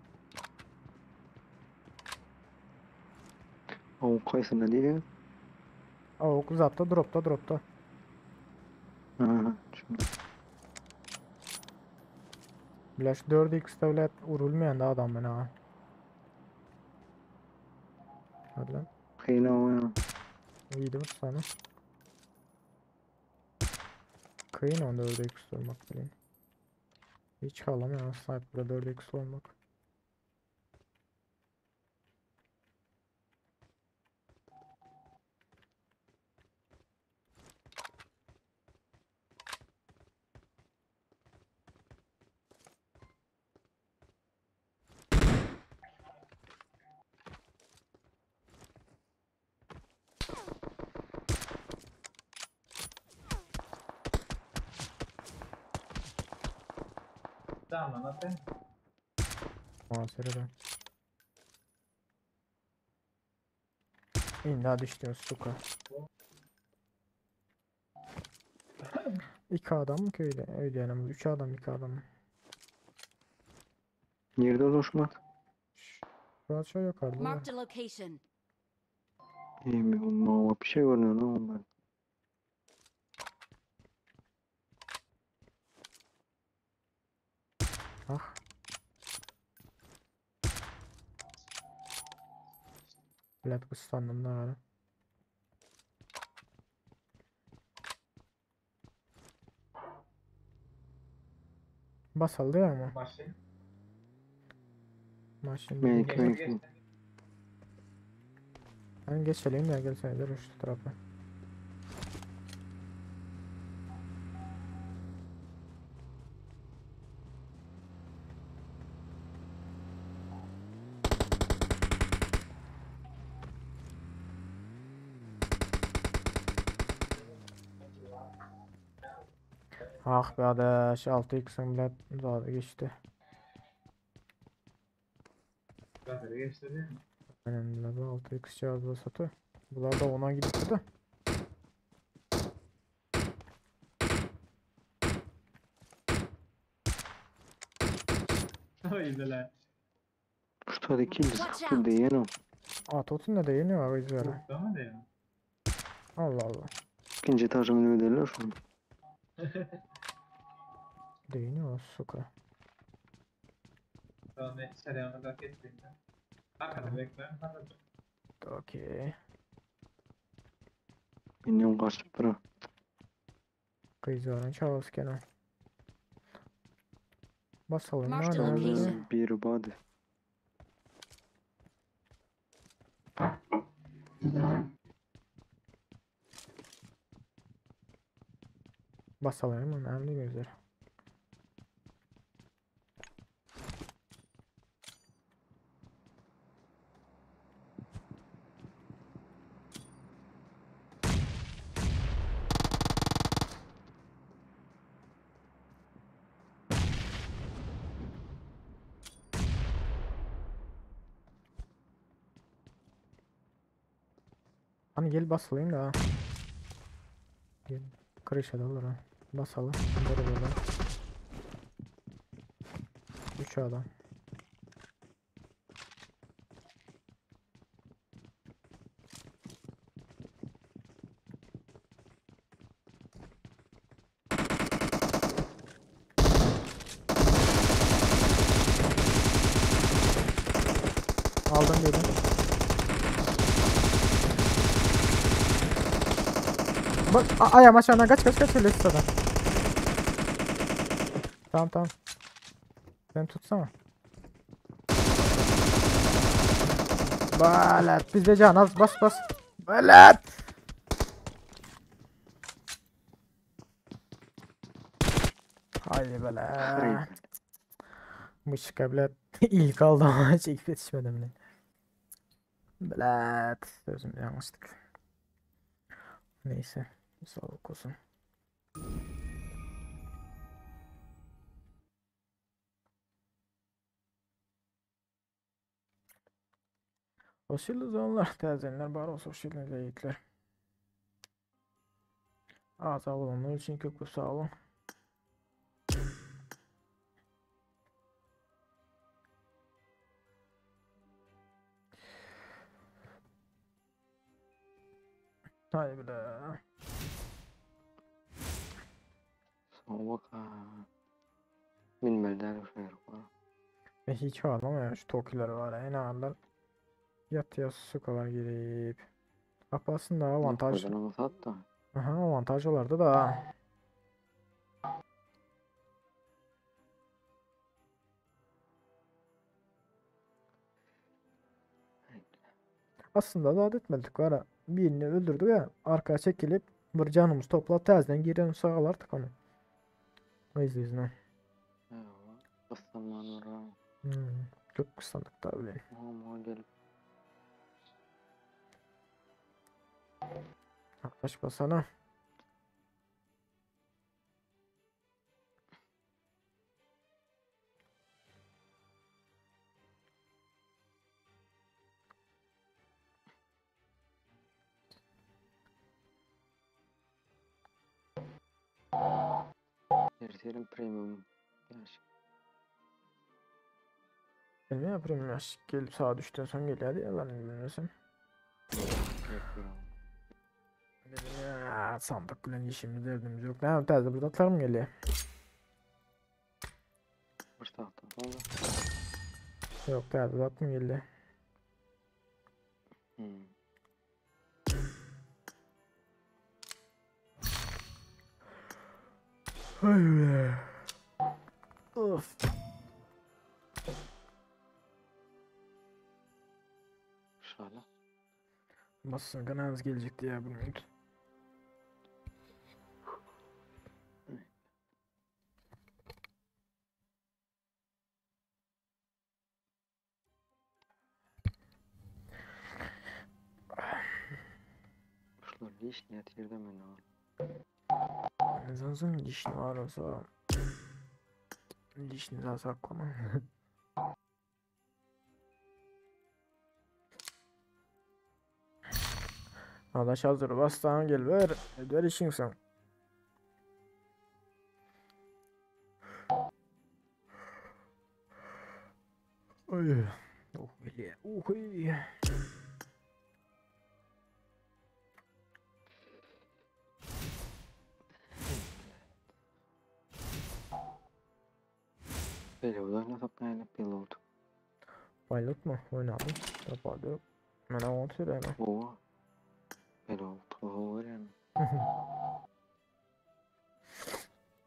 Avuk kaysın değil mi? Avuk zapta dropta dropta. Ha, şimdi. Flash 4x devlet urulmayan da adam ben ha. Hadi lan. Kıyına o ya. İyiydi bu sana. Kıyın onda 4x olmak bileyim. Hiç kalamıyor sniper'da 4x olmak. Tamam lan Muhasebe. İlla düştü suka. İki adam mı köyde? Öyle yani üç adam iki adam. Nerede oluşmak? Şu aşağı yukarıda. Marked a location. İyi mi? Ama bir şey görünüyor lan onlar. Ah. Bilet ıslandım da ara. Basaldı ya ama. Maşın. Maşın. Belki belki. Ben geçelim ya gelsene dur şu tarafa. Ah be adaş 6x'in bile daha geçti. Zaten geçti değil mi? Aynen bile bu 6x cihazı satı. Bunlar da ona gitti de. Haydi lan. Şu iki sıktı diyen o. Aa Totun da değiniyor abi izlere. Tamam da ya. Allah Allah. İkinci etajımı öderler şunu. Değiniyor suka. Tamam ne selamı da ettim. Arkada beklerim. Okey. Bilmiyorum kaçıp bırak. Kızların çağız gene. Basalım Marked a nerede? location. Bir body. Basalım önemli gözler. Hani gel basalayım da. Gel. Kırışa da olur ha. Basalım. Böyle böyle. 3 adam. Aldım birini. Bak ayağım aşağıdan kaç kaç kaç öyle adam. Tamam tamam. Sen tutsana. Balat bizde can az bas bas. Balat. Haydi balat. Mışka bilet ilk aldı ama çekip yetişmedim bile. Bilet. Sözüm yanlıştık. Neyse. Sağlık olsun. Hoş geldiniz onlar. Täzelenler bar olsa hoş geldiniz yiğitler. Aa, sağ olun. Onun için köp sağ olun. Haydi bile. Soğuk ha. Bilmeden şöyle var. Ve hiç var ama ya şu Tokiler var en ağırlar. Yat ya sukalar girip. Bak aslında avantaj. Hatta. Aha avantaj olardı da. Aslında da etmedik var ha. Birini öldürdük ya. Arkaya çekilip bir canımız topla təzədən girelim sağalardık onu. İzle izle. Kıssaman var. Hmm, çok kısandık da öyle. Ama gelip Yaklaş basana. Erterim premium. Yaş. Bilmiyorum premium yaş gelip sağa düştün son geliyor diye lan bilmiyorsun. Ya, sandık bilen işimiz derdimiz yok. Ne taze burada atlar mı geliyor? Bir saatten sonra. Yok taze at mı geliyor? Hmm. Hay be. Of. İnşallah. Basın kanalımız gelecek diye bunu. Kuşlar hiç niyet yerde mi ne var? Zanzın dişini var olsa. Dişini daha saklama. Adaş hazır bastan gel ver. Ver işin sen. Ay. Oh bile. Oh. iyi. Böyle oynasak ne pilot. Pilot mu? Oynadım. Tapardı. Ben onu söyleyemem. Oha. Pilot. Oha yani.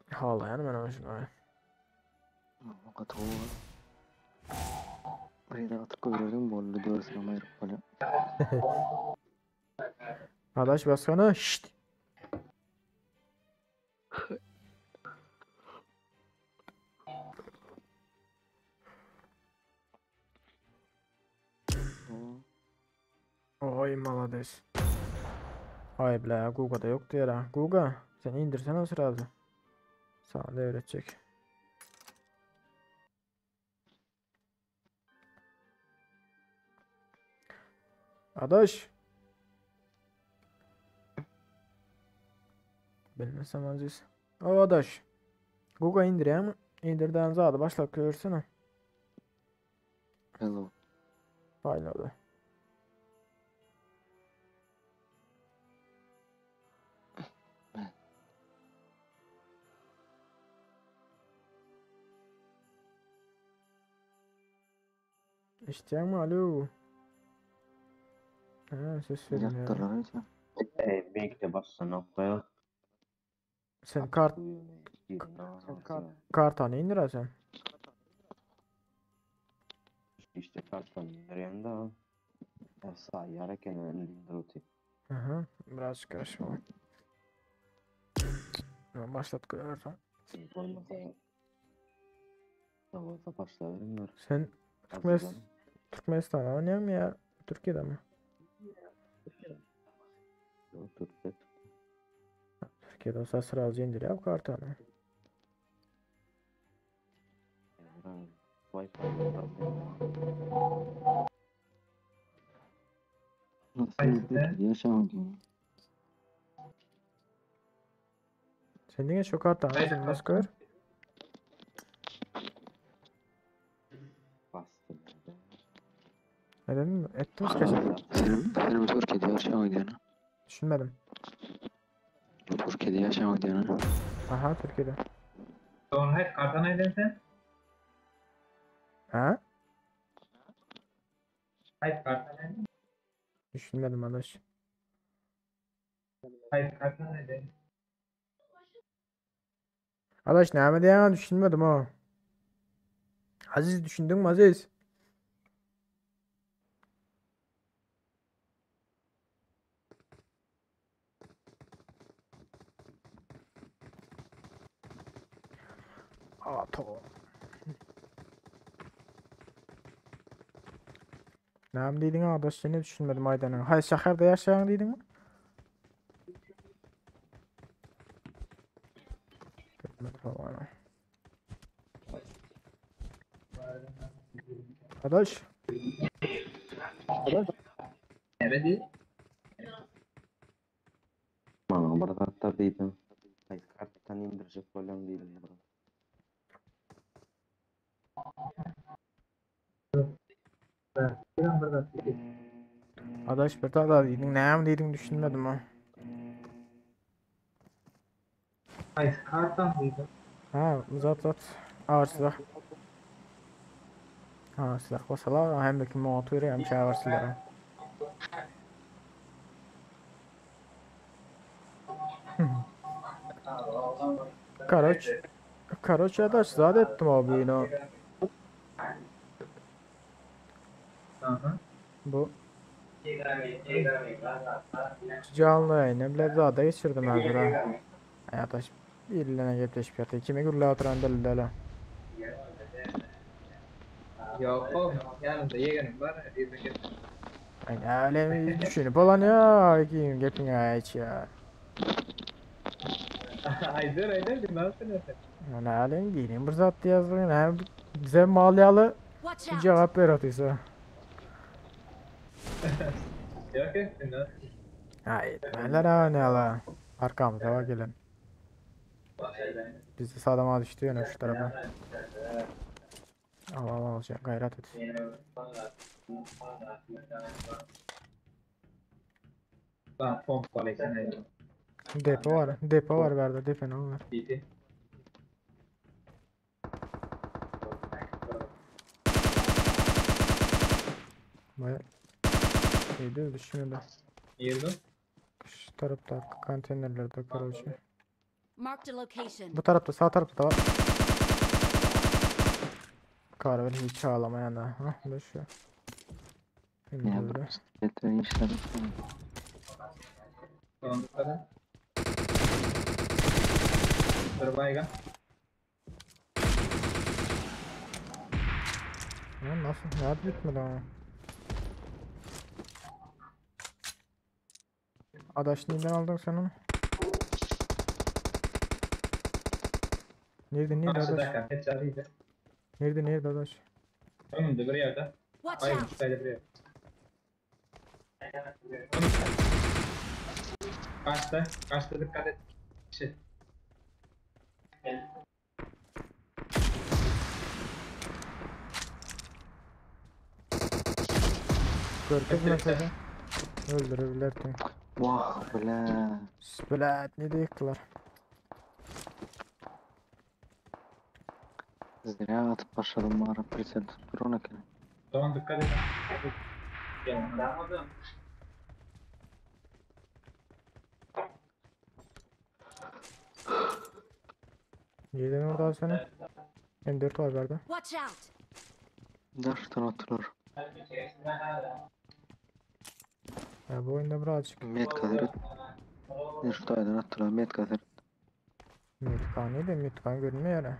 Hala yani ben onu şuna. Fakat oha. Buraya da atıp koyuyordum. Bollu doğrusu ama yok böyle. Adaş başkanı. Şşt. Oy malades. Ay bile Google'da yoktu ya. Google sen indirsene o sırada. Sana devredecek. Adaş. Bilmesem aziz. O adaş. Google indireyim. İndirden zaten başla görsene. Hello. Payladı. İşte mi? Alo. Ha, ses verilmiyor. Ýatdylar öýdýän. Ey beýikde bassanok ya. Sen kart kartany indir sen. İşte karttan indirýän da. Ya saýar eken indir oty. Aha, biraz karışma. Başlat koyarsan. Bolmasa. Bolsa başlaberler. Sen Türkmenis Türkmenistan'a oynayan mı ya? Türkiye'de mi? Türkiye. Türkiye'de olsa sıralcı indir ya bu kartını. Wi-Fi Nasıl yaşamak diyor. Sen diňe şu kartany özüň bas gör. Bastım. Neden mi? Ettim kesin. Senin, senin Türkiye'de yaşamak diyor. Düşünmedim. Türkiye'de yaşamak diyor. Aha Türkiye'de. Sonra hep kartana eden sen. Ha? Hayır kartana eden. Düşünmedim arkadaş. Hayır kartana eden. Arkadaş ne diye düşünmedim ha. Aziz düşündün mü Aziz? Ato. Näme diýdiň arkadaş seni düşünmedim Aydan'ın. Hay şäherde ýaşaýan diýdiň mi? Arkadaş. Evet. Bana bir zatlar diýdim. Ay karttan indirjek bolýan diýdim. Adaş bir daha diýdiň. Näme diýdiň düşünmedim ha. Hayır karttan dedim. Ha, zat zat. Ağır silah. Ha, silah basalar hem de kim atıyor hem şey ağır silah. Karoç. Karoç adaş zat ettim abi yine. Aha. Bu canlı yayını bile zada geçirdim hazır ha. Adaş birine gepleşip ýatdy. Kime gürle oturan belli Yok oğlum yanımda yeğenim var. Bir de Ay öyle düşünüp olan ya kim gepin aç ya. Aydır aydır bir nasıl nasıl? Ne alem giyinin bir zat yazdın ha bize malyalı cevap ver atıysa. Yok yok nasıl? Hayır, neler ha ne ala. Arkamıza bak gelin. Biz de sağdama düştü yine şu tarafa. Al al al gayret et. Lan pompa Depo var. Depo var verdi. Depo ne var? Baya şeydi düşünüyordu. Girdim. Şu tarafta konteynerlerde karaoke. Marked a location. Bu tarafta sağ tarafta da var. Kahve hiç ağlamayan da. Ha bu şu. Şimdi Ya böyle. bu işler. Tamam kadar. Dur baygın. Lan nasıl? Nerede bitmedi ama? Adaş nereden aldın sen onu? Nerede nerede adaş? Karşıda headshot'ıydı. Nerede nerede adaş? Önümde bir yerde. Watch Hayır, out. şurada bir yerde. Kaçtı. Kaçtı dikkat et. Şey. Görkez mesela. Öldürebilirdim. Vah bile. Splat ne diye yıktılar. Zira atıp başladım mağara present. Dur ona kere. Tamam dikkat et. Yanımda. Nireden orada seni? M4 var bende. Watch out! Daşdan attılar. Ya bu oyunda birazcık Metka seret. Şu taýdan atdylar metka seret. Metkan neydi? Metkan görünmüyor ya.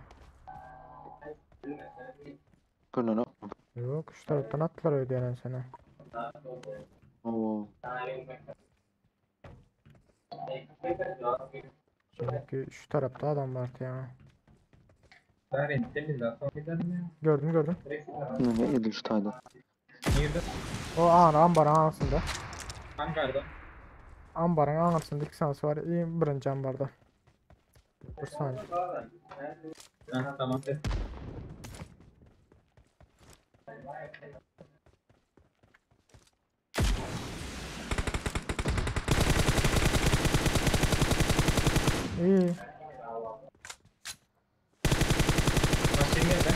Görünenok. Yok şu taraftan attılar öyle yani sana. Oo. Çünkü şu tarafta adam vardı ya. Bari temizle. Son gidelim ya. Gördüm gördüm. Ne edil şu taýdan. Nerede? O an ambarın ağasında. Ankara'da. Ambarın ağasında iki sansı var. İyi birinci ambarda. Bir saniye. Ha, tamam. İyi. Maşin nerede?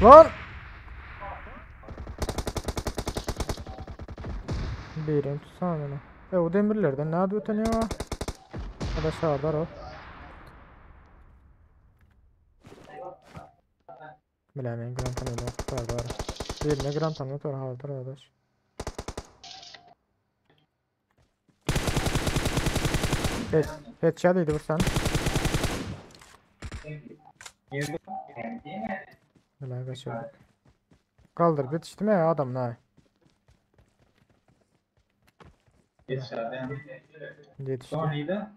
Lan! Birini tutsana beni. E o demirlerden nerede öten ya? Aşağıda o. Bilemeyin gram tanımı tutar var. Birine gram tanımı tutar hazır arkadaş. Evet, headshot idi bu sen. Nerede? Helal kaçırdık. Kaldır bitişti mi ya adam ne? Yetişti. Yetişti. Son iyiydi.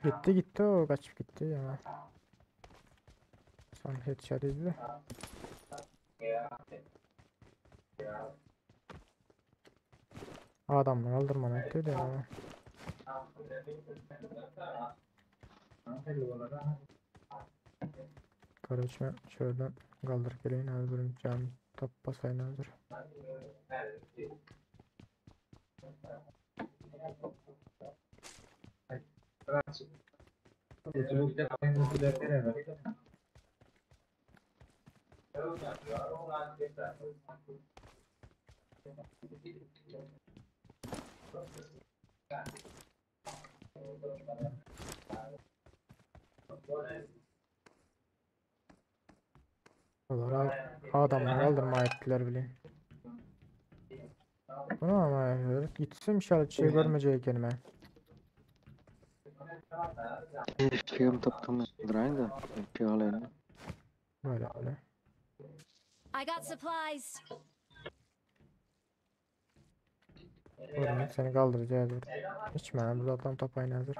Gitti gitti o kaçıp gitti ya. Son headshot idi. Adamını kaldırman etti ya. Kardeşime şuradan kaldırıp geleyim hazırım cam top basayım hazır. Olar adamını kaldırma ettiler bile. Bunu ama evet, gitsin işaret şey görmeyecek kendime. Figüm tapdym. Draýyn da. Pigalaýyn. Böyle böyle. I got supplies. Oğlum seni kaldıracağız. Hiç mi? Bu zaten top aynı hazır.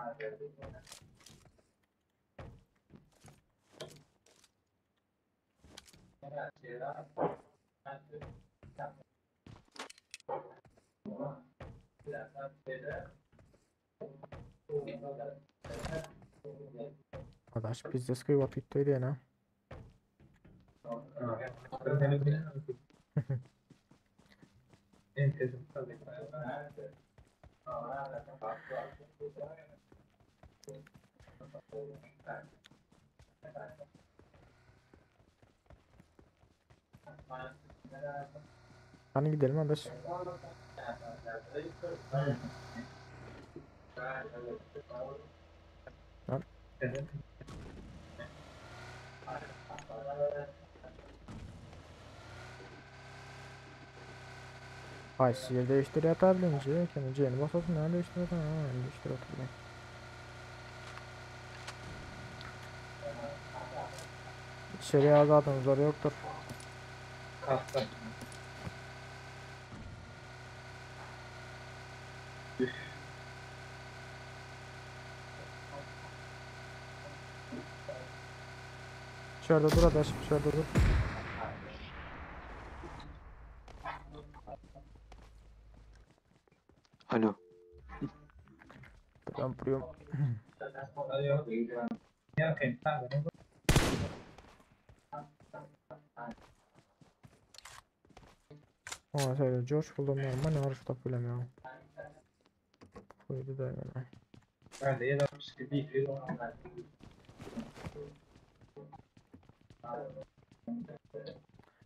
Arkadaş bizde sıkı gitti ya. Hani gidelim arkadaş. Lan. Ay yer değiştir yatabilince kendi C'ni basasın ne değiştir ha değiştir atabilin. İçeriye zaten zor yoktur. Kalktı. İçeride dur adaş, içeride dur. Alo. Ben vuruyorum. Aa, şöyle George buldum normal ne var şu top bilemiyorum. Koydu da hemen. Ben de 762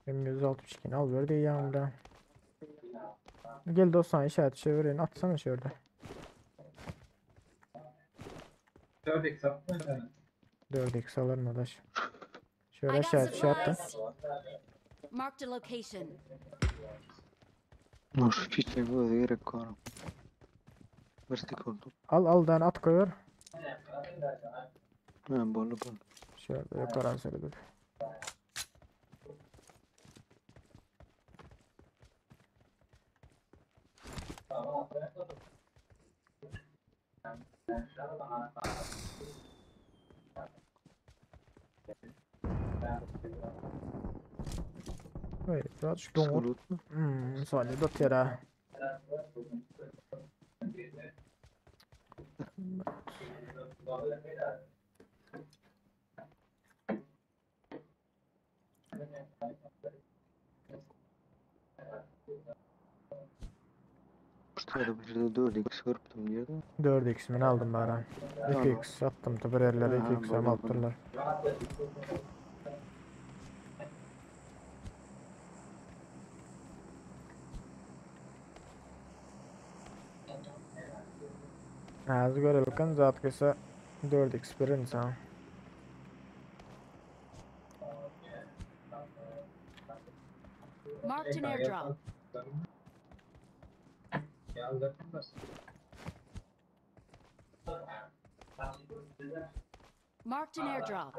M162 al ver de yanımda. Gel dostan işaret çevirin atsana şöyle. 4x atma sen. 4x alırım adaş. Şöyle I got aşağı şey attım. supplies. Marked a location. Nur fiçe bu gerek konu. Bir sekund. Al al dan at koyuyor. Ha bolu bolu. Şöyle yukarı şöyle bir. Hayır, biraz şu dongur. Saniye dot yere. Şurada bir de 4x görüptüm diyordu. 4x mi aldım bari. 2x attım tabi yerlere 2x hem attırlar. Az görelim zat kısa 4x bir insan. Marked an airdrop. Marked an airdrop.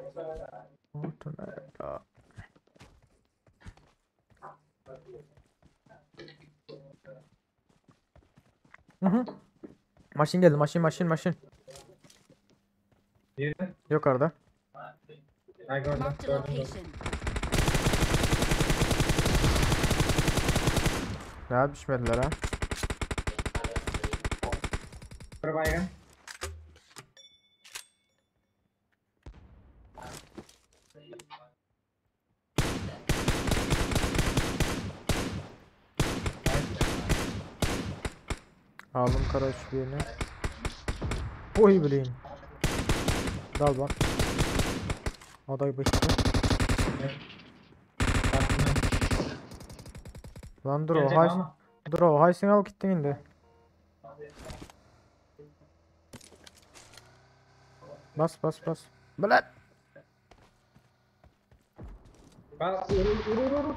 Marked an airdrop. Hı. Maşin geldi maşin maşin maşin. Nerede? Yukarıda. Ay gördüm. Marked a Gördüm. location. Ne düşmediler ha. Bir baygın. Aldım kara birini. Oy bileyim. Dal bak. O da bitti. Lan dur o hay. Dur o haysin al gittin indi. Bas bas bas. Bırak. Bas vur vur vur.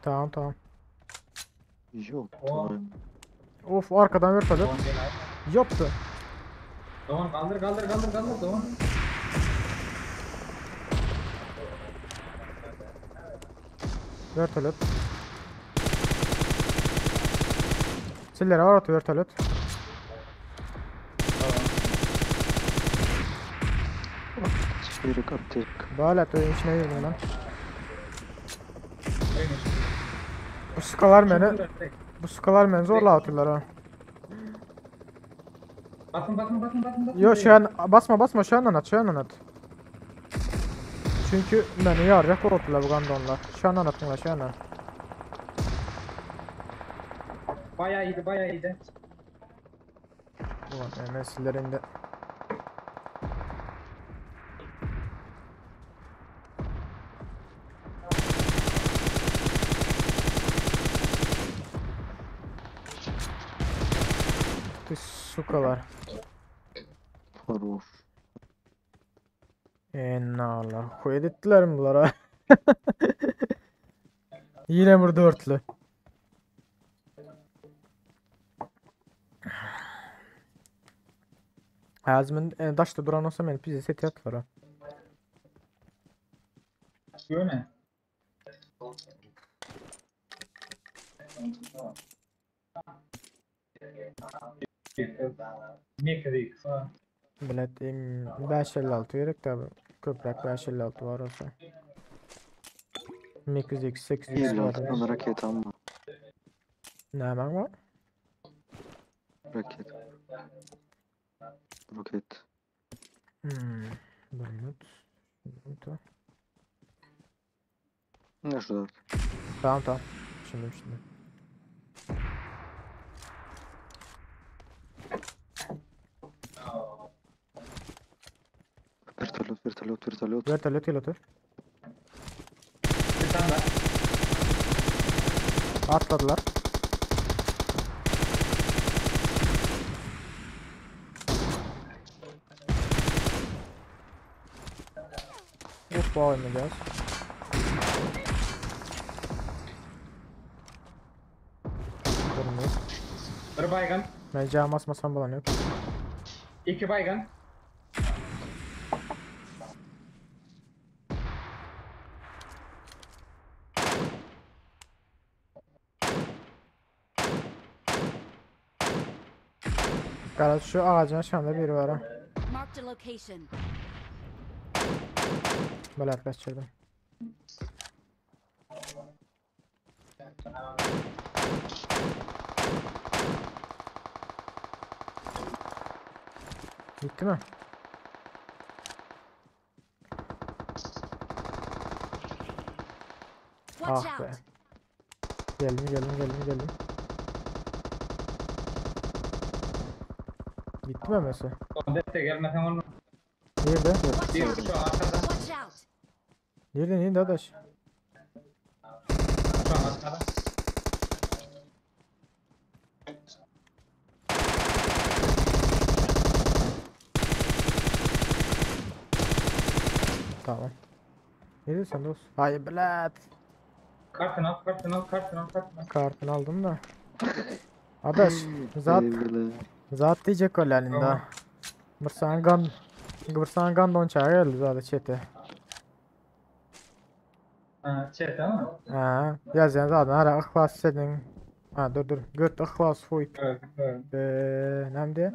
Tamam tamam. Yok. Of arkadan vertolyot. Yaptı. Doğan kaldır kaldır kaldır kaldır Doğan. Vertolyot. Sillere var atı vertolyot. Çeyrek attık. Balet oyun içine girdim lan. Bu skalar beni bu skalar beni zorla atıyorlar ha. Basın basın basın basın basın. Yo şu an basma basma şu andan at şu andan at. Çünkü beni yaracak oldular bu gandonlar. Şu andan atın şu andan. Bayağı iyiydi bayağı iyiydi. Ulan MS'lerinde. Sukalar. Хорош. Enna Koy ettiler mi bunlara? Yine bir dörtlü. Azmin e, daşta duran olsa men bizi set yatlar ha. Yöne. Mekanik. Bilet 556 gerek tabi. Köprek 556 var olsa. 8x 8x var. 56 raket amma. Ne hemen var? Raket. Roket. Bir minut. Minut. Ne şu Tamam tamam. Şimdi şimdi. Vertolyot, vertolyot, vertolyot. Vertolyot gel otur. Bir tane daha. Atladylar. Uf bu oynayacağız. Durmuyor. Bir baygan. Ben cam asmasam bulan yok. İki baygan. Garaj şu ağacın aşağında biri var ha. Marked a location. Böyle kaçırdım. Bitti mi? Watch Ah be. out. Geldim geldim geldim geldim. Bitti mi mesela? Deste gelmesen olmaz. Nerede? Bir şu arkada. Watch out. Nerede nerede adaş? Şu an arkada. Tamam. Ne diyorsun dost? Hayır blat. Kartını al, kartını al, kartını al, kartını al. Kartını aldım da. Adaş zat zat diyecek öyle elinde. Bir sana gan bir sana gan don çağı geldi zaten chat'e. Ha, chat ama. Ha, yazan zaten ara ihlas edin. Ha dur dur. Göt ihlas fuy. Evet, evet. Eee nemdi?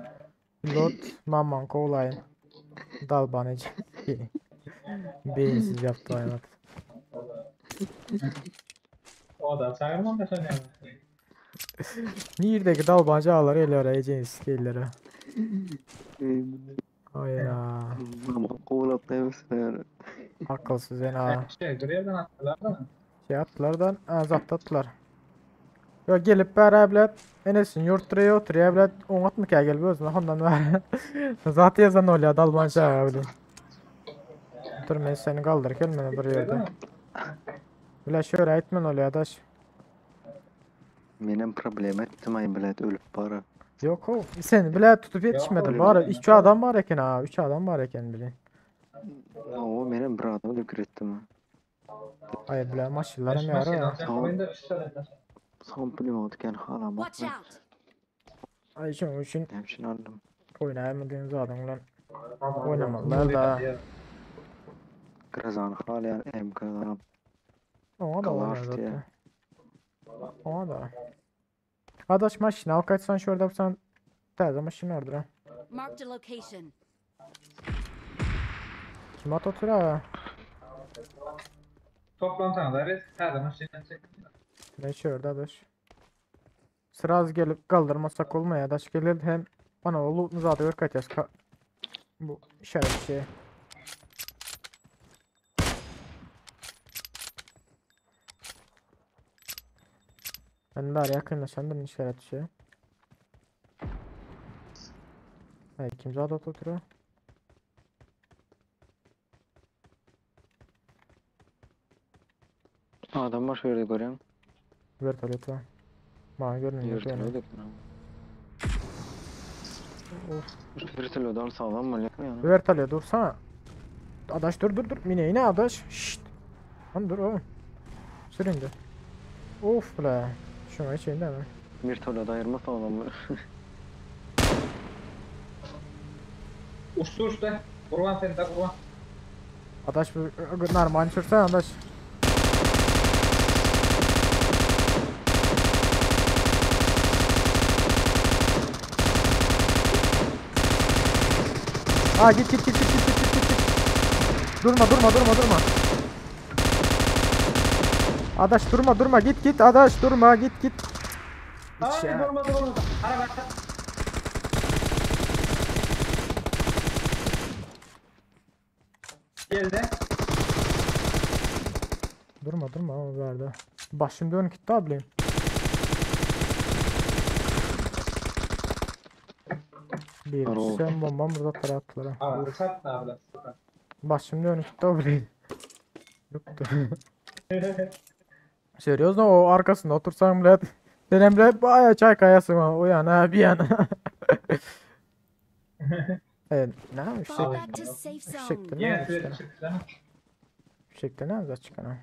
Pilot maman kolayın. Dalbanıcı. Beyinsiz yaptı hayat. O da çağırmam da sen yani. Nirdeki dalbancı ağları elere eceğin skillere. Ay ya. Ama kovalap demesin Akılsız ena. Şey, bir yerden attılar da mı? Şey attılar da ha, zapt attılar. Ya gelip beraber Enes'in yurtturaya oturuyor evlat on atmı ki gelip özüne ondan ver. Zaten yazan oluyor dalbancı abi. Dur ben seni kaldır gelmene bir yerde. Bile şöyle etmen oluyor adaş. Benim problem ettim ay bilet ölüp para. Yok o sen bile tutup yetişmedin bari. İki adam var eken ha. Üç adam var eken bile. O benim bir adam dökür ettim. Ay bile maşallah ne ara. Son pulum hala Watch out. Ay şunun için Hemşin aldım. oynayamadığın zaten lan. Oynamadılar da. Krazan hala hem krazan. Ona da Kalar oynar diye. zaten. Ona da. Adaş maşina al kaçsan şurada sen taze maşina vardır ha. Marked a location. Kim at otur ha? Toplam sana da res. Her zaman şeyden çek. Ne şurada adaş. Sıraz gelip kaldırmasak olmuyor adaş gelir hem bana o loot'unu zaten yok kaçacağız. Ka Bu işaret şey. Ben bari yakınlaşandım işaret şey. Hayır kim zaten oturuyor? Adam var şöyle görüyorum. Vertolyot var. Bana görünüyor. Vertolyot yok. Of. Vertolyot al sağlam mı? Yani. Vertolyot dursana. Adaş dur dur dur. Mine yine adaş. Şşt. Lan dur oğlum. Sür indi. Of la. Şuna hiç indi mi? Vertolyot ayırma sağlam mı? Uçtu uçtu. Kurban seni de kurban. Adaş bu normal sürsene adaş. Aa git git git git git git git git. Durma durma durma durma. Adaş durma durma git git adaş durma git git. Hiç Ay ya. durma durma. Araba. Geldi. Durma durma o verdi. Başım dön gitti ablayım. Bir Aro. sen bombam burada para attılar ha. Abi sat da abi. Başım dön gitti ablayım. Yoktu. Serýozno o arkasynda otursaň bilet. Senem bile baýa çaýkaýasyň o ýana bir ýana. E, näme Fall back to safe zone. Şekde Ýene näme sürekli çıkan? çıksana. Şekde näme zat çıkan?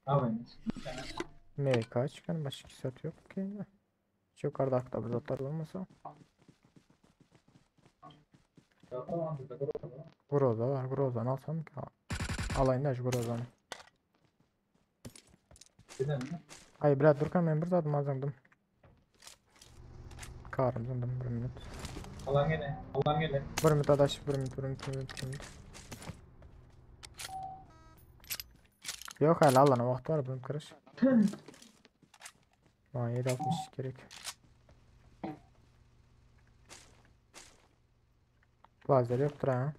Amin. MK çıkan başka zat yok ki. Şu yukarıda akta bir zatlar olmasa. Groza var. Groza'nı alsam ki. Alayım da şu Groza'nı. Ay bilat durkan men bir zat mazandım. Karım zındım bir minut. Alan gene, alan gene. Bir minut adaş, bir minut, bir minut, bir minut, bir minut. Yok hala alana vaqt var bir kirish. Bana 7.60 gerek. Lazer yoktur ha.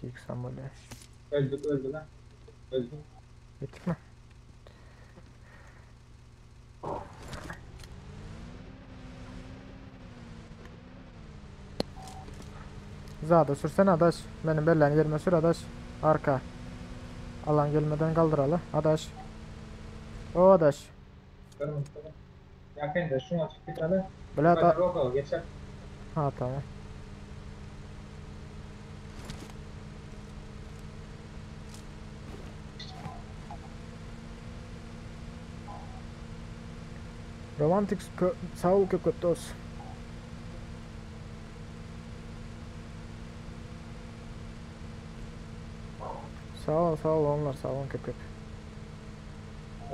Şu 2x böyle. Öldük, öldü lan. Öldük. Gittik mi? Zada sürsene adaş. Benim bellen yerime sür adaş. Arka. Alan gelmeden kaldıralı. Adaş. O adaş. Görmüş Yakın da şuna çık bir tane. Bilat Hadi Roko geçer. Ha tamam. Romantik sağ ol köp dost. Sağ ol sağ ol onlar sağ olun köp köp.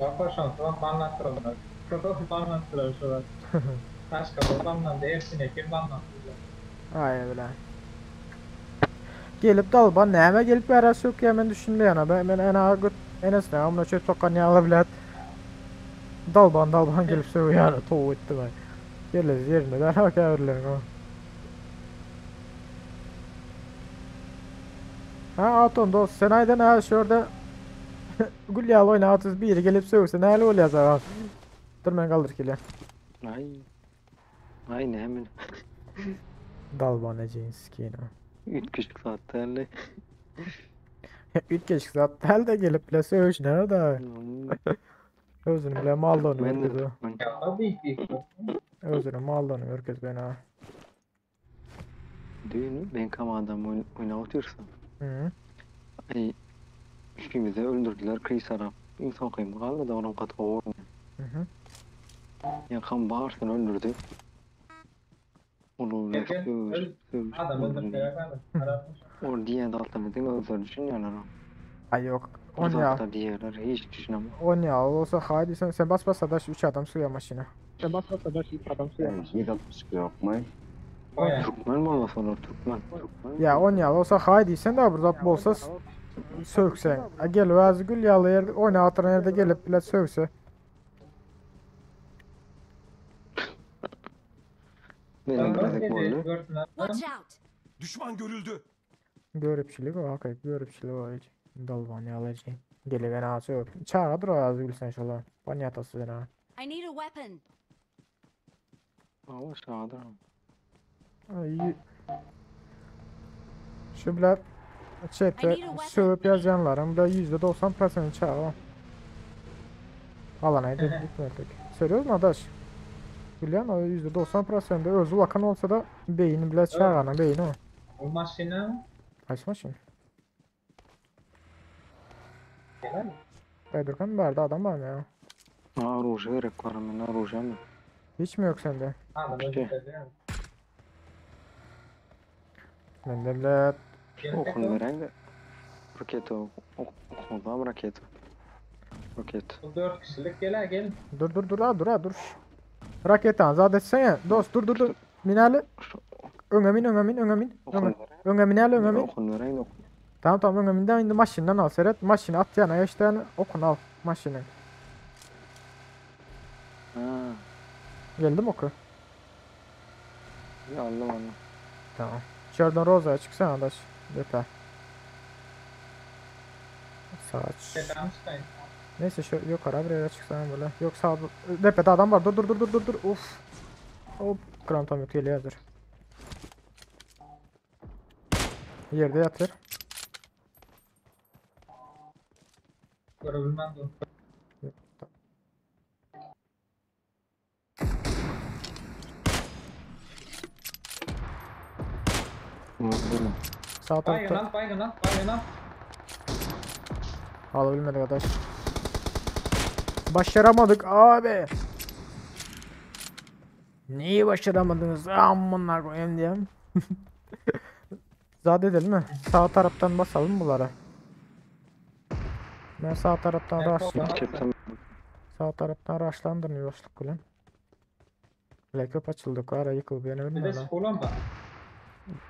Yapar şansı banlattılar. Protokol banlattılar şu an. Taş kapı banlandı, hepsine kim banlattılar. Ay öyle. Gelip dalba näme gelip bära sökýär men düşünmeýän ben men en agyt enesine amına çöp sokan ýaly bilet. Dalban dalban gelip sögýär tow etdi ben. Gelez yerine der hak äwirlerin o. Ha Aton dost sen aydan ha şurada Gül ýaly oýna 31 gelip sögse näle bolýar sana? Dur men kaldyr kele. Ay. Ay ne hemen. Dalban eceğin sikeyim. Üç küçük saatlerle. Üç geçik zat de gelip bile söğüş nerede? Özünü bile maldan Ben de herkes o. Ya büyük büyük. Özünü maldan herkes ben ha. Düğünü ben kamadan oyna otursa. Hı. Ay. Üçümüzü öldürdüler kıysara. İnsan kıyım kaldı da onun katı olur. Hı hı. Yakan bağırsın öldürdü. Onu Erken sövüş, öl. sövüş, Adam öldürdüler efendim. Aratmış. Or diyen de altına özür düşünüyorlar. Ay yok. On ya. Uzakta diyorlar hiç düşünemem. On ya olsa haydi sen sen bas bas adaş 3 adam suya maşına. Sen bas bas adaş 3 adam suya maşına. 7.62 yok mu? Türkmen mi olmasa olur Türkmen. Türkmen. Ya on ya olsa haydi sen de bir zat bolsa söksen. A gel vaz gül yalı yerde oyna atıran yerde gelip bile sövse. Benim bilezik oldu. Watch out! Düşman görüldü. Görüpçilik o hakik görüpçilik o hiç. Dalban yalıcı. Gelip en ağzı yok. Çağırdır o ağzı gül sen şola. Banyatası sen ha. I need a weapon. Ama aşağıda. Ay. Şu bile chatte sövüp yazanların da %90% çağı. Alan ayda gitmedik. Seriyoz mu adaş? Bilýän o %90% özü lakan olsa da beyni bile çağana beyni o. O maşina Kaç maşin? gelen mi? Bedirkan barda adam var mı ya? Aa ruja gerek var hemen ruja mı? Hiç mi yok sende? Adam öldürdüler. Bende bile Okun veren de. Roket o. Okundan roket. Roket. Bu 4 kişilik gel gel. Dur dur dur ha dur ha dur. Raketan zat etsene. Dost dur dur dur. Minali. Öňe min öňe min öňe min. Öňe, öňe minali öňe min. Okun veren okun. Tamam tamam öňe minden indi maşyndan al seret. Maşyny at ýana geçden okun al maşyny. Ha. Geldim oku. Ya aldım aldım. Tamam. İçeriden Roza'ya çıksana adaş. Yeter. Saç. Tepem çıkayım. Neyse şu yukarı bir yere çıksana böyle. Yok sağ tepede adam var. Dur dur dur dur dur dur. Uf. Hop. Kram tam yok geliyor hazır. Ýerde ýatyr. Görebilmem dur. Sağ Baygın tarafta al, baygın al, baygın al. alabilmedik adaş. Başaramadık abi. Neyi başaramadınız? Amına koyayım diyeyim. Zade edelim mi? Sağ taraftan basalım bunlara. Ben sağ taraftan rushlayayım. Sağ taraftan rushlandırın yoşluk bilen. Bile köp açıldık ara yıkılıp yani Bir de bilmiyorum. ha. skolan var.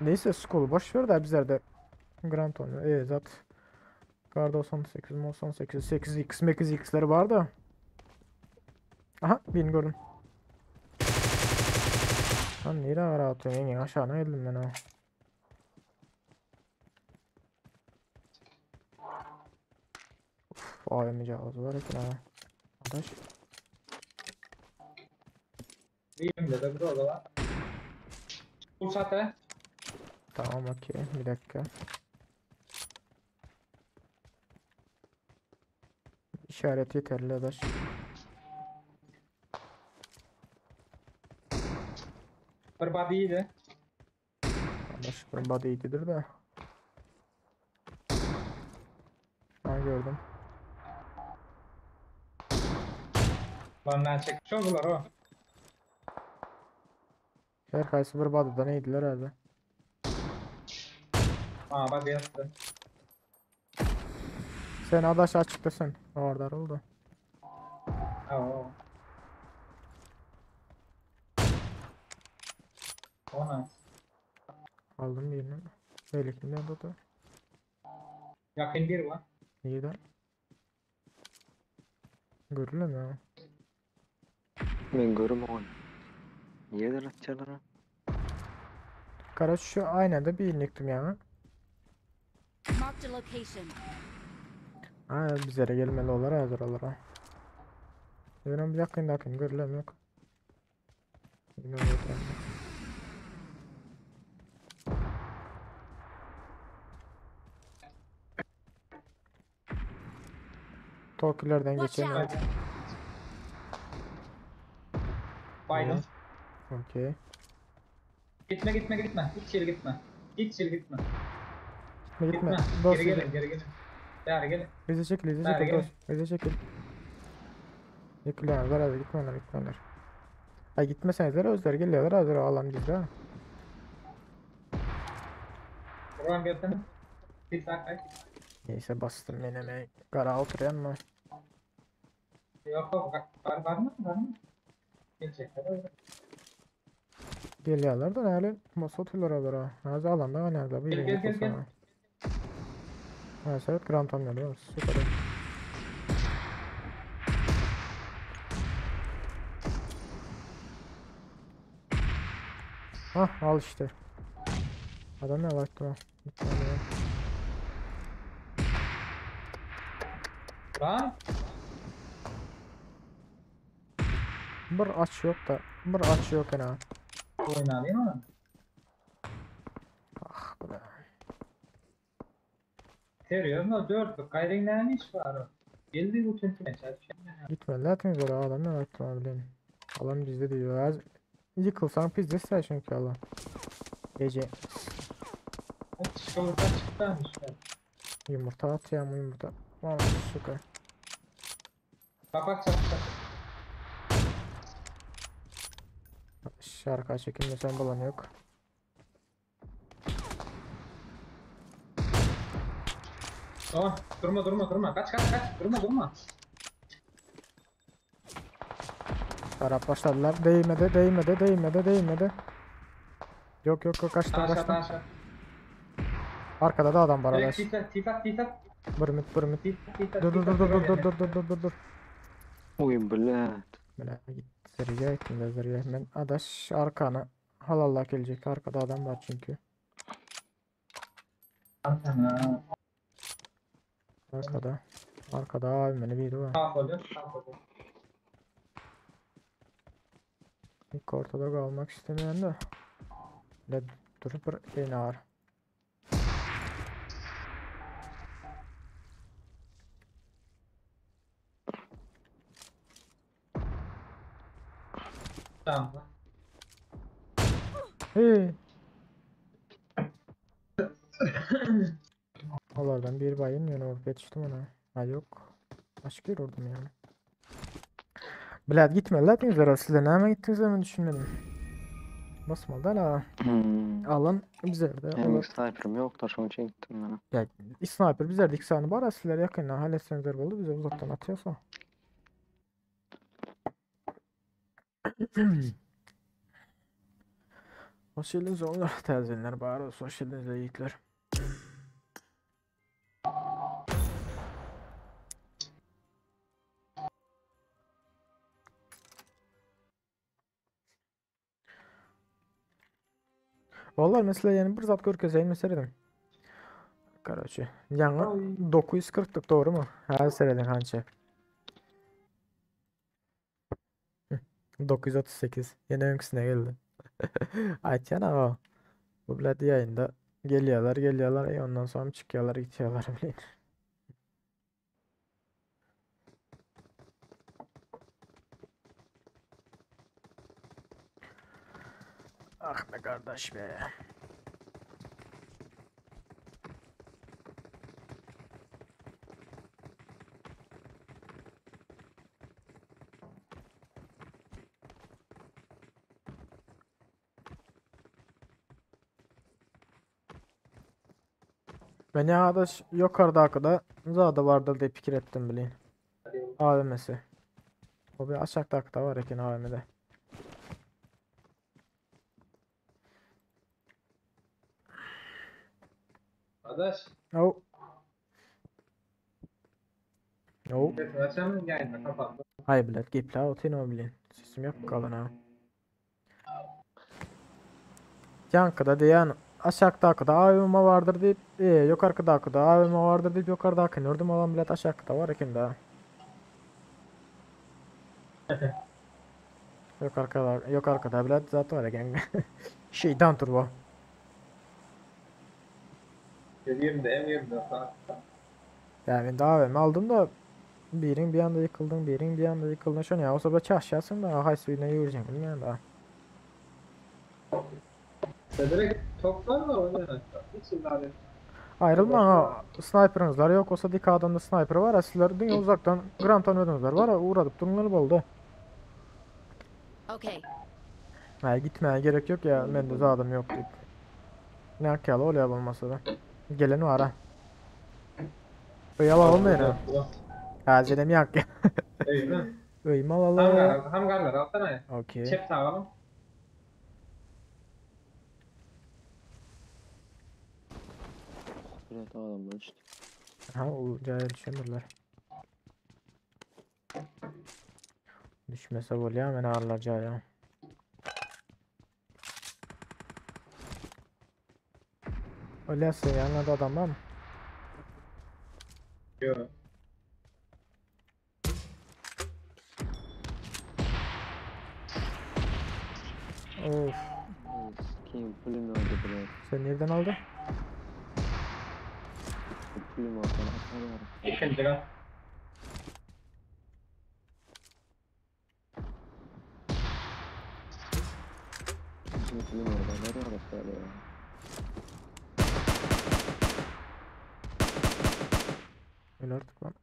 Neyse skolu boş ver de bizlerde Grant oynuyor. Evet zat. Kar 98, 98, 8x, 8x'leri var da. Aha birini gördüm. Lan nereye ara atıyorsun? En aşağına geldim ben ha. Uf, AVM cihazı var eken ha. Arkadaş. Elimde de burada var. Pulsat he. Tamam okey bir dakika. İşaret yeterli adaş. Bir body iyiydi. Adaş bir body iyidir de. Ben gördüm. Lan lan çekmiş oldular o. Her kayısı bir body'den iyiydiler herhalde. Ha body yaptı. Sen adaş açıktasın. Orada oldu. Oo. O ne? Aldım birini. Belki de da. Yakın bir var. İyi de. Görülüyor mu? Men görüm on. Niye atçalar ha? Kara şu aynada bir inektim yani. Marked a location. Ha bizlere gelmeli olar hazır olar. Benim bir yakın yakın görülüyor yok. Yine oturalım. Tokilerden Watch geçelim. out. Baygın. Okey. Gitme gitme gitme. Hiç yere gitme. Hiç yere gitme. Gitme gitme. Gitme. Dost Geri gelin geri gelin. Geri gelin. Bize çekil, bize Nerede çekil gel? dost. Bize çekil. Yıkılıyorlar hadi gitmeler gitmeler. Ay gitmesenizler özler geliyorlar hazır alan bizde. ha. Buradan gelsene. Bir saat Neyse bastım meneme. Kara oturuyor ama. Yok yok. Var, var mı? Var mı? Gelecekler öyle. Geliyorlar da öyle masa oturuyorlar oralara. Hazır alanda oynarlar. Bir Gel, gel, gel, gel. Ha evet Grand oynuyor. Süper. Hah al işte. Adam ne baktı o. Lan. Bir aç yok da. Bir aç yok yani. Oynayayım ama. Ah bu da. Seriyor mu? Dörtlük. Gayrın ne iş var o? Geldi bu tüntüne çarpışıyor. Gitmediler temiz oraya adam ne baktı abi bileyim. Alan bizde diyor. Az yıkılsan bizde çünkü alan. Gece Çıkılırsa çıktı yumurta at ya yumurta. Vallahi süper. Bak bak çarp çarp. Şarkı çekilmesen bulan yok. Tamam. Durma durma durma. Kaç kaç kaç. Durma durma. Taraf başladılar. Değmedi, değmedi, değmedi, değmedi. Yok yok yok kaçtım Aşağı kaçtım. aşağı. Arkada da adam var Direkt arkadaş. tit tit at tit at. Bırmıt bırmıt. Tit tit Dur dur dur dur dur dur dur dur dur dur. Oyun bile. Böyle git zırıya ettim de zırıya. Ben adaş arkana. Halallah gelecek. Arkada adam var çünkü. Arkada. Arkada abi beni biri var. Sağ oluyor. Sağ oluyor. İlk ortada kalmak istemeyen de. Ne durup bir en ağır. Tamam. Hey. Olardan bir bayım yani vurup yetiştim ona. Ha yok. Başka bir vurdum yani. Bilad gitmediler diňizler sizler näme gitdiniz men düşünmedim. Basmadı la. Alan bizlerde. Benim Olar. sniper'ım yok da şoň üçin gittim ben. Ya sniper bizlerde iki saniye var sizler yakından halletseniz oldu bize uzaktan atıyorsa. Hoş geldiniz onlar terzinler bari olsun. Hoş geldiniz yiğitler. Vallahi mesela yani bir zat görkezeyim mesela. Karaçı. Yani 940'lık doğru mu? Ha seyredin hançe. Hı, 938. Yine önküsüne geldi. Aytyan o. Bu bilet yayında geliyorlar geliyorlar. E ondan sonra çıkıyorlar gidiyorlar bilin. Ah be kardeş be. Ben ya arkadaş yukarıda arkada zada vardır diye fikir ettim bilin. AVM'si. O bir aşağıda arkada var eken AVM'de. Adaş. No. No. Sesini açamıyorum yayında kapattım. Hay bilet gipla otun o bilin. Sesim yok kalın ha. Yankıda diyen aşağıda arkada AVM vardır deyip yok arkada arkada AVM vardır deyip yukarıda akın olan bilet aşağıda var eken daha. Yok arkada yok arkada bilet zaten var eken. Şeytan turbo. 20'de M24 saat. Yani ben daha AVM aldım da birin bir anda yıkıldın, birin bir anda yıkıldın. Şunu ya o sabah çarşıyasın da hay suyuna yürüyeceksin bilmiyorum da. Sen direkt toplar mı oynuyorsun? Hiç illa bir. Ayrılma ha. Sniper'ınızlar yok olsa dik adamda sniper var. Asiller dünya uzaktan gram tanıyordunuzlar var. Uğradıp durumları boldu. Okay. Ha gitmeye gerek yok ya. Ben de adam yok deyip. Ne akyalı oluyor olmasa da. Gelen var ha. Yala olmuyor ha. Ha zenem yak. Öyle mi? Öyle alalım. Hangarlar, hangarlar alsana ya. Okey. Çep sağ Bilet adamlar işte. Ha o cahil düşemirler. Düşmese bolýar men ağırlar jaya. Öyle yanında adam var mı? Yok. Of. Kim pulimi aldı bilet. Sen nereden aldın? Pulimi aldı. Atar İkinci kat. Pulimi aldı. Nereye aldı ya? Öyle artık lan.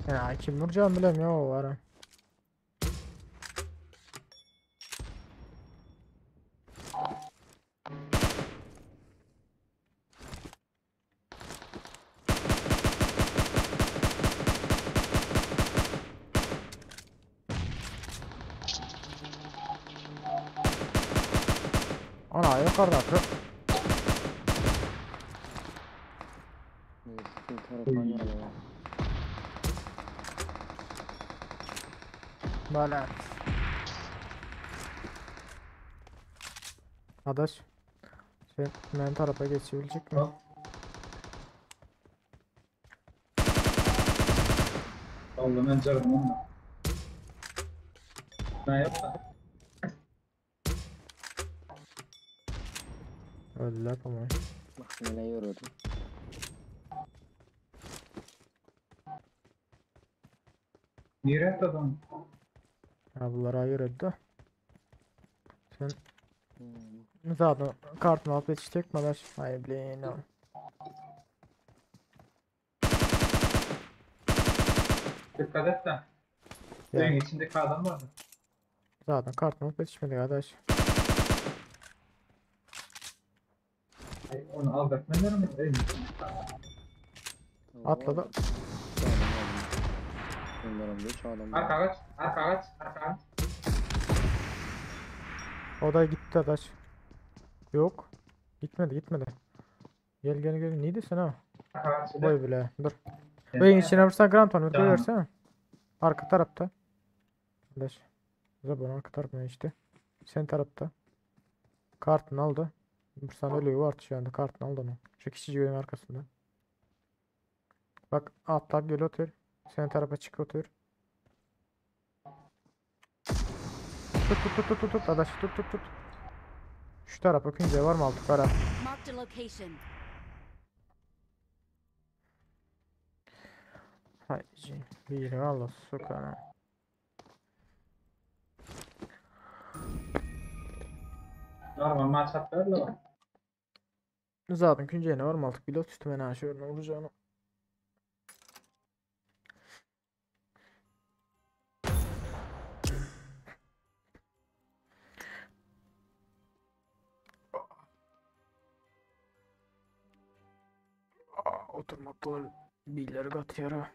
Ya kim vuracağım bilemiyorum ya o var. ha. Ana yukarıda. Kim taraftan ya? Balat. Adaş. Sen men tarapa geçebilecek mi? Allah ben canım onunla. Ben yapma. Öldüler ama. Bak mene ýöredi. Nereye atladın? Ha bunlar ayır etti. Sen zaten kartını alıp yetişecek mi adaş? Ay blin. Dikkat et de. Ya. Suyun içindeki adam vardı. Zaten kartını alıp yetişmedi arkadaş. Ay, onu aldatmalar mı? Evin içindeki adam. Atladı. Onların da üç adam Arka kaç, arka kaç, arka kaç. O da gitti adaş. Yok. Gitmedi gitmedi. Gel gel gel. Neydi sen ha? Arka kaç. Boy bile. Dur. Gel. Beyin içine vursan Grand Tour Tamam. versene. Arka tarafta. Adaş. Zabon arka tarafına işte. Sen tarafta. Kartını aldı. Vursan ölüyor var şu anda kartını aldı onu. Şu kişi güvenin arkasında. Bak atla gel otur. Sen tarafa çık otur. Tut tut tut tut tut tut adaş tut tut tut. Şu tarafa künce var mı altı kara? Marked a location. Haydi bir Allah sokana. Normal maç atlarla bak. Zaten künce ne var mı altı pilot üstüme ne şöyle olacağını. Oturmakta billeri katıyor ha.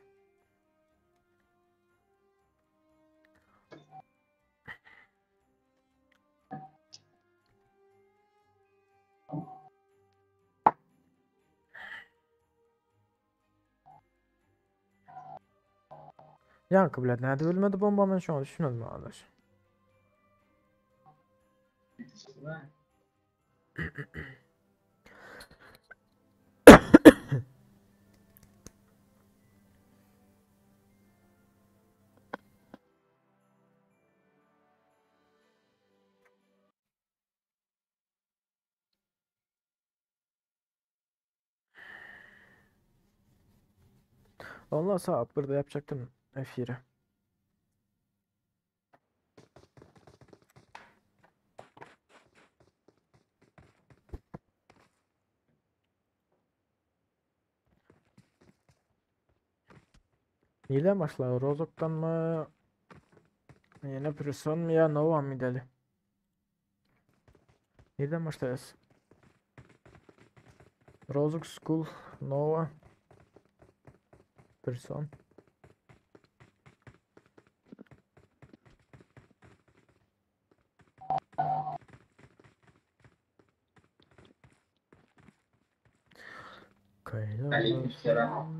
Yankı bilet nerede ölmedi bomba ben şu an düşünmedim arkadaş. Vallahi saat burada yapacaktım F1'i. Neden başlar? Rozok'tan mı? Yine Prison mu ya Nova mı dedi? Neden başlayacağız? Rozok School, Nova, Prison. Aleykümselam.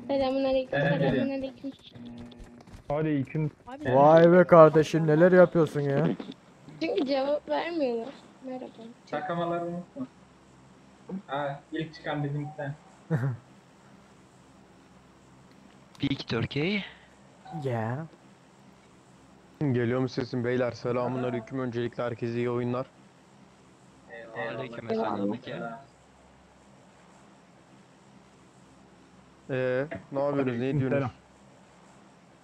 Selamun aleyküm, Selam selamun veriyorum. aleyküm. Aleyküm. Vay be kardeşim neler yapıyorsun ya? Çünkü cevap vermiyorlar. Merhaba. Şakamaları unutma. Ha, ilk çıkan bizimkiden. Big Turkey. Yeah. Geliyor mu sesim beyler? Selamun aleyküm. Öncelikle herkese iyi oyunlar. Aleyküm Ne yapıyorsunuz? Ne ediyorsunuz?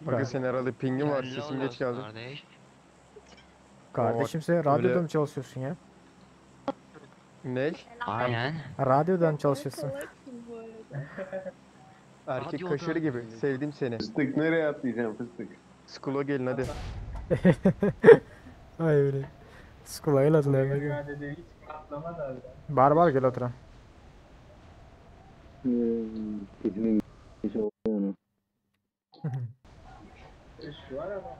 Bakın sen herhalde pingin var. Belli Sesim geç olmaz geldi. kardeş. Kardeşim sen Öyle- radyoda mı çalışıyorsun ya? Ne? Aynen. Radyoda mı çalışıyorsun? Salaksın bu arada. Erkek Radyoda. kaşarı gibi. Sevdim seni. Fıstık nereye atlayacağım fıstık? School'a gelin hadi. Ay öyle. Skula gel hadi lan. Dedi, hiç atlamadı abi. Barbar gel oturan. Sesinin geç olduğunu. Üç var ama.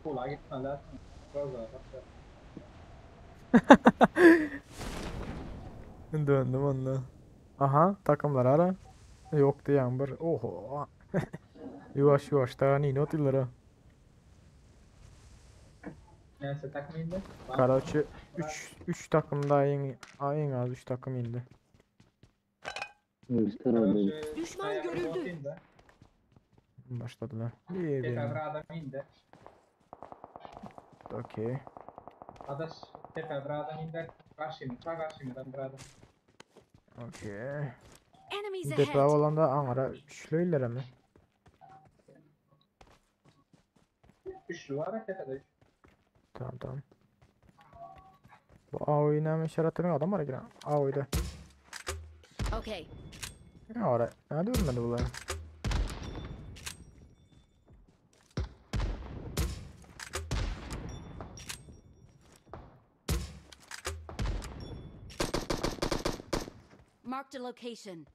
Kula gitme lazım. Roza bak. Döndüm onunla. Aha takımlar ara. Yok diýen bir. Oho. Ýuwaş ýuwaş da nini otyrlar ha. Näçe takım indi? Karaçı 3 3 takım daha en, en az 3 takım indi. Düşman görüldü. Başladılar. Bir Tepe bir. bir adam indi. Okey. Adaş tepe bir adam indi. Karşıyım, ta karşımdan bir adam. Okey. Enemies Depa ahead. olan da Ankara üçlüylere mi? Üçlü var ya tepede üç. Tamam tamam. Bu AO'yu hemen işaretlemek adam var ya. AO'da. Okay. Ne var? Nerede ölmedi bunlar? Marked a location.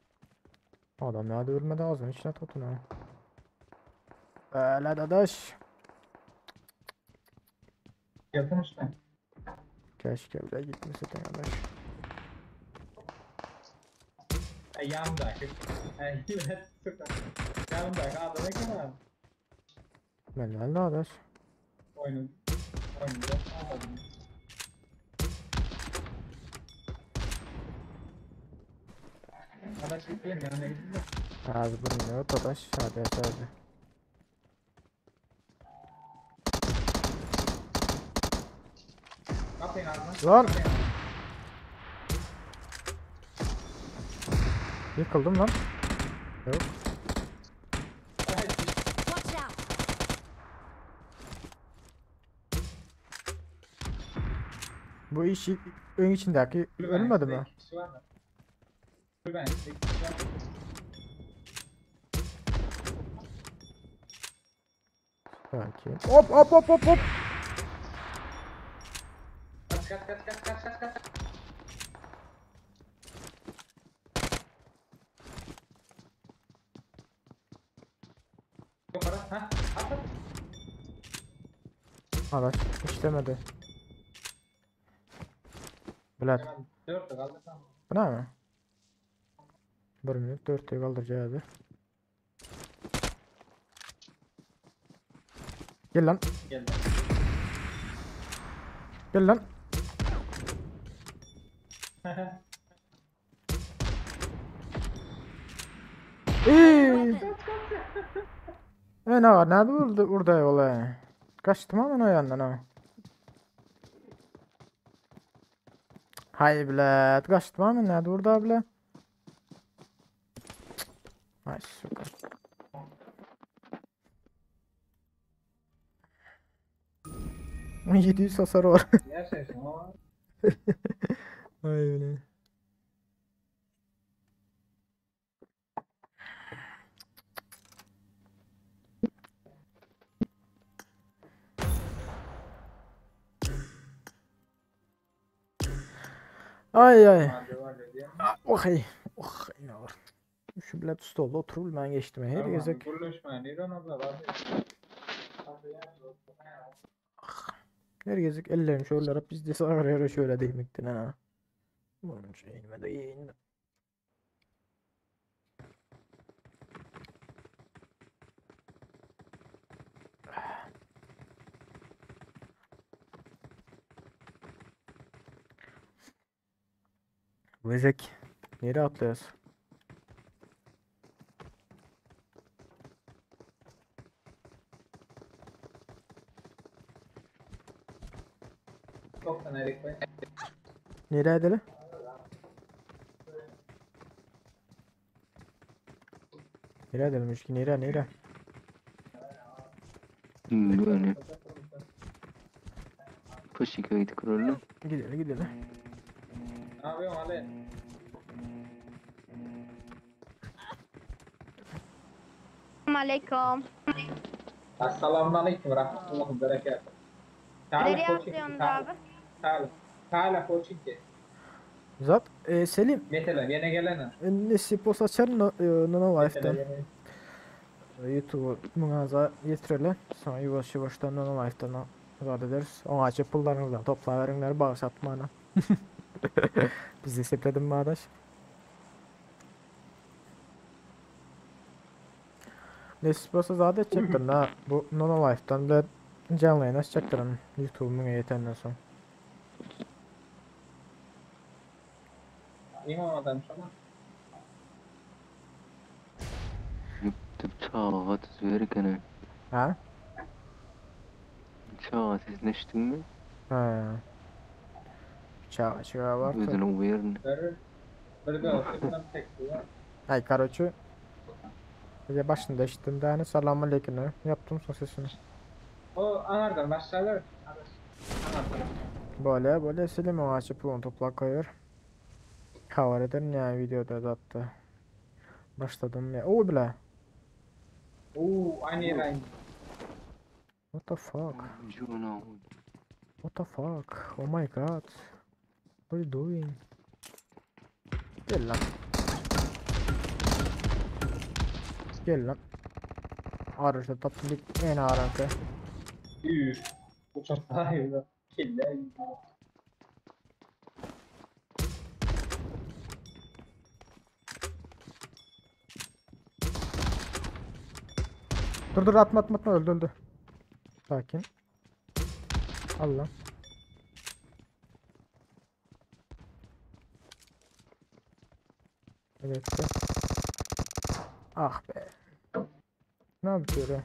Adam nerede ölmedi ağzının içine tutun ha. Öyle dadaş. Yakın işte. Keşke bile gitmeseydin dadaş. Ay yanındaki. Ay evet süper. Yanındaki adam ne kadar? Ben nerede dadaş? Oyunun. Oyunun. Adam. Adaş gitmeyin yanına gittim de. Hadi bunu ne dadaş? Hadi hadi. Kapıyı ağzına. Lan! Kapıyı ağzına. Yıkıldım lan. Yok. Watch out. Bu işi ön içindeki ölmedi mi? İki kişi var mı? Ben iki kişi var mı? Belki. Hop hop hop hop hop. Kaç kaç kaç kaç kaç kaç kaç. Yukarı ha at at. Araç işlemedi. Bülent. Hemen dörtte kaldı tamam. Bu ne mi? Bir minut dörtte kaldıracağız hadi. Gel lan. Geldi. Gel lan. Eee. E ne var? Nerede vurdu burada yola? Kaçtım ama o yandan ha. Hay bilet. Kaçtım ama nerede vurdu bile? Ay süper. ...700 hasarı var. Gerçekten ama Ay öyle. Ay ay. Okey. Oh, ne var. Şu bilet stolda oturup ben geçtim. Her gezek. Gürleşme, neden abla? Her gezek ellerim şöyle arap biz de sarıyor şöyle değmekten ha. Bunun şeyine de yiyin. Vezek. Nereye atlıyoruz? Toksan erik bay. Nereye edelim? Nereye edelim ki? Nereye nereye? Böyle. Poşika gidip kuralım. Gidelim gidelim. Ne yapıyorsun Ali? Aleyküm. Assalamu aleyküm ve rahmetullahi ve berekatuhu. Nereye atlıyorsunuz abi? Ta'ala. Ta'ala Pochinki. Zat e, Selim. Mesela yine gelene. Nesi post açar no, e, Nono Mesela Life'dan. yine. YouTube'u mağaza getirelim. Sonra yavaş yavaştan Nono Life'dan azad ederiz. Ona açıp pullarınızdan topla verenler bağış atmana. Bizi sepledim mi arkadaş? Nesip bolsa zat etjekdirin ha. Bu Nono Life'dan da canlı yayın açacaktırım. YouTube'un yetenden soň. Iň oňadam şolar. Tüp çaga tüzüber ekeni. Ha? Çaga sesini eşitdiňmi? Ha. Çaga çaga var. Özüni uýaryn. Bir bir de tek var. Ay karoçi. Ya başında eşittim daha ne salam aleyküm yaptım son sesini. O anardan başlarlar. Anardan. Böyle böyle selim ağaçı pulunu topla koyuyor. Havar ederim ya videoda zaten. Başladım ya. O bile. Oo aynı yere aynı. What the fuck? What the fuck? Oh my god. What are you doing? Gel lan. Gel lan. Arışta taptım bir en ağır Üf. Bu çok daha iyi. Kille. Dur dur atma atma atma öldü öldü. Sakin. Al lan. Evet. Ah be. Ne yapıyor ya?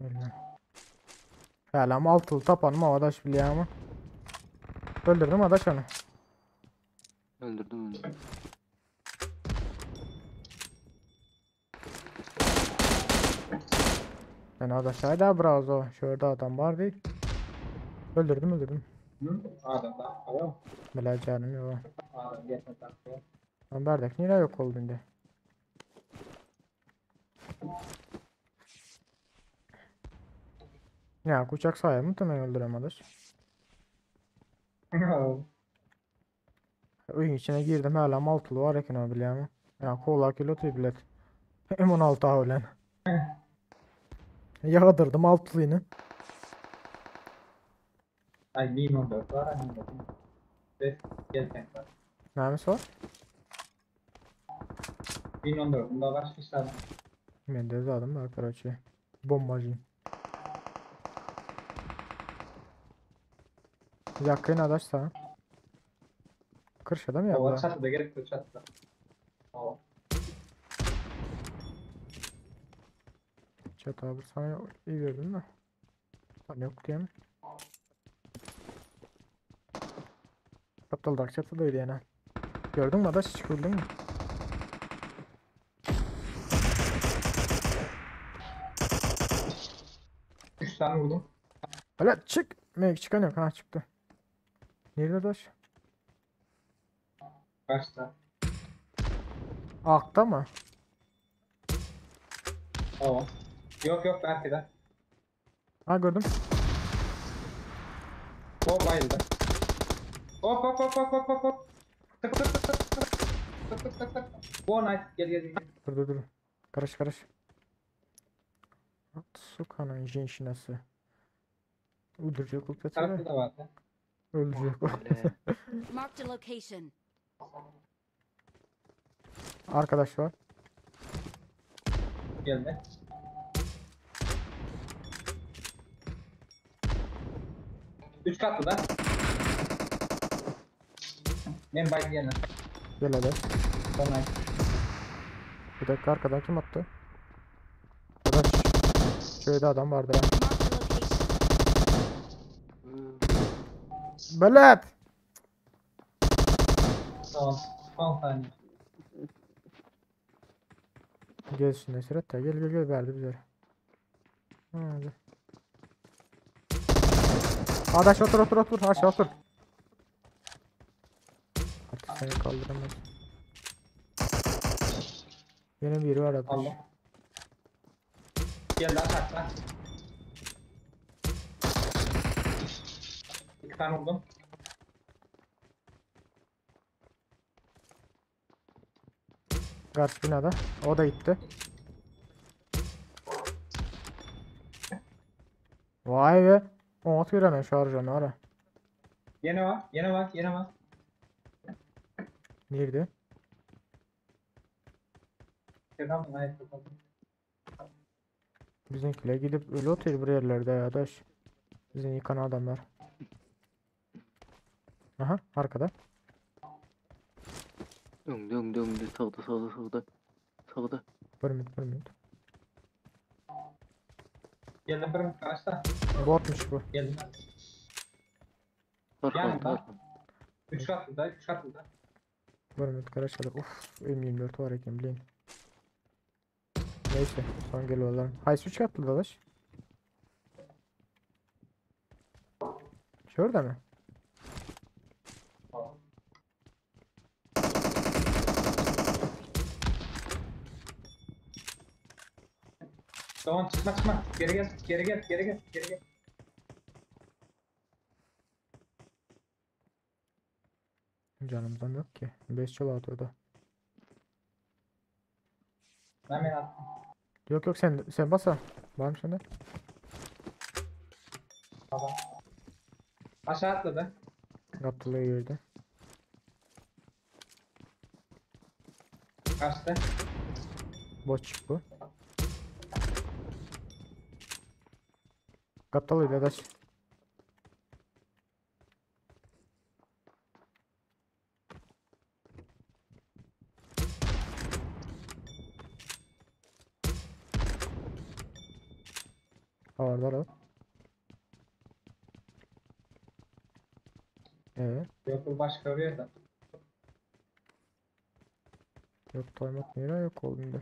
Öyle. Hala altılı tapan mı adaş biliyor ama. Öldürdüm adaş onu. Öldürdüm öldürdüm. Ben adaş hala bravo. Şurada adam var değil. Öldürdüm öldürdüm. Hı? Adam da. Tamam. Bela canım yok. Adam gelme takıyor. Lan bardak niye yok oldu indi? Ya uçak sahibi mi hemen öldürem adaş. Oyun içine girdim hala maltılı var eken o biliyor musun? Ya kola kilo bilet. M16 A ölen. Yağdırdım altılıyını. Ay Mimon 4 var. Ay Mimon 4. Gel sen var. Neymiş o? Mimon 4. Bunda başka işler var. Ben de zaten var короче. Bombacıyım. Yakın adaş sana. Kırşada mı O ya? çatıda gerek yok çatıda. Tamam. Çatı abi sana iyi verdim de. Lan yok diye mi? Aptaldak çatıdaydı yani. Gördün mü adaş hiç gördün mü? Üç tane vurdum. Hala çık. Mek çıkan yok. Ha çıktı. Nerede adaş? Kaçta? Akta mı? Tamam. Yok yok belki de. Ha gördüm. Hop bayıldı. Hop hop hop hop hop hop hop. Tık tık tık tık tık. Tık tık tık tık. Bu nice. Gel gel gel. Dur dur dur. Karış karış. Sukanın jenşinası. Öldürecek olup Tarafta da vardı. Öldürecek Marked a location. Arkadaş var. Geldi. Üç katlı da. Ben baydı gene. Gel hadi. Tamam. Bir dakika arkadan kim attı? Arkadaş. Şöyle adam vardı ha. Belet. Tamam. Son saniye. Gel şimdi Sırat da gel gel gel verdi bize. Hadi. Adaş otur otur otur aşağı otur. Artık seni kaldıramaz. Yine biri var adaş. Allah. Gel lan takla. İki tane vurdum. Karşı binada. O da gitti. Vay be. Oňat görenen şarjany ara. Yine var, yine var, yine var. Nirde? Bizimkiler gidip ölü otyr bir yerlerde adaş. Bizi yıkan adamlar. Aha arkada. Öňde öňde öňde sagda sagda sagda. Sagda. Bir minut bir minut. Geldim bir minut garaşda. Botmuş bu. Geldim. Yanında. 3 katlı da 3 katlı da. Bir minut garaşda. Uf M24 var eken bileyim. Neyse son geliyorlar. Haysi 3 katlı dadaş. Şurada mı? Tamam çıkma çıkma. Geri gel geri gel geri gel geri gel. Canımdan yok ki. 5 çol atıyordu. Ben beni attım. Yok yok sen sen basa. Var mı sende? Tamam. Aşağı atladı. Kaptılığı girdi. Kaçtı. Botçuk bu. Kaptalıydı adaş. Ağırlar al. Ee, Yok bu başka bir yerde. yok toymak nere yok oldu.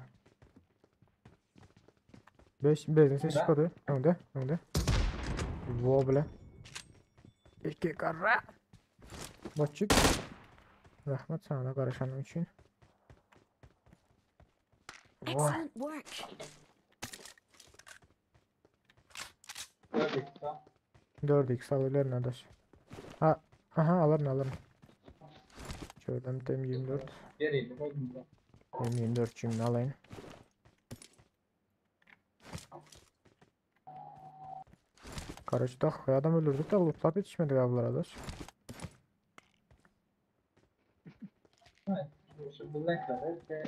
5 bezin ses Burada. çıkardı. Önde, önde. Voble. İki kara. Botçuk. Rahmet sana karışanın için. Vay. Excellent work. Gördük. Tamam. 4x alırlar adaş. Ha, aha alırım alırım. Şuradan bir M24. Geriydi koydum da. M24 şimdi alayım. Karıştık. Adam öldürdük de lootlar yetişmedi galiba adaş. Evet. Şu bu renkler ve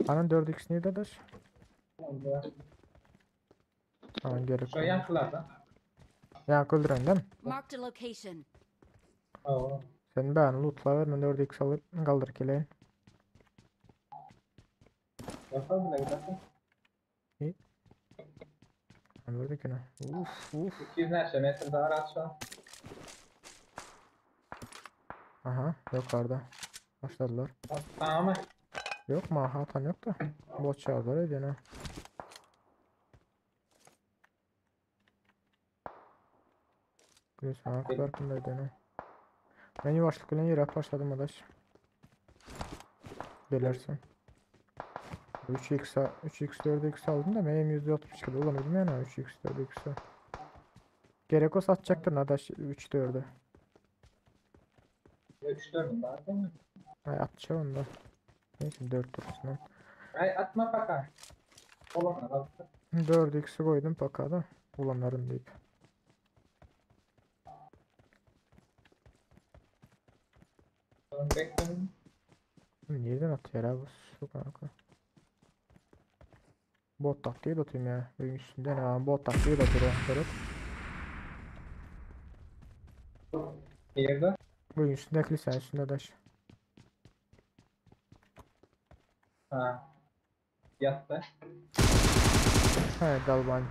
Anın 4x neydi adaş? Tamam gerek Şu yankılardan. Yankı öldüren değil mi? Marked a location. Oo. Sen ben lootla ver ben 4x alıp kaldır keleğin. Yapalım bile gidersin. İyi. Gördük yine. Uf uf. 200 neçe metre daha rahat şu an. Aha yukarıda. Başladılar. Tamam mı? Yok mu? Hatan yok da. Bot çağırdılar yine. Gülüsün kadar kimde yine. Ben yavaşlık bilen yere başladım adaş. Gelersin. 3x 3x 4x aldım da benim %62 kullanıyordum yani 3x 4x. Gerek olsa atacaktın adaş 3 4'ü. 3 4 daha değil mi? Ay atacağım onu da. Neyse 4 dursun lan. Ay atma baka. Olanlar aldı. 4x'i koydum pakada. Ulanların deyip. Bekledim. Nereden atıyor abi? Su kanka. Bot taktiği de atayım ya. Benim üstünde ne var? Bot taktiği de atıyor. Evet. Yerde. Bu üstünde kilise üstünde daş. Ha. Yattı. He dalban.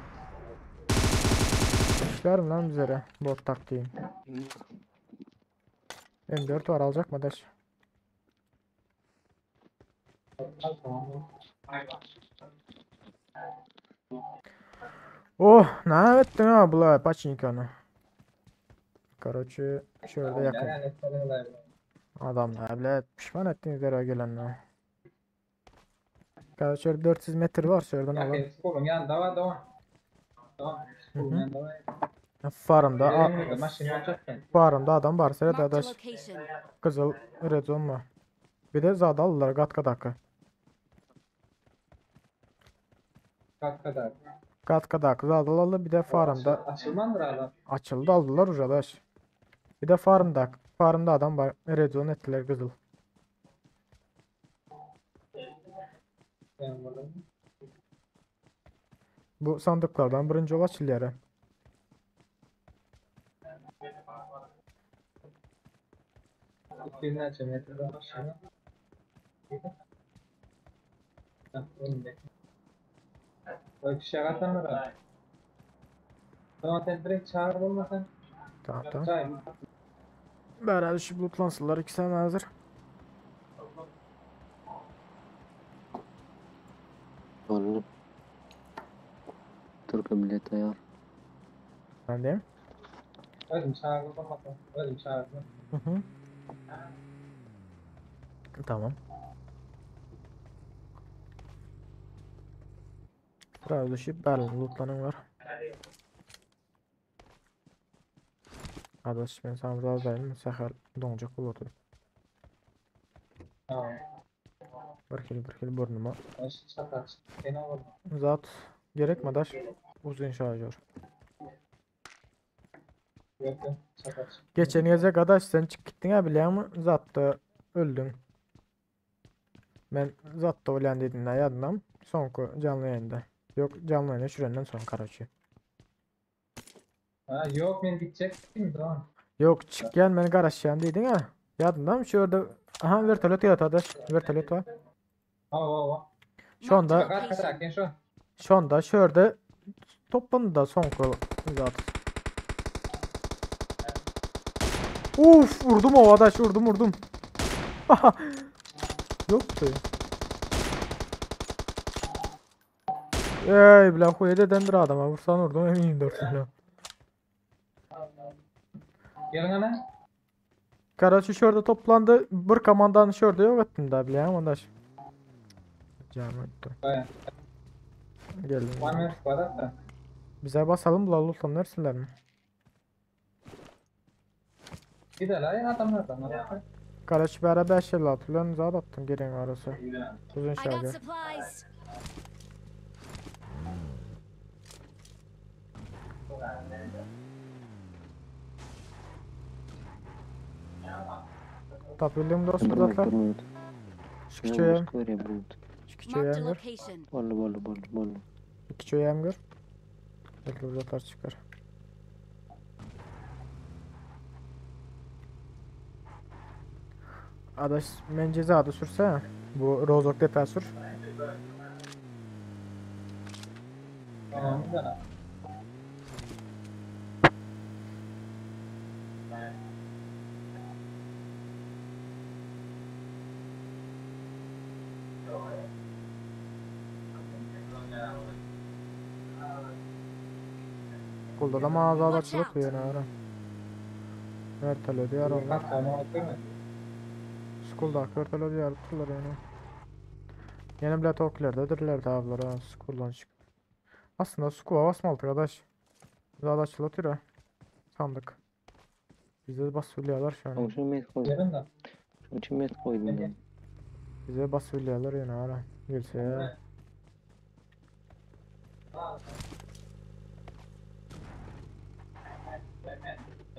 İşler mi lan bizlere? Bot taktiğim. M4 var alacak mı daş? Oh, ne ettin ha bula paçinkanı. Короче, şöyle yakın. Adamlar bile pişman ettiniz herhalde gelenler. Короче 400 metre var şuradan alalım. Yakın skolun yanında var devam. Tamam. Skolun yanında var. Farmda Yerimizde maşın olacak yani. Farmda adam var seyret Marked a adaş. location. Kızıl red zone mu? Bir de zad aldılar katkadakı. Kat kadar. Katkadakı zad aldı bir de farmda Açılmandır adam. açıldı aldılar ucadaş. Bir de farmda farmda adam var. Red zone ettiler kızıl. Bu sandyklardan birinci ol açylýar. Birnäçe metre aşağı. Bak şaka tanır. Tamam sen direkt çağır olmasan. Tamam tamam. Beraber şu lootlansınlar iki sene hazır. Boldy. Türkiye bilet ayar. Ben diyeyim. Özüm çağır olmasan. Özüm çağır. Hı hı. Tamam. Biraz düşüp ben lootlanın var. Arkadaş ben sana biraz dayım seher donacak olurdu. Tamam. Bir kilo bir kilo burnuma. Zat gerek mi daş? Uzun şarjör. Geçen gece kardeş sen çık gittin ha biliyor musun? Zat da öldün. Ben zat da ölen dedin yadınam. Sonku canlı yayında. Yok canlı yayında şurenden son karaçı. Ha yok men gidecektim tamam. Yok çık gel beni garaşyan dedin ha. Yadındam şu orada aha vertolyot ýat adaş. Vertolyot var. Ha ha. Şu anda şu anda şu orada toplandı da son zat. Uf vurdum o adaş vurdum vurdum. Yoktu. Ey bile huy edendir adama vursan vurdum eminim 4 bile. Gelin ana. Karaçı şurada toplandı. Bir komandanı şurada yok ettim daha bile adaş. Canım etti. Geldim. Bize basalım la lütfen versinler mi? Gidelim adamlardan. Karaçı beraber şeyler attılar. Zat attım gelin arası. Uzun şarjı. Tabildim dostum zaten. Şu küçüğe. Şu gör. Boldy boldy boldy boldy. Küçüğe gör. Belki uzatlar çıkar. Adaş men ceza da sürse bu Rozok defa sür. Tamam da. Kulda da mağaza açılıp yani ara. Vertolyot ýar onlar. School'da vertolyot ýarypdyrlar yani. Ýene bile toklerdedirler de ablar ha school'dan çık. Aslında school'a basmalı arkadaş. Zada açılı oturuyor. Sandık. Bize basıyorlar şu an. Şunu met koydum. Şunu met koydum ben. Bize basıyorlar yani ara. Gelse ya.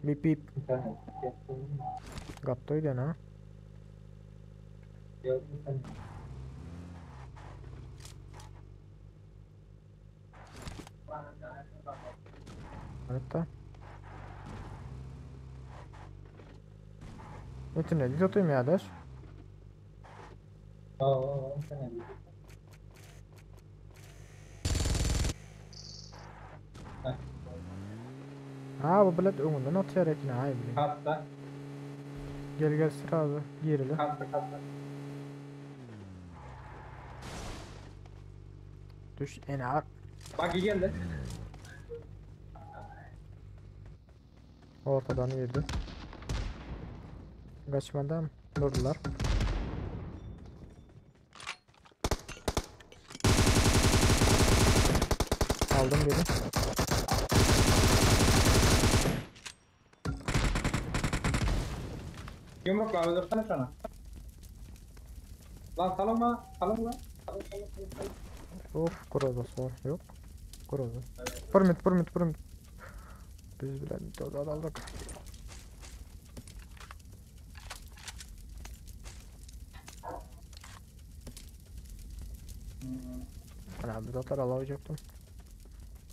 Bip bip. Gattoydu ha. Hatta. İnternet tutayım ya daş. Ha bu bilet öňünden atýar eken ay bile. Hatta. Gel gel sıra abi girelim. Hatta hatta. Düş en ağır. Bak geldi. Ortadan girdi. Kaçmadan durdular. Aldım beni. Yumrukla öldürsene şunu. Lan salınma, salınma. Of, kurozası var. Yok. Kuroza. Permit, permit, permit. Biz bile dolar aldık. Ha, bir atar alacaktım.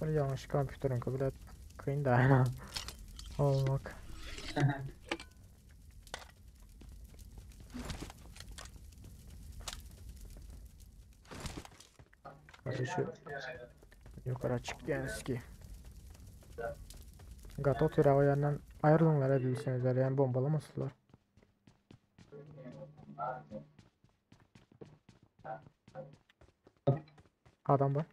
Bir yanlış kompüterin kabul et. Kıyın da olmak. Hadi şu yukarı çık ki. Gatot ýragy ýandan aýrylmalar edilseňizler, ýani bombalamasynlar. Adam var.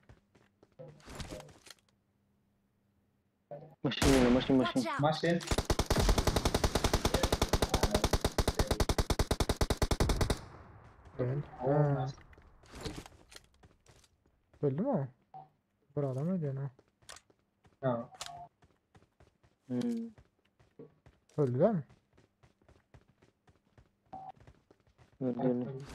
Maşyn ýene, maşyn, maşyn. Maşyn. Öl. Ha. Öldü mü o? Bir adam öldü ha. Ha. Hmm. Öldü değil mi? Öldü, öldü.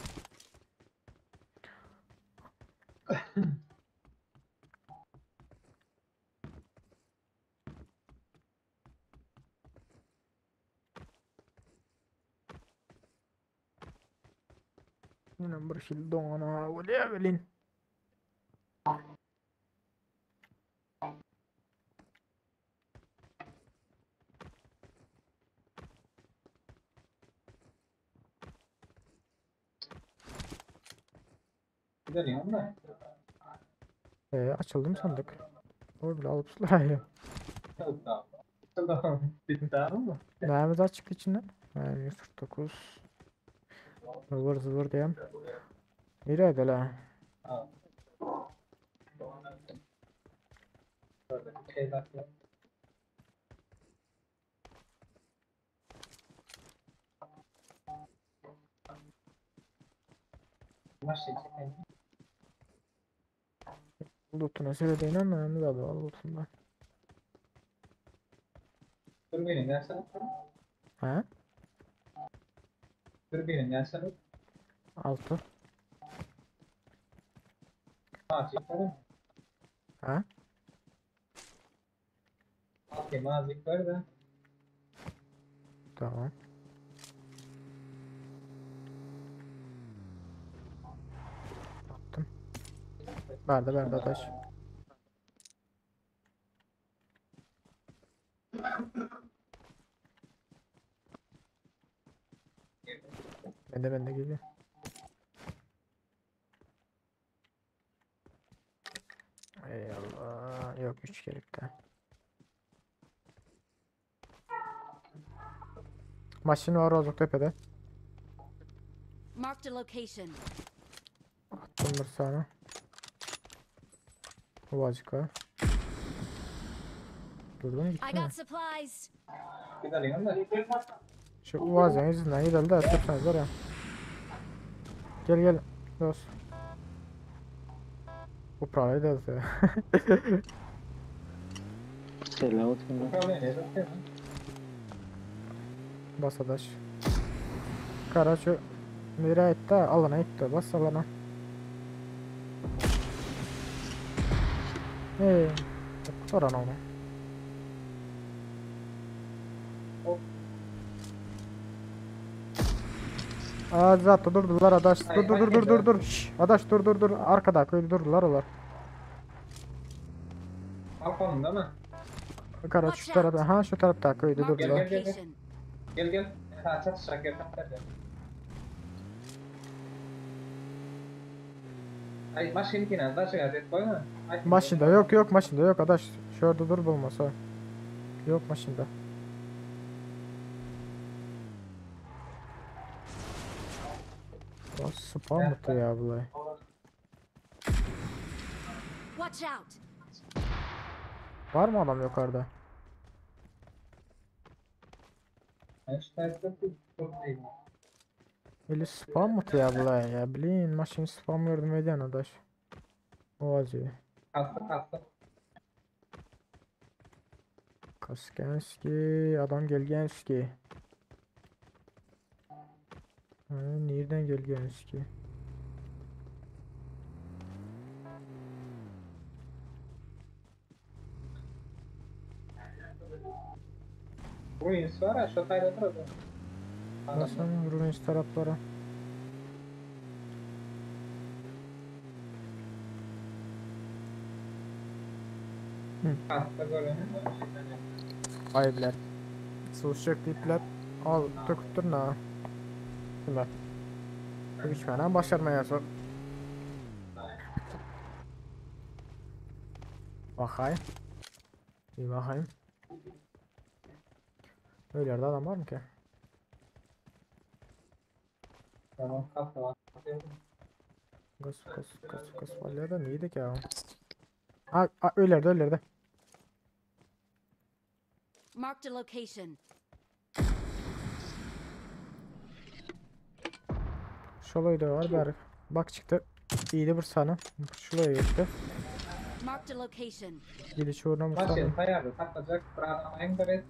Yine bir şey doğana öyle bilin. Gidelim onda. Ee, açıldı mı sandık? O bile alıp sulayı. Bitti ama. Neyimiz açık içinden? Yani 149. Zıvır zıvır diyeyim. Nereye la? Ha. Şeyler. Maşyn çekelim. Lootuna seyredeyim ama neyimiz adı var lootunda. Dürbünün gelsene. Ha? Dürbünün gelsene. 6. Ha çekelim. Ha? Atayım azıcık ver de. Tamam. Attım. Verdi verdi adaş. Bende bende geliyor. Eyvallah. Yok 3 gerek de. Maşın var Rozok tepede. Marked a location. Attım bir sana. Uvacık Durdu mu I gitti mi? got supplies. Gidelim de. Şu Uvacık'ın yüzünden gidelim de tutsanız var ya. Gel gel dost. Bu parayı da Selam olsun. Bas adaş. Kara şu Nereye etti? Alana etti. Bas alana. Eee. Soran onu. Aa zaten durdular adaş. Dur dur dur dur dur dur. Şş, adaş dur dur dur. Arkada köyde durdular onlar. Balkonunda mı? Kara şu tarafta. Ha şu tarafta köyde Gel durdular. gel gel. Gel gel. gel. Ha çatışacak gel. Gel. Ay maşinkine daşa gazet koyma. Ay, Maşında yok yok maşında yok adaş. Şurada dur bulmasa. Yok maşında. Lan spam mı ya bulay? Watch out. Var mı adam yukarıda? Ben şu terste çok değil. Eli spam mı ya bulay ya? Bilin maşın spam gördüm edyen adaş. O acı. Kastı kastı. Kaskenski adam gelgenski. Ha, nereden gelgenski? Ruins var ya şu tayda durdu. Nasıl Ruins taraflara? Hasta görenim. Ay bilet. Suw diýip bilet. Al töküpdir na. Kime? Üç tane başarmaýar. Bakayım. Bir bakayım. Öyle yerde adam var mı ki? Tamam kasa var. Gaz gaz gaz gaz var da neydi ki ya? Ha, ha öyle yerde öyle yerde. Marked a location. Şolayı da var bari. Bak çıktı. İyiydi bir sana. Şuraya geçti. Marked a location. Gidiş uğruna Maşin Mustafa. taýardy, tapacak bir adam aýyň da bet.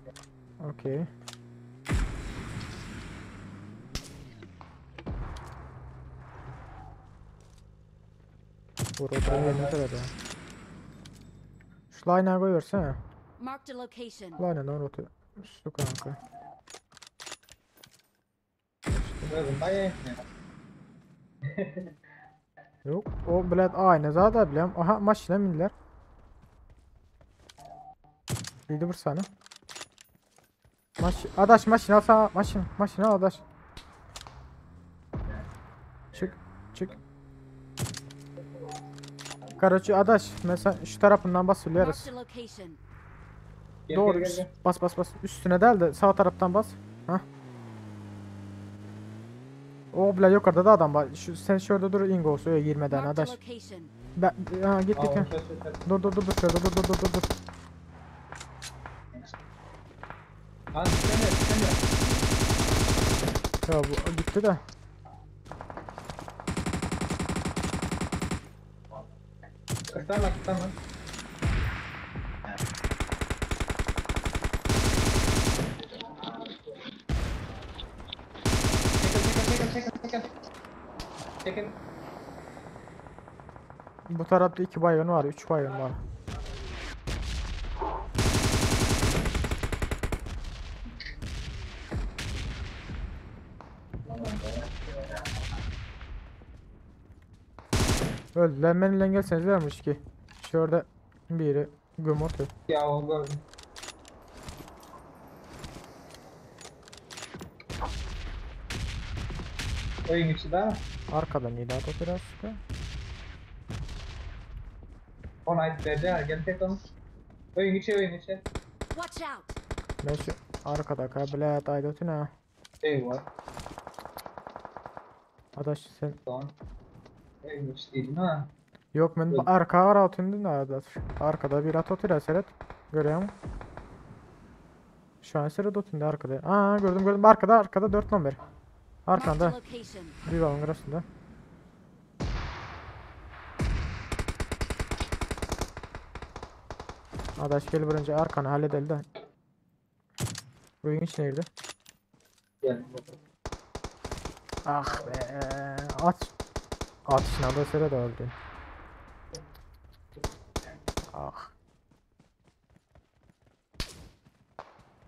Okey. Vur oturan yerine kadar ya. Şu line'a koyuversene. Marked a location. Line'a doğru otur. Üstü kanka. Özüm baýa Yok o bilet aynı zaten bilem. Aha maşına bindiler. Bildi bir sana. Maş adaş maşına alsana maşın maşına al adaş. Çık çık. Karaçı adaş mesela şu tarafından basılıyoruz. Marked a location. Gel, Doğru gel, gel, üst- gel. bas bas bas üstüne del de sağ taraftan bas. Hah. O bile yukarıda da adam var. Şu, sen şurada dur Ingo suya girmeden Marked a adaş. location. Ben, ha, git git. Aa, ha. şöyle, şöyle. Dur dur dur dur şurada dur dur dur dur dur. Lan istemiyor, istemiyor. Ya bu gitti de. Kıstama, kıstama. Çekil, çekil, çekil, çekil, çekil. Çekil. Bu tarafta iki baygın var, üç baygın var. Öldüler benimle gelseniz vermiş ki. Şurada biri göm atıyor. Ya o gördüm. Oyun içi daha. Arkadan iyi daha biraz da. Ona ait vereceğim. Gel tek onu. Oyun içi, oyun içi. Watch out. Ben şu arkada kabile aydatın ha. Eyvah. Adaş sen. Son. Oyun içi değil ha. Yok ben arka ara atın da adaş. Arkada bir at oturuyor seyret. Görüyor musun? Şu an seyret otunda arkada. Aa gördüm gördüm arkada arkada 4 numara. Marked a Arkanda. location. Bir balon arasında. Adaş gel birinci arkanı halledelim de. Oyun içine girdi. Gel. Ah be. At. Atışına da seyret öldü. Ah.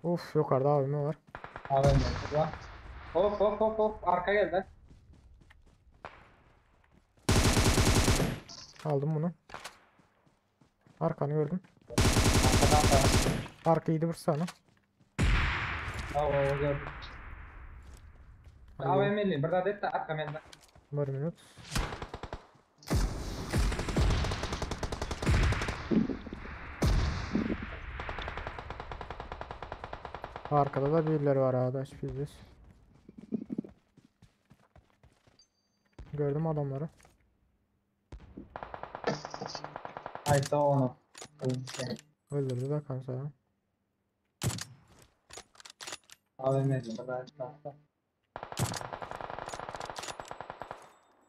Uf yukarıda abime var. AVM var. Hop hop hop hop. Arka geldi. Aldım bunu. Arkanı gördüm. Arkadan da. Arka yedi vursana. Aa, o gördüm. Hadi. AVM'li. Bir adet de arka mende. Bir minut. Arkada da birileri var arkadaş biziz. Gördüm adamları. Ay da onu. Oyun içi. Öldürdü de kansa. AVM'li. Bir adet de arka.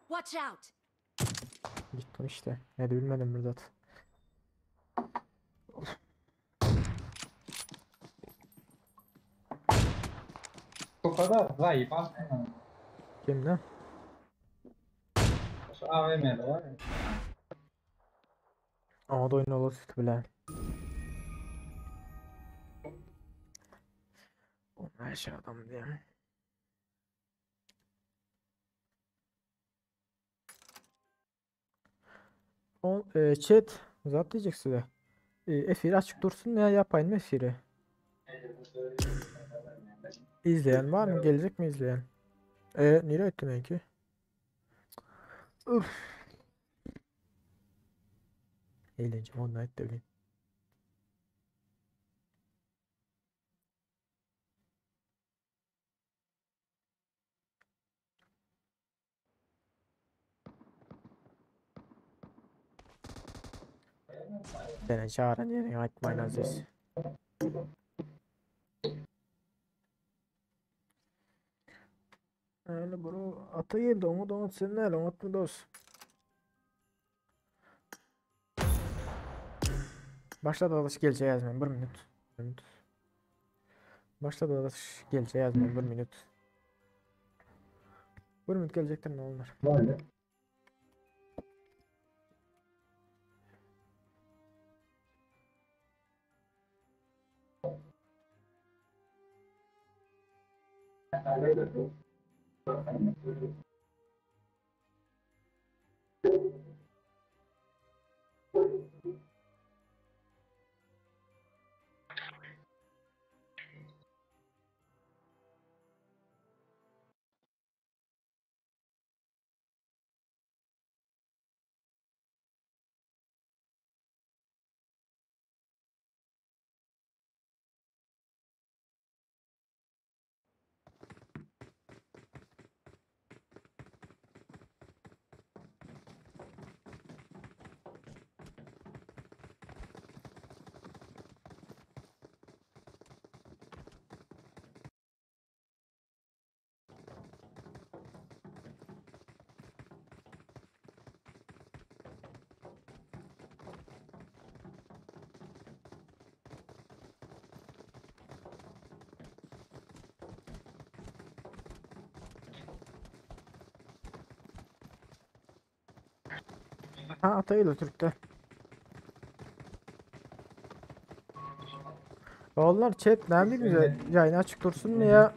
Watch out. Gittim işte. Ne de bilmedim bir zat. Bu kadar zayıf aslında. Kimdi? Şu AVM'li var ya. Ama da oyun olur bile. Onlar şey adam diye. O, chat zat diyecek size. Efir açyk dursun ya ýapaýyn mı efiri? İzleyen var mı? Gelecek mi izleyen? E nereye ettim ki? Üf. Eğlence online de bileyim. Seni çağıran yerine aýtmaýyn Aziz. Öyle bro ata geldi onu da onu sen ne lan mı dost? Başla dalaş geleceğe yazmayın bir minut. Bir minut. Başla dalaş geleceğe yazmayın bir minut. Bir minut gelecektir ne onlar. Ha Atayla Türk'te. Onlar chat ne güzel yayın açık dursun mu ya?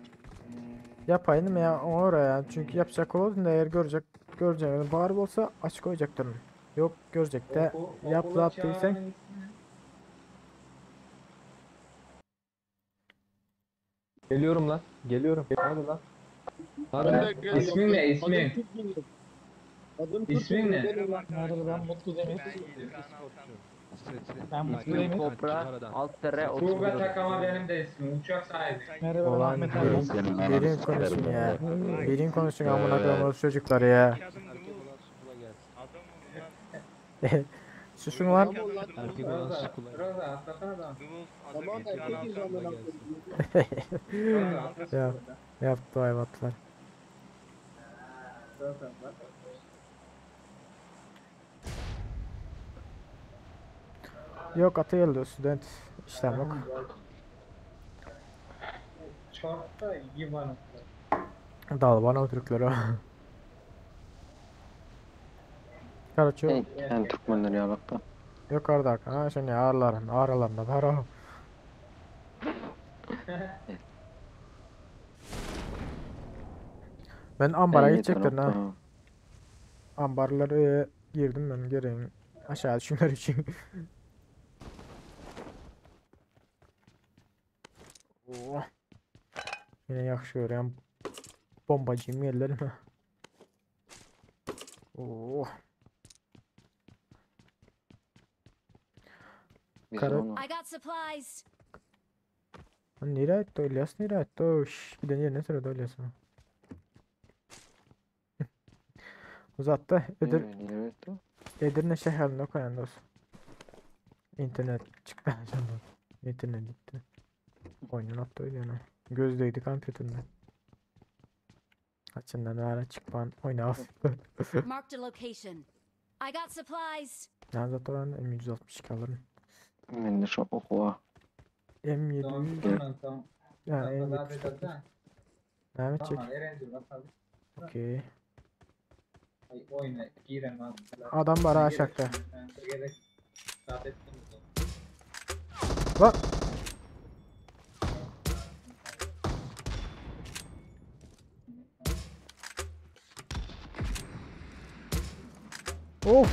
Yapayım mı ya oraya çünkü yapacak olsun da eğer görecek göreceğim yani bari olsa açık koyacaktım. Yok görecek de yap zat değilsen. Geliyorum lan. Geliyorum. Hadi lan. Hadi lan. İsmin ne ismin? İsmin ne? Merhaba ben Mutlu Demir. Ben Mutlu Demir. Kobra alt TR Tuğba Takama benim de ismim. Uçak sahibi. Merhaba ben Ulan Ahmet Erdoğan. birin konuşun ya. Birin konuşun amına koyayım orospu çocukları ya. Susun lan. Erkek olan sukula. Roza atlasana da. Tamam erkek amına koyayım. Ya yaptı hayvatlar. Roza bak. Yok atı geldi student işlem yok. Çok da iyi bana. Dal bana Türkleri. Karaço. Yani Türkmenler yalakta. Yukarıda ha şimdi ağırların aralarında var o. Ben ambara gidecektim ha. Ambarlara girdim ben gireyim aşağı düşümler için. Oh. Yine yaxşı görüyorum. Bombacıyım yerlerime. Oh. Kara... I got supplies. Nereye etti o İlyas? Nereye etti o? Şşş, bir de yerine sırada İlyas'ı. Uzattı. Edir... Edirne şehrinde koyan dost. İnternet çıktı. İnternet gitti. Oyunun attı öyle yani. Göz değdi kompüterine. Açından ara çıkman oyna. Marked a location. I got supplies. Ne zaten ben M162 alırım. Ben de şu okula. M700. Tamam. Ya M74. Devam edecek. Okey. Adam var aşağıda. Bak. Of.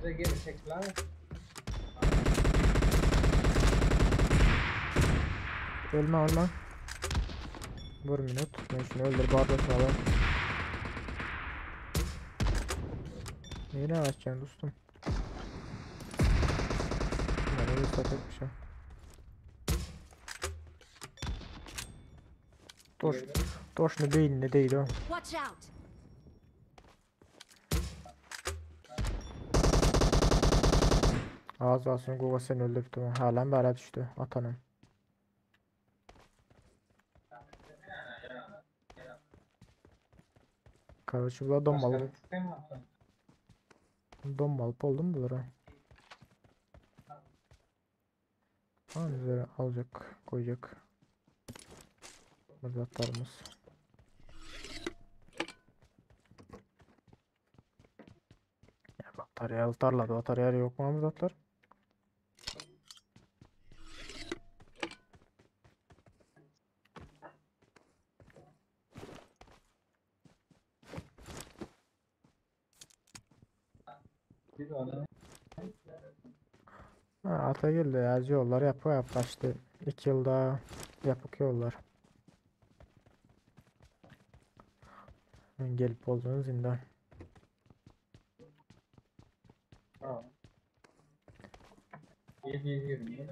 Bize geri çekil abi. Ölme ölme. Bir minut. Men şunu öldür bardaşalım. Neyle açacaksın dostum? Ben öyle sat etmişim. Toş, toşnu beynine değil o. Watch out! Az alsın Google seni öldürdü. Halen bere düştü atanım. Короче, bular donmalı. Donmalı oldum bulara. Tamam üzere alacak, koyacak. Mızraklarımız. Ya batarya tarlada batarya yok mu mızraklar? Ha, ata geldi ya yollar yapı yaplaştı. 2 yılda yapık yollar. Gelip olduğun zindan. Ha. 720.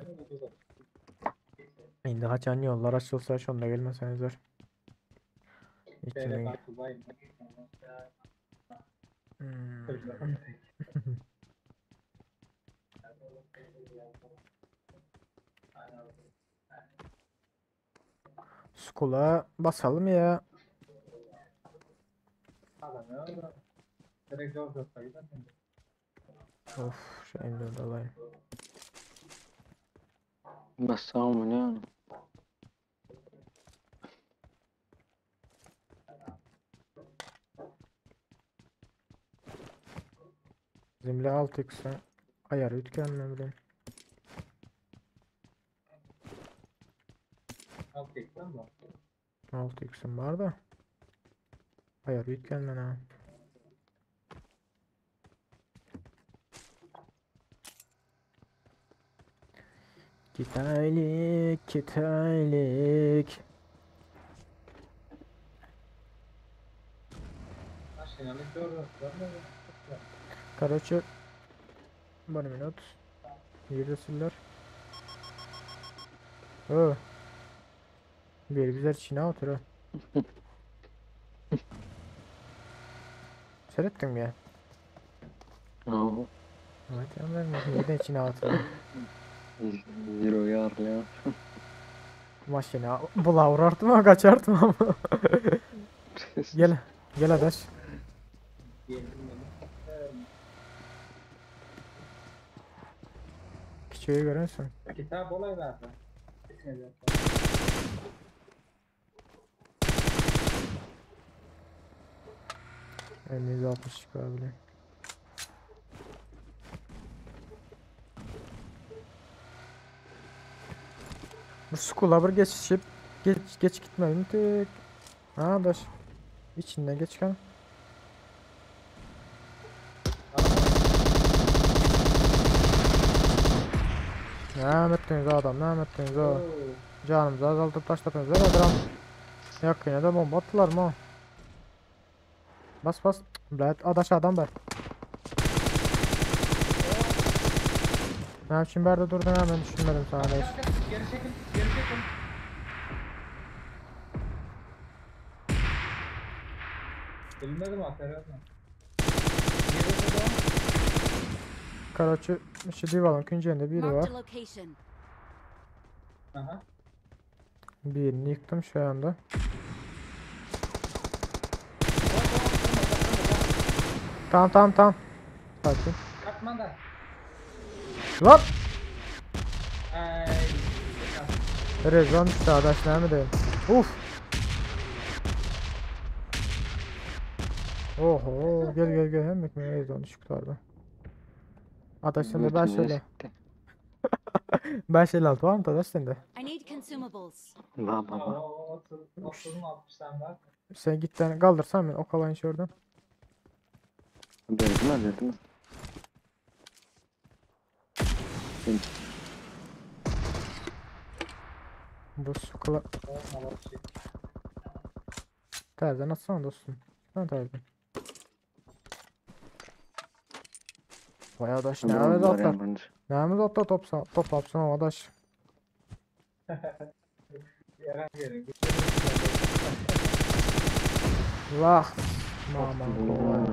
Indi haçan yollar açılsa şonda gelmesenizler. 2000. Hmm. Skula basalım ya. Of şu M4 alayım. Bassam mı ne? Bizimle 6x'e ayar ütken mi bileyim. 6x'im var da. Ayar ütken ben ha. Kitaylik, kitaylik. Короче, bir minut. Yerdesinler. Ö. Bir güzel Çin'e otur. Seyrettin mi ya? Oo. Evet, ben neden Çin'e oturuyorum? Zero yarlı. Maşina bula vurardım ama kaçardım ama. Gel, gel adaş. Küçüğü görüyorsun. Kitap olay zaten. M160 çıkabilir. Bu skula bir geçişip geç geç gitmedim tek. Ha daş. İçinden geç kan. Ne ettiniz adam, ne ettiniz o? Canımızı azaltıp taşladınız adam. Yakına da bomba attılar mı? Bas bas. Blat adaş adam var. Ne için berde durdun hemen düşünmedim sana hiç. Geri çekil, geri çekil. Bilmedim aferin. Короче, şu divanın küncende biri var. Marked a location. Aha. Birini yıktım şu anda. Tamam tamam tamam. Sakin. Yapma da. Lan! Ay. Rezon düştü adaş ne mi diyeyim? Uf! Oho gel gel gel hem ekmeğe rezon düşüktü orada. Adaş sende 5 öyle. 556 var mı adaş sende? I need consumables. Var var var. 30 60 tane var. Sen git tane kaldırsan ben o kalayın şuradan. Verdim ben verdim. Bu sukla... Täzeden atsana dostum. Sen täzeden. Vay adaş näme zatlar. Näme zatlar topsa toplapsyn adaş. Vah. Mama kolay.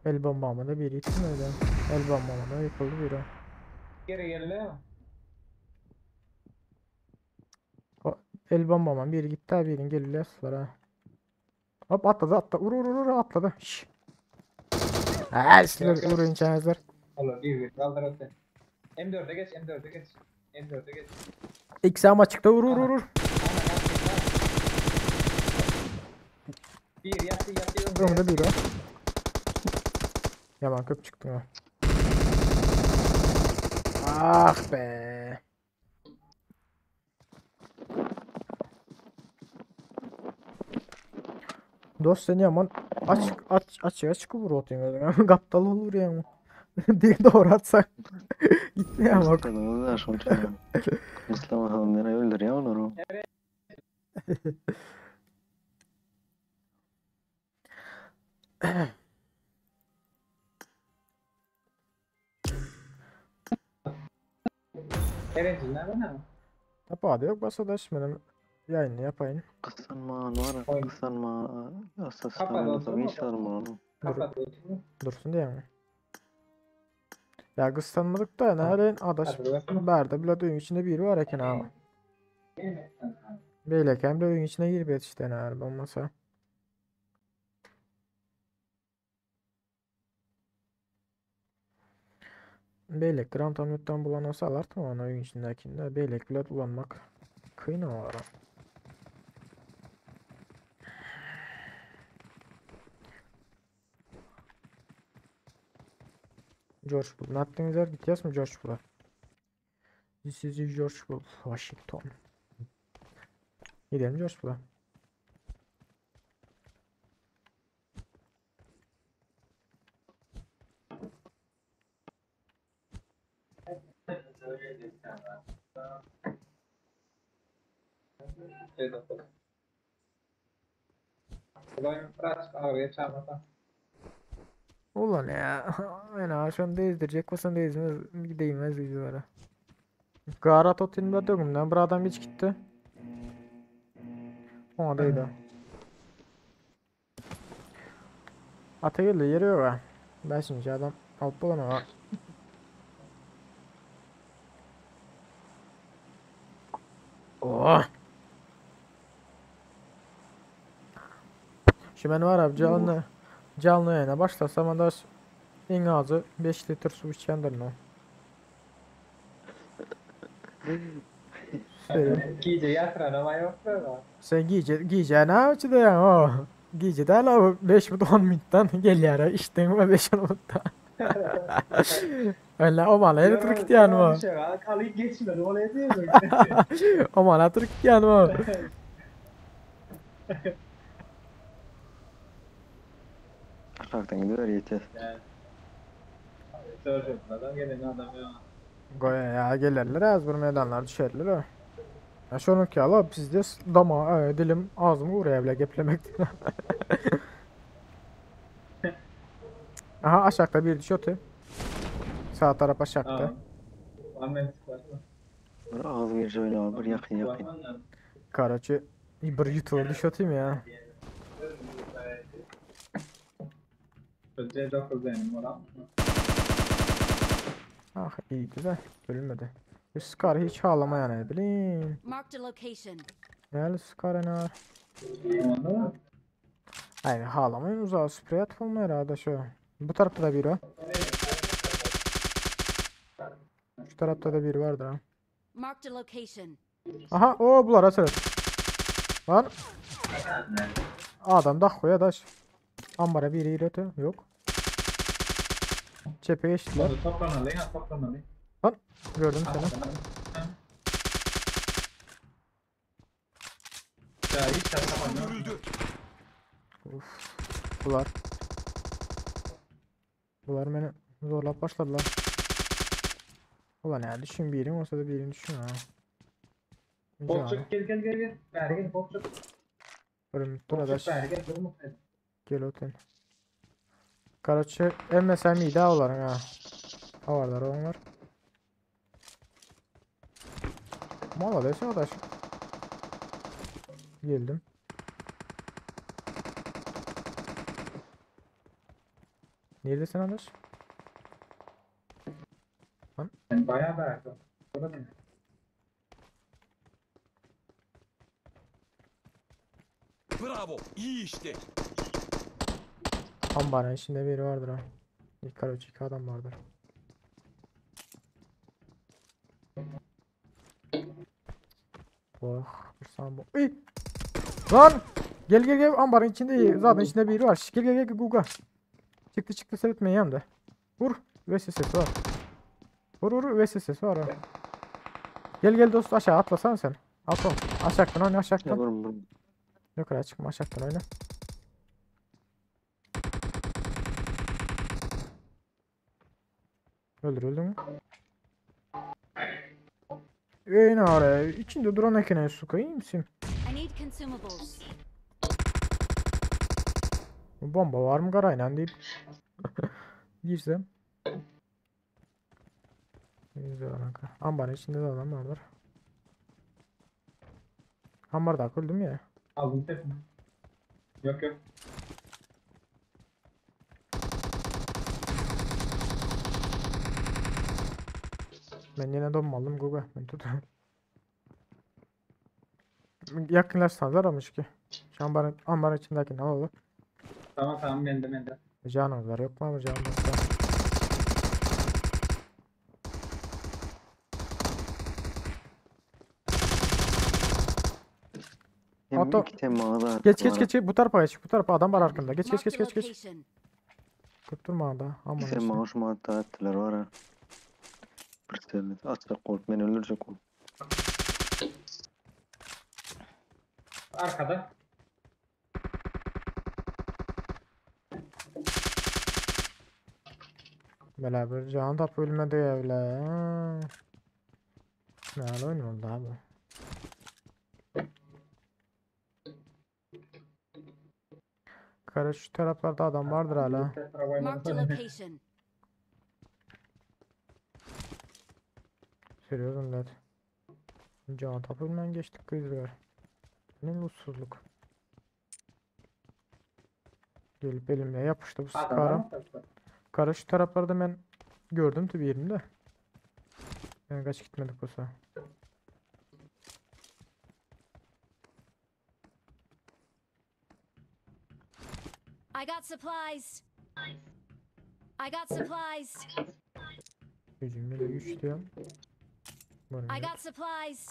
El bombamı da biri gittim öyle. El bombamı da yıkıldı biri. Geri geldi. O, el bombamın biri gitti ha birini gelirler ha. Hop atladı atladı. Vur vur vur atladı. Şş. Ha sizler vurun içenizler. Allah bir bir kaldır sen. M4'e geç M4'e geç. M4'e geç. İkisi ama çıktı vur vur vur. Bir yattı yattı. Önde biri. Yaman köp çıktı ha. Ah be. Dost seni yaman aç aç aç açık vur atayım. Gaptal olur ya. Diye doğru atsak. Gitti ya bak. Mustafa beni öldür ya onu. Erencil nerede ne? Tapade yok basadaş benim yayını yapayım. Kısanma var kısanma. Asas Kapat olsun mu? sarma. Kapat olsun mu? Dursun diye mi? Ya kıslanmadık da nereden adaş Berdi bile düğün içinde biri var eken abi. Beyleken bile düğün içine girip yetişti ne olmasa. Beylek gram tam yuttan bulan olsa alartma ona oyun içindekinde. Beylek bile bulanmak kıyın var. George Bull. Ne yaptınız yer? Gideceğiz mi George Bull'a? This is George Bull, Washington. Gidelim George Bull'a. Ulan ya. Yani şunu değizdirecek olsan değizmez değmez yüzlere. Garat otelinde dögümden bir adam hiç gitti. Ona değdi. Ata geldi yeri yok ha. Beşinci adam alıp bulan ha. Oh. Şimdi ben var abi canlı canlı yayına başlasam da en azı 5 litre su içendir no. Gece yatıran ama yok da. Sen gece gece ne yapıyorsun ya o? Gece de la 5 mi 10 minuttan gel yara içtin mi 5 minuttan. Öyle o mala yere Türk yani o. Kalayı geçmedi oraya değil mi? O mala Türk yani o. Aşaktan gidiyor yeter. Adam gelen adam ya. Goya ya gelirler az bir meydanlar düşerler o. Ya şunu ki ala bizde dama e, dilim ağzımı oraya bile geplemekten. Aha aşağıda bir düşüyordu. Sağ taraf aşağıda. Bir ağız bir şöyle bir yakın yakın. Karaçı bir YouTuber düşüyordu ya. Ah iyiydi de ölmedi. Bu Scar hiç ağlama yani bileyim. Marked a location. Gel Scar ne var? Hayır ağlamayın uzağa sprey atmam herhalde şu. Bu tarafta da biri var. Şu tarafta da biri vardır ha. Marked a location. Aha o bunlar açılır. Lan. Adam da koya daş. Ambara biri öte yok. Çepe geçtiler. Toplanalım ya toplanalım. Lan gördüm seni. Ya hiç atamadım. Uf. Bunlar. Bunlar beni zorlap başladılar. Ulan ya düşün birin olsa da birini düşün ha. Botçuk gel gel gel gel. Bäri gel botçuk. Bir dur Botçuk adaş. bäri gel durma. Gel otur. Karaçı emmesem iyi daha oların ha. Havarlar onlar. Молодец adaş. Geldim. Neredesin adaş? Lan. Bayağı bäri. Burada ne? Bravo, iyi işte. Ambarın içinde biri vardır ha. İlk karaçı iki adam vardır. Oh, bir bu. Ey! Lan! Gel gel gel ambarın içinde zaten içinde biri var. Gel gel gel Guga. Çıktı çıktı seyretmeyin yanımda. Vur. VSS var. Vur vur VSS var ha. Gel gel dost aşağı atlasana sen. Atla. Aşağıdan oyna aşağıdan. Vurum vurum. Yukarı çıkma aşağıdan oyna. Öldür öldü mü? Ey ne ara içinde duran ekene su iyi misin? I need consumables. Bomba var mı karayla deyip girsem. Güzel kanka. Ambarın içinde de adam vardır. Ambarda öldüm ya. Aldım tekini. Yok yok. Ben yine donmadım Guga. Ben tut. Yakınlaşsanız aramış ki. Şu ambarın, ambarın içindeki ne oldu? Tamam tamam bende bende. Canımlar yok mu abi canımız var. Hem Hatta- iki tema da Geç geç geç bu tarafa geç bu tarafa adam var arkanda. Geç geç Marked geç a geç geç. location. Tutturma da aman Sen işte. bana şu madde attılar var ha. Bir sene atsak olup beni öldürecek o. Arkada. Belə bir can tap ölmədi evlə. Ne oyun oldu abi? Kara şu taraflarda adam vardır hala. Marked a location. Seriyorum millet. Can tap ölmeden geçtik kızlar. Ne mutsuzluk. Gelip elimle yapıştı bu Adam var sıkarım. mı? Kara şu taraflarda ben gördüm tabi yerini de. Yani kaç gitmedik olsa. I got supplies. I got supplies. Gücüm bile güç diyorum. I got supplies.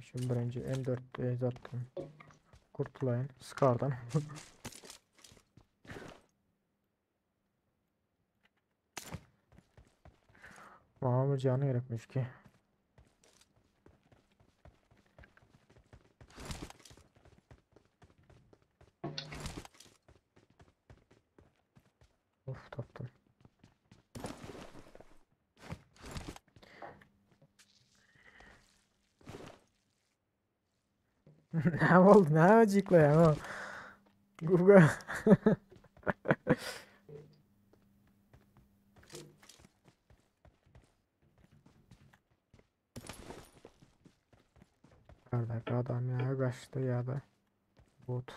Şimdi birinci M4 zaten kurtulayın Scar'dan. Bana bir canı gerekmiş ki. Of taptım. Ne oldu? Ne acıkla ya? Guga. Nerede adam ya kaçtı ya da bot.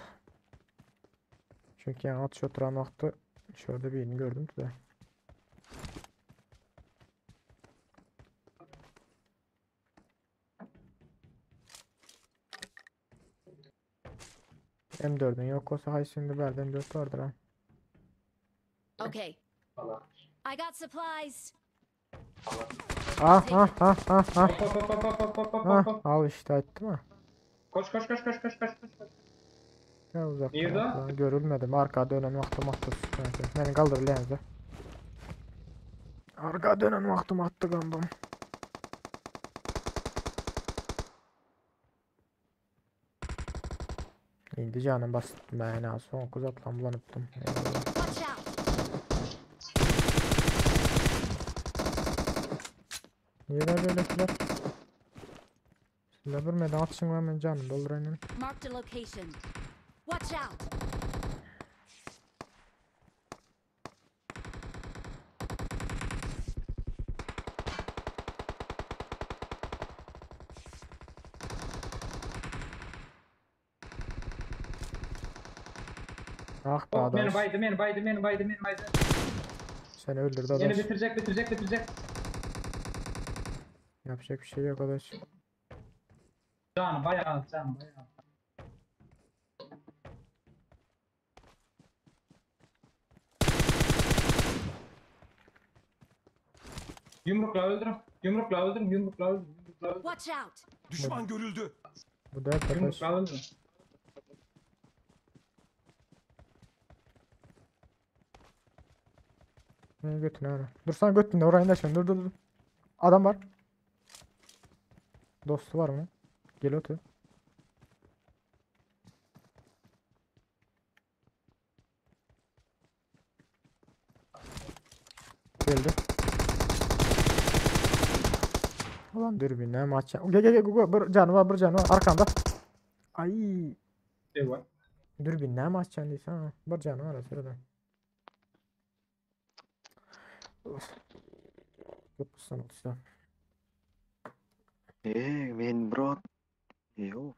Çünkü yani atış oturan vakti şurada birini gördüm de. M4'ün yok olsa hay şimdi berde M4 vardır ha. Okay. I got supplies. Ah ah ah ah ah. Hop hop hop hop hop hop hop Ah hop. al işte etti mi? Koş koş koş koş koş koş koş. Ya uzak Nerede? lan, görülmedim. Arka dönen vaxtım attı. Beni kaldır lenze. Arka dönen vaxtım attı kandım. İndi canım bastım ben ha son kuzatla bulanıptım. Eyvallah. Watch out. Nirede beýlekiler? Şunda bir meden atışın var men janymy dolduraýyn. Marked a location. Watch out! Ah be Oh, meni adaş. baydı, meni baydı, meni baydı, meni baydı. Seni öldürdü Meni adaş. bitirecek, bitirecek, bitirecek. Yapacak bir şey yok adaş. Can bayağı, can bayağı. Yumrukla öldürün. Yumrukla öldürün, yumrukla öldürün, yumrukla öldürün. Watch out! Düşman görüldü. Bu dert adaş. Yumrukla öldürün. Ne götüne öyle. Dur sen götüne orayı da şimdi dur dur dur. Adam var. Dostu var mı? Gel otur. Geldi. Ulan dürbünle maç. Gel gel gel gel bir canı var bir canı var arkanda. Ay. Eyvah. Dürbünle maç çandıysa ha. Bir canı var şurada. Of. Yok bu işte. Eee men bro. Yok.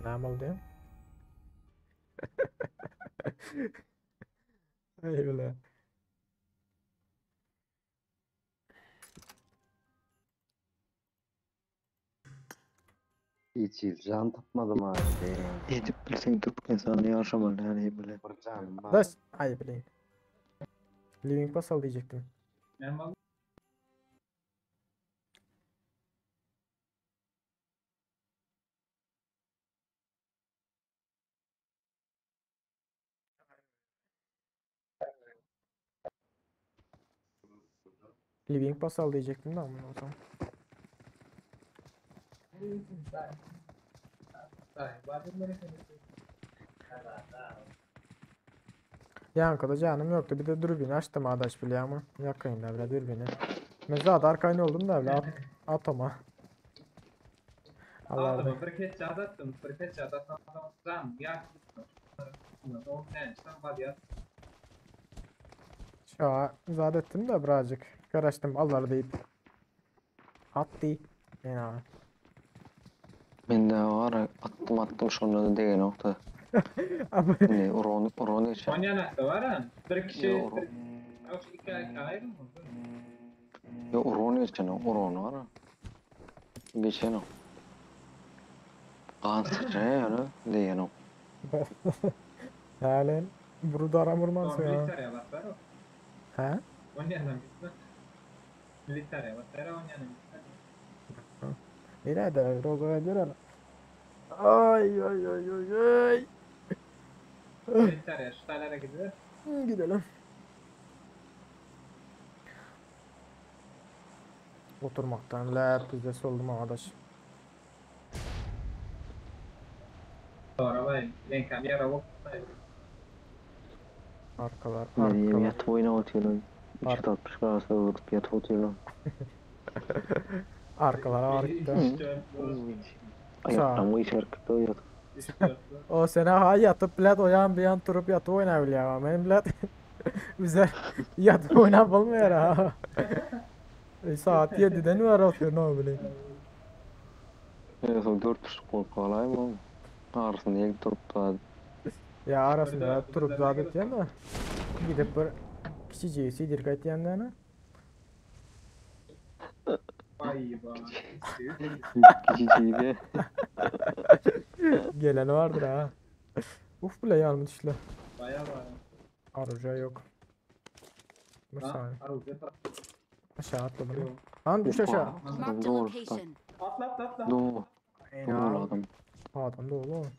Ne oldu ya? Eyvallah. Hiç yıl can tapmadım abi. Edip bilsen Türkmenistan'da yaşamalı yani bile. Bir canım var. Daş. Ay bileyim. Living Basal diyecektim. Ben vallahi Living Basal diyecektim de ama o zaman. Yankıda canım yoktu. Bir de dürbün açtım adaş bile ama. Yakayım da bile dürbünü. Mesela arkayın oldum da bile at, atama. Allah Adamı bir headshot attım, bir headshot attım, can ya. O ne, sen var ya. Şu an zat ettim de birazcık. Karıştım Allah deyip. Attı. Yani abi. Men de var attım attım şonda da degen nokta. Abi. Ne uron uron geçen. Oynanakta var ha. Bir kişi, Yo, bir, Yok, iki ay ayrı mı? Yo uron geçen uron var. Geçen o. Gan sıçraya yani degen o. Halen burada aram vurmaz Doğru, ya. militariye basar o. He? Oynayandan gitme. Militariye basar, oynayandan gitme. Nerede? Rozo'ya göre. Ay ay ay ay ay. Militariye, şu taylara gidiyor. Gidelim. Oturmaktan lep düzesi oldum arkadaş. Doğru, vay. Lenkam yara bok. Arkalar, Ne diyeyim arkalar. yatıp oyna oturuyorum. 360 gradda vurup yatıp oturuyorum. Arkalar arka. Ayaktan bu içerikte yatıp. O sene ha yatıp bilet o yan bir yan durup yatıp oynayabiliyor ama benim bilet bize yatıp oynayıp olmuyor ha. E, saat 7'den var atıyor ne bileyim. En son 4 bolup galayım oğlum. Arasında gelip durup da Ya arasında durup zat etýän de gidip bir kiçici sidir gaýtýan da Ay vay. Kiçiciydi. Gelen vardır ha. Uf bile yanım dişli. Bayağı var. Aruca yok. Bir Ha, saniye. Aruca tak. Aşağı atladım. Lan düş aşağı. Marked a Doğru. location. Atla atla atla. Doğru. Doğru adam. Adam doğru oğlum.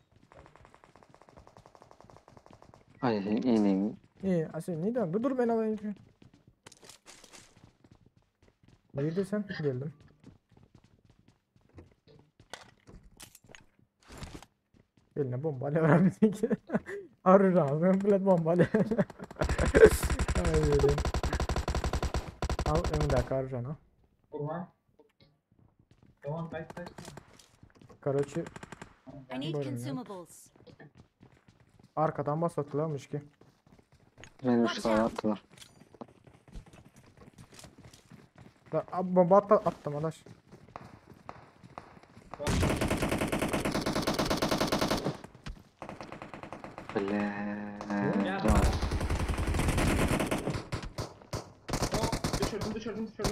Ay sen inin. İyi, aslında neden? Dur dur ben alayım. Nerede sen? Geldim. Eline bomba ne var ki? Arır abi, bilet bomba ne? Ay öyle. Al Öňündäki arjana. Gurban. Dogan gaýt gaýt. Karoçi. I need consumables. Arkadan basatdylarmyş ki. Meni şu atdylar. Da, a, bomba attı, attım adaş. Bile. Ya. Hop, düşürdüm düşürdüm düşürdüm.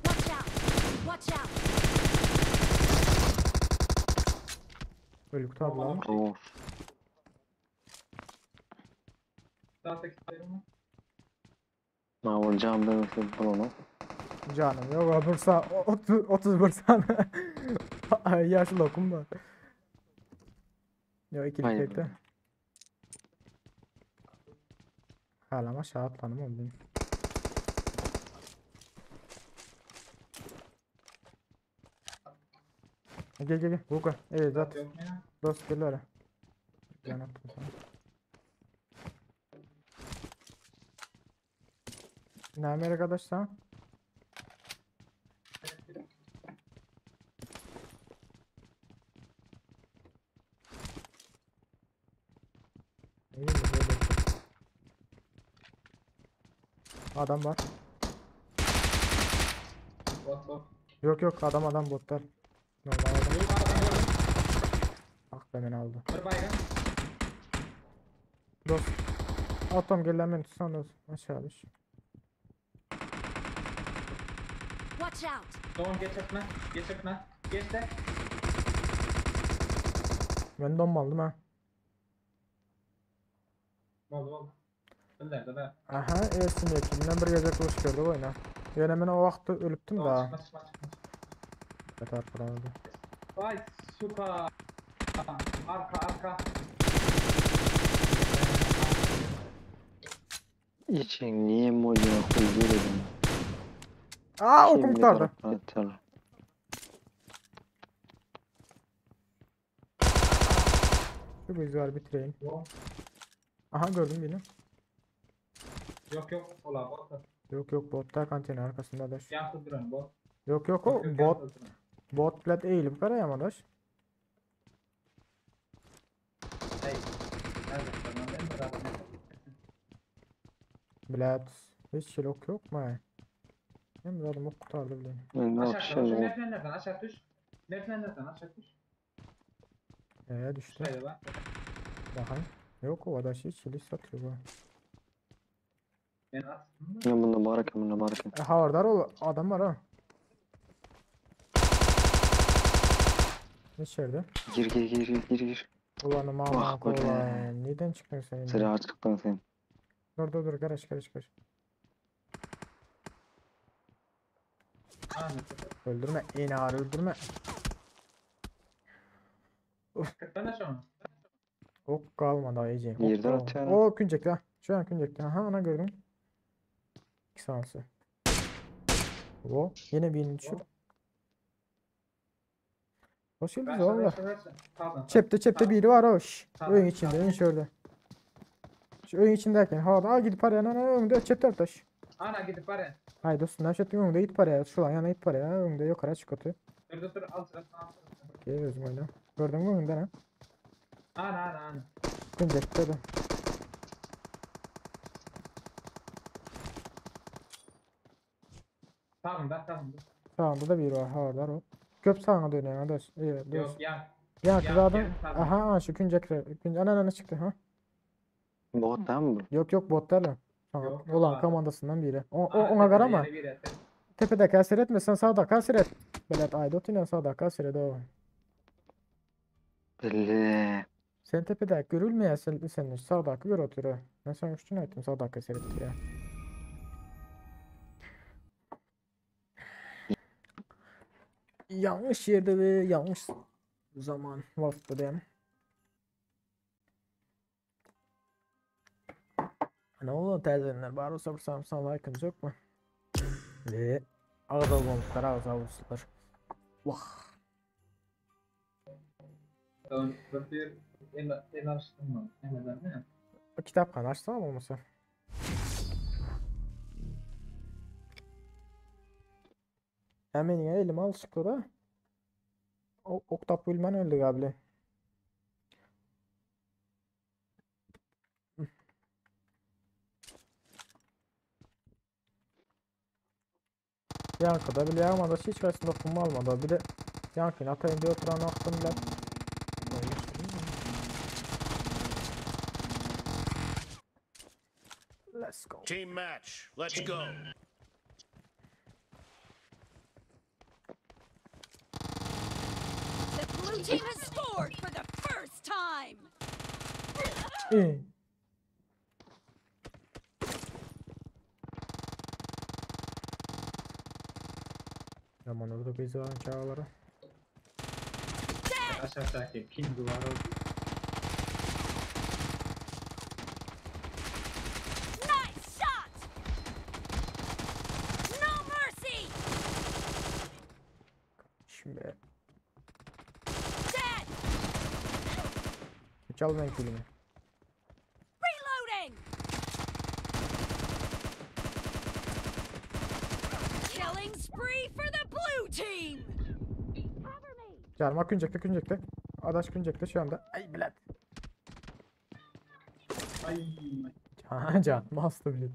Watch out! Watch out! Ölük tabi lan. Of. Daha sekiz mi? Ma vuracağım demesi bunu. Canım yok olursa 30 31 tane. Ay yaş lokum var. Yok ikilik Hayır. tekte. Hala aşağı atlanım oğlum. Gel gel gel. Buka. Evet at. Yok mu ya? Dost gel öyle. Ben attım sana. Ne arkadaşlar? İyi mi? Böyle. Adam var. Bot bot. Yok yok adam adam botlar. Normal adam. Yok adam gördüm. Ah be beni aldı. Bir baygın. Dost. Atom gel lan beni tutsan dost. Aşağı düş. Watch out! Doğan geç etme. Geç etme. Geç de. Ben donma aldım ha. Oldu oldu. Öldürdü be. Aha Ersin ekibinden bir gece kuş gördük oyna. Yine ben o vakti ölüptüm Doğan daha. çıkma çıkma çıkma. Evet arkadan öldü. Vay süper. Arka arka. İçin niye molya koyuyor dedim. Aa okum kurtardı. Atar. Şu güzel bitireyim. Yok Aha gördüm birini. yok yok. Ola bot. Yok yok botlar kantin arkasında daş. Yan kıldıran bot. Yok yok o Yok, yok, bot yan kıldıran. bot plat eğilip karaya mı daş? Hey. Nerede? Tamam ben beraber. Bilet hiç şey yok yok mu? Hem zaten ok kurtardı bile. Ben ne Aşağı şu yapacağım? merdivenlerden aşağı düş. Merdivenlerden aşağı düş. Ee düştü. Şuraya bak. Bakayım. Yok o adaş hiç şey satıyor bu. Ben attım da. Ya bunda baraka bunda baraka. E, havardar ol adam var ha. İçeride. Gir gir gir gir gir gir. Ulan aman Vah be. ulan. Neden çıktın sen? yine? Sıra açıktan sen. Dur dur dur garaj garaj garaj. Aynen. Öldürme. İnar öldürme. Kırktan aşağı mı? Ok kalmadı iyice. Ok Yerden kalmadı. atıyor. O küncekte ha. Şu an küncekte. Aha ana gördüm. İki sansı. O yine birini düşür. Hoş geldiniz Aşağı oğlum. aşağı aşağı. Pardon. Çepte çepte biri var o. Şş. Tamam, Öyün içinde, öyün şurada. Şu öyün içindeyken havada al gidip paraya ana önünde çepte taş. Ana gidip var ya. Hay dostum ne şettin önünde git paraya. Şu lan yana git paraya. Önünde yukarı çık otu. Dur dur dur al sırasını al sırasını. Gel özüm oyna. Gördün mü önünde ha? Ana ana ana. Küncekte de. Tamam da tamam da. Sağında da biri var. Havada o. Köp sağına dönüyor arkadaş. Evet, Yok dost. yan. Ya Yan, kız adam. yan, sağda. Aha şu küncek. Künce ana ana çıktı ha. Bottan mı? Yok yok botlarla. Tamam. Yok, yok, Ulan var. komandasından biri. O, o Ana, ona tepede karama. yine biri. Tepede kasir etme sen sağda kasir et. Belet aydot yine sağda kasir et o. Bile. Sen tepede görülmeye sen, sen sağdaki gör otur. Ben sana üstüne ettim sağdaki kasir etti ya. Yanlış yerde ve yanlış zaman vakti diyeyim. Ne oldu terzenler? Bari o sabır samsan like'ınız yok mu? Ve ağız olmamışlar ağız olmuşlar. Vah. Tamam, dur bir el el açtım mı? Ne neden ne? Kitaphana açsana bolmasa. Ya meniň elim alşykly da. Ok tap bilmän öldük abi. Yankıda bile yağmadı. Hiç kaçın dokunma almadı. Bir de yankını atayım diye oturan aktım bile. Let's go. Team match. Let's go. The blue team has scored for the first time. İyi. Yaman orada biz var çağlara. Aşağıdaki pingi var oldu. Nice shot. No mercy. Şimdi Dead. çal ben kilimi. Reloading. Killing spree for the blue team. Canıma küncekte küncekte. Adaş küncekte şu anda. Ay bilet. Ay. Can, canım hasta bilet.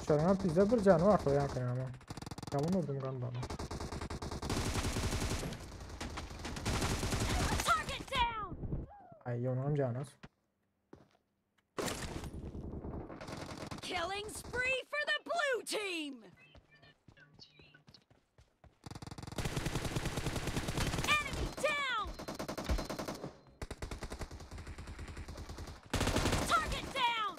Şu an bize bir canı var yankın ama. Yaman vurdum galiba. Target down. Ay onun canı az. Killing spree for the blue team. Enemy down. Target down.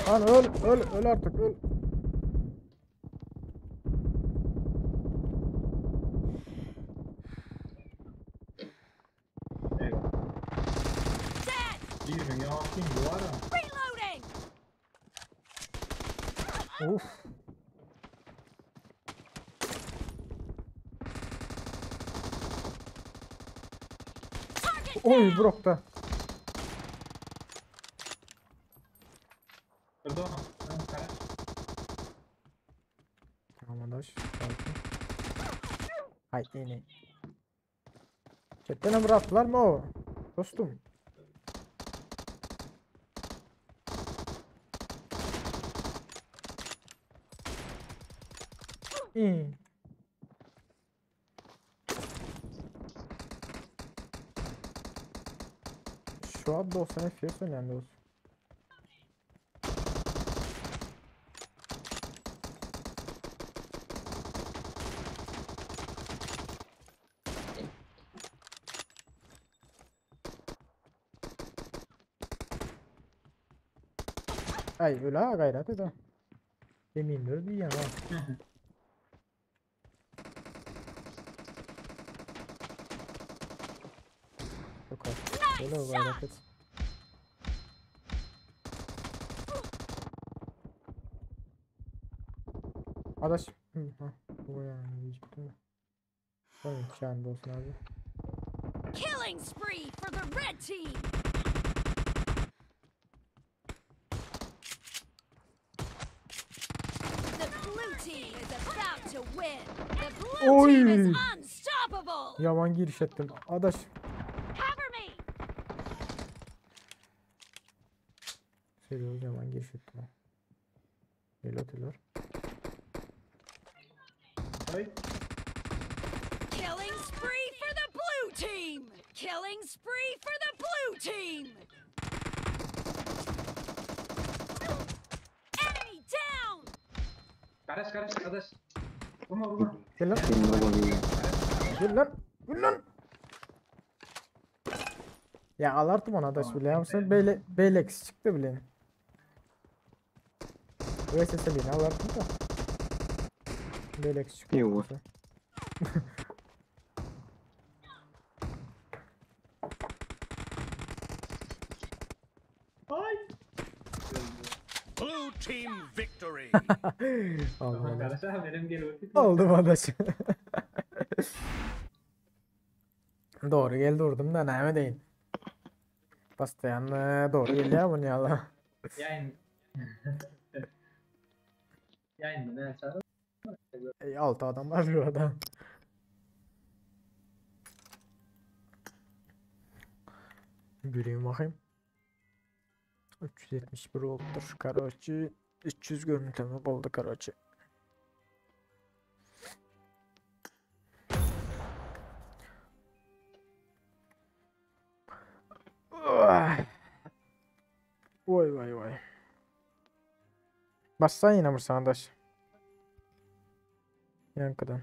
Lan öl öl öl artık öl. Eyvah. Birinin ya pingi var ha. Reloading. Uf. Oy brokta. Kırdı onu. Ön kare. Tamam adaş. Sakin. Hay yine. Chatten bıraktılar mı o? Dostum. İyi. Şu an 90 FPS önemli olsun. Ay öyle ha gayret et ha. Emindir diyen ha. Yok artık. Öyle o gayret et. Adaş. Hı, ha. Bu yani diyecektim de. Tamam şahane olsun abi. Killing spree for the red team. The blue team is about to win. The blue team is Oy. unstoppable. Yaman giriş ettim. Adaş. Cover me. Seriyoruz yaman giriş ettim. Gel atıyorlar. Ay. Killing spree for the blue team. Killing spree for the blue team. Enemy down. Karış karış kardeş. Vurma vurma. Gel lan. Gel lan. Gel lan. Ya alarttım ona adaş bile. Sen böyle Belex çıktı bile. VSS bile alarttım da. Belex çıktı. Yok. Ay. Blue team victory. Aldım adaş. Arkadaşlar benim geliyor. Aldım adaş. Doğru geldi vurdum da näme deýin. Bastaýan dogry gelýär bunu ýaly. Yayın. Yayında ne açarım? Ey, 6 adam var burada. Göreyim bakayım. 371 olupdyr. Karoçi 300 görüntüleme boldy karoçi. Vay vay vay. Bassan yine bir sandaş. Yankıdan.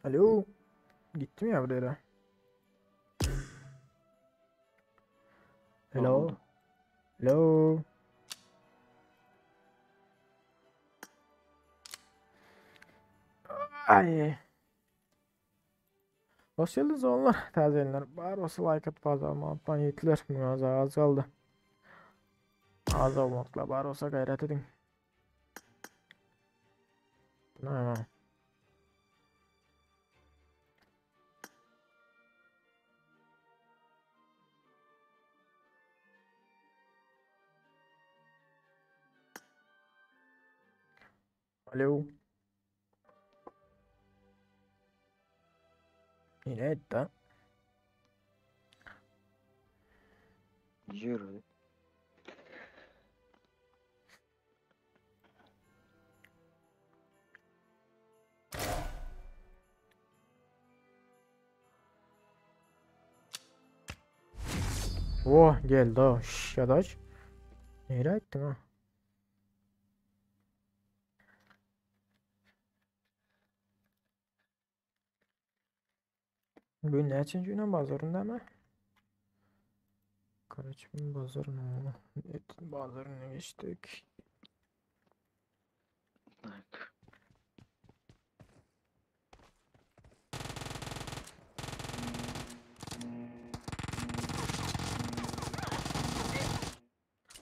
Alo. Gittim ya buraya. Hello. Hello. Ay. Hoş geldiniz onlar. Taze Bar olsa like atıp az almaktan yetkiler. Az az kaldı. Az olmakla bar olsa gayret edin. Ne? Alo. Yine etti. Yürü. Oh geldi o. Şş adaş. Nereye ettin ha? Bu ne günün bazarında mı? Karaçın bazarına. Evet, bazarına geçtik.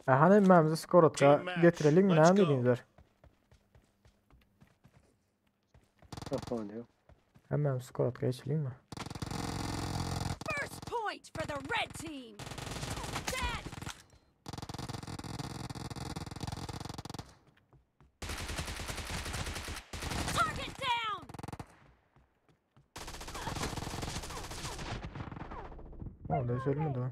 Hani hemmämizi skorotka getirelim näme diýdiňizler? Kapanıyor. Hemmämizi skorotka geçelim mi? First point for the red team. Dead. Target down. Oldu söylemedi o.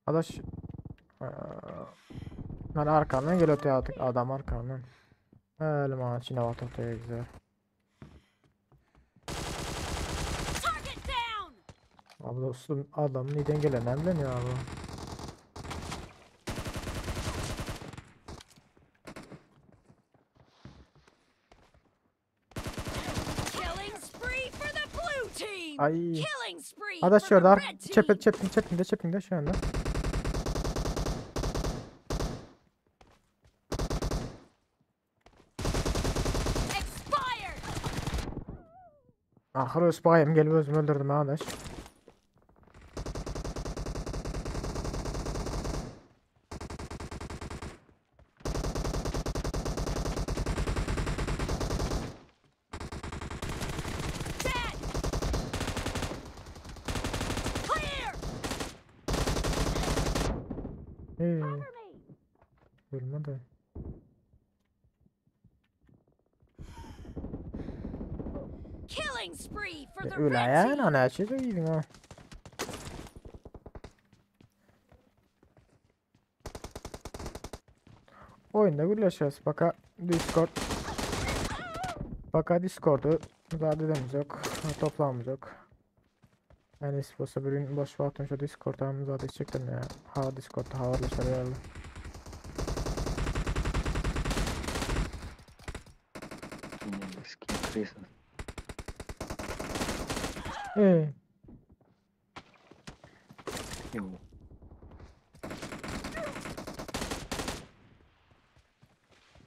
Adaş Ben arkamdan geliyor artık adam arkamdan. Öyle bana içine bak ortaya güzel. Target down. Abi dostum adam neden gelen ne ya abi. Killing spree for the blue team. Ay. Killing spree Adaş for the şurada red team. çepet çepin çepinde çepinde şu anda. Expired. Ahır öz bayım gelip özümü öldürdüm ha adaş. Dead. Clear. Hey. Ölmedi. Killing spree for the red Öleyen team. ana şey iyiydin ha. Oyunda gürleşeceğiz. Baka Discord. Baka Discord'u zadedemiz yok. Toplamımız yok. Yani istiyorsa bir gün boş vaktim şu Discord'a müsaade edecektim ya. Ha Discord'da haberleşir herhalde. Skin Chris. Ey. Yok.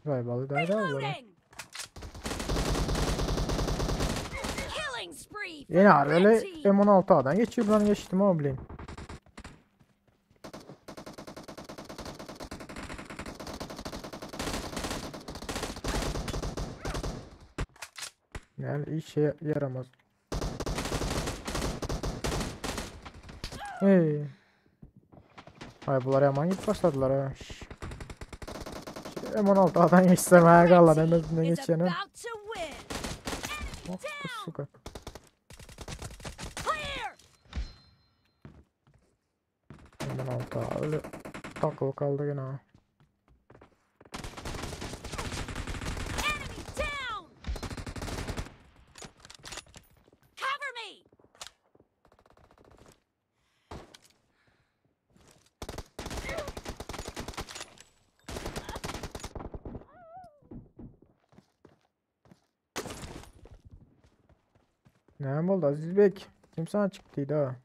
Vay balı da da olara. Killing spree for Yine the öyle red team. M16A'dan geçiyor lan geçtim ama bileyim. Yani işe yaramaz. Hey. Ay bunlar yaman git başladılar ha. Şş. Şu M16A'dan geçsem ha kalan en azından Is geçenim. about to win. Oh, suka. Clear. M16A öyle takılı kaldı gene ha. Enemy down. Cover me. Ne oldu Aziz Bek? Kim sana çıktıydı ha?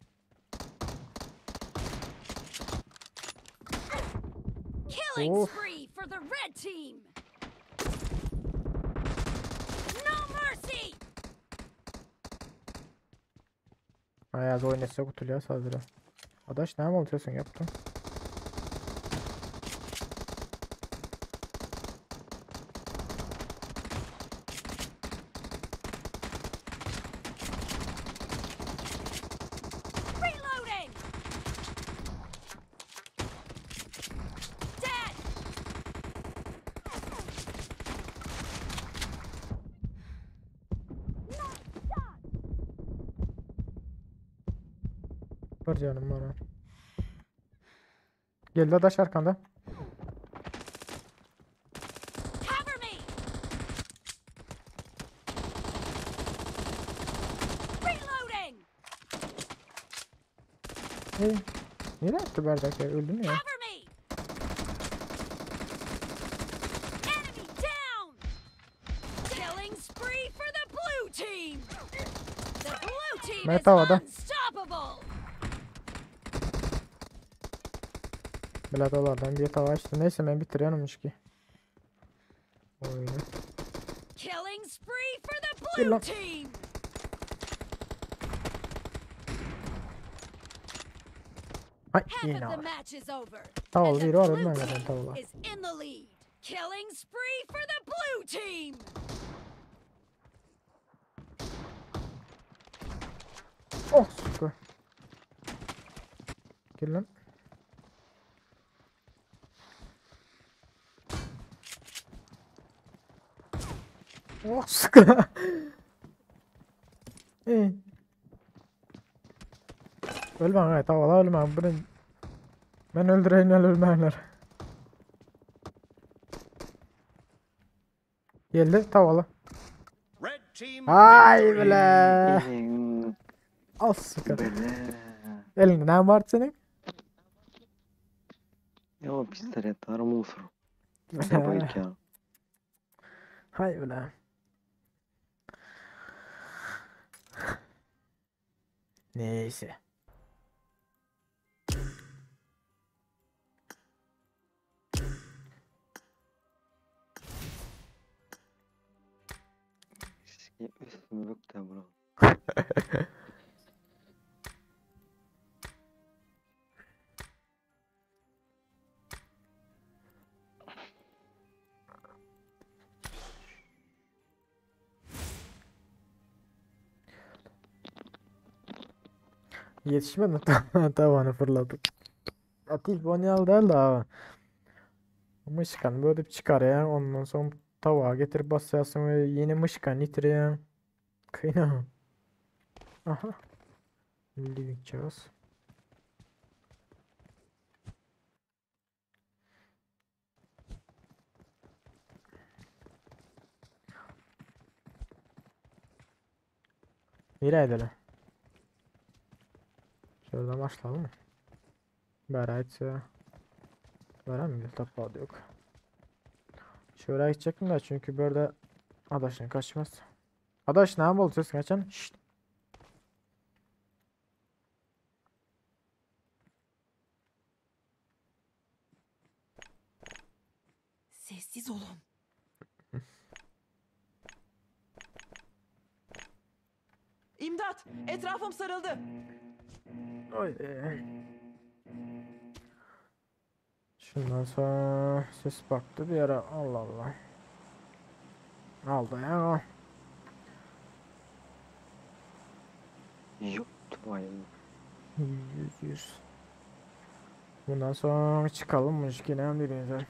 Killing Of. spree for the red team. No mercy. Ayaz oynasa kutuluyor saldırı. Adaş ne yapıyorsun yaptın? Reloading. Dead. Var canım var ha. Geldi adaş arkanda. Cover me. Reloading. Hey. Nereye attı bardak ya? Öldü mü ya? Cover me. Enemy down. Killing spree for the blue team. The blue team Mert is havada. unstoppable. Bladalardan bir tava açtı. Neyse ben bitiriyormuş ki. Oyunu. Killing spree for the Gel blue lan. team. Ay Half yine of the var. match is over. Tavalı and the biri var blue ölmem zaten team tavalar. is in the lead. Killing spree for the blue team. Oh süper. Gel lan. Oh sıkı. İyi. Ölmem evet tavalar ölmem. Bunu ben öldüreyim ölmemler. Geldi tavalı. Red team Ay victory. bile. Elin Al sıkı. bele. Elinde ne var senin? Ya o pistolet var musur. Yabayık ya. Hay bile. Neyse. Üstümü bök de bura. Yetişmedi tavanı fırladı. Atil Bonyal değil de abi. Mışkan böyle çıkar ya. Ondan sonra tabağa getirip basıyorsun ve yeni mışkan itiriyor. Kıyna. Aha. Living Chaos. Nereye edelim? Şuradan başlayalım mı? Berat Veren mi? Tapmadı yok. Şuraya gidecektim de çünkü burada adaşın kaçmaz. Adaş ne yapıyorsun kaçan? Şşt. İmdat! Etrafım sarıldı. Oy. Şundan sonra ses baktı bir ara Allah Allah. Aldı ya. Yok vay. 100 100. Bundan sonra çıkalım mı? Yine birinize.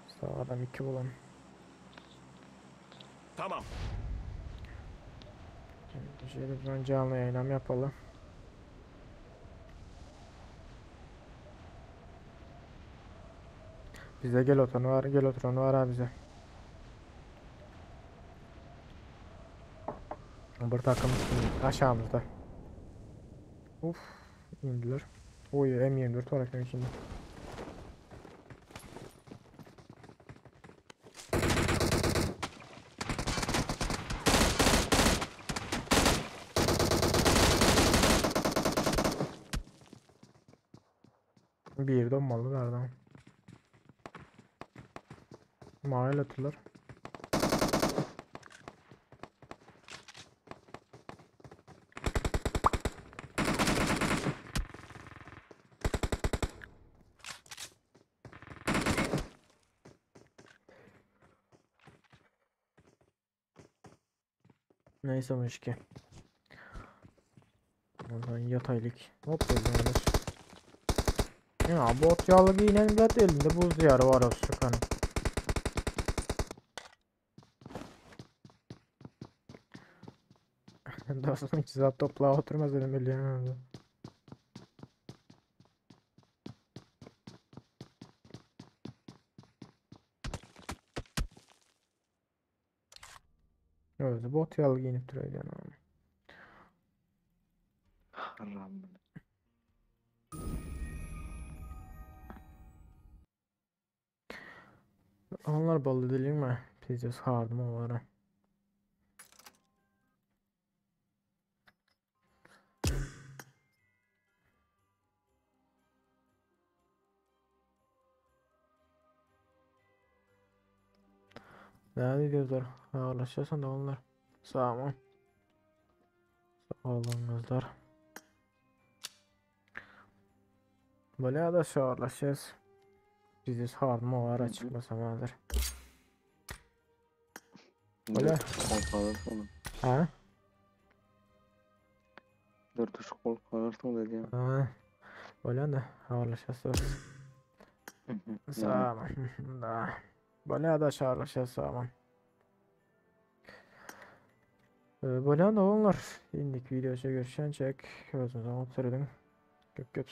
Sağdan iki bulalım. Tamam. Şimdi şöyle bir canlı yayınlam yapalım. Bize gel oturan var, gel oturan var ha bize. Bir takım aşağımızda. Uf, indiler. Oy M24 var ekran içinde. Bir de olmalı nereden? Mavi attılar. Neyse ki. Oradan yataylık. Hop öldüm. Ya bot yağlı giyinen bilet elinde buz diyarı var olsun hani. Dostum iki saat topla oturmaz dedim biliyorum. Evet, bot yağlı giyinip duruyor yani. Haram. Onlar ballı değil mi? Pizza sardım onlara. Ne diyorlar? Ağırlaşıyorsan da onlar. Sağ olun. Sağ olun kızlar. Böyle da şağırlaşacağız. Bizi sarma var açıklasam hazır. Böyle. Kol Ha? Dört tuş kol kalırsın dedi ya. Ha. Böyle de ağırlaşacağız. Sağ olun. Da. Böyle da şağırlaşacağız sağ olun. Böyle de onlar. Şimdiki videoda görüşen çek. Özünüze mutlu edin. Köp köp.